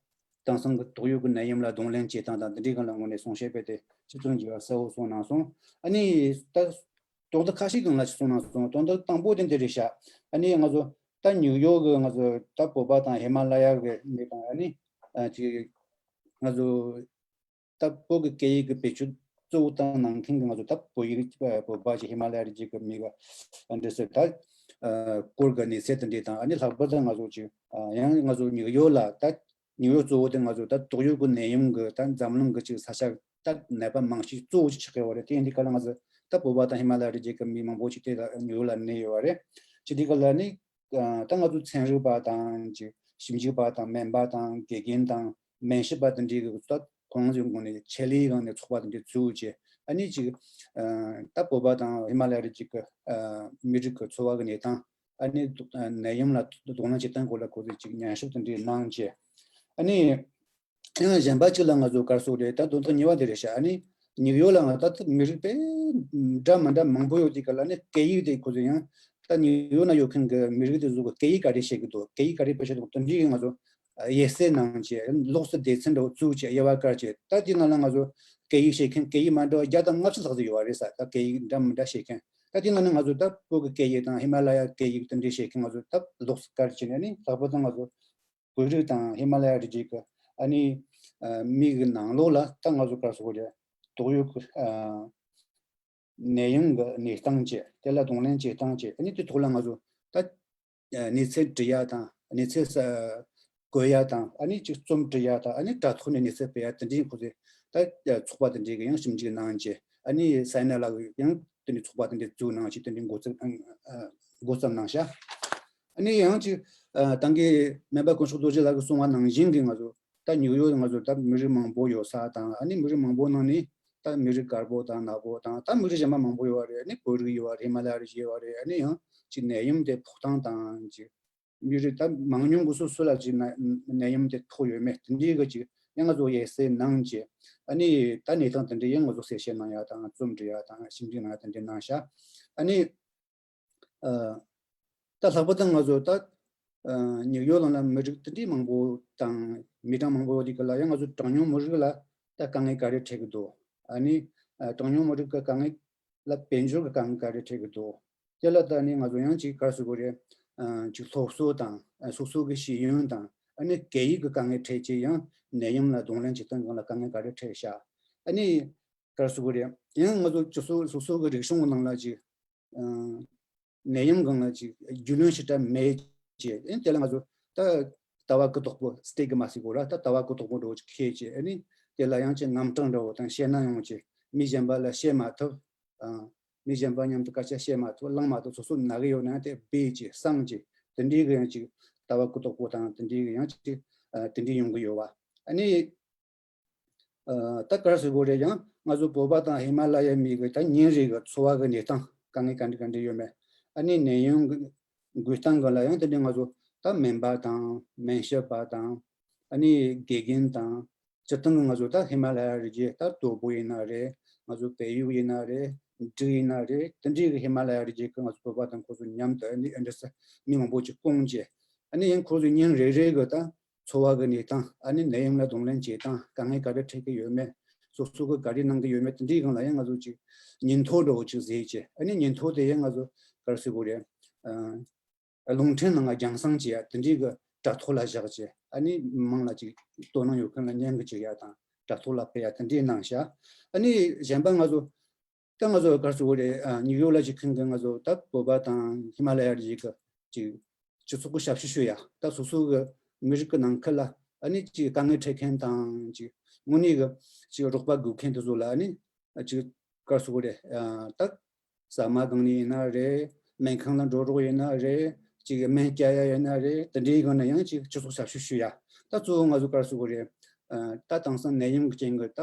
དེང་སང་གི་ཏོག་དབྱིབས་ཀྱི་ནད་ཡམས་ལ་གདོང་ལེན་བྱེད་སྟངས་དང་དེ་འདྲའི་སྒང་ལ་ངོས་ནས་གསུང་བཤད་སྤེལ་ཏེ་ཞིབ་ཅིང་རྒྱས་པ་གསལ་བོ་གསུངས་གནང་སོང་། ཨ་ནི་ད་དོན་དག་ཁ་ཤས་སྒང་ལ་ཅིག་གསུངས་གནང་སོང་། དོན་དག་དང་པོ་དེ་འདི་རེད་ཤག་ཨ་ནི་ང་ཚོ་ད་ནིའུ་ཡོག་གི་ང་ཚོ་ད་བོད་པ་དང་ཧི་མ་ལ་ཡ་གི་མི་དང་ཨ་ནི་ཅིག་ང་ཚོ་ད་བོད་ཀྱི་སྐད་ཡིག་གི་བེད་སྤྱོད་གཙོ་བོ་བཏང་གནང་མཁན་གྱི་ང་ཚོ་ད་བོད་ཡིག་བོད་པ་ཅིག་ཧི་མ་ལ་ཡ་རི་རྒྱུད་ཀྱི་མི་གི་འདི་ཚོ་ད་སྐོར་གྱི་གནས་ཚད་དེ་འདྲས་དང་། ཨ་ནི་ལྷག་པར་དུ་ང་ཚོ་ཅིག་ཡང་ང་ཚོ་ནིའུ་ཡོག་ལ་ད་ནིའུ་ཡོག་གཙོ་བོ་དེ་ང་ཚོ་ད་ཏོག་དབྱིབས་ཀྱི་ནད་ཡམས་ཀྱི་ད་འཛམ་གླིང་གི་ཅིག་ས་ཆ་ད་ནད་པ་མང་ཤོས་གཙོ་བོ་ཅིག་ཆགས་ཀྱི་ཡོད་རེད། དེ་ཡིན་དུས་ག་ལ་ང་ཚོ་ད་བོད་པ་དང་ཧི་མ་ལ་ཡ་རི་རྒྱུད་ཀྱི་མི་མང་པོ་ཅིག་དེ་ད་ནིའུ་ཡོག་ལ་གནས་ཡོད་རེད། ཅི་དེ་ག་ལ་ནི་ད་ང་ཚོ་ཚན་རིག་པ་དང་ཅིག་ཞིབ་འཇུག་པ་དང་སྨན་པ་དང་དགེ་རྒན་དང་སྨན་ཞབས་པ་དེ་འདྲའི་གི་ད་ཁོང་ཚོའི་ངོས་ནས་ཆེད་ལས་སྒང་ནས་ཚོགས་པ་དེ་འདྲའི་བཙུགས་བྱས། ཨ་ནི་ཅིག་ད་བོད་པ་དང་ཧི་མ་ལ་ཡ་རི་རྒྱུད་ཀྱི་མི་རིགས་ཀྱི་འཚོ་བ་གི་གནས་སྟངས། ཨ་ནི་ནད་ཡམས་ལ་གདོང་ལེན་བྱེད་སྟངས་སྐོར་ལ་ཁོ་ཚོས་ཅིག་ཉན་ཞིབ་དེ་འདྲའི་གནང་བྱས། ཨ་ནི་ཡང་གཞན་པ་ཅིག་ལ་ང་ཚོ་ག་རེ་ཟེར་དགོས་རེད། ད་དོན་དག་གཉིས་པ་དེ་རེད་ཤག་ཨ་ནི་ནིའུ་ཡོག་ལ་ང་ད་ལྟ་མི་རིགས་དཔེ་འདྲ་མི་འདྲ་མང་པོ་ཡོད་དུས་ག་ལ་ནི་སྐད་ཡིག་དེ་ཁོ་ཚོ་ཡང་ད་ནིའུ་ཡོག་ན་ཡོད་མཁན་གྱི་མི་རིགས་དེ་ཚོ་གི་སྐད་ཡིག་ག་རེ་བཤད་ཀྱི་འདུག་སྐད་ཡིག་ག་རེ་བེད་སྤྱོད་འདུག་དེ་འདྲའི་ང་ཚོ་དབྱེ་གསེས་གནང་བྱས། ལོགས་སུ་སྡེ་ཚན་འདྲ་བོ་བཙུགས་བྱས་དབྱེ་བ་བཀར་བྱས། ད་དེའི་ནང་ལ་ང་ཚོ་སྐད་ཡིག་བཤད་མཁན་སྐད་ཡིག་མ་འདྲ་བ་བརྒྱ་དང་ལྔ་བཅུ་ལྷག་ཙམ་ཡོད་པ་རེད་ས། ད་སྐད་ཡིག་འདྲ་མི་འདྲ་བཤད་མཁན། ད་དེའི་ནང་ནས་ང་ཚོ་ད་བོད་ཀྱི་སྐད་ཡིག་དང་ཧི་མ་ལ་ཡ་སྐད་ཡིག་དེ་འདྲའི་བཤད་མཁན་ང་ཚོ་ད་ལོགས་སུ་བཀར་བྱས་ནས་ནི། ལྷག་པར་དུ་ང་ཚོ་བོད་རིགས་དང་ཧི་མ་ལ་ཡ་རི་རྒྱུད་ཀྱི་ཨ་ནི་མི་གི་ནང་ལོགས་ལ་ད་ང་ཚོ་ག་རེ་ཟེར་དགོས་རེད། ཏོག་དབྱིབས་ཀྱི་ནད་ཡམས་ཀྱི་གནས་སྟངས་བཅས། དེ་ལ་གདོང་ལེན་བྱེད་སྟངས་བཅས། ཨ་ནི་དེ་ཐོག་ལ་ང་ཚོ་ད་གནས་ཚུལ་འབྲི་ཡ་དང་། གནས་ཚུལ་བཀོད་ཡ་དང་། ཨ་ནི་ཅིག་རྩོམ་འབྲི་ཡ་དང་། ཨ་ནི་དྲ་ཐོག་ནས་གནས་ཚུལ་སྤེལ་ཡ་དེ་འདྲའི་ཁོ་ཚོས་ད་ཚོགས་པ་དེ་འདྲའི་གི་ཡང་ཞིབ་འཇུག་གནང་བྱས། ཨ་ནི་སེ་ན་ལགས་ཀྱིས་ཡང་དེ་འདྲའི་ཚོགས་པ་དེ་འདྲའི་བཙུགས་གནང་བྱས། དེ་འདྲའི་འགོ་བརྩམས་འགོ་བརྩམས་གནང་ཤག་ཨ་ནི་ཡང་ཅིག་ད་གིན་སྨན་པ་ཀུན་ཤུགས་རྡོ་རྗེ་ལགས་ཀྱིས་གསུངས་པ་ནང་བཞིན་གྱི་ང་ཚོ་ད་ནིའུ་ཡོག་ང་ཚོ་ད་མི་རིགས་མང་པོ་ཡོད་ས་དང་། ཨ་ནི་མི་རིགས་མང་པོ་ནང་ནས་ད་མི་རིགས་དཀར་པོ་དང་ནག་པོ་དང་། ད་མི་རིགས་གཞན་པ་མང་པོ་ཡོད་པ་རེད། ཨ་ནི་བོད་རིགས་ཡོད་པ་རེད། ཧི་མ་ལ་ཡ་རི་རྒྱུད་ཡོད་པ་རེད། ཨ་ནི་ཡང་ཅིག་ནད་ཡམས་དེ་ཕོག་སྟངས་དང་། ཅིག་མི་རིགས་ད་མང་ཉུང་གི་སོ་སོ་ལ་ཅིག་ནད་ནད་ཡམས་དེ་ཕོག་ཡོད་མེད་དེ་འདྲའི་གི་ཅིག་ཡང་ང་ཚོ་དབྱེ་གསེས་གནང་བྱས། ཨ་ནི་ད་གནས་སྟངས་དེ་འདྲའི་ཡང་ང་ཚོ་གསལ་བཤད་གནང་ཡ་དང་། རྩོམ་འབྲི་ཡ་དང་། ཞིབ་འཇུག་གནང་ཡ་དེ་འདྲའི་གནང་ཤག་ཨ་ནི་ཨ་ད་ལྷག་པར་དུ་ང་ཚོ་ད་ཨ་ནིའུ་ཡོག་ནང་ལ་མི་རིགས་དེ་འདྲའི་མང་པོ་དང་མི་གྲངས་མང་པོ་ཡོད་དུས་ག་ལ་ཡང་ང་ཚོ་གྲངས་ཉུང་མི་རིགས་ལ་ད་དཀའ་ངལ་ག་རེ་འཕྲད་ཀྱི་འདུག་ཨ་ནི་ཨ་གྲངས་ཉུང་མི་རིགས་ཀྱི་དཀའ་ངལ་ལ་དཔལ་འབྱོར་གྱི་དཀའ་ངལ་ག་རེ་འཕྲད་ཀྱི་འདུག་དེ་ལ་ད་ནི་ང་ཚོ་ཡང་ཅིག་ག་རེ་ཟེར་དགོས་རེད། ཨ་ཅིག་སློབ་གསོ་དང་། ཨ་སོ་སོ་གི་ཤེས་ཡོན་དང་། ཨ་ནི་སྐད་ཡིག་གི་དཀའ་ངལ་འཕྲད་བྱས་ཡང་ནད་ཡམས་ལ་གདོང་ལེན་བྱེད་སྟངས་སྒང་ལ་དཀའ་ངལ་ག་རེ་འཕྲད་ཤག་ཨ་ནི་ག་རེ་ཟེར་དགོས་རེད། ཡང་ང་ཚོ་སོ་སོ་སོ་སོ་གི་རིག་གཞུང་གི་ནང་ལ་ཅིག་ཨ་ནད་ཡམས་སྒང་ལ་ཅིག་རྒྱུས་ལོན་ཞེ་དྲག་མེད་ཅེས། ཨ་ནི་དེ་ལ་ང་ཚོ་ད་ལྟ་བ་གུ་དོག་པོ། སི་ཊི་གི་མ་སི་གོ་ར། ད་ལྟ་བ་གུ་དོག་པོ་འདྲ་བོ་ཅིག་འཁྱེར་བྱས། ཨ་ནི་དེ་ལ་ཡང་ཅིག་རྔམ་སྐྲག་འདྲ་བོ་དང་། བཤད་ན་ཡང་ཅིག་མི་གཞན་པ་ལ་བཤད་མ་ཐུབ། ཨ་མི་གཞན་པ་མཉམ་དུ་སྐད་ཆ་བཤད་མ་ཐུབ། གླེང་མ་ཐུབ། སོ་སོ་ན་གི་ཡོད་ན་དེ་སྦས་བྱས་གསང་བྱས། དེ་འདྲའི་གི་ཡང་ཅིག་ལྟ་བ་གུ་དོག་པོ་དང་དེ་འདྲའི་གི་ཡང་ཅིག་ཨ་དེ་འདྲའི་ཡོང་གི་ཡོད་པ། ཨ་ནི་ཨ་ད་ག་རེ་ཟེར་དགོས་རེད། ཡང་ང་ཚོ་བོད་པ་དང་ཧི་མ་ལ་ཡའི་མི་གི་ད་ཉིན་རེ་གི་འཚོ་བ་གི་གནས་སྟངས་དཀའ་ངལ་ག་འདྲ་ག་འདྲ་ཡོད་མེད། ཨ་ནི་ནད་ཡམས་གི་འགོས་སྟངས་གི་ལ་ཡང་དེ་འདྲའི་ང་ཚོ་ད་སྨན་པ་དང་སྨན་ཞབས་པ་དང་། ཨ་ནི་དགེ་རྒན་དང་། སྤྱིར་བཏང་གི་ང་ཚོ་ད་ཧི་མ་ལ་ཡ་རི་རྒྱུད་ད་དོལ་པོ་ཡིན་ན་རེད། ང་ཚོ་བལ་ཡུལ་ཡིན་ན་རེད། འབྲུག་ཡིན་ན་རེད། དེ་འདྲའི་གི་ཧི་མ་ལ་ཡ་རི་རྒྱུད་གི་ང་ཚོ་བོད་པ་དང་ཁོ་ཚོ་མཉམ་དུ། ཨ་ནི་ཨ་འདྲ་ས་མི་མང་པོ་ཅིག་བསྐོང་བྱས། ཨ་ནི་ཡང་ཁོ་ཚོ་ཉིན་རེ་རེ་གི་ད་འཚོ་བ་གི་གནས་སྟངས། ཨ་ནི་ནད་ཡམས་ལ་གདོང་ལེན་བྱེད་སྟངས། དཀའ་ངལ་ག་རེ་འཕྲད་ཀྱི་ཡོད་མེད། སོ་སོ་གི་ག་རེ་གནང་གི་ཡོད་མེད། དེ་འདྲའི་སྒང་ལ་ཡང་ང་ཚོ་ཅིག་ཉིན་ཐོ་འདྲ་བོ་ཅིག་བཟོས་བྱས། ཨ་ནི་ཉིན་ཐོ་དེ་ཡང་ང་ཚོ་ག་རེ་ཟེར་དགོས་རེད། ཨ་རླུང་འཕྲིན་ནང་ལ་རྒྱང་སྲིང་བྱས། དེ་འདྲའི་གི་དྲ་ཐོག་ལ་བཞག་བྱས། ཨ་ནི་མི་མང་ལ་ཅིག་དོ་སྣང་ཡོད་མཁན་ལ་བརྙན་གྱི་བྱེད་ཡ་དང་དྲ་ཐོག་ལ་ཕུལ་ཡ་དེ་འདྲའི་གནང་ཤག་ཨ་ནི་གཞན་པ་ང་ཚོ་ད་ང་ཚོ་ག་རེ་ཟེར་དགོས་རེད། ཨ། ནིའུ་ཡོག་ལ་ཅིག་མཁན་གྱི་ང་ཚོ་ད་བོད་པ་དང་ཧི་མ་ལ་ཡ་རིགས་ཀྱི་ཅིག་སྤྱི་ཚོགས་ཀྱི་ཞབས་ཞུ་ཞུ་ཡ། ད་སོ་སོ་གི་མི་རིགས་ཀྱི་ནང་ཁུལ་ལ་ཨ་ནི་ཅིག་དཀའ་ངལ་འཕྲད་མཁན་དང་ཅིག་དངོས་གནས་ཀྱི་ཅིག་རོགས་པ་དགོས་མཁན་དེ་ཚོ་ལ་ཨ་ནི་ཅིག་ག་རེ་ཟེར་དགོས་རེད། ཨ། ད་ཟ་མ་གང་ནས་ཡིན་ན་རེད། སྨན་ཁང་ལ་འགྲོ་རོགས་ཡིན་ན་རེད། ཅིག་སྨན་བསྐྱལ་ཡ་ཡིན་ན་རེད། དེ་འདྲའི་སྒང་ནས་ཡང་ཅིག་སྤྱི་ཚོགས་ཞབས་ཞུ་ཞུ་ཡ། ད་གཙོ་བོ་ང་ཚོ་ག་རེ་ཟེར་དགོས་རེད། ཨ། ད་དེང་སང་ནད་ཡམས་ཀྱི་རྐྱེན་གྱིས་ད་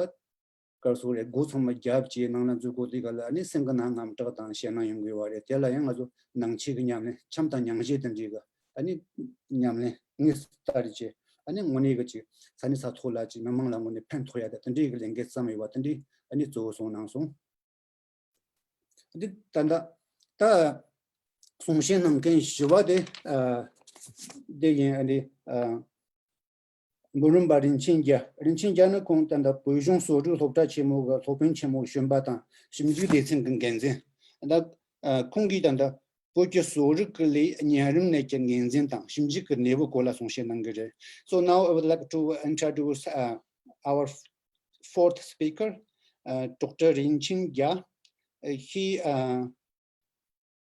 ག་རེ་ཟེར་དགོས་རེད། སྒོ་ཚང་མ་བརྒྱབ་བྱས་ནང་ལ་འཛུལ་དགོས་དུས་སྒང་ལ་ཨ་ནི་སེམས་ཀྱི་ནང་དངངས་སྐྲག་དང་ཞེད་སྣང་ཡོང་གི་ཡོད་རེད། དེ་ལ་ཡང་ང་ཚོ་ནང་ཆོས་ཀྱི་ཉམས་ལེན། འཆམ་དང་མཉམ་བཞེས་དེ་འདྲའི་གི་ཨ་ནི་ཉམས་ལེན་དངོས་སུ་ལྟ་རེ་བྱས། ཨ་ནི་དངོས་གནས་གི་ཅིག་ས་གནས་ས་ཐོག་ལ་ཅིག་མི་མང་ལ་དངོས་གནས་ཕན་ཐོགས་ཡ་དེ་དེ་འདྲའི་གི་ལས་འགན་བརྩམས་ཡོད་པ་དེ་འདྲའི་ཨ་ནི་གཙོ་བོ་གསུངས་གནང་སོང་། འདི་ད་ལྟ་ད་གསུང་བཤད་གནང་མཁན་བཞི་པ་དེ། ཨ། དེ་ཡིན། ཨ་ནི། ཨ། འབུམ་རམས་པ་རིན་ཆེན་རྒྱལ། རིན་ཆེན་རྒྱལ་ནི་ཁོང་ད་ལྟ་བོད་གཞུང་གསོ་རིག་སློབ་གྲྭ་ཆེན་མོ་གི་སློབ་དཔོན་ཆེན་མོ་གཞོན་པ་དང་ཞིབ་འཇུག་སྡེ་ཚན་གྱི་འགན་འཛིན། ད། ཨ། ཁོང་གིས་ད་ལྟ་བོད་ཀྱི་གསོ་རིག་གི་ལས་གཉན་རིམས་ནད་ཀྱི་ངོས་འཛིན་དང་ཞིབ་འཇུག་གི་གནས་བབ་སྐོར་ལ་གསུང་བཤད་གནང་གི་རེད། So now I would like to introduce, uh, our fourth speaker, uh, Doctor Rinchen Jia. Uh, he, uh,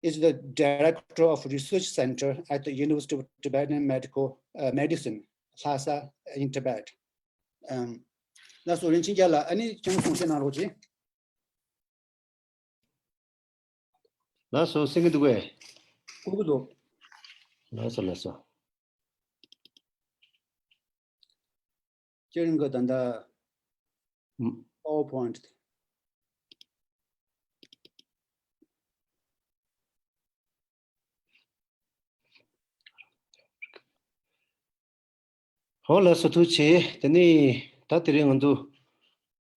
is the Director of Research Center at the University of Tibetan Medical, uh, Medicine, Lhasa, in Tibet. Um, ལགས་སོ། རིན་ཆེན་རྒྱལ་ལགས། ཨ་ནི་ཁྱེད་རང་གསུང་བཤད་གནང་རོགས་གྱིས། ལགས་སོ། གསན་གྱི་འདུག་གས། གསན་གྱི་འདུག་ལགས་སོ། ལགས་སོ། ཁྱེད་རང་གི་ད་ལྟ་ཨུམ། PowerPoint། ཧོ། ལགས་སོ། ཐུགས་རྗེ་ཆེ། དེ་ནས་ད་དེ་རིང་ང་ཚོ།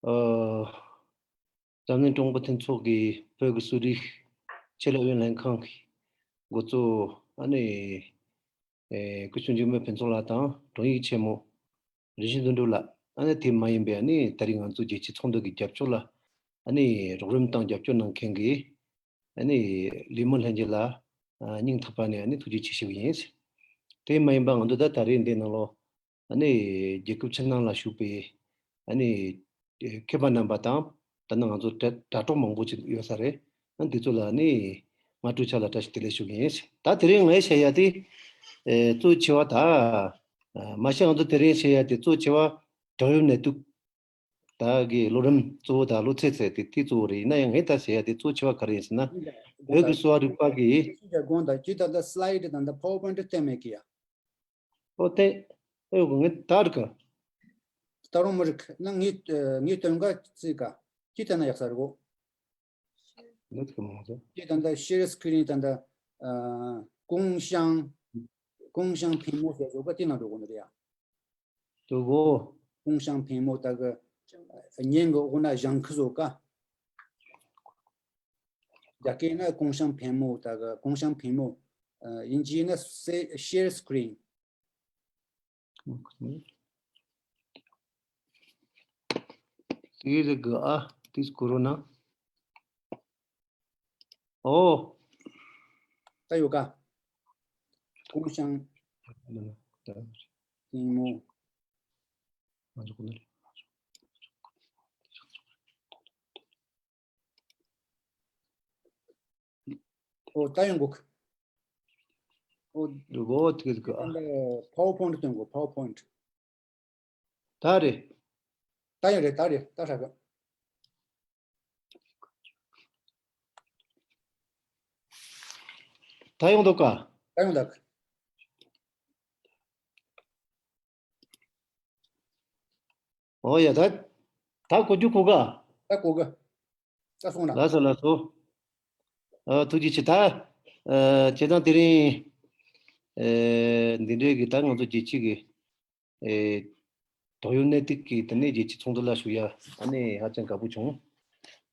ཨ། འཛམ་གླིང་ཀྲུང་གོ་མཐུན་ཚོགས་ཀྱི་བོད་ཀྱི་གསོ་རིག་ཆེད་ལས་ཨུ་ཡོན་ལྷན་ཁང་གི་འགོ་གཙོ་ཨ་ནི། ཨེ། སྐུ་ཞབས་འཇིགས་མེད་ཕུན་ཚོགས་ལགས་དང་དྲུང་ཡིག་ཆེན་མོ་རིན་ཆེན་དོན་གྲུབ་ལགས། ཨ་ནི་དེ་མ་ཡིན་པའི་ཨ་ནི་ད་རིང་ང་ཚོ་རྒྱལ་སྤྱིའི་ཚོགས་འདུ་གི་རྒྱབ་སྐྱོར་ལ་ཨ་ནི་རོགས་རམ་དང་རྒྱབ་སྐྱོར་གནང་མཁན་གྱི་ཨ་ནི་ལི་མོ་ལྷན་རྒྱས་ལ་ཨ་སྙིང་ཐག་པ་ནས་ཨ་ནི་ཐུགས་རྗེ་ཆེ་ཞུ་གི་ཡིན། དེ་མ་ཡིན་པ་ང་ཚོ་ད་ད་རེས་འདི་ནང་ལོགས་ཨ་ནི་རྒྱལ་ཁབ་ཕྱི་ནང་ལ་བཞུགས་པའི་ཨ་ནི་མཁས་པ་རྣམ་པ་དང་། ད་ནི་ང་ཚོ་དྲ་དྲ་གྲོགས་མང་པོ་ཅིག་ཡོད་ས་རེད། ཨ། འདི་ཚོ་ལ་ཨ་ནི་སྔ་དྲོ་ཆ་ལ་བཀྲ་ཤིས་བདེ་ལེགས་ཞུ་གི་ཡིན། ད་དེ་རིང་ངས་བཤད་ཡ་དེ། ཨེ། གཙོ་ཆེ་བ་ད། ཨ། མ་གཞི་ང་ཚོ་དེ་རིང་བཤད་ཡ་དེ་གཙོ་ཆེ་བ་བྲག་གཡབ་ནད་དུག་ད་གི་ལོ་རིམ་གཙོ་བོ་དང་ལོ་ཚད་ཚད་དེ་དེ་གཙོ་བོ་རེད། ཡིན་ན་ཡང་ངས་ད་བཤད་ཡ་དེ་གཙོ་ཆེ་བ་ག་རེ་ཡིན་ཟེར་ན། བོད་ཀྱི་གསོ་བ་རིག་པ་གི། དགོངས་དག་ཁྱེད་ད་ལྟ་slide་དང་ད་PowerPoint་བསྟན་མེད་ཀི་ཡ། ཨོ་དེ། ཨོ་ངས་ད་རིག་ག་ད་རུང་མི་རིག་ན་ངས་ངས་སྟོན་ག་རྩིས་ག་ཁྱེད་ད་ན་ཡག་ས་རེད་གོ། འདི་ཚོ་མང་ཚོ། ཁྱེད་ད་ལྟ་share screen་ད་ལྟ། ཨ། 共享། 共享屏幕 ཟེར་བཟོ་ག་དེ་ན་འགྲོ་གོ་ནི་རེད་ཡ། དུ་གོ། 共享屏幕 ད་གི་བརྙན་གི་འོག་ན་གཞང་ཁུ་བཟོ་ག་རྒྱ་སྐད་ན་共享屏幕 ད་གི་共享屏幕། ཨ། དབྱིན་ཇི་ན་share screen། དེ་རེད་གི་ཨ། དེ་སྐོར་ན། ཨོ། ད་ཡོད་ག 共享屏幕། ཨོ། ད་ཡོང་གོ། ཨོ། འདུག་གོ། དེ་གི་ཨ། ད་PowerPoint་སྟོན་གོ། PowerPoint། ད་རེད། ད་ཡོང་རེད། ད་རེད། ད་ཧྲ་ག་ད་ཡོང་འདུག་ག་ད་ཡོང་འདུག་ཨོ་ཡ། ད་ད་གོ་རྒྱུ་གོ་ག་ད་གོ་ག་ད་སོང་ན། ལགས་སོ། ལགས་སོ། ཨ། ཐུགས་རྗེ་ཆེ། ད། ཨ། བྱས་ཙང་དེ་རིང་། ཨེ། འདི་འདྲའི་གི་ད་ང་ཚོ་རྒྱལ་སྤྱི་གི། ཨེ། བྲག་གཡབ་ནད་དུག་གི་དེ་ནས་རྒྱལ་སྤྱིའི་ཚོགས་འདུ་ལ་ཞུགས་ཡ་ཨ་ནི་ཧ་ཅང་དགའ་པོ་བྱུང་།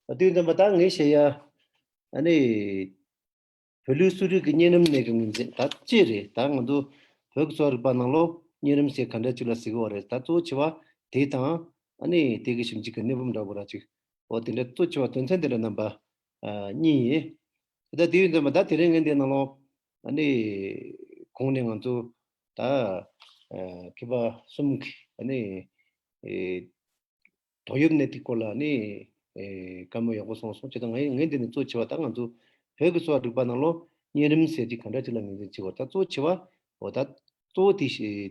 ཨ། དེ་ཡིན་དུས་ད་ངས་བཤད་ཡ་ཨ་ནི། བོད་ལུགས་གསོ་རིག་གི་གཉན་རིམས་ནད་ཀྱི་ངོས་འཛིན་ད་ཅི་རེད། ད་ང་ཚོ་བོད་ཀྱི་གསོ་བ་རིག་པ་ནང་ལོགས་གཉན་རིམས་ཟེར་ག་འདྲ་ཅིག་ལ་ཟེར་གི་ཡོད་རེད། ད་གཙོ་ཆེ་བ་དེ་དང་ཨ་ནི་དེ་གི་ཞིབ་འཇུག་གི་གནས་བབ་འདྲ་བོ་ར་ཅིག་ཨོ་དེ་འདྲ་གཙོ་ཆེ་བ་དོན་ཚན་དེ་འདྲ་རྣམ་པ་ཨ་གཉིས་ཡིན། ད་དེ་ཡིན་དུས་ད་དེ་རིང་ངས་འདི་ནང་ལོགས་ཨ་ནི་གོང་ནས་ང་ཚོ་ད་ མཁས་པ་གསུམ་གྱིས་ཨ་ནི་དོགས་ཡོད་གནད་དེའི་སྐོར་ལ་ནི་བཀའ་མོལ་ཡག་པོ་གསུངས་སོང་། བྱས་ཙང་ངས་ངས་འདི་ནས་གཙོ་ཆེ་བ་ད་ང་ཚོ་བོད་ཀྱི་གསོ་བ་རིག་པ་ནང་ལོགས་གཉན་རིམས་ཟེར་གྱི་ག་འདྲ་ཅིག་ལ་ངོས་འཛིན་བྱེད་དགོས་ད་གཙོ་ཆེ་བ་འོ་ད་གཙོ་བོ་དེ་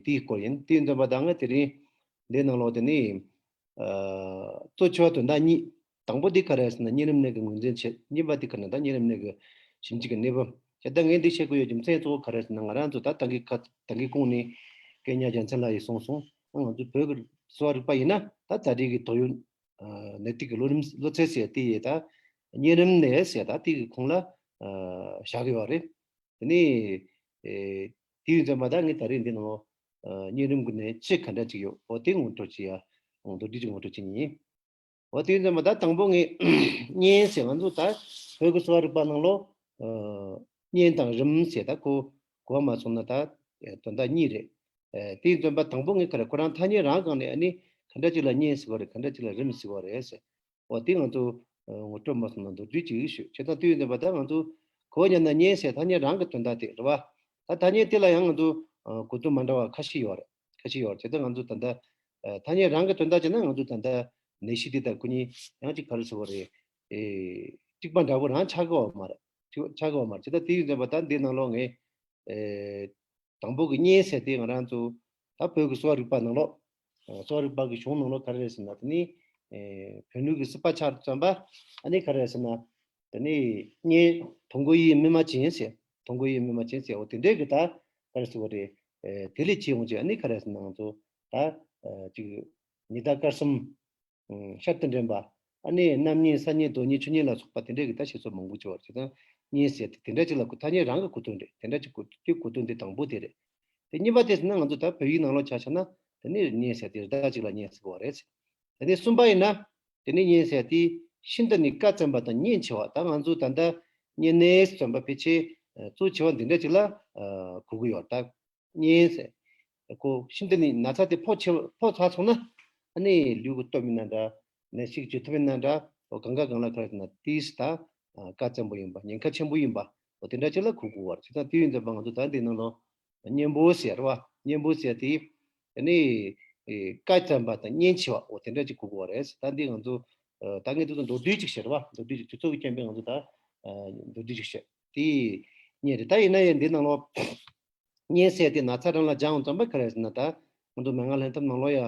དེའི་སྐོར་ཡིན། དེ་ཡིན་ཙམ་པ་ད་ངས་དེ་རིང་འདི་ནང་ལོགས་དེ་ནི་གཙོ་ཆེ་བ་དོན་དག་གཉིས། དང་པོ་དེ་ག་རེ་ཟེར་ན་གཉན་རིམས་ནད་ཀྱི་ངོས་འཛིན་བྱེད། གཉིས་པ་དེ་ག་ན་ད་གཉན་རིམས་ནད་ཀྱི་ཞིབ་འཇུག་གི་གནས་བབ། བྱས་ད་ངས་འདི་བཤད་དགོས་ཡོད་རྒྱུ་མཚན་གཙོ་བོ་ག་རེ་ཟེར་ན་ང་རང་ཚོ་ད་ད་གིན་ཁ་ད་གིན་གོང་ནས་སྐད་ཉག་རྒྱལ་མཚན་ལགས་ཡིས་གསུངས་སོང་། ང་ཚོ་བོད་ཀྱི་གསོ་བ་རིག་པ་ཡིན་ན་ད་ད་རེས་ཀྱི་དོགས་ཡོད་ནད་དུག་གི་གློ་རིམས་གློ་ཚད་ཟེར་དེ་ཡས་ད་གཉན་རིམས་ནད་ཟེར་ད་དེ་གི་ཁོངས་ལ་བཞག་གི་ཡོད་རེད། དེ་ནས་དེ་ཡིན་ཙམ་པ་ད་ངས་ད་རེས་འདི་ནང་གཉན་རིམས་ཀྱི་ནད་ཅི་ག་འདྲ་ཅིག་ཡོད་འོ་དེ་ངོ་སྤྲོད་ཅིག་ཡ་མདོར་བསྡུས་ཅིག་ངོ་སྤྲོད་ཅིག་ཡིན། འོ་དེ་ཡིན་ཙམ་པ་ད་དང་པོ་ངས་གཉན་ཟེར་ང་ཚོ་ད་བོད་ཀྱི་གསོ་བ་རིག་པ་ནང་ལོགས་གཉན་དང་རིམས་ཟེར་ད་གོ་གོ་བ་མ་སོང་ན་ད་དོན་དག་གཉིས་རེད། དེ་ཡིན་ཙམ་པ་དང་པོ་ངས་ག་རེ་ཁོ་རང་ཐ་སྙད་རང་སྒང་ནས་ཨ་ནི་ག་འདྲ་ཅིག་ལ་གཉན་ཟེར་བ་རེད་ག་འདྲ་ཅིག་ལ་རིམས་ཟེར་བ་རེད་ཟེར། འོ་དེ་ང་ཚོ་ངོ་སྤྲོད་མ་སོང་ན་མདོར་བསྡུས་ཅིག་ཞུ་བྱས་ཙང་དེ་ཡིན་ཙམ་པ་ད་ང་ཚོ་གོ་བ་ཉན་ན་གཉན་ཟེར་ཐ་སྙད་རང་གི་དོན་དག་དེ་རེད་བ། ད་ཐ་སྙད་དེ་ལ་ཡང་ང་ཚོ་གོ་དོན་མ་འདྲ་བ་ཁ་ཤས་ཡོད་རེད། ཁ་ཤས་ཡོད་རེད། བྱས་ཙང་ང་ཚོ་ད་ལྟ་ཐ་སྙད་རང་གི་དོན་དག་བྱས་ན་ང་ཚོ་ད་ལྟ་ནད་གཞི་འདི་དང་ཁོ་གཉིས་ཡང་ཅིག་ག་རེ་ཟེར་བ་རེད། གཅིག་པ་འདྲ་བོ་རང་ཆགས་ཀྱི་ཡོད་མ་རེད། ཆགས་ཀྱི་ཡོད་མ་རེད། བྱས་ཙང་དེ་ཡིན་ཙམ་པ་ད་འདི་ནང་ལོགས་ངས་དང་པོ་གི་གཉན་ཟེར་དེ་ང་རང་ཚོ་ད་བོད་ཀྱི་གསོ་བ་རིག་པ་ནང་ལོགས་གསོ་བ་རིག་པ་གི་གཞུང་ནང་ལོགས་ག་རེ་རེད་ཟེར་ན་དེ་ནི་བོད་ལུགས་ཀྱི་སྲིད་པ་ཆ་ཙམ་པ་ཨ་ནི་ག་རེ་རེད་ཟེར་ན། དེ་ནས་གཉན་དུང་འགོ་ཡི་སྨིན་མ་ཅན་ཟེར། དུང་འགོ་ཡི་སྨིན་མ་ཅན་ཟེར། འོ་དེ་འདྲའི་གི་ད་ག་རེ་ཟེར་བ་རེད། དེ་ལས་བྱེད་འོང་ཅིག་ཨ་ནི་ག་རེ་ཟེར་ན་ང་ཚོ་ད་ཅིག་ཉི་ཟླ་སྐར་གསུམ་ཤར་དུ་འདྲེན་པ། ཨ་ནི་གནམ་གཉན་ས་གཉན་རྡོ་གཉན་ཆུ་གཉན་ལ་སོགས་པ་དེ་འདྲའི་གི་ད་བཤད་སྲོལ་མང་པོ་ཅིག་ཡོད་རེད། བྱས་ཙང་གཉན་ཟེར་དེ་དེ་འདྲ་ཅིག་ལ་གོ་ཐ་སྙད་རང་གི་གོ་དོན་རེད། དེ་འདྲ་ཅིག་གོ་དེ་གོ་དོན་དེ་དང་པོ་དེ་རེད། དེ་གཉིས་པ་དེ་ཟེར་ན་ང་ཚོ་ད་བོད་ཡིག་ནང་ལོགས་ཆ་བཞག་ན་དེ་ནི་གཉན་ཟེར་དེ་རི་དྭགས་ཅིག་ལ་གཉན་ཟེར་གི་ཡོད་རེད། དེ་ནས་གསུམ་པ་ཡིན་ན། དེ་ནས་གཉན་ཟེར་དེ་ཤིན་ཏུ་ནས་བཀའ་བཙན་པ་དང་གཉན་ཆེ་བ། ད་ང་ཚོ་ད་ལྟ་གཉན་ནད་ཟེར་བ་ཕལ་ཆེར་གཙོ་ཆེ་བ་འདི་འདྲ་ཅིག་ལ་གོ་གི་ཡོད། ད་གཉན་ཟེར་ཁོ་ཤིན་ཏུ་ནས་ན་ཚ་དེ་ཕོག་ཆེ་ཕོག་ཚར་སོང་ན་ཨ་ནི་ལུས་ཀྱི་སྟོབས་ཡིན་ན་འདྲ། ནད་གཞི་ཅི་ཐུབ་ཡིན་ན་འདྲ། འོ་གང་ག་གང་ལ་ག་རེ་ཟེར་ན་དེས་ད་བཀའ་བཙན་པོ་ཡིན་པ་ཉེན་ཁ་ཆེན་པོ་ཡིན་པ་འོ་དེ་འདྲ་ཅིག་ལ་གོ་དགོས་པ་རེད། བྱས་ཙང་དེ་ཡིན་ཙམ་པ་ང་ཚོ་ད་འདི་ནང་ལོགས་གཉན་པོ་ཟེར་བ་གཉན་པོ་ཟེར་དེ་ནི་བཀའ་བཙན་པ་དང་གཉན་ཆེ་བ་འོ་དེ་འདྲ་ཅིག་གོ་དགོས་པ་རེད། ད་འདི་ང་ཚོ་ད་ངས་འདི་ཚོ་མདོར་བསྡུས་ཅིག་བཤད་རེད་བ། མདོར་བསྡུས་ཅིག་དུས་ཚོད་ཀྱི་རྐྱེན་པས་ང་ཚོ་ད་མདོར་བསྡུས་ཅིག་བཤད་དེ་གཉན་རེད། ད་ཡིན་ན་ཡང་འདི་ནང་ལོགས། གཉན་ཟེར་དེ་ན་ཚ་རང་ལ་སྦྱང་ཙམ་པ་ག་རེ་ཟེར་ན་ད་ང་ཚོ་མན་ངག་ལྷན་ཐབས་ནང་ལོགས་ཡ།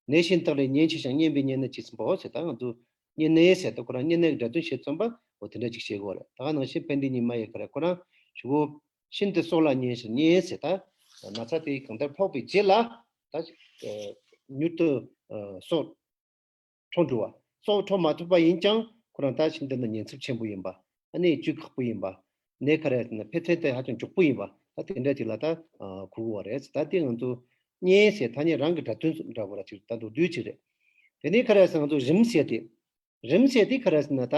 ནད་གཞན་དག་ལས་གཉན་ཆེ་ཞིང་གཉན་པའི་གཉན་ནི་ཇི་ཙམ་པའོ་ཟེར། ད་ང་ཚོ་གཉན་ནད་ཟེར་ད་ཁོ་རང་གཉན་ནད་ཀྱི་སྒྲ་དོན་བཤད་ཙམ་པ་འོ་དེ་འདྲ་ཅིག་བཤད་དགོས་རེད། ད་ག་ནང་བཞིན་ཕན་བདེ་ཉི་མ་ཡི་ག་རེ་ཁོ་རང་ཞུ་གོ་ཤིན་ཏུ་སྲོག་ལ་གཉན་ཞིང་གཉན་ཟེར་ད་ན་ཚ་དེ་གང་ལྟར་ཕོག་པའི་རྗེས་ལ་ད་མྱུར་དུ་སྲོག་འཕྲོག་འགྲོ་བ། སྲོག་འཕྲོག་མ་ཐུབ་པ་ཡིན་ཀྱང་ཁོ་རང་ད་ཤིན་ཏུ་ན་ཉེན་ཚབས་ཆེན་པོ་ཡིན་པ། ཨ་ནི་བཅོས་ཁག་པོ་ཡིན་པ། ནད་ག་རེ་ཟེར་ན་འཕེལ་ཚད་དེ་ཧ་ཅང་མགྱོགས་པོ་ཡིན་པ། ད་དེ་འདྲ་ཅིག་ལ་ད་གོ་དགོས་པ་རེད། ད་དེ་ང་ཚོ་གཉན་ཟེར་ཐ་སྙད་རང་གི་སྒྲ་དོན་འདྲ་པོ་ར་ཅིག་ད་མདོར་བསྡུས་ཅིག་རེད། དེ་ནས་ག་རེ་ཟེར་ང་ཚོ་རིམས་ཟེར་དེ། རིམས་ཟེར་དེ་ག་རེ་ཟེར་ན་ད།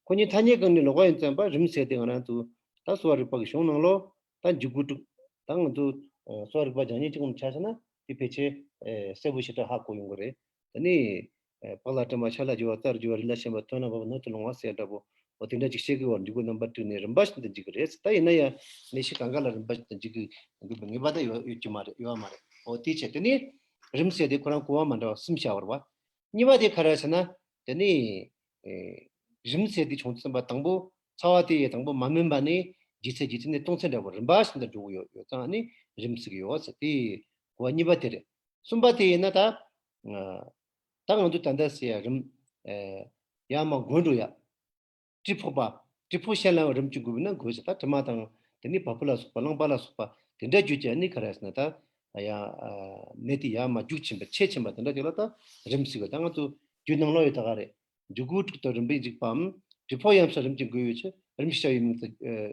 ཁོ་གཉིས་ཐ་སྙད་གང་ནས་ལོགས་པ་ཡིན་ཙམ་པ་རིམས་ཟེར་དེ་ང་རང་ཚོ་ད་གསོ་བ་རིག་པ་གི་གཞུང་ནང་ལོགས་ད་འཇུག་སྒོ་དྲུག་ད་ང་ཚོ་གསོ་བ་རིག་པ་སྦྱང་མཁན་གཅིག་ངོ་ཆ་བཞག་ན་དེ་ཕལ་ཆེར་གསལ་པོ་ཞེ་དྲག་ཧ་གོ་ཡོང་གི་རེད། དེ་ནས་པགས་ལ་དྲི་མ། ཤ་ལ་རྒྱུ་བ། རྩར་རྒྱུ་བ། རི་ལ་ཞོན་པ། ཐོད་ནས་འབབ་པ། སྣོད་དུ་ལྷུང་བ་ཟེར་འདྲ་པོ་འོ་དེ་འདྲ་ཅིག་བཤད་གི་ཡོད། འཇུག་སྒོ་རྣམ་པ་དྲུག་ནས་རིམ་པ་བཞིན་དུ་འཇུག་གི་རེད། ད་ཡིན་ན་ཡང་ནད་གཞི་གང་ག་ལ་རིམ་པ་བཞིན་དུ་འཇུག་གི་ཡོང་གི་ངེས་པ་ད་ཡོད་ཡོད་ཀྱི་མ་རེད། ཡོད་མ་རེད། འོ་དེ་བྱས་དེ་ནས་རིམས་ཟེར་དེ་ཁོ་རང་གོ་བ་མ་འདྲ་བ་གསུམ་བྱ་བར་བ། གཉིས་པ་དེ་ག་རེ་ཟེར་ན། དེ་ནི་རིམས་ཟེར་དེ་བྱུང་ཚུལ་པ་དང་པོ་ཚ་བ་དེ་ཡི་དང་པོ་མ་སྨིན་པ་ནས་ལྗིད་ཚད་ལྗིད་ཚད་ནས་སྟོང་ཚད་འདྲ་པོ་རིམ་པ་བཞིན་དུ་འགྲོ་གི་ཡོད་ཡོད་ཙང་ནི་རིམས་ཟེར་གི་ཡོད་ཟེར། དེ་གོ་བ་གཉིས་པ་དེ་རེད། གསུམ་པ་དེ་ཡིན་ན་ད་ད་ང་ཚོ་ད་ལྟ་ཟེར་ཡ་རིམས་ཡར་མར་འགོས་འགྲོ་ཡ། གྲིབ་ཕོག་པ། གྲིབ་ཕོག་ཤན་ལ་རིམས་ཀྱིས་འགོས་པས་ན་འགོས་ཟེར། ད་དྲི་མ་དང་དེ་ནི་བ་སྤུ་ལ་སོགས་པ་རླངས་པ་ལ་སོགས་པ་དེ་འདྲ་བརྒྱུད་ཀྱི་ནི་ག་རེ་ཟེར་ན་ད་ཡང་ནད་དེ་ཡར་མར་རྒྱུག་ཕྱིན་པ་ཆེ་ཕྱིན་པ་དེ་འདྲ་ཅིག་ལ་ད་རིམས་ཟེར་གི། ད་ང་ཚོ་རྒྱུད་ནང་ལོགས་ཡོད་ད་ག་རེད། འཇུག་སྒོ་དྲུག་ཏུ་རིམ་པས་འཇུག་པའམ། གྲིབ་ཕོག་ཡམས་སུ་རིམས་ཀྱིས་འགོས་ཡོད་ཕྱིར་རིམས་ཤ་བའི་མིང་དུ་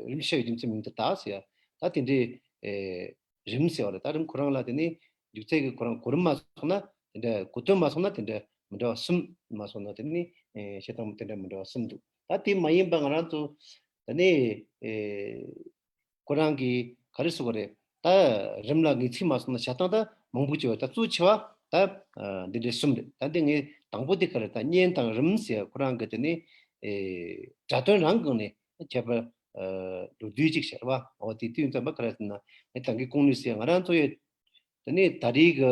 རིམས་ཤ་བའི་རྒྱུ་མཚན་མིང་དུ་བཏགས་ཟེར་ཡ། ད་དེ་འདྲའི་རིམས་ཟེར་བ་རེད། ད་རིམས་ཁོ་རང་ལ་དེ་ནི་འཇུག་ཚད་ཀྱི་ཁོ་རང་གོ་རིམ་མ་སོང་ན་དེ་འདྲ་གོ་དོན་མ་སོང་ན་དེ་འདྲ་མི་འདྲ་བ་གསུམ་མ་སོང་ན་དེ་ནི་བཤད་སྟངས་དེ་འདྲ་མི་འདྲ་བ་གསུམ་འདུག་ད་དེ་མ་ཡིན་པ་ང་རང་ཚོ་དེ་ནི་ཁོ་རང་གིས་ག་རེ་ཟེར་དགོས་རེད། ད་རིམས་ལ་ངེས་ཚིག་མ་སོང་ན་བྱ་སྟངས་ད་མང་པོ་ཅིག་ཡོད། ད་གཙོ་ཆེ་བ་ད་འདི་འདྲའི་གསུམ་རེད། ད་འདི་ངས་དང་པོ་དེ་ག་རེ་ད་གཉན་དང་རིམས་ཟེར་ཁོ་རང་གི་དེ་ནི་སྒྲ་དོན་རང་སྒང་ནས་ཁྱད་པར་མདོར་བསྡུས་ཅིག་བཤད་པ་འོ་དེ་དུས་ཙམ་པ་ག་རེ་ཟེར་ན་ངས་ད་གིན་གོང་ནས་ཟེར་ང་རང་ཚོ་ཡི་ དེ་ནས་ད་རེས་ཀྱི་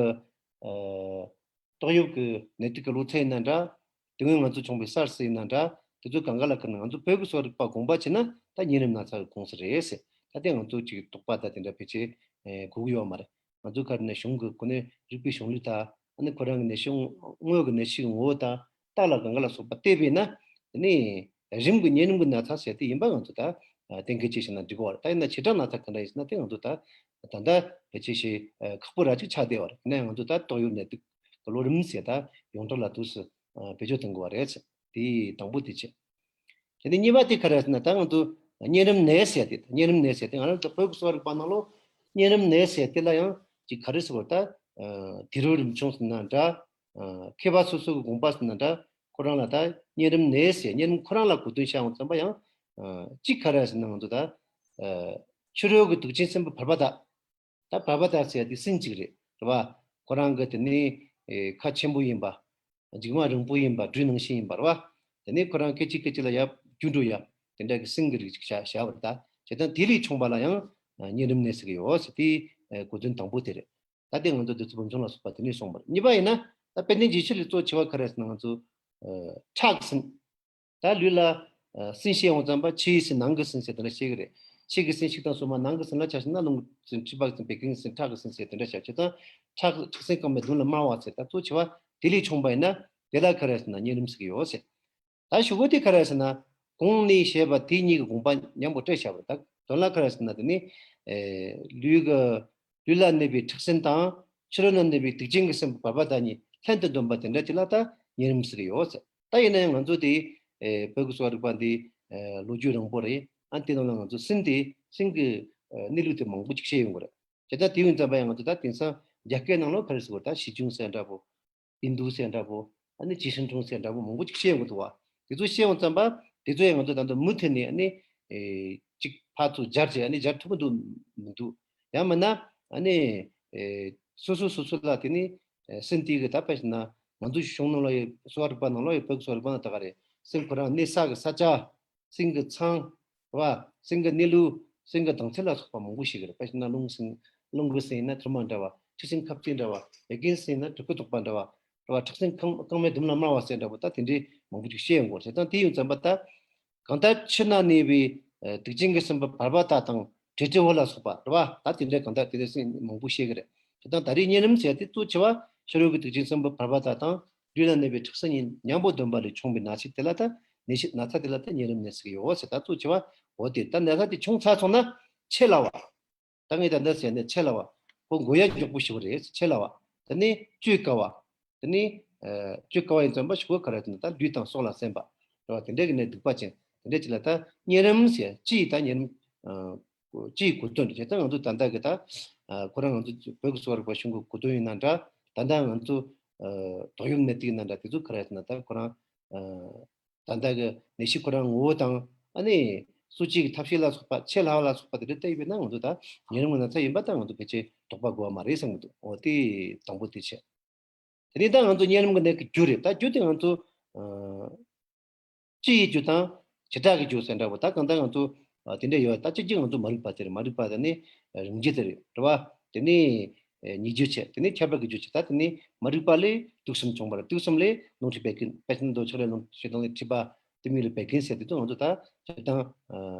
ཏོག་དབྱིབས་ཀྱི་ནད་དུག་གི་ལོ་ཚད་ཡིན་ན་འདྲ། དེ་སྔོན་ང་ཚོ་བྱུང་བའི་སར་སི་ཡིན་ན་འདྲ། དེ་ཚོ་གང་ག་ལ་ཁེལ་ན་ང་ཚོ་བོད་ཀྱི་གསོ་བ་རིག་པ་དགོངས་པ་བྱས་ན་ད་གཉན་རིམས་ན་ཚ་གི་ཁོངས་སུ་རེད་ཟེར། ད་དེ་ང་ཚོ་ཅིག་དོགས་པ་ད་དེ་འདྲ་ཕལ་ཆེར་དགོས་ཀྱི་ཡོད་མ་རེད། ང་ཚོ་ག་རེ་ན་གཞུང་གི་གོ་གནས་རིག་པའི་གཞུང་ལུགས་དང་ཨ་ནི་ཁོ་རང་གི་ནད་གཞི་དངོས་ཀྱི་ནད་གཞི་གི་ངོ་བོ་དང་རྟགས་ལ་གང་ག་ལ་སོགས་པ་བལྟས་པས་ན་དེ་ནི་རིམས་ཀྱི་གཉན་རིམས་ཀྱི་ན་ཚ་ཟེར་དེ་ཡིན་པ་ང་ཚོ་ད་གཏན་འཁེལ་བྱས་ཤིང་ན་འགྲིག་གི་བར། ད་ཡིན་ན་བྱེ་བྲག་ན་ཚ་གང་འདྲ་ཡིན་ཟེར་ན་དེ་ང་ཚོ་ད་ད་ལྟ་ཕལ་ཆེར་ཞིག་ཁག་པོ་ར་ཅིག་ཆགས་བསྡད་པ་རེད། ཡིན་ན་ང་ཚོ་ད་ཏོག་དབྱིབས་ནད་དུག་གི་ལོ་རིམ་ཟེར་ད་ཡོངས་གྲགས་ལ་དུས་སུ་བེད་སྤྱོད་གཏོང་དགོས་པ་རེད། དེ་དང་པོ་དེ་བྱས། དེ་ནས་གཉིས་པ་དེ་ག་རེ་ཟེར་ན་ད་ང་ཚོ་གཉན་རིམས་ནད་ཟེར་དེ་གཉན་རིམས་ནད་ཟེར་དེ་ང་རང་ཚོ་བོད་ཀྱི་གསོ་བ་རིག་པ་ནང་ལོ་གཉན་རིམས་ནད་ཟེར་དེ་ལ་ཡང་ཅིག་ག་རེ་ཟེར་བ་ད་དུས་རབས་རིམ་བྱུང་ཟེར་ན་འདྲ། མཁས་པ་སོ་སོ་གི་དགོངས་པ་ཟེར་ན་འདྲ། ཁོ་རང་ལ་ད་གཉན་རིམས་ནད་ཟེར་གཉན་རིམས་ཁོ་རང་ལ་གོ་དོན་བཤད་འོང་ཙམ་པ་ཡང་གཅིག་ག་རེ་ཟེར་ན་ང་ཚོ་ད་ཕྱི་རོལ་གྱི་དུག་ཅན་སྲིན་འབུ་བར་པ་དག་ད་བར་པ་དག་ཟེར་དེ་སྲིན་གཅིག་རེད་རེད་བ། ཁོ་རང་གི་དེ་ནི་ཁ་ཆེན་པོ་ཡིན་པ། མཇུག་མ་རིང་པོ་ཡིན་པ་སྦྲུལ་ནང་བཞིན་ཡིན་པ་རེད་བ། དེ་ནི་ཁོ་རང་སྐད་ཅིག་སྐད་ཅིག་ལ་ཡར་རྒྱུག་འགྲོ་ཡ། དེ་འདྲ་གི་སྲིན་གྱི་རིགས་ཅིག་བྱ་བྱ་བ་རེད་ད། བྱས་ཙང་དེ་ལས་བྱུང་བ་ལ་ཡང་གཉན་རིམས་ནད་ཟེར་གི་ཡོད་ཟེར་དེ་གོ་དོན་དང་པོ་དེ་རེད། ད་དེ་ང་ཚོ་དུས་ཚོད་བུམ་ཆུང་ལ་སོགས་པ་དེ་ནས་སོང་བ་རེད། གཉིས་པ་ཡིན་ན་ད་དཔལ་ལྡན་རྒྱལ་མཆོག་ལ་གཙོ་ཆེ་བ་ག་རེ་ཟེར་ན་ང་ཚོ་ཁྲག་གི་སྲིན། ད་ལུས་ལ་སྲིན་བཤད་འོང་ཙམ་པ་ཕྱི་ཡི་སྲིན་ནང་གི་སྲིན་ཟེར་དེ་འདྲ་བཤད་གི་རེད། ཕྱི་གི་སྲིན་ཞིག་དང་སོ་མ་ནང་གི་སྲིན་ལ་ཆ་བཞག་ན་རླུང་གི་སྲིན་མཁྲིས་པ་གི་སྲིན་བད་ཀན་གྱི་སྲིན་ཁྲག་གི་སྲིན་ཟེར་དེ་འདྲ་བཤད་བྱས་ཙང་ཁྲག་ཁྲག་སྲིན་རྐང་པའི་མདུན་ལ་དམར་བ་ཟེར་ད་གཙོ་ཆེ་བ་དེ་ལས་བྱུང་བ་ཡིན་ན་དེ་ལ་ག་རེ་ཟེར་ན་གཉན་རིམས་ཟེར་གི་ཡོད་ཟེར། ད་ཞུ་གོ་དེ་ག་རེ་ཟེར་ན་གོང་ནས་བཤད་པ་དེ་གཉིས་ཀྱི་དགོངས་པ་མཉམ་པོ་སྤྲད་བཞག་པ་རེད། ད་དོན་ལ་ག་རེ་ཟེར་ན་དེ་ནི་ལུས་ཀྱི་ལུས་ལ་གནས་པའི་ཁྲག་སྲིན་དང་ཕྱི་རོལ་ན་གནས་པའི་དུག་ཅན་གྱི་སྲིན་པོ་བར་པ་དག་གཉིས་ལྷན་དུ་འདོམས་པ་དེ་འདྲ་ཅིག་ལ་ད་གཉན་རིམས་ཟེར་གི་ཡོད་ཟེར། ད་ཡིན་ན་ཡང་ང་ཚོ་དེ་བོད་ཀྱི་གསོ་བ་རིག་པ་འདི་ལོ་རྒྱུས་རིང་པོ་རེད། ཨ་དེ་ནང་ལ་ང་ཚོ་སྲིན་དེ་སྲིན་གྱི་གནས་ལུགས་དེ་མང་པོ་ཅིག་ཤེས་ཡོང་གི་རེད། བྱས་ཙང་དེ་ཡིན་ཙམ་པ་ཡང་ང་ཚོ་ད་དེང་སང་རྒྱ་སྐད་ནང་ལོགས་ག་རེ་ཟེར་བ་ད་ཞི་ཅུང་ཟེར་འདྲ་པོ། པིན་དུ་ཟེར་འདྲ་པོ། ཨ་ནི་ཅི་ཧྲིན་ཀྲུང་ཟེར་འདྲ་པོ་མང་པོ་ཅིག་བཤད་ཡོང་གི་འདུག་བ། དེ་ཚོ་བཤད་ཡོང་ཙམ་པ་དེ་ཚོ་ཡང་ང་ཚོ་ད་དུང་མུ་མཐུད་ནས་ཨ་ནི་ཅིག་ཕར་ཚུར་སྦྱར་བྱས་ཨ་ནི་སྦྱར་ཐུབ་ཀྱི་འདུག་མི་འདུག་ཡང་མིན་ན་ཨ་ནི་སོ་སོ་སོ་སོ་ལ་དེ་ནི་སྲིན་དེ་གི་ད་དཔེ་བཞག་ན་ང་ཚོ་གཞུང་ནང་ལ་ཡོད་གསོ་བ་རིག་པ་ནང་ལ་ཡོད་བོད་ཀྱི་གསོ་བ་རིག་པ་ནང་ད་ག་རེད། སྲིན་ཁོ་རང་གནས་ས་གི་ས་ཆ། སྲིན་གྱི་མཚང་། རེད་བ། སྲིན་གྱི་གནས་ལུགས། སྲིན་གྱི་གདངས་ཚད་ལ་སོགས་པ་མང་པོ་ཞིག་རེད། དཔེ་བཞག་ན་རླུང་སྲིན། རླུང་གི་སྲིན་ཡིན་ན་ཐུར་མ་འདྲ་བ། མཁྲིས་སྲིན་ཁབ་རྩེ་འདྲ་བ། བད་ཀན་སྲིན་ཡིན་ན་གྲི་གུ་དོག་པ་འདྲ་བ། རེད་བ། ཁྲག་སྲིན་རྐང་རྐང་མའི་ལྡུམ་ལ་དམར་བ་ཟེར་འདྲ་པོ་ད་དེ་འདྲའི་མང་པོ་ཞིག་བཤད་ཡོང་གི་རེད། བྱས་ཙང་དེ་ཡིན་ཙམ་པ་ད་གང་ལྟར་ཕྱི་ན་གནས་པའི་དུག་ཅན་གྱི་སྲིན་པོ་བར་པ་དག་དང་ཏྲེ་ཏྲེ་བོ་ལ་སོགས་པ་རེད་བ། ད་དེ་འདྲའི་གང་ལྟར་དེ་འདྲའི་སྲིན་མང་པོ་བཤད་གི་རེད། བྱས་ཙང་ད་རེས་གཉན་རིམས་ཟེར་དེ་གཙོ་ཆེ་བ་ཕྱི་རོལ་གྱི་དུག་ཅན་སྲིན་པོ་བར་པ་དག་དང་། ལུས་ལ་གནས་པའི་ཁྲག་སྲིན་གཉིས་མཉམ་པོ་ལྡན་པ་ལས་བྱུང་བའི་ན་ཚ་དེ་ལ་ད་ནད་གཞི་ན་ཚ་དེ་ལ་ད་གཉན་རིམས་ནད་ཟེར་གྱི་ཡོད་ཟེར། ད་གཙོ་ཆེ་བ་འོ་དེ་ད་ན་ཚ་དེ་བྱུང་ཚར་སོང་ན་ཆད་སླ་བ། ད་ངས་ད་ལྟ་ཟེར་ནས་ཆད་སླ་བ། ཁོ་འགོས་ཡ་མགྱོགས་པོ་ཞིག་རེད། ཆད་སླ་བ། དེ་ནས་བཅོས་དཀའ་བ། དེ་ནས་བཅོས་དཀའ་བ་ཡིན་ཙམ་པ་ཞུ་ག་རེ་ཟེར་ན་ད་ལུས་དང་སྲོག་ལ་སེམས་པ་རེད་བ། དེ་འདྲ་གི་ནད་སྡུག་པ་ཅན་དེ་འདྲ་ཅིག་ལ་ད་གཉན་རིམས་ཟེར་སྤྱིའི་ད་གཉན་རིམས། སྤྱིའི་གོ་དོན་རེད། བྱས་ཙང་ང་ཚོ་ད་ལྟ་གི་ད་ཁོ་རང་ང་ཚོ་བོད་ཀྱི་གསོ་བ་རིག་པ་གཞུང་གི་གོ་དོན་ཡིན་ན་འདྲ། ད་ལྟ་ང་ཚོ་ཏོག་དབྱིབས་ནད་དུག་ཡིན་ན་འདྲ། དེ་ཚོ་ག་རེ་ཟེར་ན་ད་ཁོ་རང་ད་ལྟ་གི་ནད་གཞི་ཁོ་རང་ངོ་བོ་དང་ཨ་ནི་གསོ་བཅོས་ཀྱི་ཐབས་ཤེས་ལ་སོགས་པ་ཆད་སླ་བ་ལ་སོགས་པ་དེ་འདྲ་བལྟས་ཡོད་པས་ན་ང་ཚོ་ད་ཉེ་རིང་གི་ན་ཚ་ཡིན་པ་ད་ང་ཚོ་ཕལ་ཆེར་དོགས་པ་དགོས་པ་མ་རེད་བསམ་གྱི་འདུག་འོ་དེ་དང་པོ་དེ་བྱས། དེ་ནས་ད་ང་ཚོ་གཉན་རིམས་ཀྱི་ནད་ཀྱི་རྒྱུ་རེད། ད་རྒྱུ་དེ་ང་ཚོ་སྤྱི་ཡི་རྒྱུ་དང་བྱེ་བྲག་གི་རྒྱུ་ཟེར་འདྲ་པོ་ད་གང་ལྟར་ང་ཚོ་དེ་འདྲ་ཡོད། ད་གཅིག་རྒྱུ་ང་ཚོ་མ་རིག་པ་དེ་རེད། མ་རིག་པ་དེ་ནི་རིམས་རྒྱུ་དེ་རེད་རེད་བ། དེ་ནས་ཉེ་རྒྱུ་བྱས། དེ་ནས་ཁྱད་པར་གྱི་རྒྱུ་བྱས། ད་དེ་ནས་མ་རིག་པ་ལས་དུག་གསུམ་བྱུང་བ་རེད། དུག་གསུམ་ལས་རླུང་མཁྲིས་བད་ཀན་དཔེ་ཆ་འདོད་ཆགས་ལས་རླུང་ཞེ་སྡང་ལས་མཁྲིས་པ་དེ་མིན་ལས་བད་ཀན་ཟེར་དེ་ཚོ་ང་ཚོ་ད་སྤྱིར་བཏང་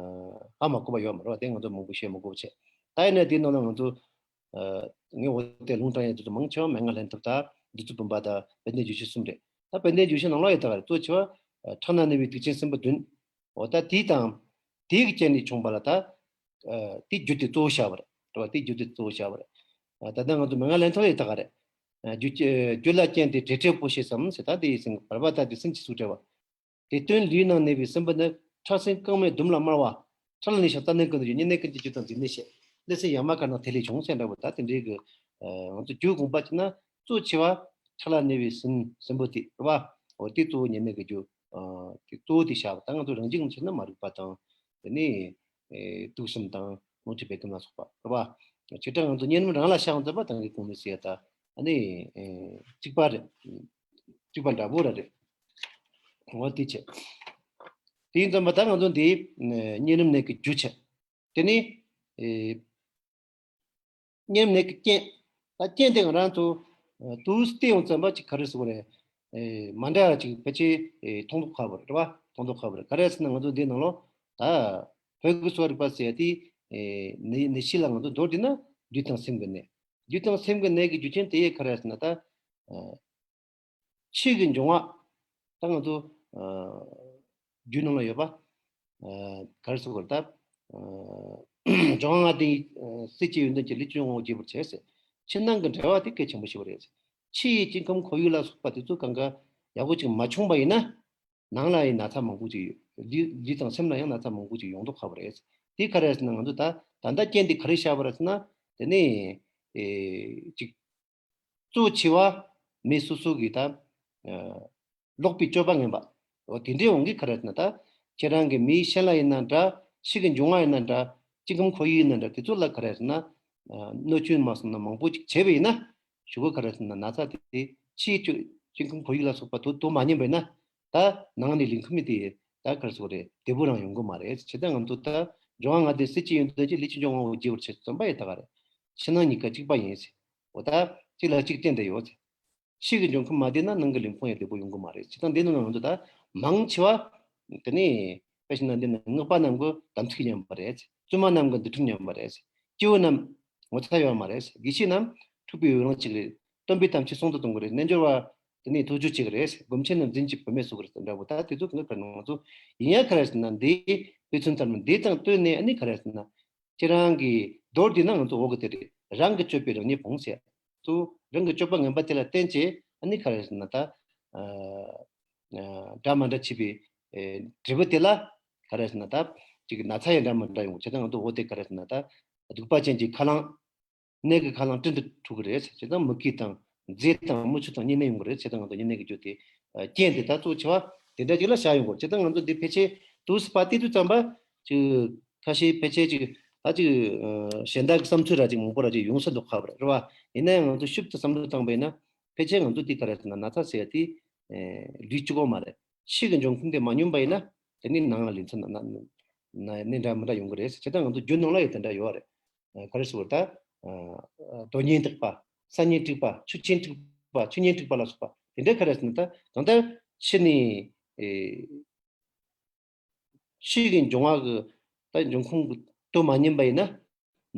ཧ་མ་གོ་བ་ཡོད་མ་རེད་བ། དེ་ང་ཚོ་མང་པོ་བཤད་མ་དགོས་པ་བྱས། ད་ཡིན་ན་དེའི་ནང་ལ་ང་ཚོ་ངས་འོ་དེ་ལུང་དྲངས་ཡ་དེ་ཚོ་མང་ཆེ་བ་མན་ངག་ལྷན་ཐབས་དང་བདུད་རྩི་བུམ་པ་དང་དཔལ་ལྡན་རྒྱུད་ཆོས་གསུམ་རེད། ད་དཔལ་ལྡན་རྒྱུད་ཆོས་ནང་ལོགས་ཡོད་ད་ག་རེ་གཙོ་ཆེ་བ་ཁྲག་ན་གནས་པའི་དུག་ཅན་སྲིན་པོ་བདུན། འོ་ད་དེ་དང་དེའི་རྐྱེན་ནས་བྱུང་བ་ལ་ད་དེ་རྒྱུ་དེ་གཙོ་བོ་བཞག་པ་རེད་རེད་བ། དེ་རྒྱུ་དེ་གཙོ་བོ་བཞག་པ་རེད། ད་ལྟ་ང་ཚོ་མན་ངག་ལྷན་ཐབས་ཡོད་ད་ག་རེ་རྒྱུ་རྒྱུ་ལ་རྐྱེན་དེ་ཏྲེ་ཏྲེ་པོ་ཞེས་སམ་ཟེར། ད་དེ་ཡི་སྲིན་བར་པ་དག་དེ་སྲིན་གྱི་ཚུལ་བྲལ་བ། དེ་སྟོན་ལུས་ནང་གནས་པའི་སྲིན་པོ་ནི་ཁྲག་སྲིན་རྐང་མའི་ལྡུམ་ལ་དམར་བ། ཁྲག་ལ་གནས་ཤིང་རྩ་ནི་ཀུན་ཏུ་རྒྱུ། གཉན་ནད་ཀུན་གྱི་རྒྱུ་དང་འཇིགས་ནད་བྱེད། ཀླད་སྲིན་ཡ་མ་ཀ་ན་དེ་ལས་བྱུང་ཟེར་འདྲ་བོ་ད་དེ་འདྲའི་གི་ང་ཚོ་རྒྱུ་དགོངས་པ་བྱས་ན་གཙོ་ཆེ་བ་ཁྲག་ལ་གནས་པའི་སྲིན་སྲིན་པོ་དེ་རེད་བ། འོ་དེ་གཙོ་བོ་གཉན་ནད་ཀྱི་རྒྱུ་དེ་གཙོ་བོ་དེ་བཞག་པ་ད་ང་ཚོ་རང་བཞིན་གྱི་ཆ་ན་མ་རིག་པ་དང་དེ་ནས་དུག་གསུམ་དང་རླུང་མཁྲིས་བད་ཀན་ལ་སོགས་པ་རེད་བ། བྱེ་བྲག་ང་ཚོ་གཉན་རིམས་རང་ལ་བྱ་བ་འཛིན་པ་དང་གི་གོང་ནས་ཟེར་ཡ་ད་ཨ་ནི་གཅིག་པ་རེད། གཅིག་པ་འདྲ་པོ་ར་རེད། འོ་དེ་བྱས། དེ་ཡིན་ཙམ་པ་ད་ང་ཚོ་འདི་གཉན་རིམས་ནད་ཀྱི་རྒྱུ་བྱས། དེ་ནི་གཉན་རིམས་ནད་ཀྱི་རྐྱེན། ད་རྐྱེན་དེ་ང་རང་ཚོ་ཨ་དུས་སུ་བལྟས་ཡོང་ཙམ་པ་ཅིག་ག་རེ་ཟེར་དགོས་རེད། ཨེ་མ་འདྲ་བ་ཅིག་ཕལ་ཆེར་ཨེ་མཐོང་རྟོགས་ཁག་པོ་རེད་བ། མཐོང་རྟོགས་ཁག་པོ་རེད། ག་རེ་ཟེར་ན་ང་ཚོ་འདི་ནང་ལོགས་ད་བོད་ཀྱི་གསོ་བ་རིག་པ་ཟེར་ཡ་དེ་ཨེ་ནད་ནད་གཞི་ལ་ང་ཚོ་མདོར་བསྡུས་ན་ལུས་དང་སེམས་ཀྱི་ནད། ལུས་དང་སེམས་ཀྱི་ནད་ཀྱི་རྒྱུ་རྐྱེན་དེ་ཡས་ག་རེ་ཟེར་ན་ད་ཨ་ཕྱིའི་གི་འབྱུང་བ། ད་ང་ཚོ་ཨ་རྒྱུད་ནང་ལ་ཡོད་པ། ཨ་ག་རེ་ཟེར་དགོས་རེད་ད། ཨ་འབྱུང་བ་ལྔ་ལྡན་ཨ་སྲིད་ཀྱི་ཡོན་ཏན་གྱི་ལུས་ཅན་དབང་པོ་རྒྱས་པར་བྱེད་ཟེར། ཕྱི་ནང་གི་འབྲེལ་བ་དེ་གལ་ཆེན་པོ་ཞིག་རེད། ཕྱི་ཡི་དཀྱིལ་འཁོར་ཁོར་ཡུག་ལ་སོགས་པ་དེ་ཚོ་གང་ག་ཡག་པོ་ཅིག་མ་བྱུང་པ་ཡིན་ན། ནང་ལ་ཡང་ན་ཚ་མང་པོ་ཅིག་ཡོད། ལུས་ལུས་དང་སེམས་ལ་ཡང་ན་ཚ་མང་པོ་ཅིག་ཡོང་མདོག་ཁ་པོ་རེད། དེ་ག་རེ་ཟེར་ན་ང་ཚོ་ད་ད་ལྟ་རྐྱེན་དེ་ག་རེ་བཞག་པ་རེད་ཟེར་ན། དེ་ནས་ཨེ་ཅིག་གཙོ་ཆེ་བ་མི་སོ་སོ་གི་ད་ཨ་ལོག་པའི་སྤྱོད་པ་ངན་པ། འོ་དེ་འདྲའི་དབང་གིས་ག་རེ་ཟེར་ན་ད་ཁྱེད་རང་གི་མིའི་ཤན་ལ་ཡིན་ན་འདྲ། ཕྱི་གི་འབྱུང་བ་ཡིན་ན་འདྲ། དཀྱིལ་འཁོར་ཁོར་ཡུག་ཡིན་ན་འདྲ། དེ་ཚོ་ལ་ག་རེ་ཟེར་ན་ཨ་གནོད་སྐྱོན་མ་སོང་ན་མང་པོ་ཅིག་བྱས་པ་ཡིན་ན། གཞུག་གུ་ག་རེ་ཟེར་ན་ན་ཚ་དེ་ཕྱིའི་སྤྱོད་དཀྱིལ་འཁོར་ཁོར་ཡུག་ལ་སོགས་པ་དོ་དོ་མ་མཉམ་པ་ཡིན་ན། ད་ནང་ནས་ལུས་ཁམས་དེ་ད་ག་རེ་ཟེར་དགོས་རེད། བདེ་པོ་རང་ཡོང་གི་མ་རེད། བྱས་ཙང་ང་ཚོ་ད་འབྱུང་བ་ལྔ་ལྡན་སྲིད་ཀྱི་ཡོན་ཏན་གྱི་ལུས་ཀྱི་འབྱུང་བ་དབང་པོ་རྒྱས་པར་བྱེད་ཙམ་པ་ཡིན་ད་ག་རེད། ཕྱི་ནང་གཉིས་ཀ་གཅིག་པ་ཡིན་ཟེར། འོ་ད་གཅིག་ལ་གཅིག་བརྟེན་ཏེ་ཡོད་ཟེར། ཕྱི་གི་འབྱུང་ཁམས་མ་བདེ་ན་ནང་གི་ལུས་ཕུང་ཡང་བདེ་པོ་ཡོང་གི་མ་རེད། བྱས་ཙང་འདི་ནང་ང་ཚོ་ད་མང་ཆེ་བ་དེ་ནི་དཔེ་བཞག་ན་འདི་ནི་སྔགས་པ་རྣམས་ཀྱི་དམ་ཚིག་ཉམས་པ་རེད། བཙུན་མ་རྣམས་ཀྱི་འདུལ་ཁྲིམས་ཉམས་པ་རེད། སྐྱེ་བོ་རྣམས་ངོ་ཚ་ཡོད་མ་རེད། དགེ་བཤེས་རྣམས་འཁྲུག་པའི་འོས་ལངས་བྱེད་ཀྱི་རེད། སྟོན་པའི་དམ་ཆོས་ཟུང་དུ་གཏོང་གི་རེད། རྣལ་འབྱོར་བ་དེ་ནི་ཐུགས་རྗེ་ཆེ་གི་རེད། སྒོམ་ཆེན་རྣམས་འཛིན་གྱི་བུད་མེད་བཟོ་གི་རེད་འདྲ་པོ། ད་དེ་ཚོ་གང་ག་ཁར་ང་ཚོ་ཡིན་ཡ་ག་རེ་ཟེར་ན་འདི་དཔེ་མཚོན་ལྟར་ན་འདི་དང་བསྟུན་ནས་ཨ་ནི་ག་རེ་ཟེར་ན། ཁྱེད་རང་གི་མདོར་བསྡུས་ན་ང་ཚོ་འོག་གི་དེ་རེད། རང་གི་སྤྱོད་པས་རང་ཉིད་ཕོངས་ཟེར། ཚུར་རང་གི་སྤྱོད་པ་ངན་པ་དེ་ལ་བརྟེན་བྱས་ཨ་ནི་ག་རེ་ཟེར་ན་ད། ཨ་ཨ་འདྲ་མི་འདྲ་བྱེད་པའི་ཨེ་འབྲས་བུ་དེ་ལ་ག་རེ་ཟེར་ན་ད་ཅིག་ན་ཚ་ཡང་འདྲ་མི་འདྲ་ཡོང་། བྱས་ཙང་ང་ཚོ་འོག་དེ་ག་རེ་ཟེར་ན་ད་གདུག་པ་ཅན་གྱི་ཁ་རླངས། ནད་ཀྱི་ཁ་རླངས་སྤྲིན་དུ་འཁྲུག་གི་རེད། བྱས་ཙང་མུ་གེ་དང་མཛེ་དང་མུ་ཆུ་དང་གཉན་ནད་ཡོང་གི་རེད། བྱས་ཙང་ང་ཚོ་གཉན་ནད་ཀྱི་རྒྱུ་དེ་ཨ་རྐྱེན་དེ་ད་གཙོ་ཆེ་བ་དེ་འདྲ་ཅིག་ལ་བཞག་ཡོང་གི་རེད། བྱས་ཙང་ང་ཚོ་འདི་ཕལ་ཆེར་དུས་སུ་ཕར་བལྟས་དུས་ཙམ་པ་ཅིག་ཁ་ཤས་ཕལ་ཆེར་ཅིག་ད་ཅིག་ཨ་གཞན་དག་གི་བསམ་ཚུལ་ར་ཅིག་མང་པོ་ར་ཅིག་ཡོང་ས་འདུག་ཁ་པར་རེད་བ། ཡིན་ན་ཡང་ང་ཚོ་ཞིབ་ཏུ་བསམ་བློ་བཏང་པ་ཡིན་ན་ཕལ་ཆེར་ང་ཚོ་འདི་ག་རེ་ཟེར་ན་ན་ཚ་ཟེར་ཡ་དེ་ཨེ་ལུས་གཅིག་པོ་མ་རེད། ཕྱི་གི་འབྱུང་ཁམས་དེ་མ་སྙོམས་པ་ཡིན་ན་དེ་ནི་ནང་ལ་ལུས་མཚམས་ན་ན་ནད་འདྲ་མི་འདྲ་ཡོང་གི་རེད། བྱས་ཙང་ང་ཚོ་རྒྱུད་ནང་ལ་ཡང་དེ་འདྲ་ཡོད་རེད། ཨ་ག་རེ་ཟེར་བ་ད། ཨ་དོན་གཉེན་དྲུག་པ། ས་གཉེན་དྲུག་པ། ཆུ་གཉེན་དྲུག་པ། ཆུ་གཉེན་དྲུག་པ་ལ་སོགས་པ་དེ་འདྲ་ག་རེ་ཟེར་ན་ད་གང་ལྟར་ཕྱི་ནས་ཨེ་ཕྱི་གི་འབྱུང་བ་གི་ད་འབྱུང་ཁུངས་གི་དོ་མ་མཉམ་པ་ཡིན་ན་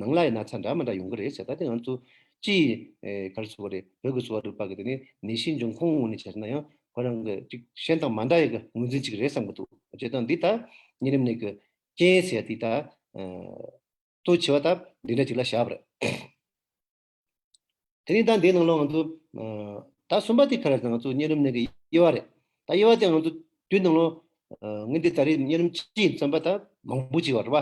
ནང་ལ་ཡང་ན་ཚ་འདྲ་མི་འདྲ་ཡོང་གི་རེད་ཟེར། ད་དེ་ང་ཚོ་སྤྱིའི་ཨེ་ག་རེ་ཟེར་བ་རེད། བོད་ཀྱི་གསོ་བ་རིག་པ་གི་དེ་ནས་ནད་གཞིའི་འབྱུང་ཁུངས་ངོས་ནས་བྱས་ན་ཡང་ཁོ་རང་གི་ཅིག་གཞན་དང་མ་འདྲ་ཡི་གི་ངོས་འཛིན་ཅིག་རེད་བསམ་གི་འདུག་བྱས་ཙང་འདི་ད་གཉན་རིམས་ནད་ཀྱི་རྐྱེན་ཟེར་དེ་ད་ཨ། གཙོ་ཆེ་བ་ད་འདི་འདྲ་ཅིག་ལ་བཞག་པ་རེད། དེ་ནས་ད་འདི་ནང་ལོགས་ང་ཚོ་ཨ་ད་གསུམ་པ་དེ་ག་རེ་ཟེར་ན་ང་ཚོ་གཉན་རིམས་ནད་ཀྱི་དབྱེ་བ་རེད། ད་དབྱེ་བ་དེ་ང་ཚོ་དུས་ནང་ལོགས་ཨ་ངས་འདི་ད་རེས་གཉན་རིམས་སྤྱི་ཡིན་བསམ་པ་ད་མང་པོ་ཅིག་ཡོད་རེད་པ།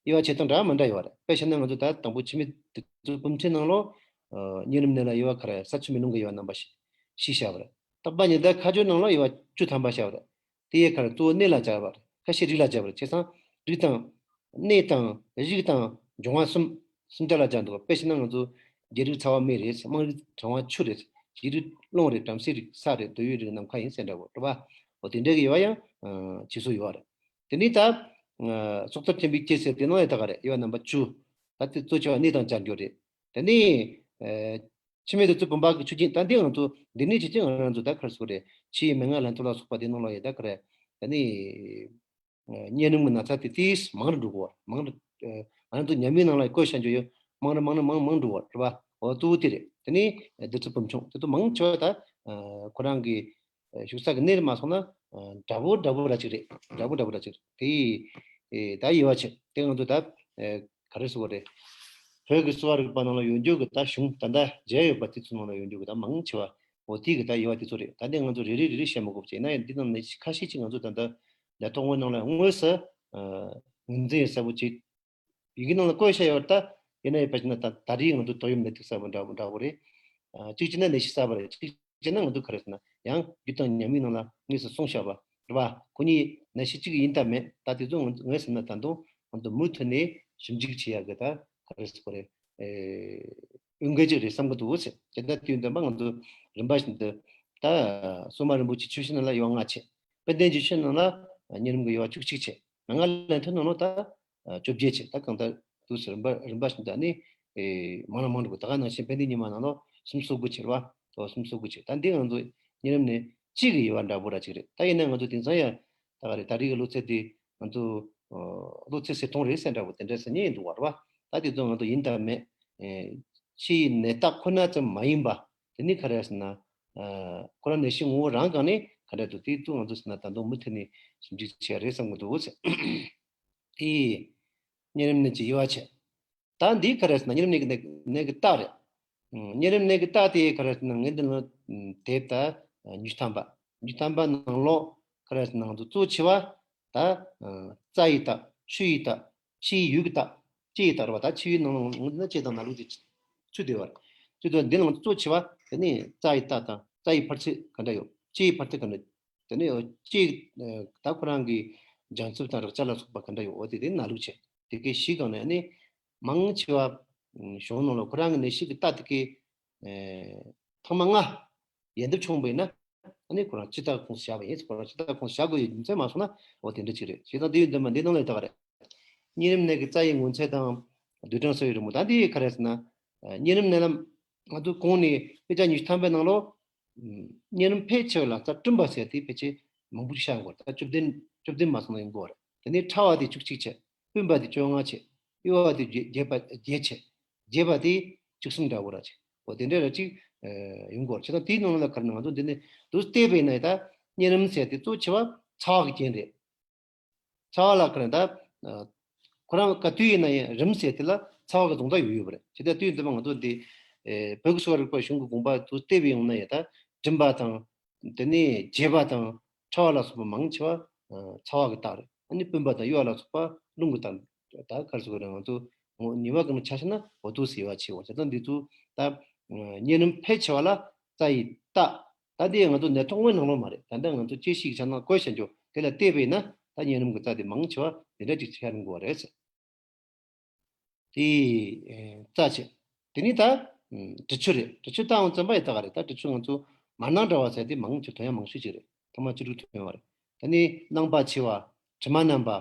དབྱེ་བ་བྱེད་སྟངས་འདྲ་མི་འདྲ་ཡོད་རེད། དཔེ་བཤད་ན་ང་ཚོ་ད་དང་པོ་ཕྱི་མའི་དུས་ཚོད་སྤུན་ཕྲེང་ནང་ལོགས་ཨ་གཉན་རིམས་ནད་ལ་དབྱེ་བ་ག་རེ་ས་ཆུ་མེ་རླུང་གི་དབྱེ་བ་རྣམ་པ་བཞི་བཞི་བཞག་པ་རེད། རྟག་པ་ཉི་ཟླ་ཁ་སྦྱོར་ནང་ལོགས་དབྱེ་བ་བཅུ་ཐམ་པ་བཞག་པ་རེད། དེ་ཡི་ཁར་གཙོ་བོ་གནས་ལ་སྦྱར་བ་རེད། ཁ་ཤས་རིགས་ལ་སྦྱར་བ་རེད། བྱས་ཙང་རིགས་དང་། གནས་དང་། རིགས་དང་། འབྱུང་བ་གསུམ། གསུམ་ཆ་ལ་སྦྱར་འདུག་དཔེ་བྱས་ན་ང་ཚོ་རྒྱལ་རིགས་ཚ་བ་མེ་རེད། དམངས་རིགས་གྲང་བ་ཆུ་རེད། རྒྱུག་རིགས་རླུང་རེད། བྲམ་ཟེ་རིགས་ས་རེད། འདོད་ཡོན་རིགས་ནམ་མཁའ་ཡིན་ཟེར་འདྲ་བོ་རེད་པ། འོ་དེ་འདྲའི་གི་དབྱེ་བ་ཡང་ཨ་ཕྱེ་སྲོལ་ཡོད་རེད། དེ་ནས་ད་ཨ་སྲོག་རྩ་ཆེན་པོའི་སྐྱེ་ཟེར་དེ་ནང་ལ་ད་ག་རེད། དབྱེ་བ་རྣམ་པ་བཅུ། ད་དེ་གཙོ་ཆེ་བ་གནས་དང་སྦྱར་རྒྱུ་རེད། དེ་ནས་ཨ་ཕྱི་མའི་དུས་ཚོད་བུམ་པ་གི་ཆུ་རྐྱེན། ད་འདི་ང་ཚོ་འདི་ནས་ཆུ་རྐྱེན་ང་རང་ཚོ་ད་ག་རེ་ཟེར་དགོས་རེད། ཕྱི་ཡི་མན་ངག་ལྷན་ཐོ་ལ་སོགས་པ་དེ་ནང་ལ་ཡོད། ད་ག་རེ་ད་ནི་གཉན་རིམས་ཀྱི་ན་ཚ་དེ་ཏིས་མང་རུ་འགྲོ་གི་ཡོད་རེད། མང་རུ་ཨ་ང་རང་ཚོ་ཉམས་མྱོང་ནང་ལ་བཀོད་བཞག་རྒྱུ་ཡོད། མང་རུ་མང་རུ་མང་མང་འགྲོ་གི་ཡོད་རེད་པ། འོ་གཙོ་བོ་དེ་རེད། དེ་ནས་བདུད་རྩི་བུམ་ཆུང་དེ་ཚོ་མང་ཆེ་བ་ད་ཨ་ཁོ་རང་གི་ཨ་བཞུགས་ས་གི་གནས་རེད་མ་སོང་ན་ཨ་འདྲ་པོ་འདྲ་པོ་ར་ཅིག་རེད། འདྲ་པོ་འདྲ་པོ་ར་ཅིག་རེད། དེ་ཡིས་ཨེ་ད་དབྱེ་བ་ཕྱེ། དེ་ང་ཚོ་ད་ཨེ་ག་རེ་ཟེར་དགོས་རེད། བོད་ཀྱི་གསོ་བ་རིག་པ་ནང་ལ་ཡོད་རྒྱུ་གི་ད་གཞུང་ད་ལྟ་མཇལ་ཡོད་པ་དེ་ཚོ་ནང་ལ་ཡོད་རྒྱུ་གི་ད་མང་ཆེ་བ་འོ་དེ་གི་ད་དབྱེ་བ་དེ་ཚོ་རེད། ད་འདི་ང་ཚོ་རེ་རེ་རེ་རེ་བཤད་མི་དགོས་པ་བྱས་ན་ཡང་འདི་ནང་ནས་ཁ་ཤས་ཅིག་ང་ཚོ་ད་ལྟ་ལས་ཐོག་ངོས་ནང་ལ་དངོས་སུ་ཨ་ངོས་འཛིན་ཡོད་ས་པོ་ཅིག་ཡི་གེ་ནང་ལ་བཀོད་བཞག་ཡོད་རེད། ད་ཡིན་ན་ཡང་ཕལ་ཆེར་ན་ད་ད་རེས་ང་ཚོ་ཏོག་དབྱིབས་ནད་དུག་གསར་པ་འདྲ་པོ་འདྲ་པོ་རེད། ཨ་གཅིག་བྱས་ན་ནད་གཞི་གསར་པ་རེད། གཅིག་བྱས་ན་ང་ཚོ་ག་རེ་ཟེར་ན་ཡང་རྒྱུ་དང་ཉམས་མྱོང་ནང་ལ་དངོས་སུ་གསུངས་བཞག་པ་རེད་པ། ཁོ་གཉིས་ནད་གཞི་གཅིག་ཡིན་དང་མེད་ད་དེ་ཚོ་ང་ངས་ཟེར་ན་ད་དུང་ང་ཚོ་མུ་མཐུད་ནས་ཞིབ་འཇུག་བྱེད་ཡག་གི་ད་ག་རེ་ཟེར་དགོས་རེད། ཨེ་འོས་འགན་ཅིག་རེད་བསམ་གི་འདུག་ཟེར། དེ་ལྟར་དུས་འདོན་པ་ང་ཚོ་རིམ་པ་བཞིན་དུ་ད་སོ་མ་རིན་པོ་ཆེ་ཆོས་ཞུ་ནང་ལ་དབྱེ་བ་ལྔ་བྱས། དཔལ་ལྡན་རྗེ་བཙུན་ནང་ལ་གཉན་རིམས་ཀྱི་དབྱེ་བ་བཅུ་གཅིག་བྱས། མན་ངག་ལྷན་ཐོ་ནང་ལ་ད་བཅོ་བརྒྱད་བྱས། ད་གང་ལྟར་དུས་སུ་རིམ་པ་རིམ་པ་བཞིན་དུ་ནི་ཨེ་མང་ལ་མང་འགྲོ་གི། ད་ག་ནང་བཞིན་དཔལ་ལྡན་ཉི་མ་ནང་ལ་ སུམ་སོ་དགུ་ཆེ་རེད་བ། ཨོ་སུམ་སོ་དགུ་ཆེ། ད་འདི་ང་ཚོ་གཉིས་རིམ་ནས་གཅིག་གི་དབྱེ་བ་འདྲ་པོ་ར་ཅིག་རེད། ད་ཡིན་ན་ང་ཚོ་དེང་སང་ཡང་ད་ག་རེད། ད་རེས་ཀྱི་གློ་ཚད་དེ་ང་ཚོ་ཨོ་གློ་ཚད་ཟེར་སྟངས་རེད་ཟེར་འདྲ་པོ་དེ་འདྲ་ཟེར་མཁན་ཡིན་འདུག་བ་རེད་བ། ད་དེ་ཚོ་ང་ཚོ་ཡིན་དང་མེད། ཨེ་ཕྱིའི་ནད་རྟགས་ཁོ་ན་ཙམ་མ་ཡིན་པ། དེ་ནི་ག་རེ་ཟེར་ན། ཨ་ཁོ་རང་ནད་གཞི་ངོ་བོ་རང་སྒང་ནས་ག་འདྲ་འདུག་དེ་ཚོ་ང་ཚོ་ཟེར་ན་ད་དུང་མུ་མཐུད་ནས་ཞིབ་འཇུག་བྱས་རེད་བསམ་གྱི་འདུག་ཟེར། དེ་གཉིས་རིམ་ནད་ཀྱི་དབྱེ་བ་བྱས། ད་འདི་ག་རེ་ཟེར་ན་གཉིས་རིམ་ནད་ཀྱི་ནད་ཀྱི་རྟགས་རེད། ཨུམ། གཉིས་རིམ་ནད་ཀྱི་རྟགས་དེ་ག་རེ་ཟེར་ན་ངས་འདི་ལ་དེབ་ད་ཉི་ཤུ་ཐམ་པ། ཉི་ཤུ་ཐམ་པ་ནང་ལོགས་ག་རེ་ཟེར་ན་ང་ཚོ་གཙོ་ཆེ་བ་ད་ཨ་རྩ་ཡི་རྟགས། ཆུ་ཡི་རྟགས། ཕྱིའི་ཡུལ་གྱི་རྟགས། ལྕེ་ཡི་རྟགས་རེད་བ། ད་ཕྱི་ཡུལ་ནང་ལོགས་ང་ཚོ་ན་ལྕེ་དང་རྣ་ལུག་དེ་ཚུད་བསྡད་པ་རེད། ཚུད་བསྡད་པ་འདི་ནང་གཙོ་ཆེ་བ་དེ་ནི་རྩ་ཡི་རྟགས་དང་རྩ་ཡི་འཕར་ཚད་ག་འདྲ་ཡོད། ལྕེ་ཡི་འཕར་ཚད་ག་འདྲ། དེ་ནས་ལྕེ་ད་ཁོ་རང་གི་འཇམ་རྩུབ་དང་རེག་བྱ་ལ་སོགས་པ་ག་འདྲ་ཡོད། འོ་དེ་དེ་རྣ་ལུག་བྱས། དེ་གའི་བཞི་སྒང་ནས་ནི་མང་ཆེ་བ་གཞུང་ནང་ལ་ཁོ་རང་གི་ནད་གཞི་གི་རྟགས་དེ་གའི་ཐེངས་མ་ལྔ་ཡལ་འདབ་མཆོངས་པ་ཡིན་ན། ཨ་ནི་ཁོ་རང་སྤྱིར་བཏང་ཁོངས་སུ་བཞག་པ་ཡིན། ཁོ་རང་སྤྱིར་བཏང་ཁོངས་སུ་བཞག་དགོས་ཡོད་རྒྱུ་མཚན་མ་སོང་ན་འོ་དེ་འདྲ་ཅིག་རེད། བྱས་ཙང་དེ་ཡོད་འདི་མ་འདི་ནང་ལ་ཡོད་ད་ག་རེད། གཉིས་རིམ་ནད་ཀྱི་རྩ་ཡི་ངོ་མཚར་དང་རྡུལ་ཕྲན་གསལ་བའི་རི་མོ། ད་འདི་ག་རེ་ཟེར་ན། གཉིས་རིམ་ནད་ལམ་ང་ཚོ་གོང་ནས་དཔེ་ཆ་ཉི་ཤུ་ཐམ་པའི་ནང་ལོགས། གཉིས་རིམ་ཕལ་ཆེ་བ་ལ་རྩ་གྲིམ་པ་ཟེར་དེ་ཕལ་ཆེར་མང་པོ་ཤར་དགོས་རེད། ད་བཅུ་བདུན་བཅུ་བདུན་མ་སོང་ན་ཡོང་གི་རེད། དེ་ནས་ཕྲ་བ་དེ་བཅུ་གཅིག་བྱས། སྤུན་པ་དེ་བཅོ་ལྔ་བྱས། གཡོ་བ་དེ་བརྒྱད་བརྒྱད་པ་བརྒྱད་བྱས། རྒྱས་པ་དེ་བཅུ་གསུམ་འདྲ་བོ་ར་བྱས། འོ་དེ་འདྲ་ར་ཅིག་ཡོང་གི་རེད། བྱས་ཙང་དེའི་ནང་ལ་ག་རེ་ན་ང་ཚོ་འདི་ནས་འདུག་བལྟས་པས་ན་ད་གཉིས་རིམ་ཟེར་དེ་གཙོ་ཆེ་བ་ཚ་བ་གི་རྐྱེན་རེད། ཚ་བ་ལ་ཁོ་རང་ད། ཁོ་རང་ག་དུས་ཡིན་ན་ཡང་རིམས་ཟེར་དེ་ལ་ཚ་བ་གི་སྦྱོང་བརྡར་ཡོད་ཡོད་པ་རེད། ཇི་ལྟར་དུས་འདི་མ་ང་ཚོ་འདི། བོད་ཀྱི་གསོ་བ་རིག་པ་གཞུང་གི་དགོངས་པ་དུ་བལྟས་པའི་ཡོང་ན་ཡང་ད་གྲིམ་པ་དང་། དེ་ནས་རྒྱས་པ་དང་ཕྲ་བ་ལ་སོགས་པ་མང་ཆེ་བ་ཚ་བ་གི་རྟགས་རེད། ཨ་ནི་སྤུན་པ་དང་གཡོ་བ་ལ་སོགས་པ་རླུང་གི་རྟགས། ད་ག་རེ་ཟེར་དགོས་རེད། ང་ཚོ་ངོ་ནུས་པ་གང་ཆ་བཞག་ན་འོ་དུ་ཟེར་བ་ཆེ་བ། བྱས་ཙང་འདི་ཚོ་ད་གཉིས་རིམ་ཕལ་ཆེ་བ་ལ་རྩ་ཡི་རྟགས། ད་དེ་ང་ཚོ་ནད་ཐོག་དངོས་ནང་ལོགས་མ་རེད། ད་ལྟ་ང་ཚོ་དཔྱད་ཞིབ་བྱ་ན་བཀོད་བྱ་འཇོག་དེ་ལ་བལྟས་པས་ན་ད་གཉིས་རིམ་གྱི་རྩ་དེ་མང་ཆེ་བ་དེ་འདྲ་ཅིག་ཤར་འགྲོ་བ་རེད་ཟེར། དེ་རྩ་བྱས། དེ་ནི་ད་དྲི་ཆུ་རེད། དྲི་ཆུ་བཏང་བ་ཙམ་པ་ཡི་ད་ག་རེད། ད་དྲི་ཆུ་ང་ཚོ་མར་ནང་འདྲ་བ་ཟེར་དེ་མང་ཆེ་ཐོན་ཡ་མང་ཤོས་ཅིག་རེད། ཐོག་མ་བཅུ་དྲུག་ཐོན་པ་རེད། དེ་ནི་རླངས་པ་ཆེ་བ། དྲི་མ་མནམ་པ།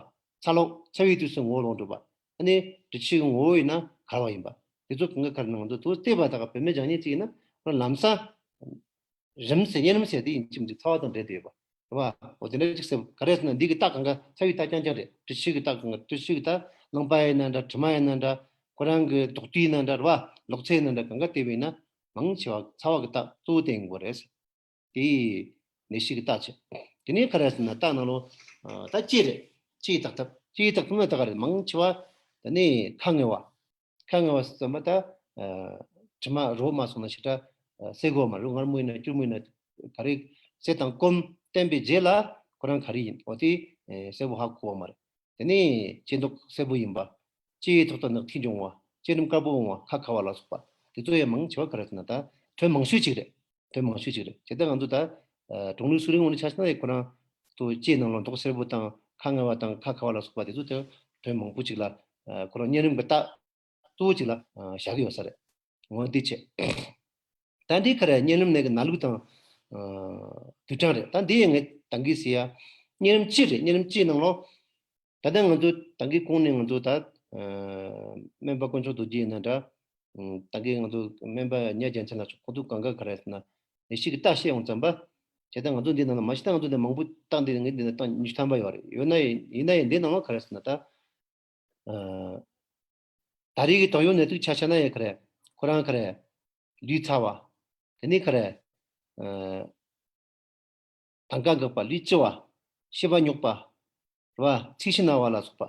ཚ་ལོག་ཚ་བའི་དུས་སུ་ངོ་བོ་ལོག་འགྲོ་བ། ཨ་ནི་དྲི་ཆུའི་ངོ་བོ་ཡིན་ན་གར་བ་ཡིན་པ། དེ་ཚོ་གང་ག་ག་རེ་ན་ང་ཚོ་དུ་བལྟས་པ་དག་བེད་མེད་སྦྱང་ཉེན་གཅིག་ཡིན་ན་ཁོ་ལམ་སང་རིམས་ཟེར་གཉིས་རིམ་ཟེར་དེ་ཡིན་གཅིག་མིན་གཅིག་ཚ་བ་དང་འབྲེལ་བསྡད་ཡོད་པ་རེད་བ། འོ་དེ་འདྲ་གཅིག་ཟེར་ག་རེ་ཟེར་ན་འདི་གི་རྟགས་གང་ག་ཚ་བའི་རྟགས་རྐྱང་རྐྱང་རེད། དྲི་ཆུ་གི་རྟགས་གང་ག་དྲི་ཆུ་གི་རྟགས་རླངས་པ་ཡིན་ན་འདྲ་དྲི་མ་ཡིན་ན་འདྲ་ཁོ་རང་གི་རྡོག་རྡོག་ཡིན་ན་འདྲ་རེད་བ། ལོག་ཚད་ཡིན་ན་འདྲ་གང་ག་བལྟས་པ་ཡིན་ན་མང་ཆེ་བ་ཚ་བ་གི་རྟགས་གཙོ་བོ་བསྟན་དགོས་རེད། དེ་ནད་གཞི་གི་རྟགས་བྱས། དེ་ནས་ག་རེ་ཟེར་ན་རྟགས་ནང་ལོགས་ད་ལྕེ་རེད། ལྕེ་ཡི་རྟགས་ཐབས། ལྕེ་ཡི་རྟགས་ཐབས་ན་ད་ག་རེ་མང་ཆེ་བ་ད་ནི་ཁ་ངལ་བ། ཁ་ངལ་བ་ཟེར་ཙམ་པ་ད་དྲི་མ་རོ་མ་སོང་ན་ཞེ་དྲག་སེལ་གོ་མ་རེད། མངར་མོ་ཡིན་ན་སྐྱུར་མོ་ཡིན་ན་ག་རེ་ཟས་དང་སྐོམ་བསྟེན་པའི་རྗེས་ལ་ཁོ་རང་ག་རེ་ཡིན་འོ་དེ་གསལ་པོ་ཧ་གོ་བ་མ་རེད། དེ་ནས་ལྕེ་མདོག་སེར་པོ་ཡིན་པ། ལྕེ་ཡི་ཐོག་ཏུ་ནག་ཐིག་འབྱུང་བ། ལྕེ་རྣམས་དཀར་པོ་འོང་བ། ཁ་ཁ་བ་ལ་སོགས་པ་དེ་ཚོ་ཡང་མང་ཆེ་བ་ག་རེ་ཟེར་ན་ད་དོན་མང་ཤོས་གཅིག་རེད། དོན་མང་ཤོས་གཅིག་རེད། དེ་ལྟར་ང་ཚོ་ད་གྲང་ལུགས་སུ་རིང་ངོ་ནས་ཆ་བཞག་ན་ཡང་ཁོ་རང་ཚོ་ལྕེ་ནང་ལ་མདོག་སེར་པོ་དང་ཁ་ངལ་བ་དང་ཁ་ཁ་བ་ལ་སོགས་པ་དེ་ཚོ་དོན་དོན་མང་པོ་གཅིག་ལ་ཁོ་རང་གཉིས་རིམ་གྱི་རྟགས་གཙོ་བོ་གཅིག་ལ་བཞག་གི་ཡོད་ས་རེད། འོ་འདི་བྱས། ད་འདི་ག་རེ་གཉིས་རིམ་ནད་ཀྱི་རྣ་ལུག་དང་རྡུལ་ཕྲན་རེད། ད་འདི་ཡང་ངས་ད་གིན་ཟེར་ཡ་གཉིས་རིམ་གཅིག་རེད། གཉིས་རིམ་གཅིག་ནང་ལོགས། ད་ལྟ་ང་ཚོ་ད་གིན་གོང་ནས་ང་ཚོ་ད་སྨན་པ་དཀོན་མཆོག་རྡོ་རྗེ་ཡིན་ན་འདྲ། ད་གིན་ང་ཚོ་སྨན་པ་ཉ་རྒྱལ་མཚན་ལགས་ཁོང་ཚོ་གང་ག་ག་རེ་ཟེར་ན་ནད་གཞི་གི་རྟགས་བཤད་ཡོང་ཙམ་པ། བྱས་ཙང་ང་ཚོ་འདི་ནང་ལ་མ་གཞི་ད་ང་ཚོ་འདི་མང་པོ་བཏང་འདི་ངས་འདི་ནས་བཏང་ཉི་ཤུ་ཐམ་པ་ཡོད་རེད། ཡོད་ན་ཡིན་ན་ཡང་འདི་ནང་ལ་ག་རེ་ཟེར་ན་ད། ད་རེས་ཀྱི་དོགས་ཡོད་ནད་དུག་ཆ་བཞག་ན་ཡང་ག་རེ། ཁོ་རང་ག་རེ། ལུས་ཚ་བ། དེ་ནས་ག་རེ། དང་ག་འགག་པ། ལུས་ལྕི་བ། ཤི་བ་རྙོག་པ། རེད་བ། ཚིལ་ཞིང་ན་བ་ལ་སོགས་པ།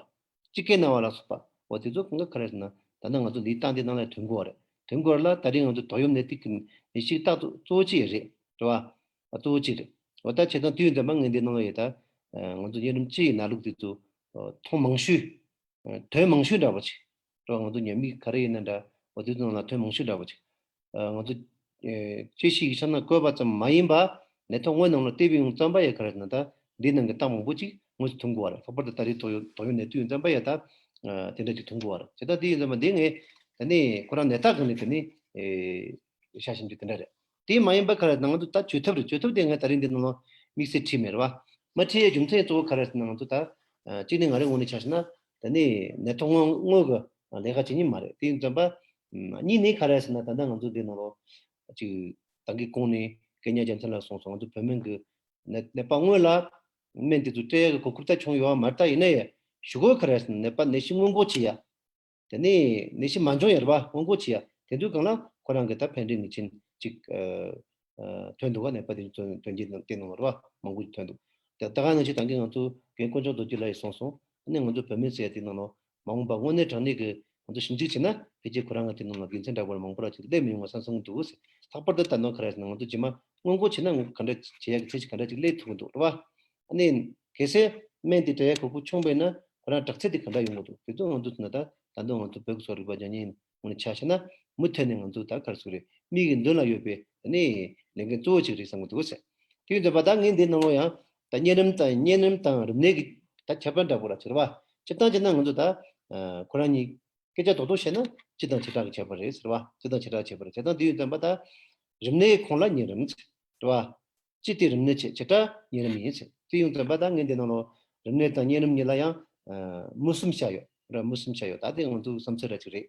སྤྱི་སྐད་ན་བ་ལ་སོགས་པ། འོ་དེ་ཚོ་གང་ག་ག་རེ་ཟེར་ན་ད་ནི་ང་ཚོ་འདིའི་རྟགས་འདི་ནང་ལ་ཐོན་གོ་རེད། ཐོན་གོ་ར་ལ་ད་རེས་ང་ཚོ་དོགས་ཡོད་ནད་དུག་གི་ནད་གཞི་རྟགས་གཙོ་བོ་གཅིག་རེད། རེད་བ། གཙོ་བོ་གཅིག་རེད། འོ་ད་བྱས་ཙང་དུས་ཡུན་ཙམ་པ་ངས་འདི་ནང་ལ་ཡོད་ད། ང་ཚོ་གཉིས་རིམ་གཅིག་ཡི་རྣ་ལུག་དེ་ཚོ་མཐོང་མང་ཤོས། དོན་མང་ཤོས་འདྲ་པོ་ཅིག་རེད་བ། ང་ཚོ་ཉམས་མིག་ག་རེ་ཡིན་ན་འདྲ་འོ་དེ་ཚོ་ནང་ལ་དོན་མང་ཤོས་འདྲ་པོ་ཅིག་ང་ཚོ་དཔྱད་ཞིབ་ཡིག་ཆ་ནང་བཀོད་པ་ཙམ་མ་ཡིན་པ་ནད་ཐོག་དངོས་ནང་ལ་བལྟས་པའི་ཡོང་ཙམ་པ་ཡ་ག་རེ་ཟེར་ན་ད་འདི་ནང་གི་རྟགས་མང་པོ་ཅིག་དངོས་སུ་ཐོན་གོ་བ་རེད། ལྷག་པར་དུ་ད་རེས་དོགས་ཡོད་དོགས་ཡོད་ནད་དུག་ཡོད་ཙམ་པ་ཡ་ད་དེ་འདྲ་ཅིག་ཐོན་གོ་བ་རེད། བྱས་ད་དེ་ཡིན་ཙམ་པ་འདི་ངས་ད་ནི་ཁོ་རང་ནད་རྟགས་གང་ནས་དེ་ནི་ཤ་ཞིམ་གྱི་དེ་འདྲ་རེད། དེ་མ་ཡིན་པ་ག་རེ་ནང་དུ་ད་བཅོས་ཐབས་རེད། བཅོས་ཐབས་དེ་ངས་ད་རིང་འདི་ནང་ལ་དམིགས་བསལ་བྲིས་མེད་རེད་བ། མ་བྲིས་ཡའི་རྒྱུ་མཚན་གཙོ་བོ་ག་རེ་ཟེར་ན་ང་ཚོ་ད་གཅིག་ནས་ང་རའི་ངོས་ནས་ཆ་བཞག་ན་ད་ནི་ནད་ཐོག་དངོས་དངོས་ཀྱི་ལས་ཀ་བྱེད་མཁན་མ་རེད། དེ་ཡིན་ཙམ་པ་གཉིས་ནས་ག་རེ་ཟེར་ན་ད་ལྟ་ང་ཚོ་འདི་ནང་ལ་ ཅིག་ད་གིན་གོང་ནས་སྐད་ཉར་རྒྱལ་མཚན་ལགས་གསུངས་སོང་། ང་ཚོ་བོད་སྨན་གྱི་ནད་ནད་པ་སྔོན་ལ་སྨན་དེ་ཚོ་སྤྲད་ཡག་གི་གོ་སྐབས་ད་བྱུང་ཡོད་མ་རེད། ད་ཡིན་ན་ཡང་ཞུ་སྒོ་ག་རེ་ཟེར་ན་ནད་པ་ནད་གཞི་སྔོན་འགོག་བྱེད་ཡ། དེ་ནས་ནད་གཞི་མ་འབྱུང་ཡ་རེད་པ། སྔོན་འགོག་བྱེད་ཡ། དེ་དུས་སྒང་ལ་ཁོ་རང་གི་ད་ཕན་འབྲས་ངེས་ཅན་ཅིག་ཨ་ཨ་ཐོན་འདུག་ག་ནད་པ་དེ་ཚོ་ཐོན་གྱི་དེ་ནང་རེད་པ། མང་པོ་ཅིག་ཐོན་འདུག་དེ་ད་ག་ནང་བཞིན་ད་གིན་ང་ཚོ་རྒན་དཀོན་མཆོག་རྡོ་རྗེ་ལགས་ཀྱིས་གསུངས་སོང་། ཨ་ནི་ང་ཚོ་བོད་སྨན་ཟེར་ཡ་དེ་ནང་ལ་མ་འོངས་པ་དངོས་གནས་དྲང་གནས་ཀྱི་ང་ཚོ་ཞིབ་འཇུག་བྱས་ན་ཕལ་ཆེར་ཁོ་རང་གི་དེ་ནང་ལ་དགེ་མཚན་འདྲ་པོ་མང་པོ་ར་ཅིག་སླེབས་མི་ཡོང་བ་བསམ་བསམ་གྱི་འདུག་ལྷག་པར་དུ་ད་ནང་ག་རེ་ཟེར་ན་ང་ཚོ་རྗེས་མ་སྔོན་འགོག་བྱས་ན་ང་ཚོ་ག་འདྲ་བྱེད་ཡག་གི་ཚད་གཞི་ག་འདྲ་ཅིག་སླེབས་ཐུབ་ཀྱི་འདུག་རེད་པ། ཨ་ནི་གལ་སྲིད་སྨན་དེ་སྤྲད་ཡག་གོ་སྐབས་བྱུང་བས་ན་ཁོ་རང་དྲག་ཚད་དེ་ག་འདྲ་ཡོང་གི་འདུག་དེ་ཚོ་ང་ཚོ་ན་ད་ད་དུང་ང་ཚོ་བོད་ཀྱི་གསོ་རིག་པ་རྒྱ་ཉིན་ངོས་ནས་ཆ་བཞག་ན་མུ་མཐུད་ནས་ང་ཚོ་ད་ག་རེ་ཟེར་དགོས་རེད། མིའི་གི་མདུན་ལ་ཡོད་པའི་ཨ་ནི་ལས་འགན་གཙོ་བོ་ཅིག་རེད་བསམ་གྱི་འདུག་ཟེར། དེ་ཡིན་དུས་ད་ངས་འདི་ནང་ལོགས་ཡང་ད་གཉན་རིམས་དང་གཉན་རིམས་དང་རིམས་ནད་ཀྱི་ད་ཁྱད་པར་འདྲ་པོ་ར་ཅིག་རེད་པ། སྤྱིར་བཏང་བྱས་ན་ང་ཚོ་ད་ཨ་ཁོ་རང་གཉིས་སྐད་ཆ་རྡོག་རྡོག་བཤད་ན་སྤྱི་དང་བྱེ་བྲག་གི་ཁྱད་པར་རེད་ཟེར་བ། སྤྱི་དང་བྱེ་བྲག་ཁྱད་པར་རེད། བྱས་ཙང་དེ་ཡིན་ཙམ་པ་ད་རིམས་ནད་ཁོངས་ལ་གཉན་རིམས་ཟེར་བ། སྤྱི་དེ་རིམས་ནད་ཆེ། བྱེ་བྲག་གཉན་རིམས་ཡིན་ཟེར། དེ་ཡིན་ཙམ་པ་ད་ངས་འདི་ནང་ལོགས་རིམས་ནད་དང་གཉན་རིམས་གཉིས་ལ་ཡང་ཨ་མུ་གསུམ་བྱ་ཡོད་ར། མུ་གསུམ་བྱ་ཡོད། ད་དེ་ང་ཚོའི་བསམ་ཚུལ་ར་ཅིག་རེད།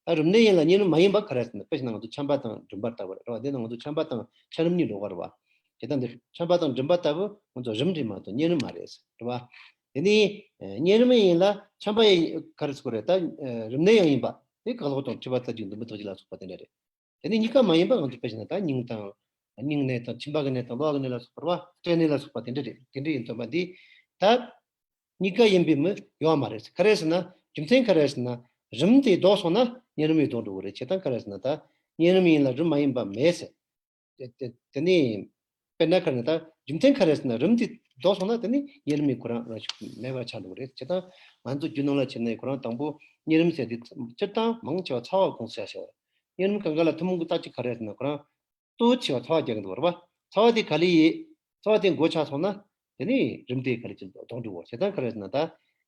ད་རིམས་ནད་ཡིན་ལ་གཉན་རིམས་མ་ཡིན་པ་ག་རེ་ཟེར་ན་དཔེ་བཞག་ན་ང་ཚོ་ཆམ་པ་དང་མགྲིན་པ་ལྟ་བུ་རེད་བ། འདི་ནང་ང་ཚོ་ཆམ་པ་དང་ཆམ་རིམས་གཉིས་འགྲོ་གི་རེད་བ། དེ་ལྟ་འདིར་ཆམ་པ་དང་མགྲིན་པ་ལྟ་བུ་ང་ཚོ་རིམས་རེད་མ་གཏོགས་གཉན་རིམས་མ་རེད་ཟེར་བ། དེ་ནི་ཨ་གཉན་རིམས་ཡིན་ལ་ཆམ་པ་ཡིན་ག་རེ་ཟེར་དགོས་རེད། ད་ཨ་རིམས་ནད་ཡང་ཡིན་པ་དེ་གག་ལྷོག་དང་མཁྲིས་པ་རྩ་རྒྱུ་འདུ་འབུ་ཐོག་རྒྱུ་ལ་སོགས་པ་དེ་འདྲ་རེད། དེ་ནི་གཉིས་ཀ་མ་ཡིན་པ་ང་ཚོ་དཔེ་བྱས་ན་ད་སྙིང་དང་། སྙིང་ནད་དང་མཆིན་པ་གི་ནད་དང་གློ་བ་གི་ནད་ལ་སོགས་པ་རེད་བ། སྐྲན་ནད་ལ་སོགས་པ་དེ་འདྲ་རེད། དེ་འདྲ་ཡིན་དུས་པ་འདི་ད་གཉིས་ཀ་ཡིན་པའི་མི་ཡོད་མ་རེད། ག་རེ་ཟེར་ན་རྒྱུ་མཚན་ག་རེ་ཟེར་ན་རིམས་དེ་ལྡོག་སོང་ན་གཉན་རིམས་ཡང་ལྡོག་འགྲོ་གི་རེད། བྱས་ཙང་ག་རེ་ཟེར་ན་ད་གཉན་རིམས་ཡིན་ལ་རིམས་མ་ཡིན་པ་མེད་ཟེར། དེ་དེ་དེ་ནི་དཔེར་ན་ག་རེ་ན་ད་རྒྱུ་མཚན་ག་རེ་ཟེར་ན་རིམས་དེ་ལྡོག་སོང་ན་དེ་ནི་གཉན་རིམས་ཡིན་ཁོ་རང་རང་ཤུགས་མེད་པ་ཆགས་འགྲོ་གི་རེད། བྱས་ཙང་ང་ཚོ་རྒྱུད་ནང་ལ་བྱས་ན་ཁོ་རང་དང་པོ་གཉན་རིམས་ཟེར་དེ་སྤྱིར་བཏང་མང་ཆེ་བ་ཚ་བ་ཁོངས་སུ་བྱ་བ། གཉན་རིམས་གང་ག་ལ་ཐུན་མོང་གི་རྟགས་གཅིག་ག་རེ་ཟེར་ན་ཁོ་རང་ལྟོ་ཆེ་བ་ཚ་བ་རྒྱག་གི་འདུག་བ། ཚ་བ་དེ་ག་ལེ་ཡིན། ཚ་བ་དེ་འགོ་ཆགས་སོང་ན་དེ་ནི་རིམས་དེ་ག་ལེ་ཅིག་ལྡོག་འགྲོ་བ། བྱས་ཙང་ག་རེ་ཟེར་ན་ད་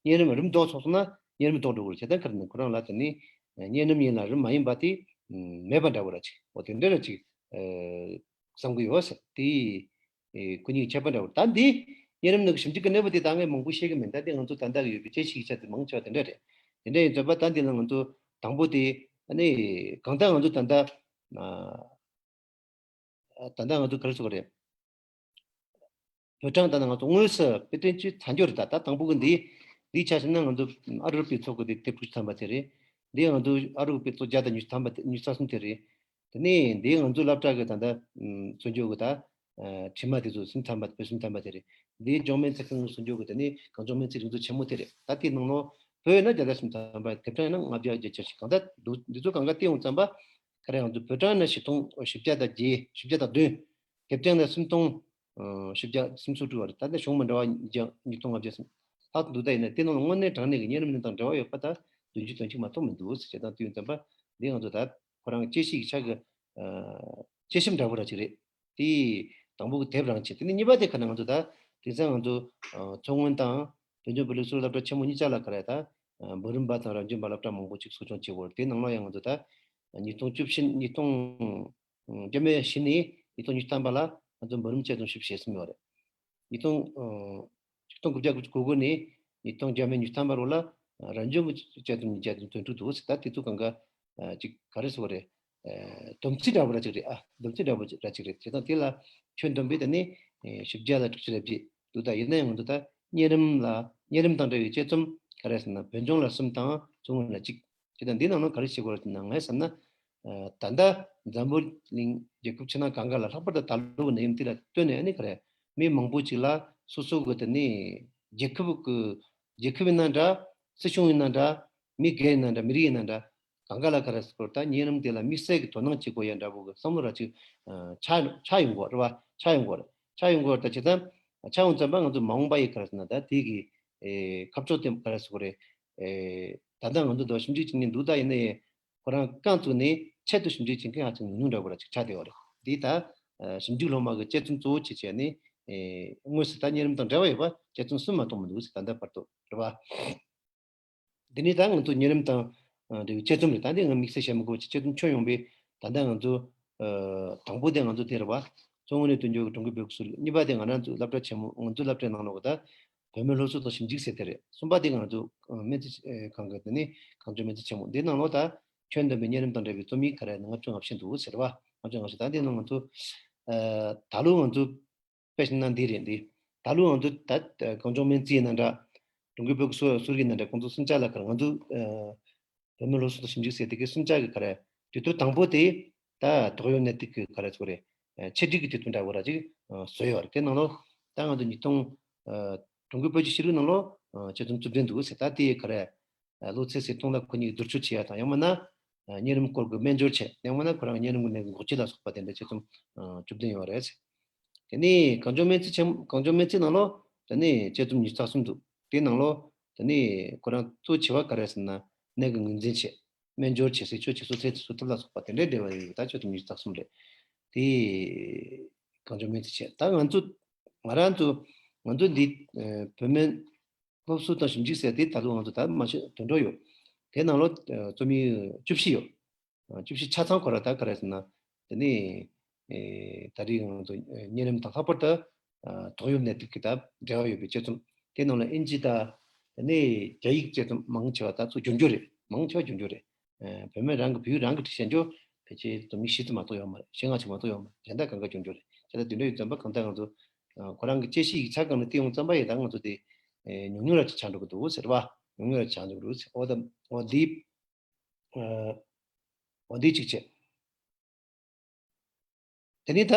གཉན་རིམས་རིམས་ལྡོག་སོང་སོང་ན་གཉན་རིམས་ལྡོག་འགྲོ་བ། བྱས་ཙང་ག་རེ་ཟེར་ན་ཁོ་རང་ལ་དེ་ནི་གཉན་རིམས་ཡིན་ལ་རིམས་མ་ཡིན་པ་དེ་མེད་པ་འདྲ་བོ་ར་ཅིག་འོ་དེ་འདྲ་ར་ཅིག་བསམ་གི་ཡོད་ཟེར། དེ་ཁོ་གཉིས་ཁྱད་པར་འདྲ་བོ་ད་འདི་གཉན་རིམས་ནང་གི་ཞིབ་འཇུག་གི་གནས་བབ་དེ་ད་ངས་མང་པོ་ཤེས་གི་མིན། ད་དེ་ང་ཚོ་ད་ལྟ་གི་ཡོད་པའི་དཔྱད་ཞིབ་ཡིག་ཆ་དེ་མང་ཆེ་བ་དེ་འདྲ་རེད། དེ་འདྲ་ཡིན་ཙམ་པ་ད་འདི་ལ་ང་ཚོ་དང་པོ་དེ་ཨ་ནི་གང་ལྟར་ང་ཚོ་ད་ལྟ་ད་ལྟ་ང་ཚོ་ག་རེ་ཟེར་དགོས་རེད། བོད་གྲངས་ད་ལྟ་ང་ཚོ་དངོས་སུ་དཔེ་སྟོན་བྱས་ཚར་རྒྱུ་རེད། ད་ད་དང་པོ་གི་འདི་འདི་ཆ་བཞག་ན་ང་ཚོ་ཨ་རུ་པའི་ཚོགས་ཀྱི་དེབ་དེབ་དྲུག་ཅུ་ཐམ་པ་དེ་རེད། འདི་ང་ཚོ་ཨ་རུ་པའི་ཚོགས་བརྒྱ་དང་ཉི་ཤུ་ཐམ་པ་དེ་ཉི་ཤུ་རྩ་གསུམ་དེ་རེད། དེ་ནས་འདི་ང་ཚོ་སློབ་གྲྭ་གི་ད་ལྟ་བཙོན་འཇུག་གི་ད་ཁྲིད་མ་དེ་ཚོ་སུམ་ཐམ་པ་བོད་སུམ་ཐམ་པ་དེ་རེད། འདི་ལྗོངས་སྨན་རྩིས་ཁང་གི་བཙོན་འཇུག་གི་དེ་ནས་གངས་ལྗོངས་སྨན་རྩིས་རིག་མཛོད་ཆེན་མོ་དེ་རེད། ད་དེའི་ནང་ལོགས་བོད་ཡིན་ན་བརྒྱ་དང་སུམ་ཐམ་པ། དེབ་གྲངས་ཡིན་ན་ལྔ་བརྒྱ་བརྒྱད་ཅུ་ཞིག་གང་ལྟར་འདུག་འདི་ཚོ་གང་ག་བལྟས་ཡོང་ཙམ་པ། ཁ་རེ་ང་ཚོ་བོད་གྲངས་ནི་བཞི་སྟོང་བཞི་བརྒྱ་དང་བརྒྱད་བཞི་བརྒྱ་དང་བདུན། དེབ་གྲངས་ནི་སུམ་སྟོང་བཞི་བརྒྱ་སུམ་ཅུ་སོ་དྲུག་བར་ད་ལྟ་གཞུང་མི་འདྲ་བ་ཉིས་བརྒྱ་ཉིས་སྟོང་ལྔ་བརྒྱ་སུམ་ལྷག་ཏུ་འདུག་ད་ཡིན་ན་དེ་ནང་ལ་དངོས་གནས་དྲང་གནས་ཀྱི་གཉན་རིམས་ནད་དང་འབྲེལ་བ་ཡོད་པ་ད་བདུན་ཅུ་དོན་གཅིག་མ་གཏོགས་མི་འདུག་ཟེར་བྱས་ཙང་དུས་ཙམ་པ་འདི་ང་ཚོ་ད་ཁོ་རང་དཔྱད་ཞིབ་ཡིག་ཆ་གི་དཔྱད་ཞིབ་འདྲ་པོ་ར་ཅིག་རེད། དེ་དང་པོ་གི་དེབ་རང་བྱས། དེ་ནས་གཉིས་པ་དེ་ཁ་ན་ང་ཚོ་ད་དེང་སང་ང་ཚོ་མཚོ་སྔོན་དང་བོད་ལྗོངས་བོད་རིགས་གཙུག་ལག་སློབ་གྲྭ་ཆེན་མོ་གཉིས་ཆ་ལ་ཁ་རེ་ད་འབུམ་རམས་པ་དང་རབ་འབྱམས་པ་སློབ་གྲྭ་མང་པོ་ཅིག་གསོ་སྐྱོང་བྱེད་དགོས་རེད། དེ་ནང་ལ་ཡང་ང་ཚོ་ད་ཉིས་སྟོང་བཅུ་བཞི་ཉིས་སྟོང་བརྒྱ་མེད་བཞི་ནས་ཉིས་སྟོང་ཉི་ཤུ་ཐམ་པ་ལ་ང་ཚོ་འབུམ་རམས་དཔྱད་རྩོམ་ཞིབ་བྱས་ཟིན་ཡོད་རེད། ཉིས་སྟོང་ཆིག་སྟོང་དགུ་བརྒྱ་དགུ་བཅུ་གོ་དགུ་ནས་ཉིས་སྟོང་བརྒྱ་མེད་ཉི་ཤུ་ཐམ་པ་བར་ལ་རང་བྱུང་གི་དཔྱད་རྩོམ་ཉིས་བརྒྱ་དོན་དྲུག་འདུག་ཟེར། ད་དེ་ཚོ་གང་ག་ཅིག་ག་རེ་ཟེར་བ་རེད། སྡོམ་རྩིས་འདྲ་པོ་ར་ཅིག་རེད། ཨ་སྡོམ་རྩིས་འདྲ་པོ་ར་ཅིག་རེད། བྱས་ཙང་དེ་ལ་ཁྱོན་བསྡོམས་པས་ད་ནི་བཞི་བརྒྱ་ལ་དྲུག་ཅུ་རེ་བརྒྱད་འདུག་ད་ཡིན་ན་ཡང་ང་ཚོ་ད་གཉན་རིམས་ལ་གཉན་རིམས་དང་འབྲེལ་བའི་དཔྱད་རྩོམ་ག་རེ་ཟེར་ན་བོད་ལྗོངས་ལ་གསུམ་དང་མཚོ་སྔོན་ལ་གཅིག་བྱས་ཙང་འདི་ནང་ལ་ག་རེ་བྱེད་དགོས་རེད་ཟེར་ན་ངས་བསམ་ན། ད་ལྟ་འཛམ་བུ་གླིང་རྒྱལ་ཁབ་ཕྱི་ནང་གང་ག་ལ་ལྷག་པར་དུ་ད་ལོ་གི་ནད་ཡམས་དེ་ལ་ལྟོས་ནས་ཨ་ནི་ག་རེ་མི་མང་པོ་ཅིག་ལ་སོ་སོ་གི་དེ་ནི་རྒྱལ་ཁབ་གི་རྒྱལ་ཁབ་ཡིན་ན་འདྲ་སྲིད་གཞུང་ཡིན་ན་འདྲ་མི་སྒེར་ཡིན་ན་འདྲ་མི་རིགས་ཡིན་ན་འདྲ་གང་ག་ལ་ག་རེ་ཟེར་དགོས་རེད། ད་གཉན་རིམས་དེ་ལ་དམིགས་བསལ་གྱི་དོ་སྣང་བྱེད་དགོས་ཡ་འདྲ་པོ་གི་བསམ་བློ་ར་ཅིག་ཆགས་ཆགས་ཡོང་གི་རེད་བ། ཆགས་ཡོང་གི་རེད། ཆགས་ཡོང་གི་རེད། ད་བྱས་ཙང་ཆགས་ཡོང་ཙམ་པ་ང་ཚོ་མ་འོངས་པ་ཡི་ག་རེ་ཟེར་ན་ད་དེ་གི་ཁ་ཕྱོགས་དེ་ག་རེ་ཟེར་དགོས་རེད། ད་ལྟ་ང་ཚོ་འདི་ཞིབ་འཇུག་བྱེད་མཁན་འདུག་ད་ཡིན་ན་ཡང་ཁོ་རང་རྐང་བཙུགས་ནས་ཆེད་དུ་ཞིབ་འཇུག་བྱེད་མཁན་ཧ་ཅང་ཉུང་ཉུང་འདྲ་པོ་ར་ཅིག་ཆགས་བསྡད་ཡོད་རེད། འདི་ད་ཞིབ་འཇུག་སློབ་མ་གི་དཔྱད་རྩོམ་གཙོ་བོ་བྱས་བྱས་ནས་དངོས་སུ་ད་གཉན་རིམས་དང་འབྲེལ་བ་ཡོད་པ་དཔྱད་རྩོམ་གསུམ་མ་གཏོགས་མི་འདུག་ཟེར། ད་ལྟ་བར་དུ་རེད་བ། འདི་ནི་ད་ང་ཚོ་གཉན་རིམས་དང་འབྲེལ་བའི་དཔྱད་རྩོམ་རེད། ད་འདི་ང་དམིགས་བསལ་བཤད་མི་དགོས་པ་ཅིག་དཔྱད་རྩོམ་ཁྱོན་ཡོངས་པའི་ད་ལྟ་ང་ཚོ་དང་པོ་དེ་ང་ཚོ་དེ་རེད་བ། མཚོ་སྔོན་ནས་བཏོན་རྒྱུ་གི་ཀྲུང་གོའི་བོད་ཀྱི་གསོ་རིག་གཉིས་པ་དེ་ང་རང་ཚོའི་སློབ་གྲྭ་ཆེན་མོ་ང་ཚོའི་སློབ་གྲྭའི་ནང་ལོགས་ཀྱི་ད་བོད་སྨན་སློབ་གསོ་དང་ཞིབ་འཇུག་ཟེར་དེ་རེད། གསུམ་པ་དེ་ང་ཚོ་སྨན་རྩིས་ཁང་གི་དེ་ནི་གངས་ལྗོངས་སྨན་རྩིས་ཆེན་མོ་འདི་ནང་ལོགས་ད་ཁྱོན་བསྡོམས་པའི་གཉན་རིམས་དང་འབྲེལ་བའི་རྩོམ་ཡིག་ག་རེ་ལྔ་བཅུ་ང་བཞི་འདུག་ཟེར་བ། ང་ཚོ་ང་ཚོ་ད་འདི་ནང་ང་ཚོ་ཨ་ད་ལོ་ང་ཚོ་དཔེ་བཞག་ན་འདི་རེད། འདི་ད་ལོ་ང་ཚོ་ད་གངས་ལྗོངས་སྨན་རྩིས་ཡིན་ན་འདྲ། ཀྲུང་གོའི་བོད་ཀྱི་གསོ་གསོ་རིག་ཡིན་ན་འདྲ། ཁོང་ཚོ་གསུམ་ཆ་ལ་ཁར་ང་ཚོ་ཨ་བོད་སྨན་སློབ་གསོ་དང་ཞིབ་འཇུག་ཟེར་དེ་གི་གསུམ་ཆ་གི་ཁར་དུས་ཚོད་དང་པོ་དེ་ད་ཏོག་དབྱིབས་ནད་དུག་གི་ཁར་ཚོ་རེད། ཨ་ཆེད་སྒྲིག་གི་དུས་ཚོད་འདྲ་བོ་ར་ཅིག་ཨ་བཟོས་ཡོད་རེད། དེ་ནང་ལོ་ད་ང་ཚོ་ཉིས་སྟོང་ཨ་ཀྲུང་གོའི་བོད་ཀྱི་ཤེས་རིག་ནང་ལོ་ཨ་དཔྱད་རྩོམ་བཅུ་བདུན་འདུག་ཟེར། ད་དེའི་ཁར་ཨ་ལོ་ཚད་ཟེར་སྟོང་ལ་ཁོ་གཉིས་བསྡུར་ཕྱོད་བྱེད་ཡ་དང་། ཡང་མིན་ན་ཨ་གཉན་རིམས་སྐོར་གྱི་སྨན་སྦྱོར་བྱེད། ཡང་མིན་ན་ཁོ་རང་གཉན་རིམས་ཀྱི་ནད་ཀྱི་འགོག་བཅོས་ལ་སོགས་པ་དེ་འདྲ་དཔྱད་རྩོམ་ཨ་བཅུ་བདུན་ཡོད་རེད། དེ་ནས་གངས་ལྗོངས་སྨན་རྩིས་ཆེན་གངས་ལྗོངས་སྨན་རྩིས་ནང་ལོ་དེ་ནས་དཔྱད་རྩོམ་ཉི་ཤུ་རྩ་གསུམ་འདུག་དེ་ནང་ལོ་དེ་ནས་ཁོ་རང་གཙོ་ཆེ་བ་ག་རེ་ཟེར་ན་ནད་ཀྱི་ངོས་འཛིན་བྱེད། སྨན་སྦྱོར་བྱེད། ཟས་སྤྱོད་བྱེད་སོགས་ཚད་དུ་སོ་ཐབས་ལ་སོགས་པ་དེ་འདྲའི་འབྲེལ་བ་ཡོད། ད་དཔྱད་རྩོམ་ཉི་ཤུ་རྩ་གསུམ་རེད། དེ་གངས་ལྗོངས་སྨན་རྩིས་བྱས། ད་ང་ཚོ་ང་རང་ཚོ་ང་ཚོ་འདི་ཨ་བོད་སྨན་སློབ་གསོ་དང་ཞིབ་འཇུག་ཟེར་དེ་ད་ལོ་ང་ཚོ་ད་མ་ཤེས་དོན་གྲུབ་ཡོད། དེ་ནང་ལོ་ཨ་རྩོམ་ཡིག་བཅུ་བཞི་ཡོད། ཨ་བཅུ་བཞི་ཆ་ཚང་ཁོ་ར་ད་ག་རེ་ཟེར་ན་དེ་ནས་ཨེ་ད་རེས་ང་ཚོ་གཉན་རིམས་དང་ལྷག་པར་དུ་ཨ་ཏོག་དབྱིབས་ནད་དུག་གི་ད་འབྲེལ་བ་ཡོད་པའི་དཔྱད་རྩོམ། དེ་ནང་ལ་ཨིན་ཇི་དང་དེ་ནས་རྒྱ་ཡིག་དཔྱད་རྩོམ་མང་ཆེ་བ་ད་ཚོ་འབྱོར་འབྱོར་རེད། མང་ཆེ་བ་འབྱོར་འབྱོར་རེད། ཨ་བོད་སྨན་རང་གི་བོད་ཡིག་རང་གི་བྲིས་བྱས་འཇོག་ཕལ་ཆེར་རྩོམ་ཡིག་བཞི་ཙམ་མ་གཏོགས་ཡོད་མ་རེད། བཞི་ལྔ་ཙམ་མ་གཏོགས་ཡོད་མ་རེད། གཞན་དག་གང་ག་འབྱོར་འབྱོར་རེད། བྱས་ཙང་དེ་འདྲ་ཡོད་ཙམ་པ་གང་ལྟར་ང་ཚོ་ཨ་ཁོ་རང་གི་དཔྱད་གཞི་ཡིག་ཆ་སྒང་ལ་བལྟས་ཡོང་ཙམ་པ་ཡིན་ད་ང་ཚོ་དེ་ཨེ་ཉུང་ཉུང་ར་ཅིག་ཆགས་འགྲོ་གི་འདུག་ཟེར་བ། ཉུང་ཉུང་ར་ཅིག་ཆགས་འགྲོ་གི་འདུག་ཟེར། འོ་ད་འོ་འདི་ཨ་འོ་འདི་གཅིག་བྱས། དེ་ནས་ད་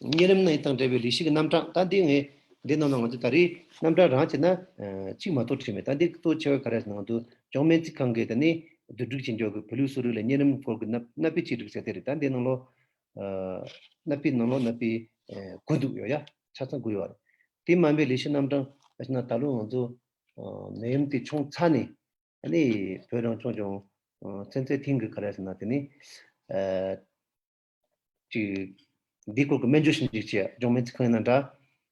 གཉན་རིམས་ནད་དང་འབྲེལ་བའི་ལས་གཞི་གི་རྣམ་གྲངས། ད་འདི་ངས་འདི་ནང་ལ་ང་ཚོ་ད་རེས་རྣམ་གྲངས་རང་བྱས་ན་ཨ་གཅིག་མ་གཏོགས་བྲིས་མེད། ད་འདི་གཙོ་ཆེ་བ་ག་རེ་ཟེར་ན་ང་ཚོ་ལྗོངས་སྨན་རྩིས་ཁང་གིས་དེ་ནས་བསྡུ་སྒྲིག་བྱེད་འཇོག་གི་བོད་ལུགས་གསོ་རིག་ལ་གཉན་རིམས་སྐོར་གྱི་གནའ་གནའ་དཔེ་བཅོས་སྒྲིག་ཟེར་དེ་རེད། ད་འདི་ནང་ལོ་ཨ་གནའ་དཔེ་ནང་ལོ་གནའ་དཔེ་ཨ་དགུ་འདུག་ཡོད་ཡ། ཆ་ཚང་དགུ་ཡོད་རེད། དེ་མིན་པའི་ལས་གཞི་རྣམ་གྲངས་ཨ་ན་ད་ལོ་ང་ཚོ་ཨ་ནད་ཡམས་དེ་བྱུང་ཚར་ནས་ཨ་ནི་བོད་རང་སྐྱོང་ལྗོངས་ཨ་ཚན་རྩལ་ཐིང་གི་ག་རེ་ཟེར་ན་དེ་ནི་ཨ་ཅིག་འདི་སྐོར་གྱི་སྨན་བཅོས་ཞིབ་འཇུག་བྱས། ལྗོངས་སྨན་རྩིས་ཁང་ཡིན་ན་འདྲ།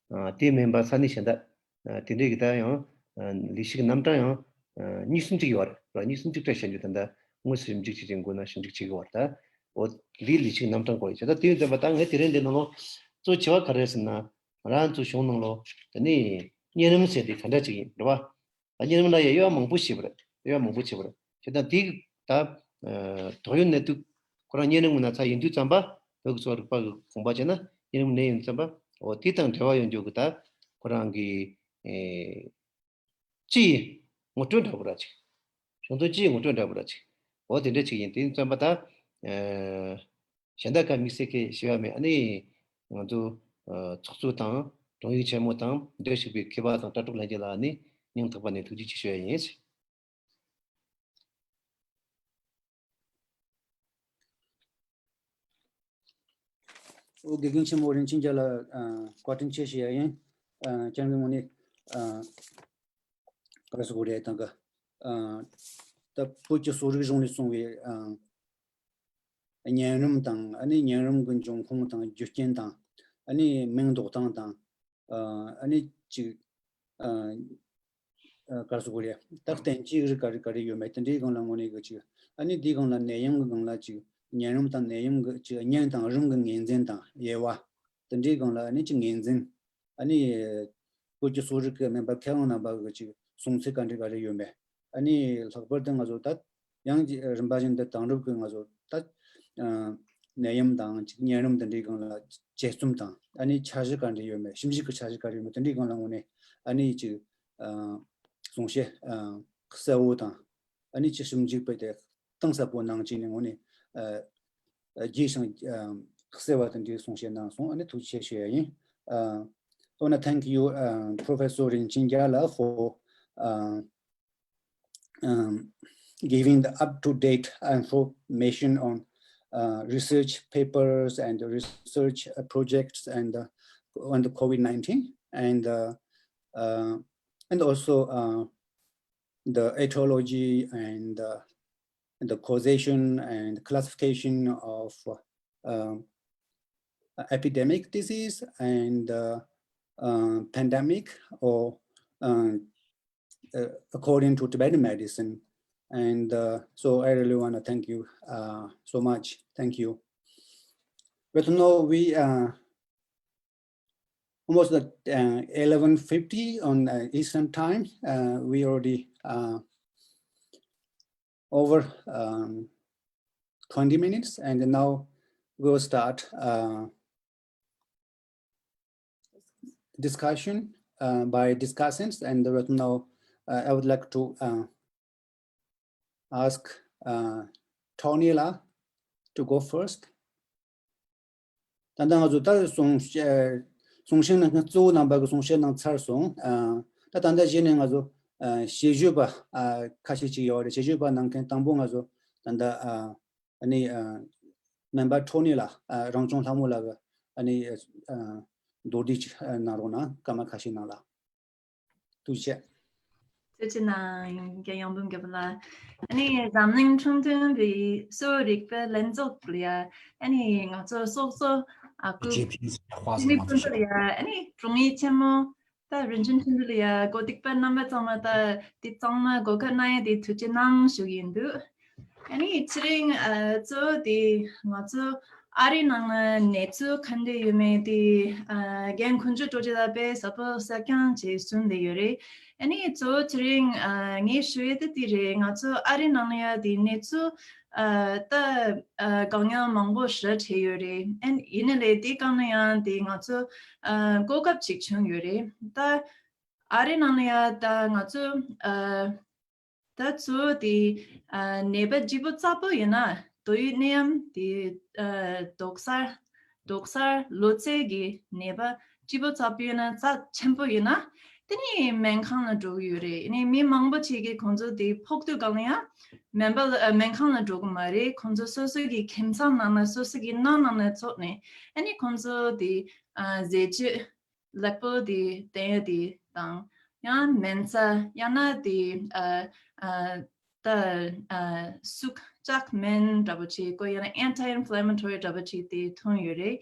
ཨ་དེ་མིན་པ་ས་གནས་གཞན་དག་ཨ་དེ་འདྲས་ཀྱི་ད་ཡང་ཨ་ལས་གཞི་གི་རྣམ་གྲངས་ཡང་ཨ་གཉིས་གསུམ་ཅིག་ཡོད་རེད། ར་གཉིས་གསུམ་ཅིག་བཀྲ་ཤིས་བྱས་འཇུག་ད་ལྟ་དངོས་སུ་ཞིབ་འཇུག་བྱེད་ཀྱི་དགོས་ན་ཞིབ་འཇུག་བྱེད་ཀྱི་ཡོད་རེད། ད་འོ་འདིའི་ལས་གཞི་གི་རྣམ་གྲངས་སྐོར་ཡིན་ཙང་། ད་དེ་ཡིན་ཙམ་པ་ད་ངས་དེ་རིང་འདི་ནང་ལོ་གཙོ་ཆེ་བ་ག་རེ་རེད་ཟེར་ན་ང་རང་ཚོ་གཞུང་ནང་ལོ་དེ་ནི་གཉན་རིམས་ཟེར་དེ་ག་འདྲ་ཅིག་ཡིན་རེད་བ། ད་གཉན་རིམས་ལ་ཡ་དབྱེ་བ་མང་པོ་ཕྱེ་བ་རེད། དབྱེ་བ་མང་པོ་ཕྱེ་བ་རེད། བྱས་ཙང་དེ་ད་ཨ་ཏོག་དབྱིབས་ནད་དུག་ཁོ་རང་གཉན་རིམས་ཀྱི་ན་ཚ་ཡིན་དུས་ཙམ་པ་བོད་ཀྱི་གསོ་བ་རིག་པ་གི་དགོངས་པ་བྱས་ན་གཉན་རིམས་ནད་ཡིན་ཙམ་པ་འོ་དེ་དང་འབྲེལ་བ་ཡོད་འཇོག་གི་ད་ཁོ་རང་གི་ཨེ་སྤྱི་ཡི་ངོ་སྤྲོད་འདྲ་པོ་ར་ཅིག་གཞུང་དོན་སྤྱི་ཡི་ངོ་སྤྲོད་འདྲ་པོ་ར་ཅིག་འོ་དེ་འདྲ་ཅིག་ཡིན། དེ་ཡིན་ཙམ་པ་ད་ཨེ་གཞན་དག་ག་དམིགས་བསལ་གྱི་ཞུ་བ་མེད། ཨ་ནི་ང་ཚོ་ཨ་ཚོགས་གཙོ་དང་དྲུང་ཡིག་ཆེན་མོ་དང་སྡོད་བཞུགས་པའི་མཁས་པ་དང་དྲ་གྲོགས་ལྷན་རྒྱས་ལ་ནི་སྙིང་ཐག་པ་ནས་ཐུགས་རྗེ་ཆེ་ཞུ་ཡ་ཡིན། ཨོ་དགེ་རྒན་ཆེན་མོ་རིན་ཆེན་རྒྱལ་ལ་ཨ་བཀའ་དྲིན་ཆེ་ཞུ་ཡ་ཡིན། ཨ་ཁྱེད་རང་གི་ངོས་ནས་ཨ་ག་རེ་ཟེར་དགོས་རེད། ད་ག་ཨ་ད་བོད་ཀྱི་གསོ་རིག་གཞུང་ལས་གསུངས་པའི་ཨ་གཉན་རིམས་དང་། ཨ་ནི་གཉན་རིམས་ཀྱི་འབྱུང་ཁུངས་དང་རྒྱུ་རྐྱེན་དང་། ཨ་ནི་མིང་འདོགས་སྟངས་དང་། ཨ་ཨ་ནི་ཅིག་ཨ་ཨ་ག་རེ་ཟེར་དགོས་རེད། ད་བསྟེན་བཅོས་རིགས་ག་རེ་ག་རེ་ཡོད་མེད་དེ་འདྲའི་སྒང་ལ་དངོས་གནས་གི་ཅིག་ཨ་ནི་འདིའི་སྒང་ལ་ནད་ཡམས་ཀྱི་སྒང་ལ་ཅིག་གཉན་རིམས་དང་ནད་ཡམས་ཀྱི་ཅིག་གཉན་དང་རིམས་ཀྱི་ངོས་འཛིན་དང་དབྱེ་བ། དེ་འདྲའི་སྒང་ལ་ཨ་ནི་ཅིག་ངོས་འཛིན། ཨ་ནི་བོད་ཀྱི་གསོ་རིག་གི་སྨན་པ་མཁས་དབང་རྣམ་པ་གི་ཅིག་གསུང་ཚིག་ག་འདྲ་ག་རེ་ཡོད་མེད། ཨ་ནི་ལྷག་པར་དུ་ང་ཚོ་ད་ཡང་ཅིག་རིམ་པ་བཞིན་དུ་དེང་རབས་ཀྱི་ང་ཚོ་ད་ཨ་ནད་ཡམས་དང་ཅིག་གཉན་རིམས་དེ་འདྲའི་སྒང་ལ་དཔྱད་རྩོམ་དང་། ཨ་ནི་འཆར་གཞི་ག་འདྲ་ཡོད་མེད། ཞིབ་འཇུག་གི་འཆར་གཞི་ག་རེ་ཡོད་མེད། དེ་འདྲའི་སྒང་ལ་དངོས་གནས་ཨ་ནི་ཅིག་ཨ་གསུང་བཤད་ཨ་གསལ་བོ་དང་། ཨ་ནི་ཅིག་ཞིབ་འཇུག་སྤེལ་ཏེ་གཏིང་ཟབ་པོ་གནང་བྱས་ནས་དངོས་གནས་ཨ་རྒྱས་ཤིང་ཨ་གསལ་བ་དེ་འདྲའི་གསུང་བཤད་གནང་སོང་། ཨ་ནི་ཐུགས་རྗེ་ཆེ་ཞུ་ཡ་ཡིན། ཨ་I wanna thank you, uh, Professor Rin Chin Gyala, for uh, um, giving the up-to-date information on uh, research papers and research uh, projects and uh, on the COVID nineteen and uh, uh, and also uh, the etiology and uh, the causation and classification of uh, epidemic disease and uh, uh, pandemic or uh, uh, according to Tibetan medicine. And uh, so I really want to thank you uh, so much. Thank you. But now we uh, almost at uh, eleven fifty on uh, Eastern time. Uh, we already uh, over um, twenty minutes, and now we'll start uh, discussion uh, by discussants, and right now uh, I would like to uh, ask uh, Tonila to go first. ད་ལྟ་ང་ཚོ་ད་གསུང་གསུང་བཤད་གནང་མཁན་གཙོ་བོ་རྣམ་པ་གི་གསུང་བཤད་གནང་ཚར་སོང་། ཨ་ད་ད་ལྟ་གཞི་ནས་ང་ཚོ་ཨ་ཞལ་བརྗོད་པ་ཨ་ཁ་ཤས་ཅིག་ཡོད་རེད། ཞལ་བརྗོད་པ་གནང་མཁན་དང་པོ་ང་ཚོ་ད་ལྟ་ཨ་ཨ་ནི་ཨ་མེམ་བར་ཊོ་ནི་ལགས། ཨ་རང་བྱུང་ལྷ་མོ་ལགས་ཀྱི་ཨ་ནི་ཨ་མདོར་བསྡུས་ཅིག་ཨ་གནང་རོགས་གནང་། སྐར་མ་ཁ་ཤས་ནང་ལ། ཐུགས་རྗེ་ཆེ། ཐུགས་རྗེ་གནང་། རྒན་ཡང་འབུམ་རྒྱལ་པོ་ལགས། ཨ་ནི་འཛམ་གླིང་ཁྲིམས་མཐུན་པའི་གསོ་བའི་རིག་པའི་ལྷན་ཚོགས་ལ་ཡ། ཨ་ནི་ང་ཚོ་སོག་པོ་ཨ་ཁུ་ཇི་ཕི་ཟེར་ཁ་སང་ང་ཚོ་ལ་ཡ། ཨ་ནི་དྲུང་ཡིག་ཆེན་མོ་ད་རིན་ཆེན་ཆོས་འཕེལ་ལགས། གོ་སྒྲིག་པ་རྣམ་པ་ཚང་མ་ད་འདི་ཚང་མ་གོ་སྐབས་གནང་ཡ་དེ་ཐུགས་རྗེ་གནང་ཞུ་གི་ཡིན་འདུག་ཨ་ནི་ཚེ་རིང་ཨ་གཙོ་བོ་དེ་ང་ཚོ་ཨ་རིའི་ནང་ལ་གནས་ཚུལ་ག་འདྲ་ཡོད་མེད་དེ་ཨ་རྒན་དཀོན་མཆོག་རྡོ་རྗེ་ལགས་དཔེ་ཟབ་པོ་གསལ་རྐྱང་བྱས་གསུངས་བསྡད་ཡོད་རེད། ཨ་ནི་གཙོ་བོ་ཚེ་རིང་ཨ་ངས་ཞུ་ཡ་དེ་དེ་རེད། ང་ཚོ་ཨ་རིའི་ནང་ལ་ཡ་དེ་གནས་ཚུལ་ཨ་ད་ཨ་གང་ཡང་མང་པོ་ཞེ་དྲག་བྱས་ཡོད་རེད། ཨ་ནི་ཡིན་ན་ལས་དེ་གང་ན་ཡང་དེ་ང་ཚོ་ཨ་གོ་སྐབས་ཅིག་བྱུང་ཡོད་རེད། ད་ཨ་རིའི་ནང་ལ་ཡ་ད་ང་ཚོ་ཨ་ད་གཙོ་བོ་དེ་ཨ་ནད་པ་གཅིག་པོ་གཙོ་བོ་ཡིན་ན་དོ་ཡི་ནད་ཡམས་དེ་ཨ་དུག་གསར་དུག་གསར་གློ་ཚད་ཀྱི་ནད་པ་གཅིག་པོ་གཙོ་བོ་ཡིན་ན་རྩ་ཆེན་པོ་ཡིན་ན་དེ་ནི་སྨན་ཁང་ལ་འགྲོ་གི་ཡོད་རེད། ཨ་ནི་མི་མང་པོ་ཅིག་གིས་ཁོང་ཚོ་དེ་ཕོག་དུས་གང་ཡང་སྨན་པ་ལ་ཨ་སྨན་ཁང་ལ་འགྲོ་གི་མ་རེད། ཁོང་ཚོ་སོ་སོ་གི་ཁྱིམ་ཚང་ནང་ན་སོ་སོ་གི་ནང་ནང་ན་འཚོགས་ནས་ཨ་ནི་ཁོང་ཚོ་དེ་ཨ་ཟས་བཅུད་ལེགས་པོ་དེ་བསྟེན་ཡ་དེ་དང་། ཡང་སྨན་རྩྭ་ཡང་ན་དེ་ཨ་ཨ་ད་ཨ་སུག་བཅག་སྨན་འདྲ་པོ་ཅིག་གོ། ཡང་ན་ཨན་ཊི་ཨིན་ཕི་ལེ་མེ་ཊོ་རི་འདྲ་པོ་ཅིག་དེ་འཐུང་ཡོད་རེད།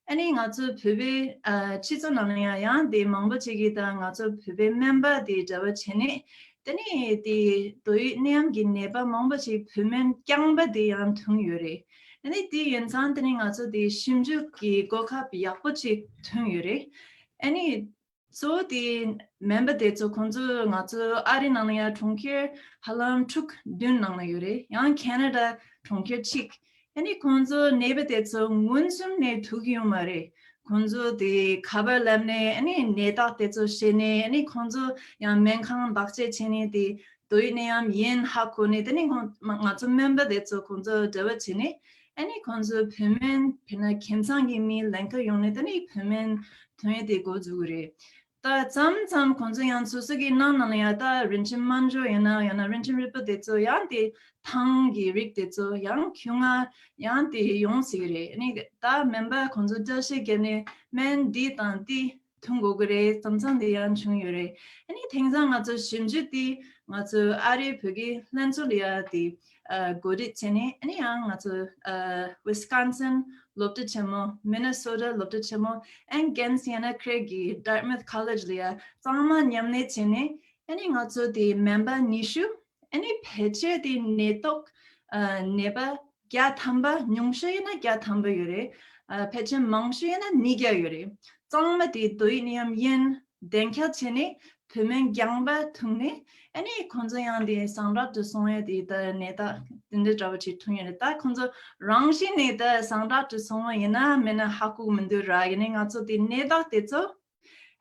ཨ་ནི་ང་ཚོ་བོད་པའི་ཨ་སྤྱི་ཚོགས་ནང་ལ་ཡང་ཡང་དེ་མང་པོ་ཅིག་གིས་ད་ང་ཚོ་བོད་པའི་སྨན་པ་དེ་འདྲ་པོ་བྱས་ནས་དེ་ནས་དེ་དོ་ཡི་ནད་ཡམས་ཀྱི་ནད་པ་མང་པོ་ཅིག་བོད་སྨན་རྐྱང་པ་དེ་ཡང་འཐུང་ཡོད་རེད། ཨ་ནི་དེ་ཡིན་ཙང་དེ་ནི་ང་ཚོ་དེ་ཞིབ་འཇུག་གི་གོ་སྐབས་ཡག་པོ་ཅིག་ཐོན་ཡོད་རེད། ཨ་ནི་གཙོ་བོ་དེ་སྨན་པ་དེ་ཚོ་ཁོང་ཚོ་ང་ཚོ་ཨ་རི་ནང་ལ་ཡང་གྲོང་ཁྱེར་ཧ་ལམ་དྲུག་བདུན་ནང་ལ་ཡོད་རེད། ཡང་ཁེ་ན་ཌ་གྲོང་ཁྱེར་གཅིག་ཨ་ནི་ཁོང་ཚོ་ནད་པ་དེ་ཚོ་མངོན་སུམ་ནས་ཐུག་གི་ཡོད་མ་རེད། ཁོང་ཚོ་དེ་ཁ་པར་ལབ་ནས་ཨ་ནི་ནད་རྟགས་དེ་ཚོ་བཤད་ནས་ཨ་ནི་ཁོང་ཚོ་ཡང་སྨན་ཁང་བརྟག་དཔྱད་བྱས་ནས་དེ་དོ་ཡི་ནད་ཡམས་ཡིན་ཧ་གོ་ནས་དེ་ནི་ཁོང་ང་ཚོ་སྨན་པ་དེ་ཚོ་ཁོང་ཚོ་འབྲེལ་བ་བྱས་ནས་ཨ་ནི་ཁོང་ཚོ་བོད་སྨན་དཔེར་ན་ཁྱིམ་ཚང་གི་མི་ལེན་ག་ཡོང་ནས་དེ་ནི་བོད་སྨན་ཐོན་ཡས་དེ་འགོ་འཛུགས་ཀྱི་རེད། ད་མཚམས་མཚམས་ཁོང་ཚོ་ཡང་སོ་སོ་གི་ནང་ནང་ལ་ཡང་ད་རིན་ཆེན་སྨན་སྦྱོར་ཡིན་ན་ཡང་ན་རིན་ཆེན་རིལ་བུ་དེ་ཚོ་ཡང་དེ་ཐང་གི་རིགས་དེ་ཚོ་ཡང་ཁྱུང་ང་ཡང་དེ་ཡོང་སྲིད་ཀྱི་རེད། ཨ་ནི་ད་སྨན་པ་ཁོང་ཚོ་བཀྲ་ཤིས་བརྒྱབ་ནས་སྨན་འདི་དང་དེ་འཐུང་དགོས་ཀྱི་རེད། མཚམས་མཚམས་དེ་ཡང་བྱུང་ཡོད་རེད། ཨ་ནི་དེང་སང་ང་ཚོ་ཞིབ་འཇུག་དེ་ང་ཚོ་ཨ་རིའི་བོད་ཀྱི་ལྷན་ཚོགས་ལ་ཡ་དེ་ཨ་གོ་སྒྲིག་བྱས་ནས་ཨ་ནི་ཡང་ང་ཚོ་ཨ་ཝི་སི་ཀོན་སིན་སློབ་གྲྭ་ཆེན་མོ། མི་ནི་སོ་ཊ་སློབ་གྲྭ་ཆེན་མོ། ཨེན་ཌི་ཡན་སི་ཡ་ན་ཁྲེ་གི་ཌར་མཐ་ཀོ་ལེཇ་ལ་ཡ་ཚང་མ་མཉམ་ལས་བྱས་ནས་ཨ་ནི་ང་ཚོ་དེ་སྨན་པ་ཉི་ཤུ། ཨ་ནི་ཕལ་ཆེར་དེ་ནད་ཐོག་ཨ་ནད་པ་བརྒྱ་ཐམ་པ། ཉུང་ཤོས་ཡིན་ན་བརྒྱ་ཐམ་པ་ཡོད་རེད། ཨ་ཕལ་ཆེར་མང་ཤོས་ཡིན་ན་ཉིས་བརྒྱ་ཡོད་རེད། ཚང་མ་དེ་དོ་ཡི་ནད་ཡམས་ཡིན་གཏན་འཁེལ་བྱས་ནས་བོད་སྨན་རྐྱང་པ་འཐུང་ནས་ཨ་ནི་ཁོང་ཚོ་ཡང་དེ་ཟིང་དྲག་ཏུ་སོང་ཡ་དེ་ད་ནད་རྟགས་དེ་འདྲ་འདྲ་པོ་ཅིག་ཐོན་ཡོད་རེད། ད་ཁོང་ཚོ་རང་བཞིན་ནས་ད་ཟིང་དྲག་ཏུ་སོང་བ་ཡིན་ན་མིན་ན་ཧ་གོ་གི་མི་འདུག་ར། ཡིན་ནའི་ང་ཚོ་དེ་ནད་རྟགས་དེ་ཚོ་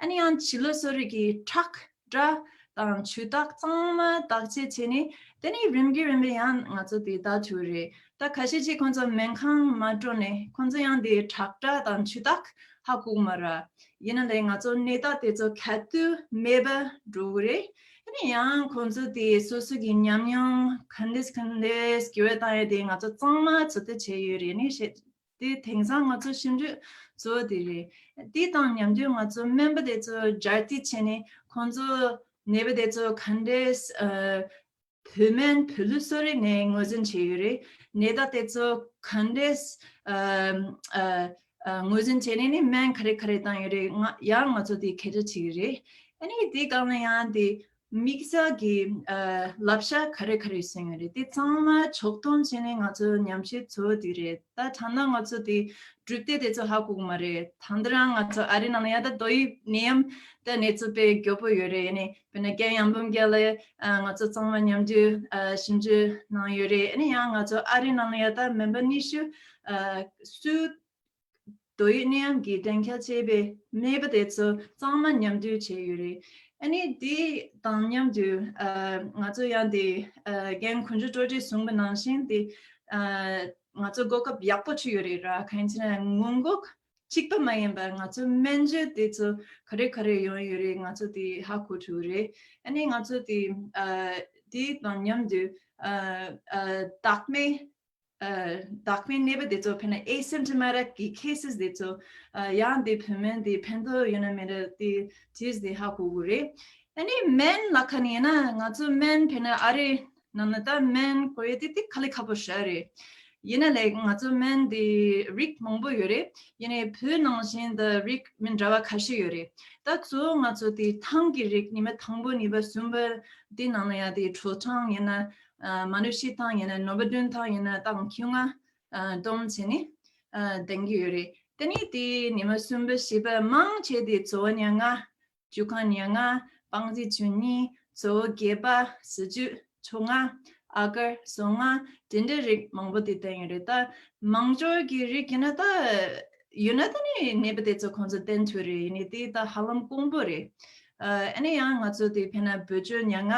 ཨ་ནི་ཡང་བྱི་ལོ་གསོ་རིག་གི་ཁྲག་སྒྲ་དང་ཆུ་རྟགས་ཚང་མ་བརྟག་དཔྱད་བྱས་ནས་དེ་ནས་རིམ་གྱིས་རིམ་པས་ཡང་ང་ཚོ་དེ་ལྟ་ཐུབ་རེད། ད་ཁ་ཤས་ཅིག་ཁོང་ཚོ་སྨན་ཁང་མ་འགྲོ་ནས་ཁོང་ཚོ་ཡང་དེ་ཁྲག་སྒྲ་དང་ཆུ་རྟགས་ཧ་གོ་གི་མ་རེད། ཡིན་ན་ལས་ང་ཚོ་ནད་རྟགས་དེ་ཚོ་ག་དུས་མེད་པ་འགྲོ་གི་རེད། ཨ་ནི་ཡང་ཁོང་ཚོ་དེ་སོ་སོ་གི་ཉམས་མྱོང་ག་འདྲས་ག་འདྲས་འགྱུར་བ་བཏང་ཡ་དེ་ང་ཚོ་ཚང་མ་ཚོད་ལྟ་བྱས་ཡོད་རེད། ཨ་ནི་བཤད། དེ་དེང་སང་ང་ཚོ་ཞིབ་འཇུག་གཙོ་བོ་དེ་རེད། དེ་དང་མཉམ་དུ་ང་ཚོ་སྨན་པ་དེ་ཚོ་སྦྱར་ཏི་བྱས་ནས་ཁོང་ཚོ་ནད་པ་དེ་ཚོ་ག་འདྲས་ཨ་བོད་སྨན་བོད་ལུགས་གསོ་རིག་ནས་ངོས་འཛིན་བྱས་ཡོད་རེད། ནད་རྟགས་དེ་ཚོ་ག་འདྲས་ཨ་ཨ་ཨ་ངོས་འཛིན་བྱས་ནས་ནི་སྨན་ག་རེ་ག་རེ་བཏང་ཡོད་རེད། ང་ཡང་ང་ཚོ་དེ་ཁྱབ་བསྒྲགས་བྱེད་ཀྱི་རེད། ཨ་ནི་དེ་སྒང་ལ་ཡང་དེ། དམིགས་བསལ་གྱི་ཨ་བསླབ་བྱ་ག་རེ་ག་རེ་གསུངས་ཡོད་རེད། དེ་ཚང་མ་ཕྱོགས་སྡོམ་བྱས་ནས་ང་ཚོ་ཉམས་ཞིབ་བཟོ་དེ་རེད། ད་ཐ་ན་ང་ཚོ་དེ་གྲུབ་འབྲས་དེ་ཚོ་ཧ་གོ་གི་མ་རེད། ད་འདི་རང་ང་ཚོ་ཨ་རི་ནང་ལ་ཡང་ད་མདོ་དབུས་ནད་ཡམས་ད་གནས་ཚུལ་དཔེ་མགྱོགས་པོ་ཡོད་རེད། ཡིན་ནའི་དཔེར་ན་རྒན་ཡང་འབུམ་རྒྱལ་ལགས་ཨ་ང་ཚོ་ཚང་མ་མཉམ་དུ་ཨ་ཞིབ་འཇུག་གནང་ཡོད་རེད། ཨ་ནི་ཡང་ང་ཚོ་ཨ་རི་ནང་ལ་ཡང་ད་མི་འབོར་ཉི་ཤུ་ཨ་སུ་མདོ་དབུས་ནད་ཡམས་ཀྱི་གྲངས་ཁྱབ་བྱས་པའི་ནད་པ་དེ་ཚོ་ཚང་མ་མཉམ་འདུས་བྱས་ཡོད་རེད། ཨ་ནི་དེ་དང་མཉམ་དུ་ཨ་ང་ཚོ་ཡང་དེ་ཨ་རྒན་དཀོན་མཆོག་སྤྲོ་སྒྲིག་གསུངས་པ་ནང་བཞིན་དེ་ཨ་ང་ཚོ་གོ་སྐབས་ཡག་པོ་ཅིག་ཡོད་རེད་ར། གང་ཡིན་ཟེར་ན་སྔོན་འགོག་གཅིག་པ་མ་ཡིན་པར་ང་ཚོ་སྨན་བཅོས་དེ་ཚོ་ག་རེ་ག་རེ་ཡོང་ཡོད་རེད། ང་ཚོ་དེ་ཧ་གོ་ཐུབ་རེད། ཨ་ནི་ང་ཚོ་དེ་ཨ་དེ་དང་མཉམ་དུ་ཨ་ཨ་བདག་མེད་ཨ་བདག་པོའི་ནད་པ་དེ་ཚོ་དཔེར་ན་asymptomatic་གི་cases་དེ་ཚོ་ཨ་ཡང་དེ་བོད་སྨན་དེ་ཕན་ཐོགས་ཡོད་ན་མེད་ན་དེ་ཅིས་དེ་ཧ་གོ་གི་རེད། ཨ་ནི་སྨན་ལབ་མཁན་ཡིན་ན་ང་ཚོ་སྨན་དཔེར་ན་ཨ་རི་ནང་ན་ད་སྨན་དགོས་ཡས་དེ་དེ་དཀའ་ལས་ཁག་པོ་ཞེ་དྲག་རེད། ཡིན་ན་ལས་ང་ཚོ་སྨན་དེ་རིགས་མང་པོ་ཡོད་རེད། ཡིན་ནའི་བོད་ནང་བཞིན་དུ་རིགས་མི་འདྲ་བ་ཁ་ཤས་ཡོད་རེད། ད་གཙོ་བོ་ང་ཚོ་དེ་ཐང་གི་རིགས་ཉི་མ་དང་པོ་གཉིས་པ་གསུམ་པ་དེ་ནང་ན་ཡང་དེ་དྲོ་ཐང་ཡིན་ན། ཨ་མ་ནུ་ཤི་ཐང་ཡིན་ན་ནོར་བུ་བདུན་ཐང་ཡིན་ན་ཏང་ཁྱུང་ང་ཨ་སྡོམ་བྱས་ནས་ཨ་ལྡན་གྱི་ཡོད་རེད། དེ་ནས་དེ་ཉི་མ་གསུམ་པ་བཞི་པ་མང་ཆེ་དེ་ཙོ་བོ་ཉ་ལྔ། བཅུ་ཁང་ཉ་ལྔ། སྤང་རྩི་བཅུ་གཉིས། ཙོ་བོ་བརྒྱད་པ། ཟི་ཅུ། བཅོ་ལྔ། ཨ་གར། ཟོ་ལྔ། དེ་འདྲའི་རིགས་མང་པོ་དེ་བསྟན་ཡོད་རེད། ད་མང་ཤོས་ཀྱི་རིགས་ཡིན་ན་ད་ཡོད་ན་ད་ནི་ནད་པ་དེ་ཚོ་ཁོང་ཚོ་བསྟེན་ཐུབ་རེད། ཡིན་ནའི་དེ་ད་ཧ་ལམ་དཀོན་པོ་རེད། ཨ་ནི་ཡང་ང་ཚོ་དེ་དཔེར་ན་བེ་ཅོ་ཉ་ལྔ།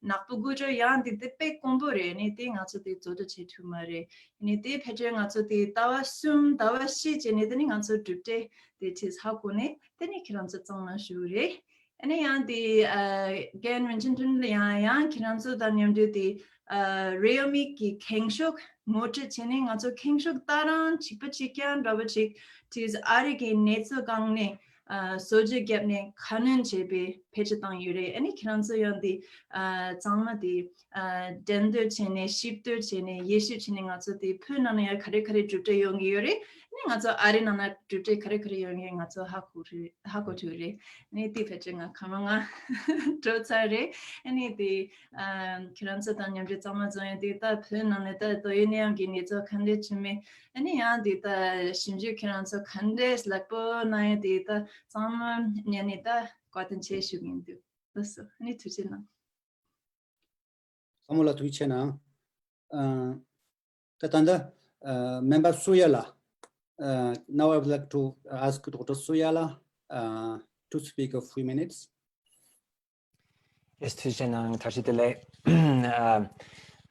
ནག་པོ་དགུ་ཅོ་ཡང་དེ་དེ་དཔེ་དཀོན་པོ་རེད། ནི་དེ་ང་ཚོ་དེ་བཟོ་འདྲ་བྱེད་ཐུབ་མ་རེད། ནི་དེ་ཕལ་ཆེར་ང་ཚོ་དེ་ཟླ་བ་གསུམ་ཟླ་བ་བཞི་བྱས་ནས་དེ་ནི་ང་ཚོ་གྲུབ་འབྲས་དེ་ཁྲིད་ཧ་གོ་ནས་དེ་ནི་ཁྱེད་རང་ཚོ་གཙང་མ་ཞུ་རེད། ཨ་ནི་ཡང་དེ་ཨ་རྒན་རིན་ཆེན་ཀྲིན་ལ་ཡང་ཡང་ཁྱེད་རང་ཚོ་དང་མཉམ་དུ་དེ་ཨ་རེའུ་མིག་གི་ཁེངས་ཤུགས་ངོ་སྤྲོད་བྱས་ནས་ང་ཚོ་ཁེངས་ཤུགས་ལྟ་རང་གཅིག་པ་གཅིག་རྐྱང་འདྲ་པོ་ཅིག་དེ་ཨ་རི་གི་གནས་ཚུལ་སྒང་ནས་ཨ་བཟོ་བཅོས་བརྒྱབ་ནས་ཁ་སྣོན་བྱས་པའི་ཕལ་ཆེར་བཏང་ཡོད་རེད། ཨ་ནི་ཁྱེད་རང་ཚོ་ཡང་དེ་ཨ་གཙང་མ་དེ་ཨ་འགྲན་བསྡུར་བྱས་ནས་ཞིབ་བསྡུར་བྱས་ནས་དབྱེ་ཞིབ་བྱས་ནས་ང་ཚོ་དེ་བོད་ནང་ན་ཡང་ག་རེ་ག་རེ་གྲུབ་འབྲས་ཡོང་གི་ཡོད་རེད། ཨ་ནི་ང་ཚོ་ཨ་རི་ནང་ན་གྲུབ་འབྲས་ག་རེ་ག་རེ་ཡོང་གི་ང་ཚོ་ཧ་གོ་རེད། ཧ་གོ་ཐུབ་རེད། ཨ་ནི་དེ་ཕལ་ཆེར་ང་ཁ་མ་ང་འགྲོ་ཚར་རེད། ཨ་ནི་དེ་ཨ་ཁྱེད་རང་ཚོ་དང་མཉམ་འབྲེལ་གཙང་མ་རྫོང་ཡོད་དེ་ད་བོད་ནང་ནས་ད་མདོ་དབུས་ནད་ཡམས་ཀྱི་གནས་ཚུལ་ག་འདྲས་བྱུང་མེད། ཨ་ནི་ཡང་འདི་ལྟ་ཞིབ་འཇུག་ཁྱེད་རང་ཚོ་ག་འདྲས་ལེགས་པོ་གནང་ཡོད་དེ་ད་གཙང་མ་ཉན་ནས་ད་བཀའ་དྲིན་ཆེ་ཞུ་གི་ཡིན། འདུག་ལགས་སོ། ཨ་ནི་ཐུགས་རྗེ་གནང་། བསམ་བློ་ལ་ཐུགས་རྗེ་གནང་། ཨ་ད་ད་ལྟ་ཨ་སྨན་པ་སུ་ཡ་ལགས། Uh, now I would like to ask Doctor Suyala uh, to speak a few minutes. Yes, ཐུགས་རྗེ་གནང་། ཐུགས་རྗེ་ཆེ། Um,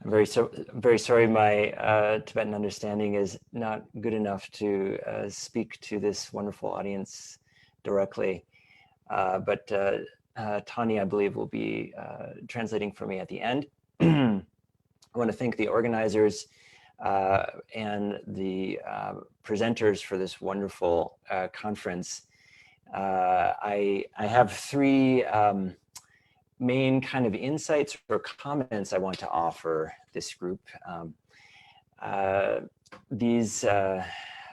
I'm very so very sorry. My uh, Tibetan understanding is not good enough to uh, speak to this wonderful audience directly. Uh, but uh, uh, Tani, I believe, will be uh, translating for me at the end. I want to thank the organizers uh, and the uh, presenters for this wonderful uh, conference. Uh, I, I have three um, main kind of insights or comments I want to offer this group. Um, uh, these uh,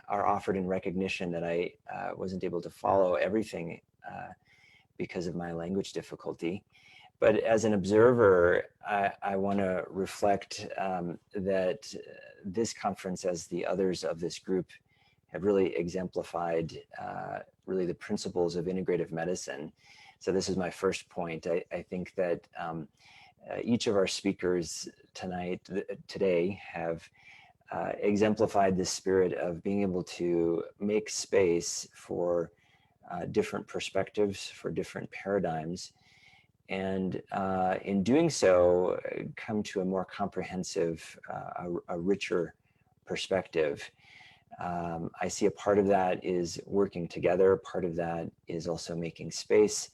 are offered in recognition that I uh, wasn't able to follow everything uh, because of my language difficulty. But as an observer, I, I want to reflect um, that this conference, as the others of this group, have really exemplified uh, really the principles of integrative medicine. So this is my first point. I, I think that um, uh, each of our speakers tonight, th- today, have uh, exemplified the spirit of being able to make space for uh, different perspectives, for different paradigms, and uh, in doing so, uh, come to a more comprehensive, uh, a, a richer perspective. Um, I see a part of that is working together, part of that is also making space.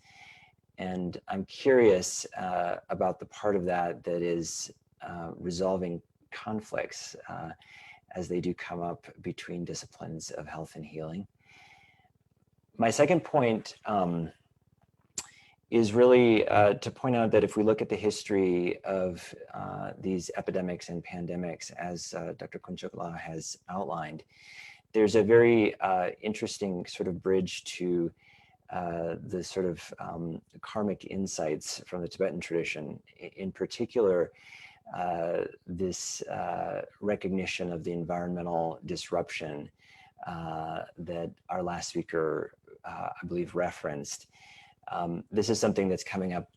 And I'm curious uh, about the part of that that is uh, resolving conflicts uh, as they do come up between disciplines of health and healing. My second point um, is really uh, to point out that if we look at the history of uh, these epidemics and pandemics, as uh, Doctor Kunchokla has outlined, there's a very uh, interesting sort of bridge to uh, the sort of um, karmic insights from the Tibetan tradition, in particular, uh, this uh, recognition of the environmental disruption uh, that our last speaker, uh, I believe, referenced. Um, this is something that's coming up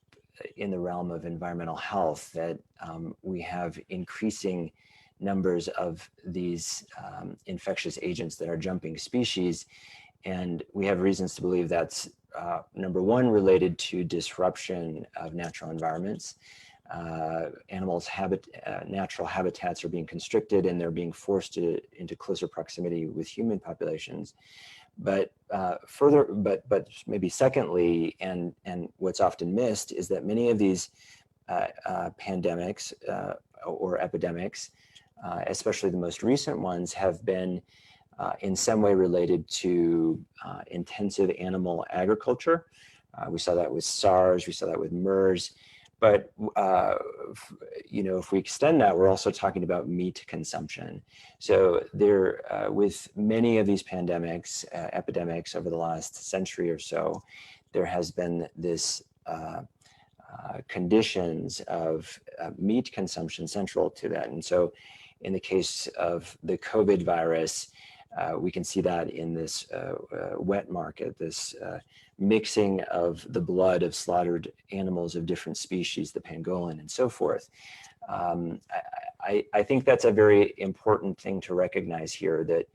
in the realm of environmental health, that um, we have increasing numbers of these um, infectious agents that are jumping species. And we have reasons to believe that's uh, number one, related to disruption of natural environments. Uh, animals' habit, uh, natural habitats are being constricted, and they're being forced to, into closer proximity with human populations. But uh, further, but but maybe secondly, and and what's often missed is that many of these uh, uh, pandemics uh, or epidemics, uh, especially the most recent ones, have been uh, in some way related to uh, intensive animal agriculture. Uh, we saw that with SARS, we saw that with MERS. But uh, you know, if we extend that, we're also talking about meat consumption. So there, uh, with many of these pandemics, uh, epidemics over the last century or so, there has been this uh, uh, conditions of uh, meat consumption central to that. And so, in the case of the COVID virus, uh, we can see that in this uh, uh, wet market, this uh, mixing of the blood of slaughtered animals of different species, the pangolin and so forth. Um, I, I, I think that's a very important thing to recognize here, that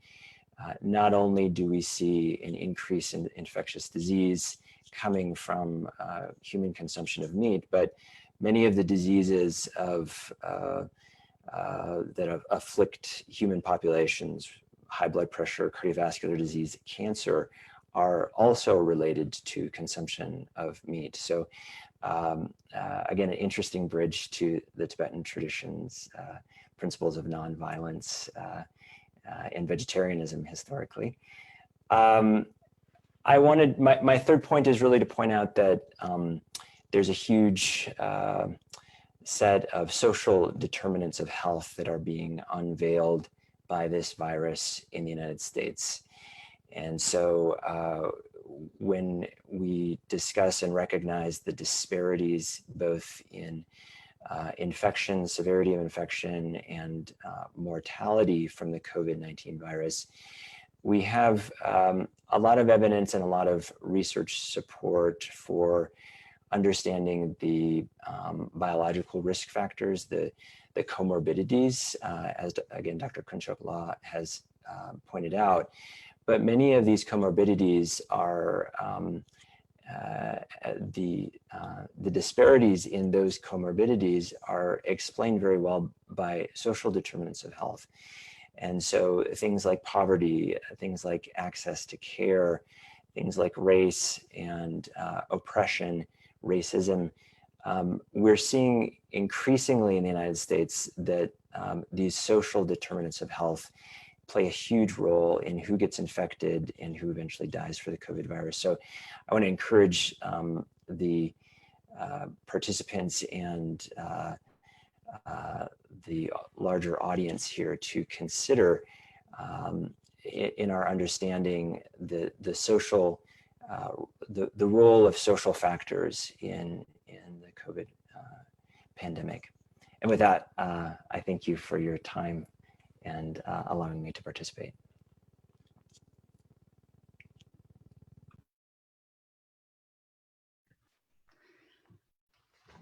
uh, not only do we see an increase in infectious disease coming from uh, human consumption of meat, but many of the diseases of uh, uh, that afflict human populations, high blood pressure, cardiovascular disease, cancer, are also related to consumption of meat. So, um, uh, again, an interesting bridge to the Tibetan tradition's uh, principles of nonviolence uh, uh, and vegetarianism historically. Um, I wanted my, my third point is really to point out that um, there's a huge uh, set of social determinants of health that are being unveiled by this virus in the United States. And so uh, when we discuss and recognize the disparities both in uh, infection, severity of infection, and uh, mortality from the COVID nineteen virus, we have um, a lot of evidence and a lot of research support for understanding the um, biological risk factors, the, the comorbidities, uh, as again, Doctor Kunchok La has uh, pointed out. But many of these comorbidities are um, uh, the uh, the disparities in those comorbidities are explained very well by social determinants of health. And so things like poverty, things like access to care, things like race and uh, oppression, racism, um, we're seeing increasingly in the United States that um, these social determinants of health play a huge role in who gets infected and who eventually dies for the COVID virus. So I want to encourage um, the uh, participants and uh, uh, the larger audience here to consider um, in our understanding the, the social, uh, the, the role of social factors in, in the COVID uh, pandemic. And with that, uh, I thank you for your time and uh, allowing me to participate.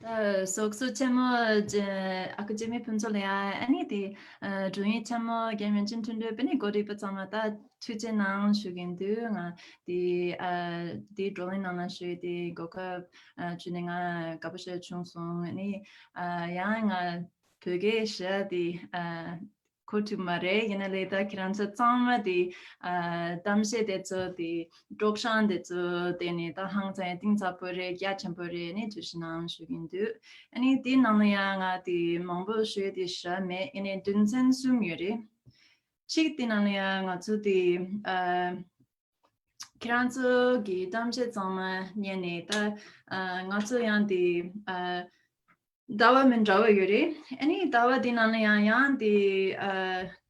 ད་ཚོགས་གཙོ་ཆེན་མོ་ཨ་ཁུ་འཇིགས་མེད་ཕུན་ཚོགས་ལ་ཡང་ཨ་ནི་དེ་དྲུང་ཡིག་ཆེན་མོ་རྒན་ཡོན་ཅིན་ཁྲིན་ཏུའུ་པེ་ནི་གོ་སྒྲིག་པ་ཚང་མ་ད་ཐུགས་རྗེ་གནང་ཞུ་གིན་འདུག་ང་དེ་དེ་བགྲོ་གླེང་ནང་ལ་ཞུ་དེ་གོ་སྐབས་བྱུང་ནས་ང་དགའ་པོ་ཞེ་བྱུང་སོང་ཨ་ནི་ཡང་ང་བོད་སྐད་ཞེ་དེ་གོ་ཐུབ་མ་རེད། ཡིན་ན་ལས་ད་ཁྱེད་རང་ཚོ་ཚང་མ་དེ་གཏམ་བཤད་དེ་ཚོ་དེ་སྤྲོ་བཤད་དེ་ཚོ་དེ་ནི་ད་ཧང་ཚང་གཏིང་ཚ་པོ་རེད། རྒྱ་ཆེན་པོ་རེད། ནི་ཐུགས་རྗེ་གནང་ཞུ་གིན་འདུག་ཨ་ནི་དེ་ནང་ལ་ཡང་ང་དེ་མང་པོ་ཞུ་དེ་ཞེ་མེད། ཡིན་ནའི་དོན་ཚན་གསུམ་ཡོད་རེད། གཅིག་དེ་ནང་ལ་ཡང་ང་ཚོ་དེ་ཁྱེད་རང་ཚོ་གི་གཏམ་བཤད་ཚང་མ་ཉན་ནས་ད་ང་ཚོ་ཡང་དེ་ཟླ་བ་མི་འདྲ་བ་ཡོད་རེད། ཨ་ནི་ཟླ་བ་འདི་ནང་ལ་ཡང་ཡང་དེ་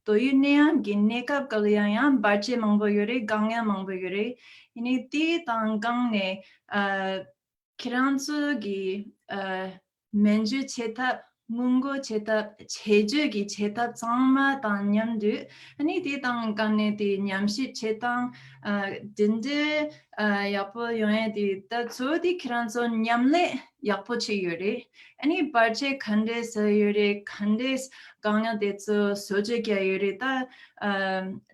དོ་ཡུལ་ནད་ཡམས་ཀྱི་གནས་སྐབས་སྐབས་ལ་ཡང་ཡང་བར་ཆད་མང་པོ་ཡོད་རེད། དཀའ་ངལ་མང་པོ་ཡོད་རེད། ཡིན་ནའི་དེ་དང་བསྐངས་ནས་ཨ་ཁྱེད་རང་ཚོ་གི་ཨ་སྨན་བཅོས་བྱེད་ཐབས། སྔོན་འགོག་བྱེད་ཐབས། ཆེད་བཅོས་ཀྱི་བྱེད་ཐབས་ཚང་མ་དང་མཉམ་དུ། ཨ་ནི་དེ་དང་བསྐངས་ནས་དེ་ཉམས་ཞིབ་བྱེད་སྟངས། ཨ་དེ་འདྲའི་ཨ་ཡག་པོ་ཡོང་ཡས་དེ་ད་གཙོ་བོ་དེ་ཁྱེད་རང་ཚོ་མཉམ་ལས་ཡག་པོ་བྱས་ཡོད་རེད། ཨ་ནི་བར་ཆད་ག་འདྲས་ཟ་ཡོད་རེད། ག་འདྲས་དཀའ་ངལ་དེ་ཚོ་བཟོ་བཅོས་རྒྱག་ཡོད་རེད། ད་ཨ་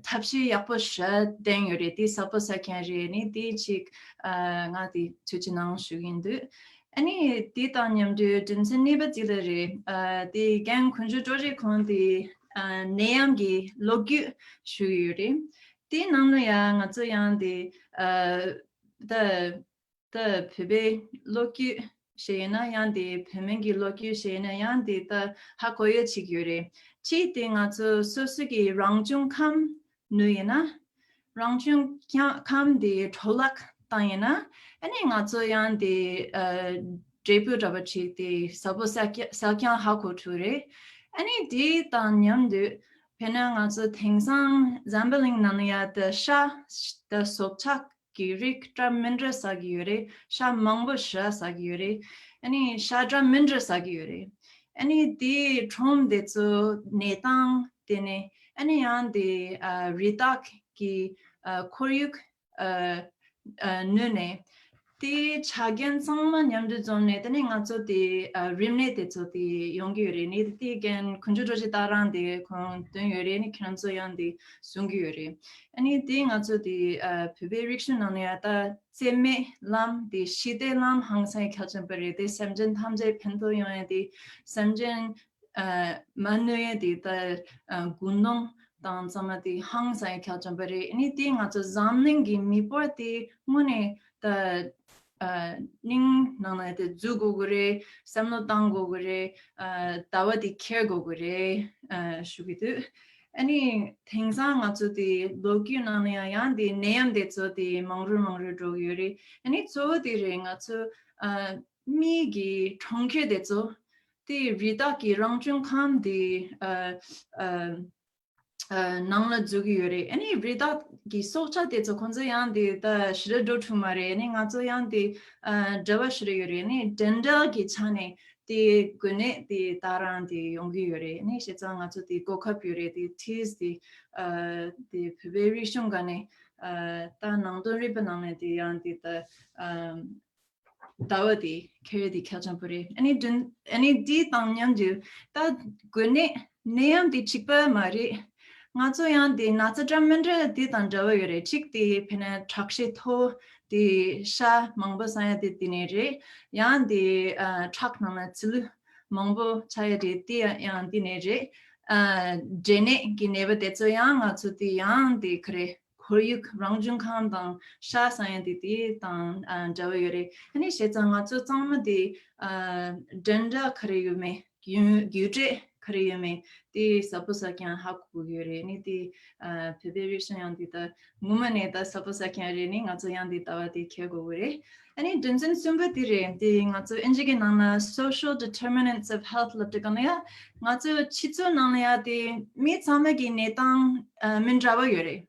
ཐབས་ཤེས་ཡག་པོ་ཞེ་དྲག་བསྟེན་ཡོད་རེད། དེ་གཟབ་པོ་ཟ་མཁན་རེད། ཨ་ནི་དེ་ཅིག་ཨ་ང་དེ་ཐུགས་རྗེ་གནང་ཞུ་གི་ཡིན་འདུག་ཨ་ནི་དེ་དང་མཉམ་དུ་དྲིན་ཆེན་གནས་པ་ཅིག་ལ་རེད། ཨ་དེ་རྒན་དཀོན་མཆོག་སྤྲོ་རེ་ཁོང་དེ་ཨ་ནད་ཡམས་ཀྱི་ལོ་རྒྱུས་ཞུ་གི་ཡོད་རེད། དེའི་ནང་ལ་ཡང་ང་ཚོ་ཡང་དེ་ཨ་ད་ད་བོད་པའི་ལོ་རྒྱུས་ཞིག་ཡིན་ན་ཡང་དེ་བོད་སྨན་གྱི་ལོ་རྒྱུས་ཞིག་ཡིན་ན་ཡང་དེ་ད་ཧ་གོ་ཡ་ཅིག་ཡོད་རེད། གཅིག་དེ་ང་ཚོ་སོ་སོ་གི་རང་བྱུང་ཁམས་ནུས་ཡིན་ན། རང་བྱུང་ཁམས་དེ་འཕྲོ་བརླག་བཏང་ཡིན་ན། ཨ་ནི་ང་ཚོ་ཡང་དེ་ཨ་འབྲས་བུ་འདྲ་བ་ཅིག་དེ་གཟབ་པོ་ཟ་རྒྱ་ཟ་རྒྱུ་ཧ་གོ་ཐུབ་རེད། ཨ་ནི་དེ་དང་མཉམ་དུ་དཔེར་ན་ང་ཚོ་དེང་སང་འཛམ་བུ་གླིང་ནང་ལ་ཡ་ད་ཤ་ད་སྲོག་ཆགས་ཀྱི་རིགས་འདྲ་མི་འདྲ་ཟ་གི་ཡོད་རེད། ཤ་མང་པོ་ཞེ་དྲག་ཟ་གི་ཡོད་རེད། ཨ་ནི་ཤ་འདྲ་མི་འདྲ་ཟ་གི་ཡོད་རེད། ཨ་ནི་དེའི་ཁྲོམ་དེ་ཚོ་གནས་སྟངས་དེ་ནས་ཨ་ནི་ཡང་དེ་ཨ་རི་དྭགས་ཀྱི་ཨ་ཁོར་ཡུག་ཨ་ཨ་ནུས་ནས་དེའི་ཆ་རྐྱེན་ཚང་མ་མཉམ་དུ་འཛོམས་ནས་དེ་ནས་ང་ཚོ་དེ་ཨ་རིམས་ནད་དེ་ཚོ་དེ་ཡོང་གི་ཡོད་རེད། ནི་དེ་རྐྱེན་དཀོན་མཆོག་སྤྲོ་རེ་ད་རང་དེ་ཁོང་བཏོན་ཡོད་རེད། ནི་ཁྱེད་རང་ཚོ་ཡང་དེ་གསུང་གི་ཡོད་རེད། ཨ་ནི་དེ་ང་ཚོ་དེ་ཨ་བོད་པའི་རིག་གཞུང་ནང་ནས་ཡ་ད་བརྩེ་མེད་ལམ་དེ་ཞི་བདེ་ལམ་ཧང་སང་ཁྱབ་ཆེན་པོ་རེད། དེ་སེམས་ཅན་ཐམས་ཅད་ཕན་ཐོགས་ཡོང་ཡ་དེ་སེམས་ཅན་ཨ་མ་གནོད་ཡ་དེ་ད་ཨ་དགུན་གནང་དང་ཚང་མ་དེ་ཧང་སང་ཁྱབ་ཆེན་པོ་རེད། ཨ་ནི་དེ་ང་ཚོ་འཛམ་གླིང་གི་མི་འབོར་དེ་དངོས་གནས་ད་ཨ་སྙིང་ནང་ན་དེ་འཛུལ་དགོས་ཀྱི་རེད། བསམ་བློ་བཏང་དགོས་ཀྱི་རེད། ཨ་ལྟ་བ་དེ་འཁྱེར་དགོས་ཀྱི་རེད། ཨ་ཞུ་གི་འདུག་ཨ་ནི་དེང་སང་ང་ཚོ་དེ་ལོ་རྒྱུས་ནང་ན་ཡང་ཡང་དེ་ནད་ཡམས་དེ་ཚོ་དེ་མང་རུ་མང་རུ་འགྲོ་གི་ཡོད་རེད། ཨ་ནི་གཙོ་བོ་དེ་རེད། ང་ཚོ་ཨ་མི་གི་གྲོང་ཁྱེར་དེ་ཚོ་དེ་རི་དྭགས་ཀྱི་རང་བྱུང་ཁམས་དེ་ཨ་ཨ་ཨ་ནང་ལ་འཛུལ་གྱི་ཡོད་རེད། ཨ་ནི་རི་དྭགས་ཀྱི་སྲོག་ཆགས་དེ་ཚོ་ཁོང་ཚོ་ཡང་དེ་ད་ཞི་ར་འགྲོ་ཐུབ་མ་རེད། ཨ་ནི་ང་ཚོ་ཡང་དེ་ཨ་འབྲེལ་བ་ཞི་ར་ཡོད་རེད། ཨ་ནི་འགྲན་བསྡུར་གྱི་ཆ་ནས་དེ་འགོས་ནད་དེ་ད་རང་དེ་ཡོང་གི་ཡོད་རེད། ཨ་ནི་བྱས་ཙང་ང་ཚོ་དེ་གོ་སྐབས་ཡོད་རེད། དེ་ཏིས་དེ་ཨ་དེ་བོད་པའི་རིག་གཞུང་སྒང་ནས་ཨ་ད་ནང་དོན་རིག་པ་ནང་ནས་དེ་ཡང་དེ་ད་ཨ་ལྟ་བ་དེ་འཁྱེར་ཡ་དེ་ཁྱད་ཆེན་པོ་རེད། ཨ་ནི་དྲིན་ཨ་ནི་འདི་དང་མཉམ་དུ་ད་འགོས་ནད་ནད་ཡམས་དེ་གཅིག་པ་མ་རེད། ང་ཚོ་ཡང་དེ་ན་ཚ་འདྲ་མི་འདྲ་དེ་དང་འདྲ་བ་ཡོད་རེད། གཅིག་དེ་དཔེར་ན་ཁྲག་ཤེད་མཐོ་དེ་ཤ་མང་པོ་ཟ་ཡ་དེ་དེ་ནས་རེད། ཡང་དེ་ཨ་ཁྲག་ནང་ན་རྩི་ལུད་མང་པོ་ཆགས་ཡ་རེད། དེ་ཡང་དེ་ནས་རེད། ཨ་འབྲས་ནད་ཀྱི་ནད་པ་དེ་ཚོ་ཡང་ང་ཚོ་དེ་ཡང་དེ་ག་རེ་ཁོར་ཡུག་རང་བྱུང་ཁམས་དང་ཤ་ཟ་ཡ་དེ་དེ་དང་ཨ་འདྲ་བ་ཡོད་རེད། ཨ་ནི་བྱས་ཙང་ང་ཚོ་ཚང་མ་དེ་ཨ་འགྲན་ཟླ་ག་རེ་ཡོད་མེད་རྒྱུ་རྒྱུ་འབྲས་ག་རེ་ཡོད་མེད་དེ་གཟབ་པོ་ཟ་རྒྱུ་ཧ་གོ་གི་ཡོད་རེད། ཨ་ནི་དེ་ཨ་བོད་པའི་རིག་གཞུང་ཡང་དེ་ད་ངོ་མ་ནས་ད་གཟབ་པོ་ཟ་རྒྱུ་རེད། ཨ་ནི་ང་ཚོ་ཡང་དེ་ལྟ་བ་དེ་འཁྱེར་དགོས་ཀྱི་རེད། ཨ་ནི་དོན་ཚན་གསུམ་པ་དེ་རེད། དེ་ང་ཚོ་ཨིན་ཇི་གི་ནང་ན་social determinants of health ལབ་དུས་སྒང་ལ་ཡ་ང་ཚོ་སྤྱི་ཚོགས་ནང་ལ་ཡ་དེ་མི་ཚང་མ་གི་གནས་སྟངས་ཨ་མི་འདྲ་བ་ཡོད་རེད།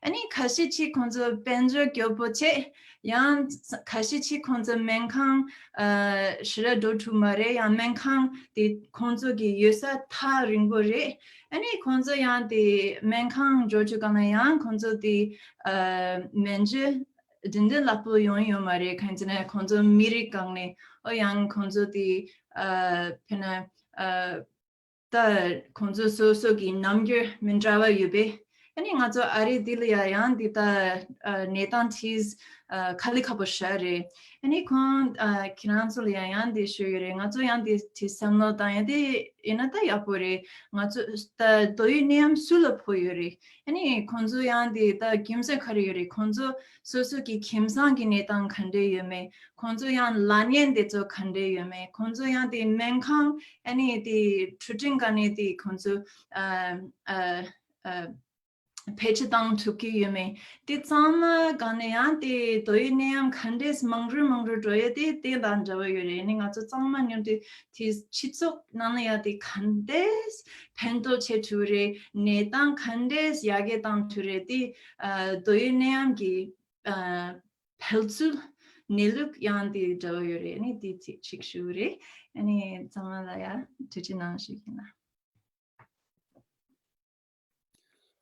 ཨ་ནི་ཁ་ཤས་ཅིག་ཁོང་ཚོ་དཔལ་འབྱོར་མགྱོགས་པོ་བྱས། ཡང་ཁ་ཤས་ཅིག་ཁོང་ཚོ་སྨན་ཁང་ཨ་ཞེ་དྲག་འགྲོ་ཐུབ་མ་རེད། ཡང་སྨན་ཁང་དེ་ཁོང་ཚོ་གི་ཡོད་ས་ཐག་རིང་པོ་རེད། ཨ་ནི་ཁོང་ཚོ་ཡང་དེ་སྨན་ཁང་འགྲོ་དུས་སྒང་ལ་ཡང་ཁོང་ཚོ་དེ་ཨ་སྨན་བཅོས་འདི་འདྲ་ལེགས་པོ་ཡོང་ཡོད་མ་རེད། གང་ཡིན་ཟེར་ན་ཁོང་ཚོ་མི་རིགས་སྒང་ནས། ཨོ་ཡང་ཁོང་ཚོ་དེ་ཨ་དཔེར་ན་ཨ་ད་ཁོང་ཚོ་སོ་སོ་གི་རྣམ་འགྱུར་མི་འདྲ་བ་ཡོད་པས། ཨ་ནི་ང་ཚོ་ཨ་རི་འདི་ལ་ཡ་ཡང་འདི་ད་ཨ་གནས་སྟངས་དེ་ཨ་ཁ་ལི་ཁ་པོ་ཞེ་དྲག་རེད། ཨ་ནི་ཁོང་ཨ་ཁྱེད་རང་ཚོ་ལ་ཡང་ཡང་འདི་ཞུ་ཡོད་རེད། ང་ཚོ་ཡང་འདི་དེ་བསམ་བློ་བཏང་ཡ་དེ་ཡིན་ན་ད་ཡག་པོ་རེད། ང་ཚོ་ད་དོ་ཡི་ནད་ཡམས་སུ་ལ་ཕོག་ཡོད་རེད། ཨ་ནི་ཁོང་ཚོ་ཡང་དེ་ད་རྒྱུ་མཚན་ག་རེ་ཡོད་རེད། ཁོང་ཚོ་སོ་སོ་གི་ཁྱིམ་ཚང་གི་གནས་སྟངས་ག་འདྲས་ཡོད་མེད། ཁོང་ཚོ་ཡང་ལག་ཉན་དེ་ཚོ་ག་འདྲས་ཡོད་མེད། ཁོང་ཚོ་ཡང་དེ་སྨན་ཁང་ཨ་ནི་དེ་འཕྲོད་བསྟེན་ག་ནས་དེ་ཁོང་ཚོ་ཨ་ཨ་ཨ་ ཕལ་ཆེར་བཏང་ཐུབ་ཀྱི་ཡོད་མེད། དེ་ཚང་མ་སྒང་ནས་ཡང་དེ་དོ་ཡི་ནད་ཡམས་ག་འདྲས་མང་རུ་མང་རུ་འགྲོ་ཡོད་དེ་དེ་དང་འབྲེལ་བ་ཡོད་རེད། ནི་ང་ཚོ་གཙང་མ་མཉམ་དུ་དེ་སྤྱི་ཚོགས་ནང་ལ་ཡང་དེ་ག་འདྲས་ཕན་ཐོགས་བྱེད་ཐུབ་རེད། གནས་སྟངས་ག་འདྲས་ཡར་རྒྱས་བཏང་ཐུབ་རེད། དེ་ཨ་དོ་ཡི་ནད་ཡམས་ཀྱི་ཨ་འཕེལ་ཚུལ་གནས་ལུགས་ཡང་དེ་འབྲེལ་བ་ཡོད་རེད། ནི་དེ་ཚིག་ཅིག་ཞུ་རེད། ཨ་ནི་ཚང་མ་ལ་ཡང་ཐུགས་རྗེ་གནང་ཞུ་གི་ཡིན།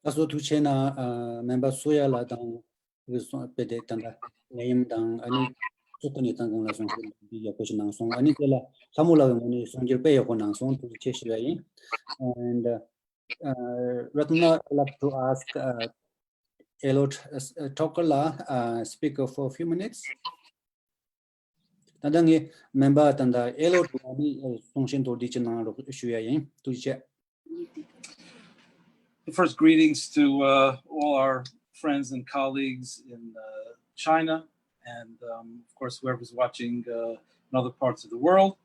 ལགས་སོ། ཐུགས་རྗེ་གནང་། ཨ་སྨན་པ་སོ་ཡ་ལགས་དང་དེ་སོང་དཔེ་དེ་ད་ལྟ་ནད་ཡམས་དང་ཨ་ནི་སུ་ཏ་ནི་ཏང་གང་ལ་གསུང་བཤད་འདི་ཡག་པོ་ཞིག་གནང་སོང་། ཨ་ནི་དེ་ལ་ལྷ་མོ་ལགས་ཀྱི་ངོས་ནས་གསུང་བཤད་དཔེ་ཡག་པོ་གནང་སོང་། ཐུགས་རྗེ་ཆེ་ཞུ་ཡ་ཡིན། And uh, Ratna, I'd like to ask uh, Elot uh, talker la uh, speak for a few minutes. ད་ལྟ་ངས་སྨན་པ་ད་ལྟ་ཨེ་ལོ་ཊི་ལ་ནི་གསུང་བཤད་མདོར་བསྡུས་ཅིག་གནང་རོགས་ཞུ་ཡ་ཡིན། ཐུགས་རྗེ་ཆེ། First, greetings to uh, all our friends and colleagues in uh, China, and um, of course, whoever's watching uh, in other parts of the world.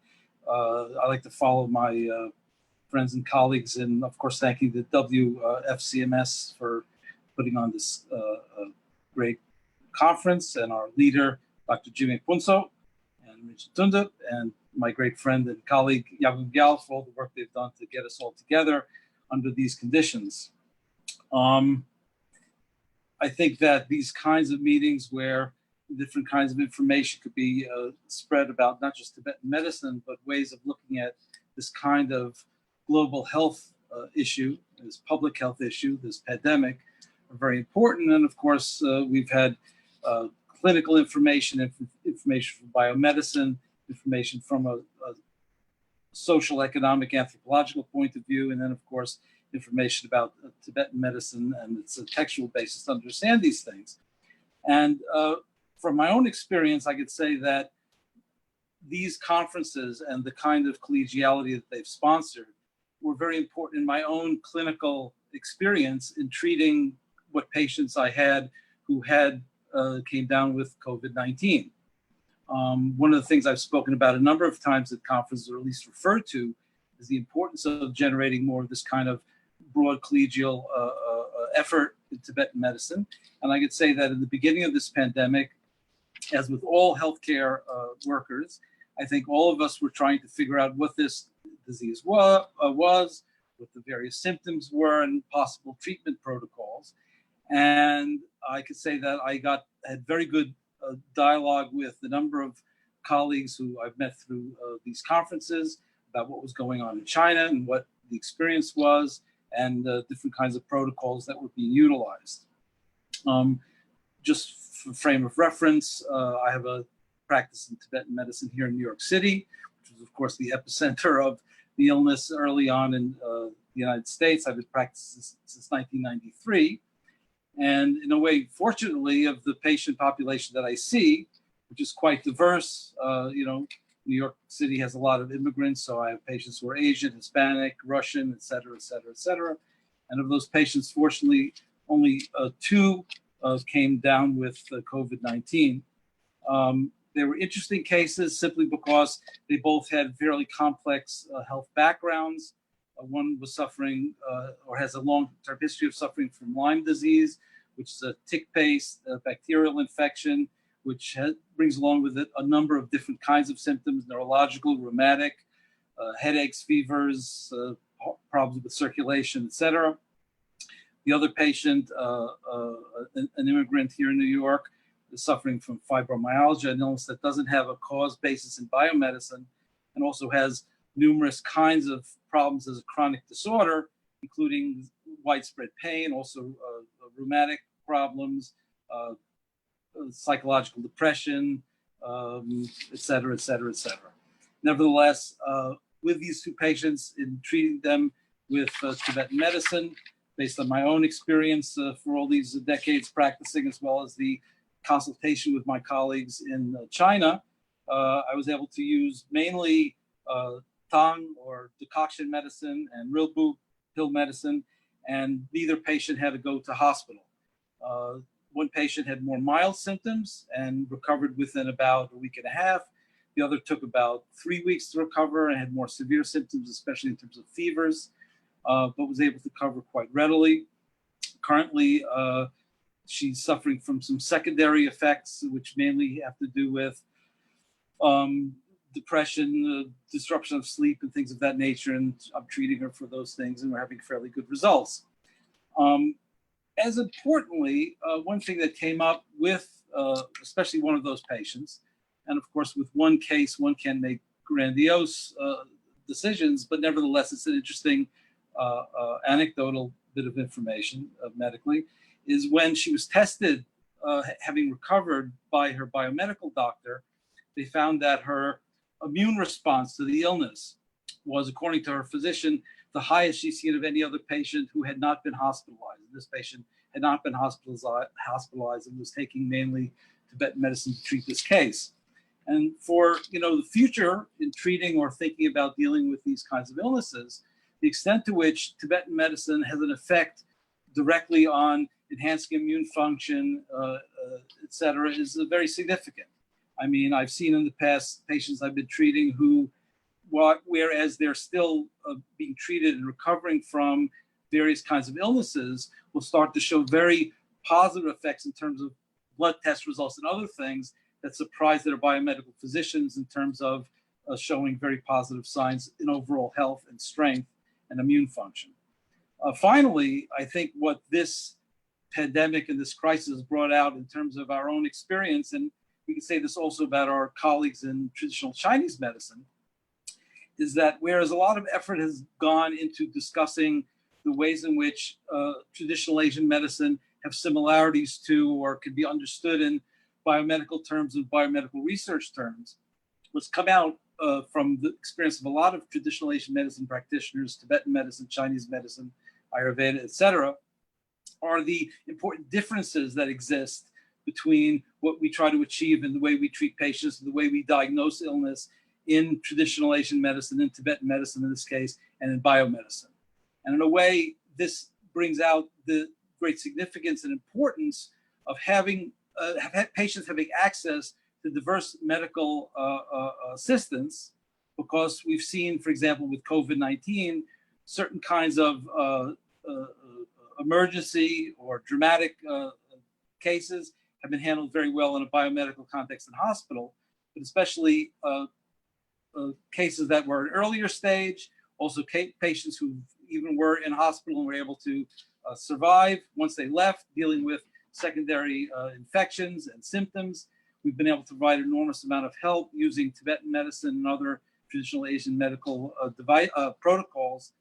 Uh, I like to follow my uh, friends and colleagues, and of course, thanking the W F C M S for putting on this uh, uh, great conference and our leader, Doctor Jimmy Punso, and Richard Tunda, and my great friend and colleague, Yagun Gyal, for all the work they've done to get us all together under these conditions. Um, I think that these kinds of meetings where different kinds of information could be uh, spread about not just Tibetan medicine, but ways of looking at this kind of global health uh, issue, this public health issue, this pandemic, are very important. And of course, uh, we've had uh, clinical information, inf- information from biomedicine, information from a, a social, economic, anthropological point of view, and then, of course, information about uh, Tibetan medicine and its uh, textual basis to understand these things. And uh, from my own experience, I could say that these conferences and the kind of collegiality that they've sponsored were very important in my own clinical experience in treating what patients I had who had uh, came down with COVID nineteen. Um, one of the things I've spoken about a number of times at conferences, or at least referred to, is the importance of generating more of this kind of broad collegial uh, uh, effort in Tibetan medicine. And I could say that in the beginning of this pandemic, as with all healthcare uh, workers, I think all of us were trying to figure out what this disease wa- uh, was, what the various symptoms were, and possible treatment protocols. And I could say that I got had very good uh, dialogue with a number of colleagues who I've met through uh, these conferences about what was going on in China and what the experience was and uh, different kinds of protocols that were being utilized. Um, just for frame of reference, uh, I have a practice in Tibetan medicine here in New York City, which was, of course, the epicenter of the illness early on in uh, the United States. I've been practicing since, since nineteen ninety-three. And in a way, fortunately, of the patient population that I see, which is quite diverse, uh, you know, New York City has a lot of immigrants, so I have patients who are Asian, Hispanic, Russian, et cetera, et cetera, et cetera. And of those patients, fortunately, only uh, two uh, came down with uh, COVID nineteen. Um, they were interesting cases simply because they both had fairly complex uh, health backgrounds. Uh, one was suffering uh, or has a long term history of suffering from Lyme disease, which is a tick based uh, bacterial infection, which has, brings along with it a number of different kinds of symptoms: neurological, rheumatic, uh, headaches, fevers, uh, problems with circulation, et cetera. The other patient, uh, uh, an, an immigrant here in New York, is suffering from fibromyalgia, an illness that doesn't have a cause basis in biomedicine and also has numerous kinds of problems as a chronic disorder, including widespread pain, also uh, rheumatic problems, uh, psychological depression, um, et cetera, et cetera, et cetera. Nevertheless, uh, with these two patients, in treating them with uh, Tibetan medicine, based on my own experience uh, for all these decades practicing, as well as the consultation with my colleagues in uh, China, uh, I was able to use mainly uh, Tang or decoction medicine and Rilbu pill medicine, and neither patient had to go to hospital. Uh, one patient had more mild symptoms and recovered within about a week and a half. The other took about three weeks to recover and had more severe symptoms, especially in terms of fevers, uh, but was able to recover quite readily. Currently, uh, she's suffering from some secondary effects, which mainly have to do with um, depression, uh, disruption of sleep, and things of that nature. And I'm treating her for those things, and we're having fairly good results. Um, as importantly, uh, one thing that came up with, uh, especially one of those patients, and of course, with one case, one can make grandiose uh, decisions, but nevertheless, it's an interesting uh, uh, anecdotal bit of information uh, medically, is when she was tested, uh, having recovered, by her biomedical doctor, they found that her immune response to the illness was, according to her physician, the highest she's seen of any other patient who had not been hospitalized. This patient had not been hospitalized, hospitalized and was taking mainly Tibetan medicine to treat this case. And for, you know, the future in treating or thinking about dealing with these kinds of illnesses, the extent to which Tibetan medicine has an effect directly on enhancing immune function, uh, uh, et cetera, is uh, very significant. I mean, I've seen in the past patients I've been treating who, whereas they're still uh, being treated and recovering from various kinds of illnesses, will start to show very positive effects in terms of blood test results and other things that surprise their biomedical physicians in terms of uh, showing very positive signs in overall health and strength and immune function. Uh, finally, I think what this pandemic and this crisis brought out in terms of our own experience, and we can say this also about our colleagues in traditional Chinese medicine, is that whereas a lot of effort has gone into discussing the ways in which uh, traditional Asian medicine have similarities to or could be understood in biomedical terms and biomedical research terms, what's come out uh, from the experience of a lot of traditional Asian medicine practitioners, Tibetan medicine, Chinese medicine, Ayurveda, et cetera, are the important differences that exist between what we try to achieve in the way we treat patients and the way we diagnose illness in traditional Asian medicine, in Tibetan medicine in this case, and in biomedicine. And in a way, this brings out the great significance and importance of having uh, have had patients having access to diverse medical uh, uh, assistance, because we've seen, for example, with COVID nineteen, certain kinds of uh, uh, uh, emergency or dramatic uh, cases have been handled very well in a biomedical context in hospital, but especially uh, uh, cases that were an earlier stage, also ca- patients who even were in hospital and were able to uh, survive once they left, dealing with secondary uh, infections and symptoms. We've been able to provide an enormous amount of help using Tibetan medicine and other traditional Asian medical uh, device, uh, protocols.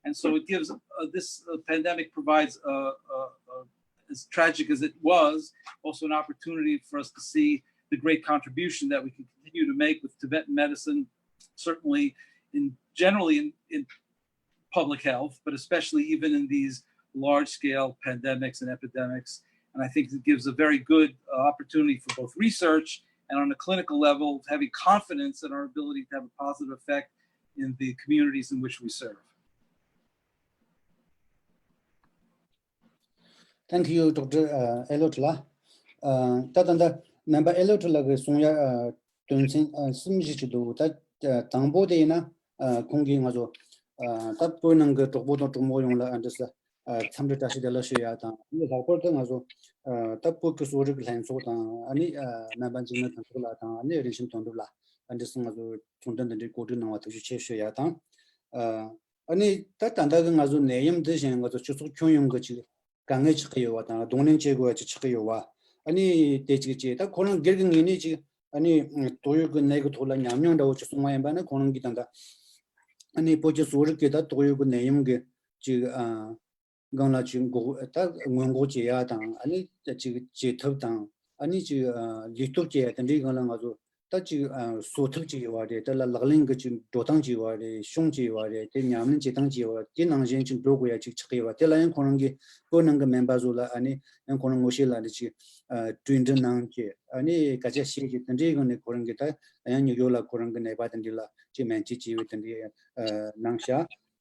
And so it gives uh, this uh, pandemic provides uh, uh, uh, as tragic as it was, also an opportunity for us to see the great contribution that we can continue to make with Tibetan medicine, certainly in generally in, in public health, but especially even in these large scale pandemics and epidemics. And I think it gives a very good uh, opportunity for both research and on a clinical level, having confidence in our ability to have a positive effect in the communities in which we serve. Thank you, Doctor Elliot ལགས། ད་ད་ལྟ་སྨན་པ་Elliot ལགས་ཀྱིས་གསུང་ཡ་དོན་ཚན་གསུམ་ཞིག་ཅིག་འདུག་ད་དང་པོ་དེ་ཡིན་ན་ཁོང་གིས་ང་ཚོ་ད་བོད་ནང་གི་གྲོགས་པོ་དང་གྲོགས་མོ་ཡོངས་ལ་ཨ་འདྲ་ས་འཚམས་འདྲི་བཀྲ་ཤིས་བདེ་ལེགས་ཞུ་ཡ་དང་། ཨ་ནི་ལྷག་པར་དུ་ང་ཚོ་ད་བོད་ཀྱི་གསོ་རིག་ལྷན་ཚོགས་དང་ཨ་ནི་སྨན་པ་འཇིགས་མེད་དོན་གྲུབ་ལགས་དང་ཨ་ནི་རིན་ཆེན་དོན་གྲུབ་ལགས་ཨ་འདྲ་ས་ང་ཚོ་ཚོགས་འདུ་འདི་འདྲའི་གོ་སྒྲིག་གནང་བ་ཐུགས་རྗེ་ཆེ་ཞུ་ཡ་དང་། ཨ་ནི་ད་ད་ལྟ་གི་ང་ཚོ་ནད་ཡམས་འདི་བཞིན་ང་ཚོ་སྤྱི་ཚོགས་ཁྱོན་ཡོངས་ཀྱི་ཅིག་དཀའ་ངལ་ཆགས་ཀྱི་ཡོད་པ་དང་གདོང་ལེན་བྱེད་དགོས་པ་ཅིག་ཆགས་ཀྱི་ཡོད་པ། ཨ་ནི་དེ་ཅིག་བྱས་ད་ཁོ་རང་སྒེར་གྱི་ངོས་ནས་ཅིག་ཨ་ནི་ཏོག་དབྱིབས་ཀྱི་ནད་ཀྱི་ཐོག་ལ་ཉམས་མྱོང་འདྲ་བོ་ཅིག་གསུང་བ་ཡིན་པ་ན་ཁོ་རང་གིས་ད་ལྟ་ཨ་ནི་བོད་ཀྱི་གསོ་རིག་གི་ད་ཏོག་དབྱིབས་ཀྱི་ནད་ཡམས་ཀྱི་ཅིག་ཨ་སྒང་ལ་ཅིག་འགོག་ད་སྔོན་འགོག་བྱེད་ཡ་དང་ཨ་ནི་ཅིག་བྱེད་ཐབས་དང་ཨ་ནི་ཅིག་ལུས་སྟོབས་བསྐྱེད་ཡ་དེ་འདྲའི་སྒང་ལ་ང་ཚོ་ད་ཅིག་ཨ་བཟོ་ཐབས་ཅིག་ཡོད་པ་རེད། དེ་ལ་ལག་ལེན་གྱི་ཅིག་འགྲོ་སྟངས་ཅིག་ཡོད་པ་རེད། གཞུང་ཅིག་ཡོད་པ་རེད། དེ་ཉམས་ལེན་བྱེད་སྟངས་ཅིག་ཡོད་པ་དེ་ནང་བཞིན་ཅིག་འགྲོ་དགོས་ཡ་ཅིག་ཆགས་ཀྱི་ཡོད་པ་དེ་ལ་ཡང་ཁོ་རང་གིས་བོད་ནང་གི་སྨན་པ་ཚོ་ལ་ཨ་ནི་ཡང་ཁོ་རང་ངོ་ཤེས་ལ་ནི་ཅིག་ཨ་གྲོས་འདྲི་གནང་བྱས་ཨ་ནི་སྐད་ཆ་བཤད་བྱས་དེ་འདྲའི་སྒང་ནས་ཁོ་རང་གིས་ད་ཡང་ནིའུ་ཡོག་ལ་ཁོ་རང་གི་ནད་པ་དེ་འདྲ་ལ་ཅིག་སྨན་བཅོས་བྱས་པའི་དེ་འདྲའི་ཨ་གནང་ཤག་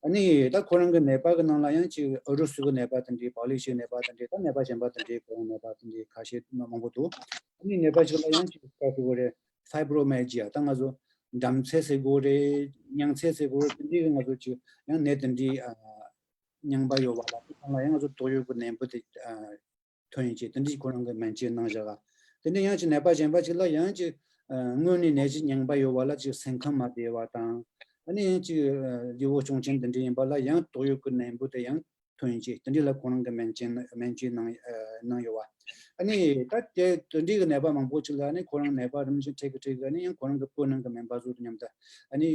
ཨ་ནི་ད་ཁོ་རང་གི་ནད་པ་གི་ནང་ལ་ཡང་ཅིག་ཨུ་རུ་སུ་གི་ནད་པ་དེ་འདྲའི་པཱ་ལི་ཤི་ནད་པ་དེ་འདྲའི་ད་ནད་པ་གཞན་པ་དེ་འདྲའི་ཁོ་རང་ནད་པ་དེ་འདྲའི་ཁ་ཤས་མང་པོ་འདུག་ཨ་ནི་ནད་པ་ཞིག་ལ་ཡང་ཅིག་ཁ་ཤས་ཀོ་རེ་ཕའི་བྷི་རོ་མི་ཡལ་ཇི་ཡ་ད་ང་ཚོ་འགྲམ་ཚད་ཟེར་དགོས་རེད། མྱང་ཚད་ཟེར་དགོས་རེད། དེ་འདྲའི་གི་ང་ཚོ་ཅིག་ཡང་ནད་དེ་འདྲའི་ཨ་ རྙིང་པ་ཡོད་པ་ལ་དེ་ཚང་ལ་ཡང་ང་ཚོ་དོགས་ཡོད་ཀྱི་ནད་འབུ་དེ་ཐོན་ཡིན་ཅེས་དེ་འདྲའི་ཁོ་རང་གི་སྨན་བཅོས་གནང་བཞག་ག་དེ་འདྲ་ཡང་ཅིག་ནད་པ་གཞན་པ་ཅིག་ལ་ཡང་ཅིག་སྔོན་ནས་ནད་གཞི་རྙིང་པ་ཡོད་པ་ལ་ཅིག་སེམས་ཁམས་མ་བདེ་བ་དང་ཨ་ནི་ཡང་ཅིག་ལུས་པོ་གཅོང་ཆེན་དེ་འདྲ་ཡིན་པ་ལ་ཡང་དོགས་ཡོད་ཀྱི་ནད་འབུ་དེ་ཡང་ཐོན་ཡིན་ཅེས་དེ་འདྲ་ལ་ཁོ་རང་གི་སྨན་བཅོས་སྨན་བཅོས་གནང་གནང་ཡོད་པ། ཨ་ནི་ད་དེ་དེ་འདྲའི་གི་ནད་པ་མང་པོ་ཅིག་ལ་ཨ་ནི་ཁོ་རང་ནད་པ་རིམ་བཞིན་འཕྲད་གི་འཕྲད་གི་ཨ་ནི་ཡང་ཁོ་རང་གི་སྤུ་ནང་གི་སྨན་པ་ཚོ་དང་མཉམ་དུ་ཨ་ནི་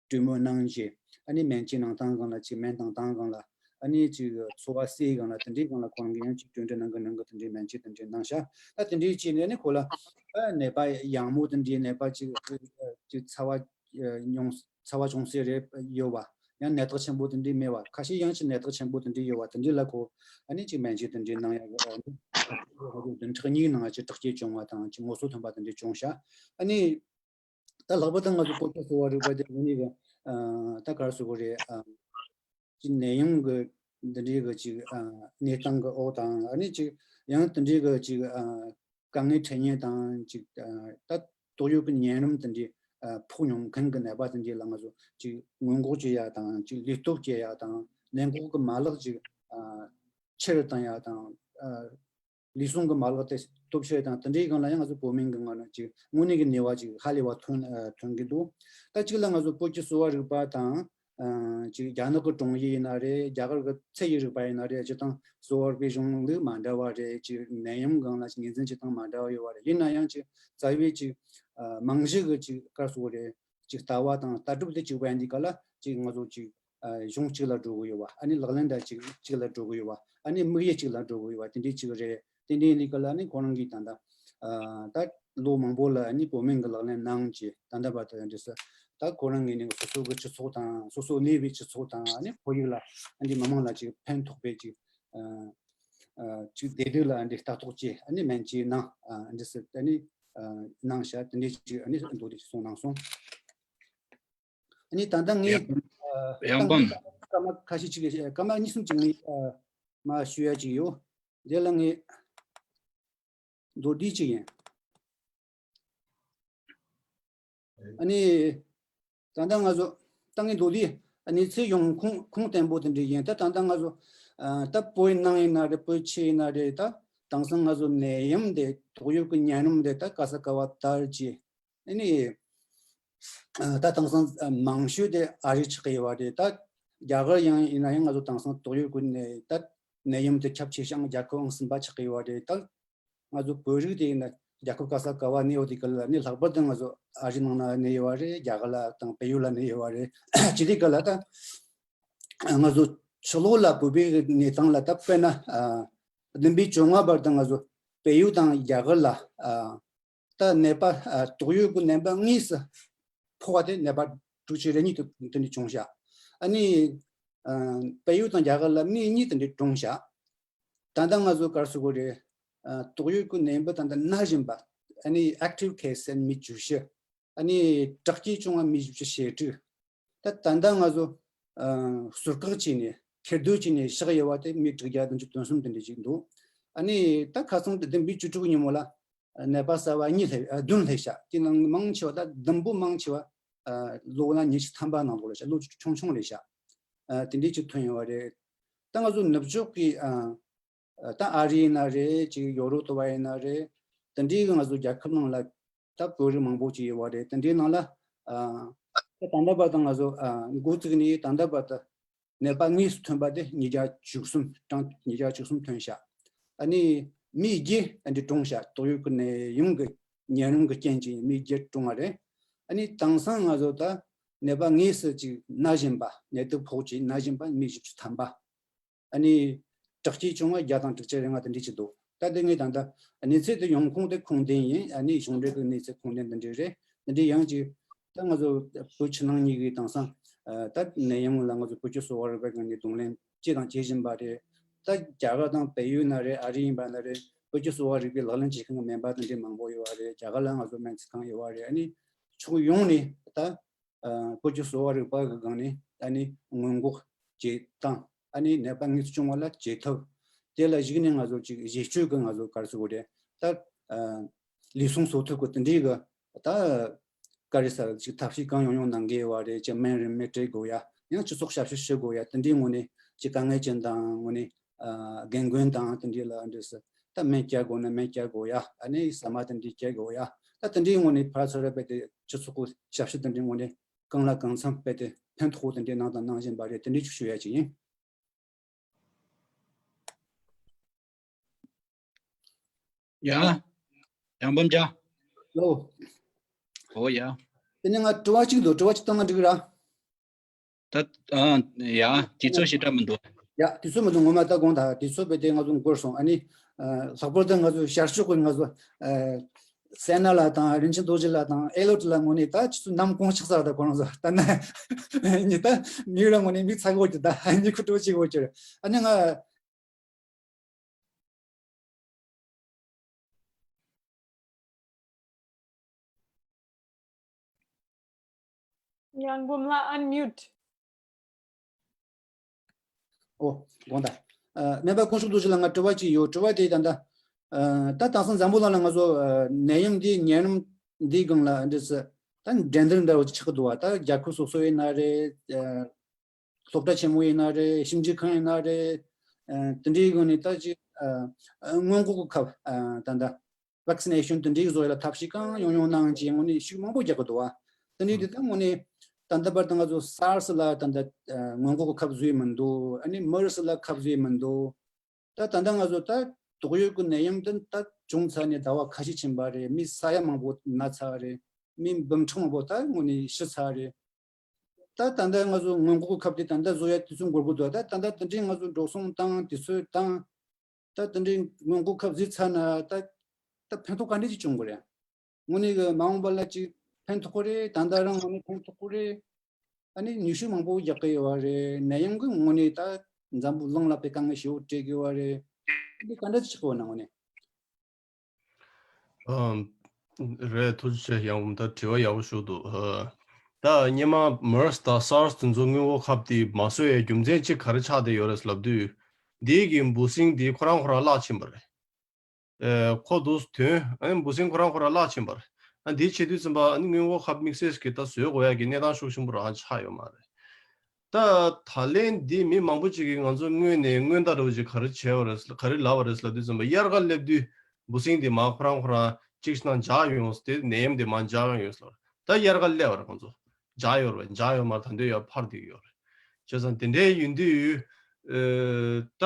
གྲོས་མོལ་གནང་རྗེས་ཨ་ནི་སྨན་བཅོས་གནང་སྟངས་སྒང་ལ་ཅིག་སྨན་བཏང་སྟངས་སྒང་ལ་ཨ་ནི་ཅིག་འཚོ་བ་སའི་སྒང་ལ་དེ་འདྲའི་སྒང་ལ་ཁོ་རང་གིས་ཡང་ཅིག་གྲོས་འདྲི་གནང་གི་གནང་གི་དེ་འདྲའི་སྨན་བཅོས་དེ་འདྲའི་གནང་ཤག་ད་དེ་འདྲའི་བྱས་ནས་ཨ་ནི་ཁོ་ལ་ཨ་ནད་པ་ཡང་མོ་དེ་འདྲའི་ནད་པ་ཅིག་ཅིག་ཚ་བ་མྱོང་ཚ་བ་བྱུང་སའི་རེད་ཡོད་པ་ཡང་ནད་རྟགས་ཆེན་པོ་དེ་འདྲའི་མེད་པ་ཁ་ཤས་ཡང་ཅིག་ནད་རྟགས་ཆེན་པོ་དེ་འདྲའི་ཡོད་པ་དེ་འདྲའི་ལ་ཁོ་ཨ་ནི་ཅིག་སྨན་བཅོས་དེ་འདྲའི་གནང་ཡག་གི་ཨ་ནི་བདུན་ཕྲག་གཉིས་ནང་ཅིག་དྲག་སྐྱེད་བྱུང་བ་དང་ཅིག་ངོ་སོ་ཐོན་པ་དེ་འདྲའི་བྱུང་ཤག་ཨ་ནི། ད་ལྷག་པར་དུ་ང་ཚོ་སྤོ་སྐྱེས་གསོ་བ་རིག་པ་དེ་དངོས་གནས་ཀྱི་ད་ག་རེ་ཟེར་དགོས་རེད། ཅིག་ནད་ཡམས་ཀྱི་འདི་འདྲའི་གི་ཅིག་གནས་སྟངས་ཀྱི་འོག་དང་ཨ་ནི་ཅིག་ཡང་དེ་འདྲའི་གི་ཅིག་དཀའ་ངལ་འཕྲད་མཁན་དང་ཅིག་ད་དོགས་ཡོད་ཀྱི་ཉེན་རིམས་དེ་འདྲའི་ཕོག་མྱོང་མཁན་གྱི་ནད་པ་དེ་འདྲའི་ལ་ང་ཚོ་ཅིག་སྔོན་འགོག་བྱེད་ཡ་དང་ཅིག་ལུས་སྟོབས་སྐྱེད་ཡ་དང་ནད་འགོག་གི་མ་ལག་ཅིག་ཆེ་རུ་བཏང་ཡ་དང་། ལུས་ཟུངས་ཀྱི་མ་ལག་དེ་སྟོབས་ཆེ་དང་དེ་འདྲའི་སྒང་ལ་ཡང་ང་ཚོ་བོད་སྨན་གྱི་ངོས་ནས་ཅིག་དངོས་གནས་ཀྱི་ནུས་པ་ཅིག་ཧ་ལས་པ་ཐོན་ཐོན་གྱི་འདུག་ད་གཅིག་ལ་ང་ཚོ་བོད་ཀྱི་གསོ་བ་རིག་པ་དང་ཅིག་རྒྱ་ནག་གི་དྲུང་ཡིག་ཡིན་ན་རེད། རྒྱ་གར་གྱི་ཚད་ཡིག་རིག་པ་ཡིན་ན་རེད། སྤྱིར་བཏང་གསོ་བ་རིག་པའི་གཞུང་ལུགས་མ་འདྲ་བ་རེད། ཅིག་ནད་ཡམས་སྒང་ལ་ཅིག་ངོས་འཛིན་བྱེད་སྟངས་མ་འདྲ་བ་ཡོད་པ་རེད། ཡིན་ན་ཡང་ཅིག་རྩ་བའི་ཅིག་རྨང་གཞི་གི་ཅིག་ག་རེ་ཟེར་དགོས་རེད། ཅིག་ལྟ་བ་དང་ལྟ་གྲུབ་དེ་གཅིག་པ་ཡིན་དུས་ག་ལ་ཅིག་ང་ཚོ་ཅིག་གཞུང་གཅིག་ལ་འགྲོ་གི་ཡོད་པ། ཨ་ནི་ལག་ལེན་དང་གཅིག་གཅིག་ལ་འགྲོ་གི་ཡོད་པ། ཨ་ནི་དམིགས་ཡུལ་གཅིག་ལ་འགྲོ་གི་ཡོད་པ་དེ་འདྲའི་གཅིག་རེད། དེ་འདྲའི་ལི་ཀ་ལ་ནི་ཁོ་རང་གིས་ད་ལྟ་ད་ལོ་མང་པོ་ལ་ནི་བོད་སྨན་གྱི་ལག་ལེན་གནང་རྗེས་ད་ལྟ་བར་དུ་འདི་སུ་ད་ཁོ་རང་ངོས་ནས་སོ་སོ་གི་སྤྱི་ཚོགས་དང་སོ་སོ་གནས་པའི་སྤྱི་ཚོགས་དང་ཨ་ནི་ཁོར་ཡུག་ལ་ཨ་འདི་མི་མང་ལ་ཅིག་ཕན་ཐོགས་པའི་ཅིག་ཅིག་བདེ་སྡུག་ལ་ཨ་འདི་ལྟ་རྟོག་བཅས་ཨ་ནི་སྨན་བཅོས་གནང་ཨ་འདི་སུ་ཨ་ནི་གནང་བྱ་དེ་འདྲའི་ཅིག་ཨ་ནི་མདོར་བསྡུས་ཅིག་གསུངས་གནང་སོང་། ཨ་ནི་ད་ལྟ་ངས་ཡང་ཡང་ཨ་ཏང་སྐར་མ་ཁ་ཤས་ཅིག་སྐར་མ་གཉིས་གསུམ་ཅིག་ངས་ཨ་མ་ཞུ་ཡ་ཅིག་ཡོད། དེ་ལ་ངས་མདོར་བསྡུས་ཅིག་ཡིན། ཨ་ནི་ད་ལྟ་ང་ཚོ་ད་ངས་མདོར་བསྡུས་ཨ་ནི་ཚེ་ཡོང་ཁུངས་ཁུངས་བརྟན་པོ་དེ་འདྲ་ཡིན། ད་ད་ལྟ་ང་ཚོ་ཨ་ད་བོད་ནང་ཡིན་ན་རེད། བོད་ཕྱི་ཡིན་ན་རེད། ད་དེང་སང་ང་ཚོ་ནད་ཡམས་དེ་དོགས་ཡོད་ཀྱི་ཉེན་རིམས་དེ་ད་ག་ས་ག་བ་དར་གྱི་ཨ་ནི། ད་དེང་སང་མང་ཤོས་དེ་ཨ་རི་ཆགས་ཀྱི་ཡོད་པ་རེད། ད་རྒྱ་གར་ཡང་ཡིན་ན་ཡང་ང་ཚོ་དེང་སང་དོགས་ཡོད་ཀྱི་ནད་ད་ནད་ཡམས་དེ་ཁྱབ་ཆེ་ཤོས་རྒྱལ་ཁབ་ཨང་གསུམ་པ་ཆགས་ཀྱི་ཡོད་པ་རེད། ད་ང་ཚོ་བོད་རིགས་དེ་ཡིན་ན་རྒྱལ་ཁབ་ག་ས་ག་བ་གནས་ཡོད་དེ་ག་ལ་ནི་ལྷག་པར་དུ་ང་ཚོ་ཨ་རི་ནང་ན་གནས་ཡོད་པ་རེད། རྒྱ་གར་ལ་དང་བལ་ཡུལ་ལ་གནས་ཡོད་པ་རེད། ཅི་སྟེ་ག་ལ་ད་ང་ཚོ་ཕྱི་ལོགས་ལ་བོད་པའི་གནས་སྟངས་ལ་ད་དཔེར་ན་བདུན་པའི་བཅོ་ལྔ་བར་དུ་ང་ཚོ་བལ་ཡུལ་དང་རྒྱ་གར་ལ་ད་ནད་པ་ཨ་དོགས་ཡོད་ཀྱི་ནད་པ་དངོས་སུ་ཕོག་པ་དེ་ནད་པ་དྲུག་ཅུ་རེ་གཉིས་དེ་འདྲ་བྱུང་ཤག་ཨ་ནི་ཨ་བལ་ཡུལ་དང་རྒྱ་གར་ལ་མི་གཉིས་དེ་འདྲ་གྲོངས་ཤག་ད་ལྟ་ང་ཚོ་ག་རེ་ཟེར་དགོས་རེད། ཨ་དོགས་ཡོད་ཀྱི་ནད་པ་ད་ལྟ་ན་བཞིན་པ་ཨ་ནི་ཨེག་ཊིབ་ཁེ་སི་ཨ་ནི་མི་བཅུ་བཞི། ཨ་ནི་དྲག་སྐྱེད་བྱུང་བ་མི་བཞི་བཅུ་ཞེ་དྲུག་ད་ད་ལྟ་ང་ཚོ་ཨ་ཟུར་བཀག་བྱས་ནས་ཁེར་སྡོད་བྱས་ནས་བཞག་ཡོད་པ་དེ་མི་དྲུག་བརྒྱ་བདུན་ཅུ་དོན་གསུམ་དེ་འདྲ་ཅིག་འདུག་ཨ་ནི་ད་ཁ་སང་དེ་བདུན་པའི་བཅུ་དྲུག་ཉིན་མོ་ལ་ནད་པ་གསར་པ་གཉིས་སླེབས་ཨ་བདུན་སླེབས་ཤག་དེ་ནང་མང་ཆེ་བ་ད་བདུན་པོ་མང་ཆེ་བ་ཨ་ལོ་ན་ཉི་ཤུ་ཐམ་པ་ནང་ལོགས་ལ་ཤག་ལོ་ཆུང་ཆུང་རེད་ཤག་ཨ་དེ་འདྲ་ཅིག་ཐོན་ཡོད་པ་རེད། ད་ང་ཚོ་ནུབ་ཕྱོགས་ཀྱི་ཨ་ད་ཨ་རི་ཡིན་ན་རེད། ཅིག་ཡོ་རོབ་དུ་བ་ཡིན་ན་རེད། དེ་འདྲའི་ང་ཚོ་རྒྱལ་ཁབ་ནང་ལ་ད་བོད་རིགས་མང་པོ་ཅིག་ཡོད་པ་རེད། དེ་འདྲའི་ནང་ལ་ཨ་ད་ད་ལྟ་བར་དུ་ང་ཚོ་ཨ་འགོ་བཙུགས་ནས་ད་ལྟ་བར་དུ་ནད་པ་དངོས་སུ་ཐོན་པ་དེ་ཉིས་བརྒྱ་བཅུ་གསུམ་གྲངས་ཉིས་བརྒྱ་བཅུ་གསུམ་ཐོན་ཤག་ཨ་ནི་མི་བརྒྱད་ཨ་འདྲ་གྲོངས་ཤག་དོགས་ཡོད་ཀྱི་ནད་ཡམས་ཀྱི་ཉེན་རིམས་ཀྱི་རྐྱེན་གྱིས་མི་བརྒྱད་གྲོངས་པ་རེད། ཨ་ནི་དེང་སང་ང་ཚོ་ད་ནད་པ་དངོས་སུ་ཅིག་ན་བཞིན་པ་ནད་དུག་ཕོག་ཅིག་ན་བཞིན་པ་མི་བཞི་བཅུ་ཐམ་པ། ཨ་ནི་དྲག་སྐྱེད་བྱུང་བ་བརྒྱ་དང་དྲུག་ཅུ་རེ་ལྔ་དེ་འདྲ་ཅིག་འདུག་ད་དེ་ངས་ད་ལྟ་གནས་ཚུལ་དེ་ཡོང་ཁུངས་དེ་ཁུངས་ལྡན་ཡིན། ཨ་ནི་གཞུང་འབྲེལ་གྱི་གནས་ཚུལ་ཁུངས་ལྡན་དེ་འདྲ་རེད། དེ་འདྲ་ཡང་ཅིག་ད་ང་ཚོ་བོད་ཕྱི་ནང་གཉིས་ཀྱི་དེང་སང་ད་ནད་ཡམས་ལ་ང་ཚོ་བོད་ཀྱི་གསོ་བ་རིག་པའི་སྒང་ནས་གདོང་ལེན་བྱས་དང་བྱེད་བཞིན་པ་རེད། ད་རྒྱ་གར་དང་བལ་ཡུལ་ན་རེད། ཨ་རི་ཡིན་པ་ན་རེད། བོད་ཀྱི་གསོ་བ་རིག་པའི་ལག་ལེན་བྱེད་མཁན་གྱི་སྨན་པ་དེ་འདྲ་མང་པོ་ཡོད་པ་རེད། རྒྱ་གར་ལ་ང་ཚོ་སྨན་རྩིས་ཁང་ཡོད་པ་རེད། ཨ་ནི་ཕྱོགས་ཡོངས་ནས་ད་ཨ་བོད་ཀྱི་གསོ་བ་རིག་པ་གི་སྒང་ནས་ཨ་ནི་སྔོན་འགོག་བྱེད་སྟངས། ཨ་ནི་ནད་པ་དངོས་སུ་བྱུང་བ་ལ་བྱེད་ཐབས། དེ་ལ་གཞིགས་ནས་ང་ཚོ་ཅིག་བེད་སྤྱོད་ཀྱི་ང་ཚོ་ག་རེ་ཟེར་དགོས་རེད། ད་ཨ་ལུས་ཟུངས་གསོ་ཐབས་ཀྱི་དེ་འདྲའི་གི་ད་ག་རེ་ཟེར་ཅིག་ཐབས་ཤེས་གང་ཡོང་ཡོང་གནང་གི་ཡོད་པ་རེད། ཅིག་སྨན་རིན་མེད་སྤྲད་དགོས་ཡ། ཡང་སྤྱི་ཚོགས་ཞབས་ཞུ་ཞུ་དགོས་ཡ། དེ་འདྲའི་ངོས་ནས་ ཅིག་དཀའ་ངལ་ཅན་དང་དངོས་གནས་ཨ་རྒན་རྒོན་དང་དེ་འདྲའི་ལ་འདྲ་ཟེར། ད་སྨན་བསྐྱལ་དགོས་ན་སྨན་བསྐྱལ་དགོས་ཡ། ཨ་ནི་ཟ་མ་དེ་འདྲའི་བསྐྱལ་དགོས་ཡ། ད་དེ་འདྲའི་ངོས་ནས་ཕར་ཚུར་ར་རྦད་དེ་སྤྱི་ཚོགས་ཀྱི་ཞབས་ཞུ་དེ་འདྲའི་ངོས་ནས་གང་ལ་གང་འཚམ་རྦད་དེ་ཕན་ཐོགས་པོ་དེ་འདྲའི་གནང་དང་གནང་བཞིན་པ་རེད། དེ་འདྲའི་ཅིག་ཞུ་ཡ་ཅིག་ཡིན། ཡ། ཡང་བམ་ཇ། ལོ། ཨོ་ཡ། དེ་ནས་ང་དྲི་བ་གཅིག་འདུག་དྲི་བ་གཅིག་བཏང་ན་འགྲིག་གི་ར། ད་ཨ་ཡ། དུས་ཚོད་ཞེ་དྲག་མི་འདུག་ཡ། དུས་ཚོད་མི་འདུག་ངོ་མ་ད་དགོངས་དག་དུས་ཚོད་རྦད་དེ་ང་ཚོ་འགོར་སོང་། ཨ་ནི་ཨ་ལྷག་པར་དུ་ང་ཚོ་ཞར་ཕྱོགས་ཀྱི་ང་ཚོ་ཨ་སད་ན་ལགས་དང་རིན་ཆེན་རྡོ་རྗེ་ལགས་དང་ཨེ་ལོ་ཏི་ལགས་ངོས་ནས་ད་ཁྱེད་ཚོ་ནམ་གོང་ཆགས་ཚར། ད་ཁོ་རང་ཚོ་ད་ན་ནི་ད་མིག་ར་ངོས་ནས་མིག་ཚ་གི་འོ་གི། ད་ནི་ཁུ་ཏྲོ་ཅིག་འོ་གི། ཨ་ནི་ང་ཡང་བུམ་ལ་unmute། ཨོ། དགོངས་དག་ཨ་སྨན་པ་དཀོན་མཆོག་རྡོ་རྗེ་ལགས་ང་དྲི་བ་ཅིག་ཡོད། དྲི་བ་དེ་ད་ལྟ་ཨ་ད་དེང་སང་འཛམ་བུ་གླིང་ལ་ང་ཚོ་ཨ་ནད་ཡམས་འདི་ཉེ་རིམ་འདིའི་སྒང་ལ་འདི་ཚོ་ད་འགྲན་བསྡུར་འདྲ་བོ་ཅིག་ཆགས་ཀྱི་འདུག་བ། ད་རྒྱལ་ཁབ་སོ་སོ་ཡིན་ན་རེད། ཨ་སློབ་གྲྭ་ཆེན་མོ་ཡིན་ན་རེད། ཞིབ་འཇུག་ཁང་ཡིན་ན་རེད། ཨ་དེ་འདྲའི་སྒང་ནས་ད་ཅིག་ཨ་སྔོན་འགོག་གི་ཁབ་ཨ་ད་ལྟ་vaccination དེ་འདྲའི་བཟོ་ཡ་ལ་ཐབས་ཤེས་གང་ཡོང་ཡོང་གནང་ཅིག་དངོས་གནས་ཤུགས་མང་པོ་རྒྱག་གི་འདུག་བ། དེ་འདྲའི་དེ་ད་དངོས་གནས་ད་ལྟ་བར་དུ་ང་ཚོ་SARS ལ་ད་ལྟ་ཨ་སྔོན་འགོག་གི་ཁབ་བཟོས་མི་འདུག་ཨ་ནི་MERS ལ་ཁབ་བཟོས་མི་འདུག་ད་ད་ལྟ་ང་ཚོ་ད་དོགས་ཡོད་ཀྱི་ནད་ཡམས་དེ་ད་བྱུང་ཚར་ནས་ཟླ་བ་ཁ་ཤས་ཕྱིན་པ་རེད། མི་ས་ཡ་མང་པོ་ན་ཚར་བ་རེད། མི་འབུམ་ཕྲག་མང་པོ་ད་དངོས་གནས་ཤི་ཚར་བ་རེད། ད་ད་ལྟ་ང་ཚོ་སྔོན་འགོག་གི་ཁབ་དེ་ད་ལྟ་བཟོ་ཡ་དུས་ཚོད་འགོར་གི་འདུག་ད་ད་ལྟ་དེ་འདྲའི་ང་ཚོ་འགྲོ་སོང་བཏང་དུས་ཚོད་བཏང་། ད་དེ་འདྲའི་སྔོན་འགོག་ཁབ་བཟོས་ཚར་ན་ད་ད་ཕན་ཐོགས་ག་འདྲ་ཅིག་བྱུང་གི་རེད། དངོས་གནས་ཀྱི་མ་འོངས་པ་ལ་ཅིག་ཕན་ཐོགས་ཀྱི་རེད། ད་ལྟ་རང་དངོས་གནས་ཕན་ཐོགས་ཀྱི་རེད། ཨ་ནི་ནུས་ཤུགས་མང་པོ་རྒྱག་གི་ཡོད་པ་རེད། ནད་ཡམས་ཀྱི་དངོས་གནས་ད་འཛམ་བུ་གླིང་ལ་དཔེ་དཀའ་ངལ་ཞེ་པོ་འཕྲད་ཀྱི་ཡོད་པ་རེད། འདི་ག་འདྲ་ཅིག་ཆགས་ཀྱི་ཡོད་ན་དངོས་གནས། ཨམ། རེད། ཐུགས་རྗེ་ཆེ། ཡང་ད་དྲི་བ་ཡག་པོ་ཞིག་འདུག་ཨ། ད་སྔོན་མ་MERS དང་SARS དེ་ཚོ་སྔོན་འགོག་ཁབ་དེ་མ་བཟོ་ཡའི་རྒྱུ་མཚན་གཅིག་ག་རེ་ཆགས་བསྡད་ཡོད་རེད་ལབ་དུས། འདི་གི་འབུ་སྲིན་དེ་ཁོ་རང་ཁོ་རང་བརླག་ཕྱིན་པ་རེད། ཨེ། ཁོ་དུས་དོན་ཨ་ནི་འབུ་སྲིན་ཁོ་རང་ཁོ་རང་བརླག་ཕྱིན་པ་རེད། ཨ་འདི་བྱེད་དུས་ཙམ་པ་ཨ་ནི་སྔོན་འགོག་ཁབ་དམིགས་བསལ་གྱི་ད་བཟོ་དགོས་ཡ་གི་གནས་སྟངས་ཤུགས་ཆེན་པོ་རང་ཆགས་ཡོད་མ་རེད། ད་ད་ལན་འདི་མི་མང་པོ་ཅིག་གིས་ང་ཚོ་སྔོན་ནས་སྔོན་བརྡ་འདྲ་བོ་ཅིག་ག་རེ་བྱས་པ་རེད། ག་རེ་ལབ་པ་རེད་ལབ་དུས་ཙམ་པ་དབྱར་ཁ་སླེབས་དུས་འབུ་སྲིན་འདི་མར་ཁོ་རང་ཁོ་རང་གཅིག་ནང་འཇགས་ཡོང་། དེ་ནད་ཡམས་འདི་མར་འཇགས་ཡོང་ཡོད་ཟེར་བ་རེད། ད་དབྱར་ཁ་སླེབས་པ་རེད། ང་ཚོ་འཇགས་ཡོད་རེད། འཇགས་ཡོད་མ་རེད། ད་འདོད་ཡོད་འཕར་བསྡད་ཡོད་རེད། བྱས་ཙང་དེ་འདྲའི་ཡིན་དུས་ཨེ། ད་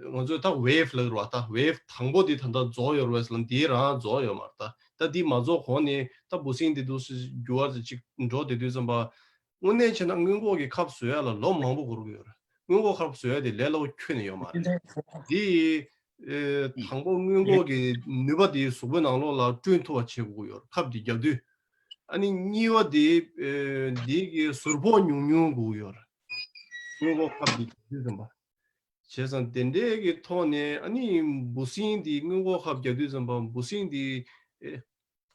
ང་ཚོས་ད་wave ལབ་རེད་བ། ད་wave དང་པོ་འདི་ད་ལྟ་རྫོགས་ཡོད་རེད་ཟེར་ལ་འདི་རང་རྫོགས་ཡོད་མ་རེད། ད་ད་འདི་མ་རྫོགས་གོང་ནས་ད་འབུ་སྲིན་འདི་འདུག་སེ་འགྱུར་བ་ཅིག་འགྲོ་བསྡད་དུས་ཙམ་པ། དངོས་གནས་བྱས་ན་སྔོན་འགོག་གི་ཁབ་བཟོ་ཡ་ལ་ལོ་མང་པོ་འགོར་གྱི་ཡོད་རེད། སྔོན་འགོག་ཁབ་བཟོ་ཡ་དེ་ལས་སླ་པོ་ཁྱོན་ནས་ཡོད་མ་རེད། འདི་ཨེ། དང་པོ་སྔོན་འགོག་གི་ནུས་པ་དེ་གཟུགས་པོའི་ནང་ལོགས་ལ་བསྐྲུན་ཐུབ་པ་བྱེད་དགོས་ཀྱི་ཡོད་རེད། ཁབ་དེ་བརྒྱབ་དུས། ཨ་ནི་གཉིས་པ་དེ་ཨེ། འདི་གི་ཟུར་ཕོག་ཉུང་ཉུང་དགོས་ཀྱི་ཡོད་རེད། སྔོན་འགོག་ཁབ་དེ་བརྒྱབ་དུས་ཙམ་པ། བྱས་ཙང་དེ་འདྲའི་གི་ཐོག་ནས་ཨ་ནི་འབུ་སྲིན་དེ་སྔོན་འགོག་ཁབ་བརྒྱབ་དུས་ཙམ་པ་འབུ་སྲིན་དེ་ཨེ།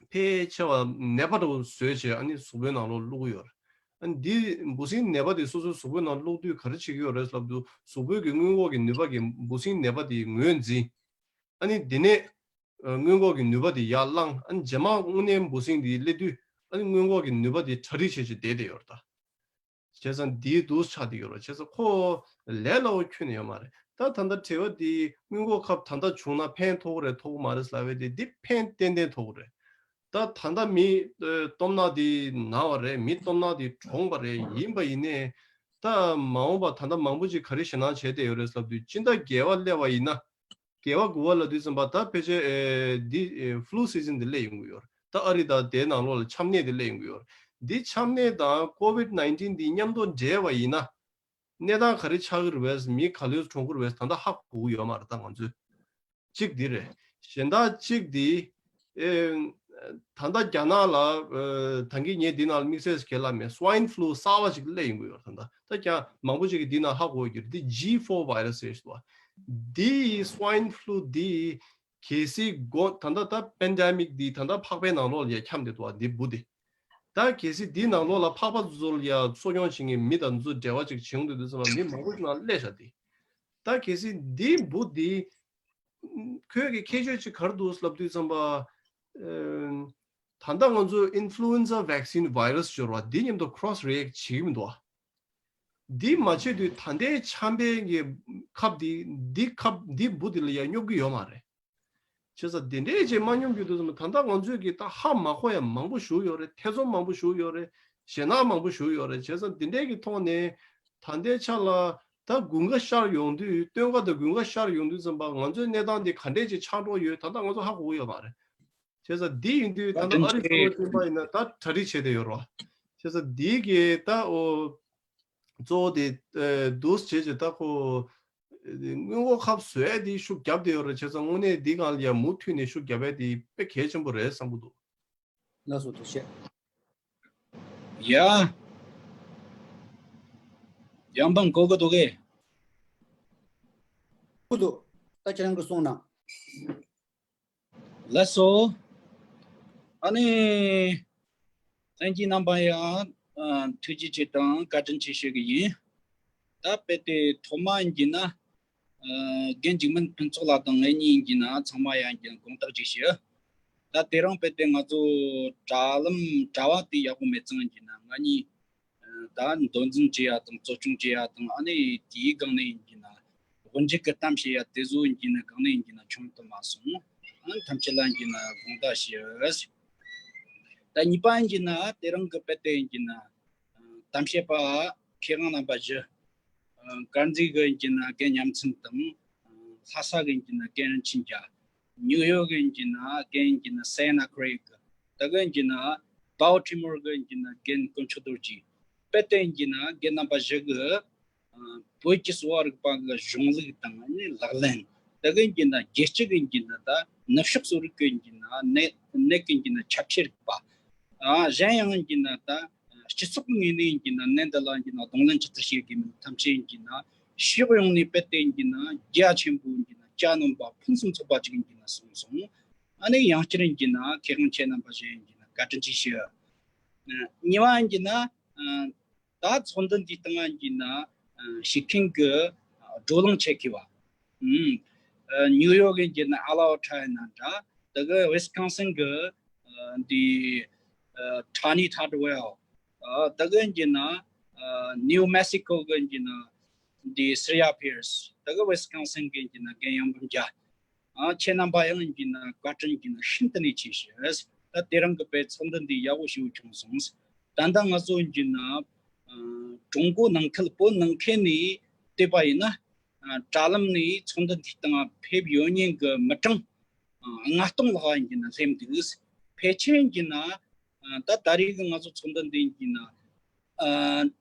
ཕལ་ཆེ་བ་ནད་པ་འདྲ་བོ་བཟོས་བྱས་ཨ་ནི་གཟུགས་པོའི་ནང་ལོགས་བླུགས་ཀྱི་ཡོད་རེད། ཨ་ནི་འདི་འབུ་སྲིན་ནད་པ་དེ་སོ་སོའི་གཟུགས་པོའི་ནང་བླུགས་དུས་ག་རེ་བྱེད་ཀྱི་ཡོད་རེད་ལབ་དུས་གཟུགས་པོའི་གི་སྔོན་འགོག་གི་ནུས་པ་གི་འབུ་སྲིན་ནད་པ་དེ་ངོས་འཛིན། ཨ་ནི་དེ་ནས་ཨ་སྔོན་འགོག་གི་ནུས་པ་དེ་ཡར་བསླངས། ཨ་ནི་རྗེས་མ་དངོས་གནས་འབུ་སྲིན་དེ་སླེབས་དུས་ཨ་ནི་སྔོན་འགོག་གི་ནུས་པ་དེ་གྲ་སྒྲིག་བྱས་བྱས་བསྡད་བསྡད་ཡོད་རེད་ད། བྱས་ཙང་འདིའི་དུས་ཆགས་བསྡད་ཡོད་རེད། བྱས་ཙང་ཁོ་ལས་སླ་པོ་ཁྱོན་ནས་ཡོད་མ་རེད། ད་ད་ལྟ་དྲི་བ་འདི་སྔོན་འགོག་ཁབ་ད་ལྟ་བྱུང་ན་ཕན་ཐོགས་ཀྱི་རེད་ཐོགས་ཀྱི་མ་རེད་ལབ་པ་དེ་འདི་ཕན་ཏན་ཏན་ཐོགས་ཀྱི་རེད། ད་ད་ལྟ་མི་ཨ་སྟོབས་ན་དེ་ན་བ་རེད། མི་སྟོབས་ན་དེ་གྲོངས་པ་རེད། ཡིན་པ་ཡིན་ནའི་ད་མ་འོངས་པ་ད་ལྟ་མང་པོ་ཅིག་ག་རེ་ཞེད་སྣང་བྱས་བསྡད་ཡོད་རེད་ལབ་དུས་སྤྱི་ཟླ་བརྒྱད་པ་སླེབས་པ་ཡིན་ན། བརྒྱད་པ་དགུ་པ་ལབ་དུས་ཙམ་པ་ད་ཕལ་ཆེར་ཨེ་འདི་ཨེ་flu season དེ་སླེབས་ཡོང་གི་ཡོད་རེད། ད་ཨ་རི་དང་དེའི་ནང་ལོགས་ལ་ཆམ་ནད་དེ་སླེབས་ཡོང་གི་ཡོད་རེད། འདི་ཆམ་ནད་དང་COVID nineteen འདི་མཉམ་དུ་འདྲེས་པ་ཡིན་ན། གནས་སྟངས་ག་རེ་ཆགས་ཀྱི་རེད་པས། མི་ག་ཚོད་གྲོངས་ཀྱི་རེད་པས། ད་ལྟ་ཧ་གོ་གི་ཡོད་མ་རེད། ད་ང་ཚོས་གཅིག་འདི་རེད། གཞན་དག་གཅིག་འདི་ཨེ་ད་ལྟ་རྒྱ་ནག་ལ་ཨེ་ད་གིན་ངས་འདི་ནང་ལ་དམིགས་བསལ་ཞིག་ལབ་མེད། swine flu གསར་པ་ཞིག་སླེབས་ཡོང་གི་ཡོད་རེད། ད་ལྟ་ད་ཀྱང་མང་པོ་ཞིག་གིས་འདི་ནང་ཧ་གོ་གི་ཡོད་རེད། འདི་G four virus ཟེར་ཞིག་འདུག་འདི་swine flu འདི་གལ་སྲིད་འགོ་ད་ལྟ་ད་pandemic འདི་ད་ལྟ་ཕག་པའི་ནང་ལོགས་ལ་ཡ་འཁྱམས་བསྡད་འདུག་འདི་འབུ་འདི། ད་གལ་སྲིད་འདི་ནང་ལོགས་ལ་ཕག་པ་ཚོ་ལ་ཡ་གསོ་སྐྱོང་བྱེད་མཁན་མི་དང་ཚོ་འབྲེལ་བ་ཅིག་བྱུང་འདུག་དུས་ཙམ་པ་མི་མང་པོ་ཞིག་ནང་སླེབས་ཤག་འདི། ད་གལ་སྲིད་འདི་འབུ་འདི་ཁོའི་གི་ཁྱད་ཆོས་ཅིག་ག་རེ་འདུག་ལབ་དུས་ཙམ་པ། ཨེམ། ད་ལྟ་ང་ཚོ་influenza vaccine virus སྦྱོར་བ་འདི་མཉམ་དུ་cross react བྱེད་ཀྱི་མི་འདུག་བ། འདི་མ་བྱེད་དུས་ད་ལྟའི་ཆམ་པའི་གི་ཁབ་འདི་འདི་ཁབ་འདི་འབུ་འདི་ལ་ཡང་སྙོབ་ཀྱི་ཡོད་མ་རེད། བྱས་ཙང་འདི་འདྲའི་ཅིག་མ་སྙོབ་རྒྱུ་དུས་ཙམ་ད་ལྟ་ང་ཚོས་ཀྱི་ད་ཧ་མ་གོ་ཡ་མང་པོ་ཞིག་ཡོད་རེད། ཐེ་ཚོམ་མང་པོ་ཞིག་ཡོད་རེད། ཞེད་སྣང་མང་པོ་ཞིག་ཡོད་རེད། བྱས་ཙང་འདི་འདྲའི་གི་ཐོག་ནས་ད་ལྟའི་ཆ་ལ་ད་དགུན་ཁ་ཤར་ཡོང་དུས་སྟོན་ཁ་དང་དགུན་ཁ་ཤར་ཡོང་དུས་ཙམ་པ་ང་ཚོའི་གནས་སྟངས་འདི་ག་འདྲས་ཅིག་ཆགས་འགྲོ་ཡོད་ད་ལྟ་ང་ཚོ་ཧ་གོ་གི་ཡོད་མ་རེད། བྱས་ཙང་འདི་ཡིན་དུས་ད་ལྟ་ཨ་རི་གཙོ་བོ་བསྟན་པ་ཡིན་ན་ད་གྲ་སྒྲིག་བྱས་བསྡད་ཡོད་རེད་བ། བྱས་ཙང་འདི་གི་ད་ཨོ་གཙོ་བོ་དེ་ཨེ་འདུག་བྱས་བྱས་ད་ཁོ་ཨེ་དངུལ་འགོག་ཁབ་བཟོ་ཡས་དེ་ཤུགས་བརྒྱབ་བསྡད་ཡོད་རེད། བྱས་ཙང་དངོས་གནས་འདི་སྒང་ལ་ཡ་མུ་མཐུད་ནས་ཤུགས་བརྒྱབ་ཡས་དེ་དཔེ་གལ་ཆེན་པོ་རེད་བསམ་གྱི་འདུག་ལགས་སོ། ཐུགས་རྗེ་ཆེ། ཡ། ཡང་དང་གོ་གི་འདུག་གས། གོ་འདུག་ད་ཁྱེད་རང་གིས་གསུངས་ན། ལགས་སོ། ཨ་ནི། ལྷན་རྒྱས་རྣམ་པ་ཡང་ཨ་ཐུགས་རྗེ་ཆེ་དང་བཀའ་དྲིན་ཆེ་ཞུ་གི་ཡིན། ད་དཔེ་དེ་ཐོག་མ་ཡིན་གྱི་ན་ཨ་རྒན་འཇིགས་མེད་ཕུན་ཚོགས་ལགས་དང་ངེད་གཉིས་ཡིན་གྱི་ན་ཚང་མ་ཡང་གྱི་དགོངས་དག་ཅིག་ཞུ། ད་དེ་རིང་དཔེ་དེ་ང་ཚོ་དྲ་ལམ་དྲ་བ་དེ་ཡག་པོ་མེད་ཙང་ཡིན་གྱི་ན་ང་གཉིས་ད་མདོ་འཛིན་བྱེད་ཡ་དང་གཙོ་སྐྱོང་བྱེད་ཡ་དང་ཨ་ནི་དེའི་སྒང་ནས་ཡིན་གྱི་ན་དབུ་འབྱེད་ཀྱི་གཏམ་བཤད་ཡ་དེ་ཚོ་ཡིན་གྱི་ན་སྒང་ནས་ཡིན་གྱི་ན་བྱུང་དུ་མ་སོང་། ཨ་ནི་ཐམས་ཅད་ལ་ཡིན་གྱི་ན་དགོངས་དག་ཞུ། ད་གཉིས་པ་ཡིན་གྱི་ན་དེ་རིང་གི་དཔེ་དེ་ཡིན་གྱི་ན་གཏམ་བཤད་པ་མཁས་དབང་རྣམ་པ་བཞི། དཀར་མཛེས་གི་ཡིན་གྱི་ན་རྒན་ཉམ་ཚན་དང་། ལྷ་ས་གི་ཡིན་གྱི་ན་རྒན་རིན་ཆེན་རྒྱལ། ཉིའུ་ཡོག་གི་ཡིན་གྱི་ན་རྒན་ཡིན་གྱི་ན་སེ་ན་ཁྲེག། ད་གི་ཡིན་གྱི་ན་བལ་ཊི་མོར་གི་ཡིན་གྱི་ན་རྒན་དཀོན་མཆོག་རྡོ་རྗེ། དཔེ་དེ་ཡིན་གྱི་ན་རྒན་རྣམ་པ་བཞི་གི་བོད་ཀྱི་གསོ་བ་རིག་པ་གི་གཞུང་ལུགས་དང་ནི་ལག་ལེན། ད་གི་ཡིན་གྱི་ན་རྒྱལ་སྤྱི་གི་ཡིན་གྱི་ན་ད་ནུབ་ཕྱོགས་གསོ་རིག་གི་ཡིན་གྱི་ན་ནད་ནད་གི་ཡིན་གྱི་ན་ཁྱབ་ཆེ་རིག་པ། ཨ་གཞན་ཡང་ཡིན་གྱི་ན་ད་སྤྱི་ཚོགས་ངོས་ནས་ཡིན་གྱི་ན་ནད་འདི་ལ་ཡིན་གྱི་ན་གདོང་ལེན་ཇི་ལྟར་བྱེད་དགོས་མིན་ཐམས་ཅད་ཡིན་གྱི་ན་ཕྱོགས་ཡོངས་ནས་དཔེ་དེ་ཡིན་གྱི་ན་རྒྱ་ཆེན་པོ་ཡིན་གྱི་ན་གྱ་ནོམ་པ་ཕུན་སུམ་ཚོགས་པ་ཅིག་ཡིན་གྱི་ན་གསུངས་སོང་། ཨ་ནི་ཡང་བསྐྱར་ཡིན་གྱི་ན་མཁས་དབང་ཁྱེད་རྣམ་པ་བཞི་ཡིན་གྱི་ན་བཀའ་དྲིན་ཆེ་ཞུ། གཉིས་པ་ཡིན་གྱི་ན་ད་ཚོགས་འདུ་འདིའི་སྟེང་ཡིན་གྱི་ན་ཞུགས་མཁན་གྱི་བགྲོ་གླེང་བྱེད་མཁན་བ། ཨ་ཉིའུ་ཡོག་གི་ཡིན་གྱི་ན་ཨ་ལའོ་ཁྲ་ཡིན་ན་འདྲ། ད་གི་ཝི་སི་ཀོན་སིན་གི་འདི་ཨ་ཊོ་ནི་ཐོཌ་ཝེལ། ཨ་ད་གི་ཡིན་གྱི་ན་ཨ་ནིའུ་མེག་སི་ཀོ་གི་ཡིན་གྱི་ན་འདི་སི་རི་ཡ་ཕིར་སི། ད་གི་ཝི་སི་ཀོན་སིན་གི་ཡིན་གྱི་ན་རྒན་ཡང་འབུམ་རྒྱལ། ཨ་ཁྱེད་རྣམ་པ་ཡང་ཡིན་གྱི་ན་བཀའ་དྲིན་གྱི་ན་ཤིན་ཏུ་ནས་ཆེ་ཞུ། ད་དེ་རིང་གི་དཔེ་ཚོགས་འདུ་འདི་ཡག་པོ་ཞིག་བྱུང་སོང་། ད་ལྟ་ང་ཚོ་ཡིན་གྱི་ན་ཨ་ཀྲུང་གོ་ནང་ཁུལ་བོད་ནང་ཁུལ་ནས་བལྟས་པ་ཡིན་ན། ཨ་དྲ་ལམ་ནས་ཚོགས་འདུ་འདིའི་སྟེང་ཕེབས་ཡོད་མཁན་གྱི་མི་གྲངས་ཨ་ལྔ་སྟོང་ལྷག་ཡིན་གྱི་ན་སླེབས་འདུག་ཕལ་ཆེར་ཡིན་གྱི་ན་ཨ་ད་ད་རེས་ཀྱི་ང་ཚོ་ཚོགས་འདུ་འདི་ཡིན་གྱི་ན་ཨ་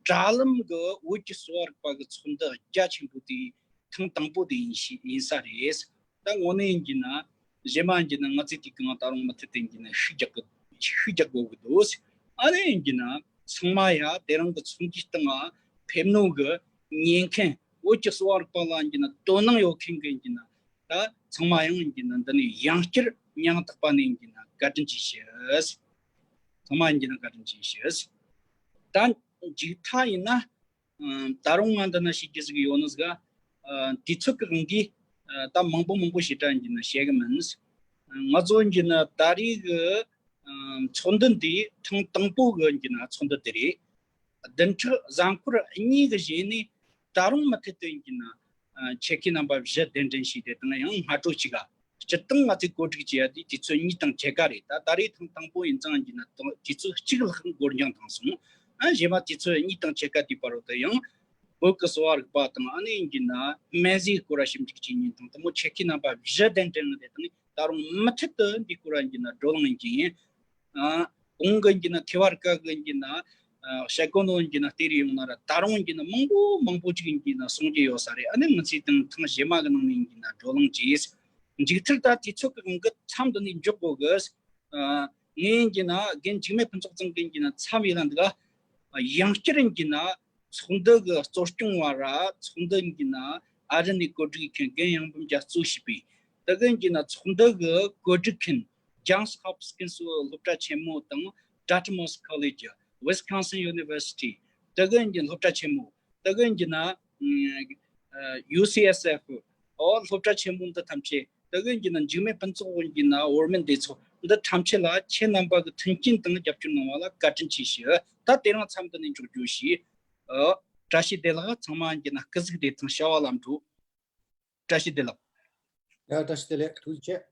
དྲ་ལམ་གྱི་བོད་ཀྱི་གསོ་བ་རིག་པ་གི་ཚོགས་འདུ་རྒྱ་ཆེན་པོ་དེ་ཐེངས་དང་པོ་དེ་ཡིན་ཞིག་ཡིན་ས་རེད། ད་དངོས་གནས་ཡིན་གྱི་ན་གཞན་མ་ཡིན་གྱི་ན་ང་ཚོས་དེ་གི་ང་ད་རུང་མུ་མཐུད་དེ་ཡིན་གྱི་ན་ཤུགས་རྒྱག་གི་ཤུགས་རྒྱག་དགོས་ཀྱི་འདུག་ཨ་ནི་ཡིན་གྱི་ན་ཚང་མ་ཡ་དེ་རིང་གི་ཚོགས་འདུའི་སྟེང་ང་ཕེབས་ནོ་གི་ཉན་མཁན་བོད་ཀྱི་གསོ་བ་རིག་པ་ལ་ཡིན་གྱི་ན་དོ་སྣང་ཡོད་མཁན་གི་ཡིན་གྱི་ན་ད་ཚང་མ་ཡང་ཡིན་གྱི་ན་འདི་ནས་ཡང་བསྐྱར་སྙིང་ཐག་པ་ནས་ཡིན་གྱི་ན་བཀའ་དྲིན་ཆེ་ཞུ། ཚང་མ་ཡིན་གྱི་ན་བཀའ་དྲིན་ཆེ་ཞུ། ད་མཇུག་མཐའ་ཡིན་ན་ཨ་ད་རུང་ང་འདི་ན་ཞིག་གི་ཟིག་ཡོད་ནི་ཟིག་ཨ་དུས་ཚོད་ཀྱི་དབང་གིས་ཨ་ད་མང་པོ་མང་པོ་ཞིག་དྲན་གྱི་ན་བཤད་གི་མིན། ང་ཚོ་གྱི་ན་ད་རེས་ཀྱི་ཨ་ཚོགས་འདུ་འདི་ཐེངས་དང་པོ་གི་གྱི་ན་ཚོགས་འདུ་དེ་རེད། བདུན་ཕྲག་གཟའ་འཁོར་གཉིས་ཀྱི་རྗེས་ནས་ད་རུང་མུ་མཐུད་དུ་ཡིན་གྱི་ན་ཨ་ཆེད་མཁས་རྣམ་པ་བཞི་གདན་འདྲེན་བྱས་ཏེ་དང་ཡང་སྔ་དྲོ་གཅིག་ག་སྤྱིར་བཏང་ང་ཚོས་གོ་སྒྲིག་བྱས་ཡ་དེ་དུས་ཚོད་གཉིས་དང་ཕྱེད་ཀ་རེད། ད་ད་རེས་ཐེངས་དང་པོ་ཡིན་ཙང་ཡིན་གྱི་ན་དུས་ཚོད་གཅིག་ལྷག་འགོར་འགྱངས་བཏང་སོང་། ཨ་གཞན་མ་དུས་ཚོད་གཉིས་དང་ཕྱེད་ཀ་དེའི་བར་དུ་ཡང་བོད་ཀྱི་གསོ་བ་རིག་པ་དང་ཨ་ནི་ཡིན་གྱི་ན་སྨན་རྫས་སྐོར་ལ་ཞིབ་འཇུག་བྱེད་མཁན་དང་དེ་མོ་ཆེད་མཁས་རྣམ་པ་བཞི་གདན་འདྲེན་ལ་དེ་དང་ད་རུང་མུ་མཐུད་དུ་འདིའི་སྐོར་ལ་ཡིན་གྱི་ན་བགྲོ་གླེང་ཡིན་གྱི་ཡིན། ཨ་གོང་གི་ཡིན་གྱི་ན་མཁས་པ་རིགས་གི་ཡིན་གྱི་ན་ཨ་བཤད་སྒོ་ནང་ཡིན་གྱི་ན་བལྟས་རེ་ཡོང་ན་ར་ད་རུང་ཡིན་གྱི་ན་མང་པོ་མང་པོ་ཅིག་ཡིན་གྱི་ན་གསུང་རྒྱུ་ཡོད་ས་རེད། ཨ་ནི་ང་ཚོས་དང་ཐེངས་རྗེས་མ་གི་ནང་ནས་ཡིན་གྱི་ན་བགྲོ་གླེང་བྱས། མཇུག་མཐར་ད་དུས་ཚོད་ཀྱི་དབང་གིས་མཚམས་འདི་ནས་འཇོག་དགོས་གི། ཨ་ངས་ཡིན་གྱི་ན་རྒན་འཇིགས་མེད་ཕུན་ཚོགས་ཚང་གི་ཡིན་གྱི་ན་མཚམས་ཡིན་ལ་འདུག་ཨ་ཡང་བསྐྱར་ཡིན་གྱི་ན་ཚོགས་འདུ་གི་གཙོ་སྐྱོང་བ་ར་ཚོགས་འདུ་ཡིན་གྱི་ན་ཨ་རི་ནས་གོ་སྒྲིག་མཁན་རྒན་ཡང་འབུམ་རྒྱལ་གཙོས་བྱས་པའི་ད་གི་ཡིན་གྱི་ན་ཚོགས་འདུ་གི་གོ་སྒྲིག་མཁན་Johns Hopkins སློབ་གྲྭ་ཆེན་མོ་དང་Dartmouth College Wisconsin University ད་གི་ཡིན་གྱི་སློབ་གྲྭ་ཆེན་མོ། ད་གི་ཡིན་གྱི་ན་ཨ་ཡུ་སི་ཨེས་ཨེཕ་ཨོ་སློབ་གྲྭ་ཆེན་མོ་འདི་ཐམས་ཅད་ད་གི་ཡིན་གྱི་ན་འཇིགས་མེད་ཕུན་ཚོགས་ཡིན་གྱི་ན་བོར་མེད་འདི་ཚོ་འདི་ཐམས་ཅད་ལ་ཁྱེད་རྣམ་པ་གི་མཐུན་རྐྱེན་དང་རྒྱབ་སྐྱོར་གནང་བ་ལ་བཀའ་དྲིན་ཆེ་ཞུ། ད་དེ་རིང་མཚམས་འདི་ནས་འཇོག་རྒྱུ་ཞུ། ཨོ་ བཀྲ་ཤིས་བདེ་ལེགས། ཚང་མ་ཡིན་ན་སྐུ་གཟུགས་བདེ་ཐང་བྱ་བ་ལམ་འགྲོ། བཀྲ་ཤིས་བདེ་ལེགས། ཡ་བཀྲ་ཤིས་བདེ་ལེགས། ཐུགས་རྗེ་ཆེ།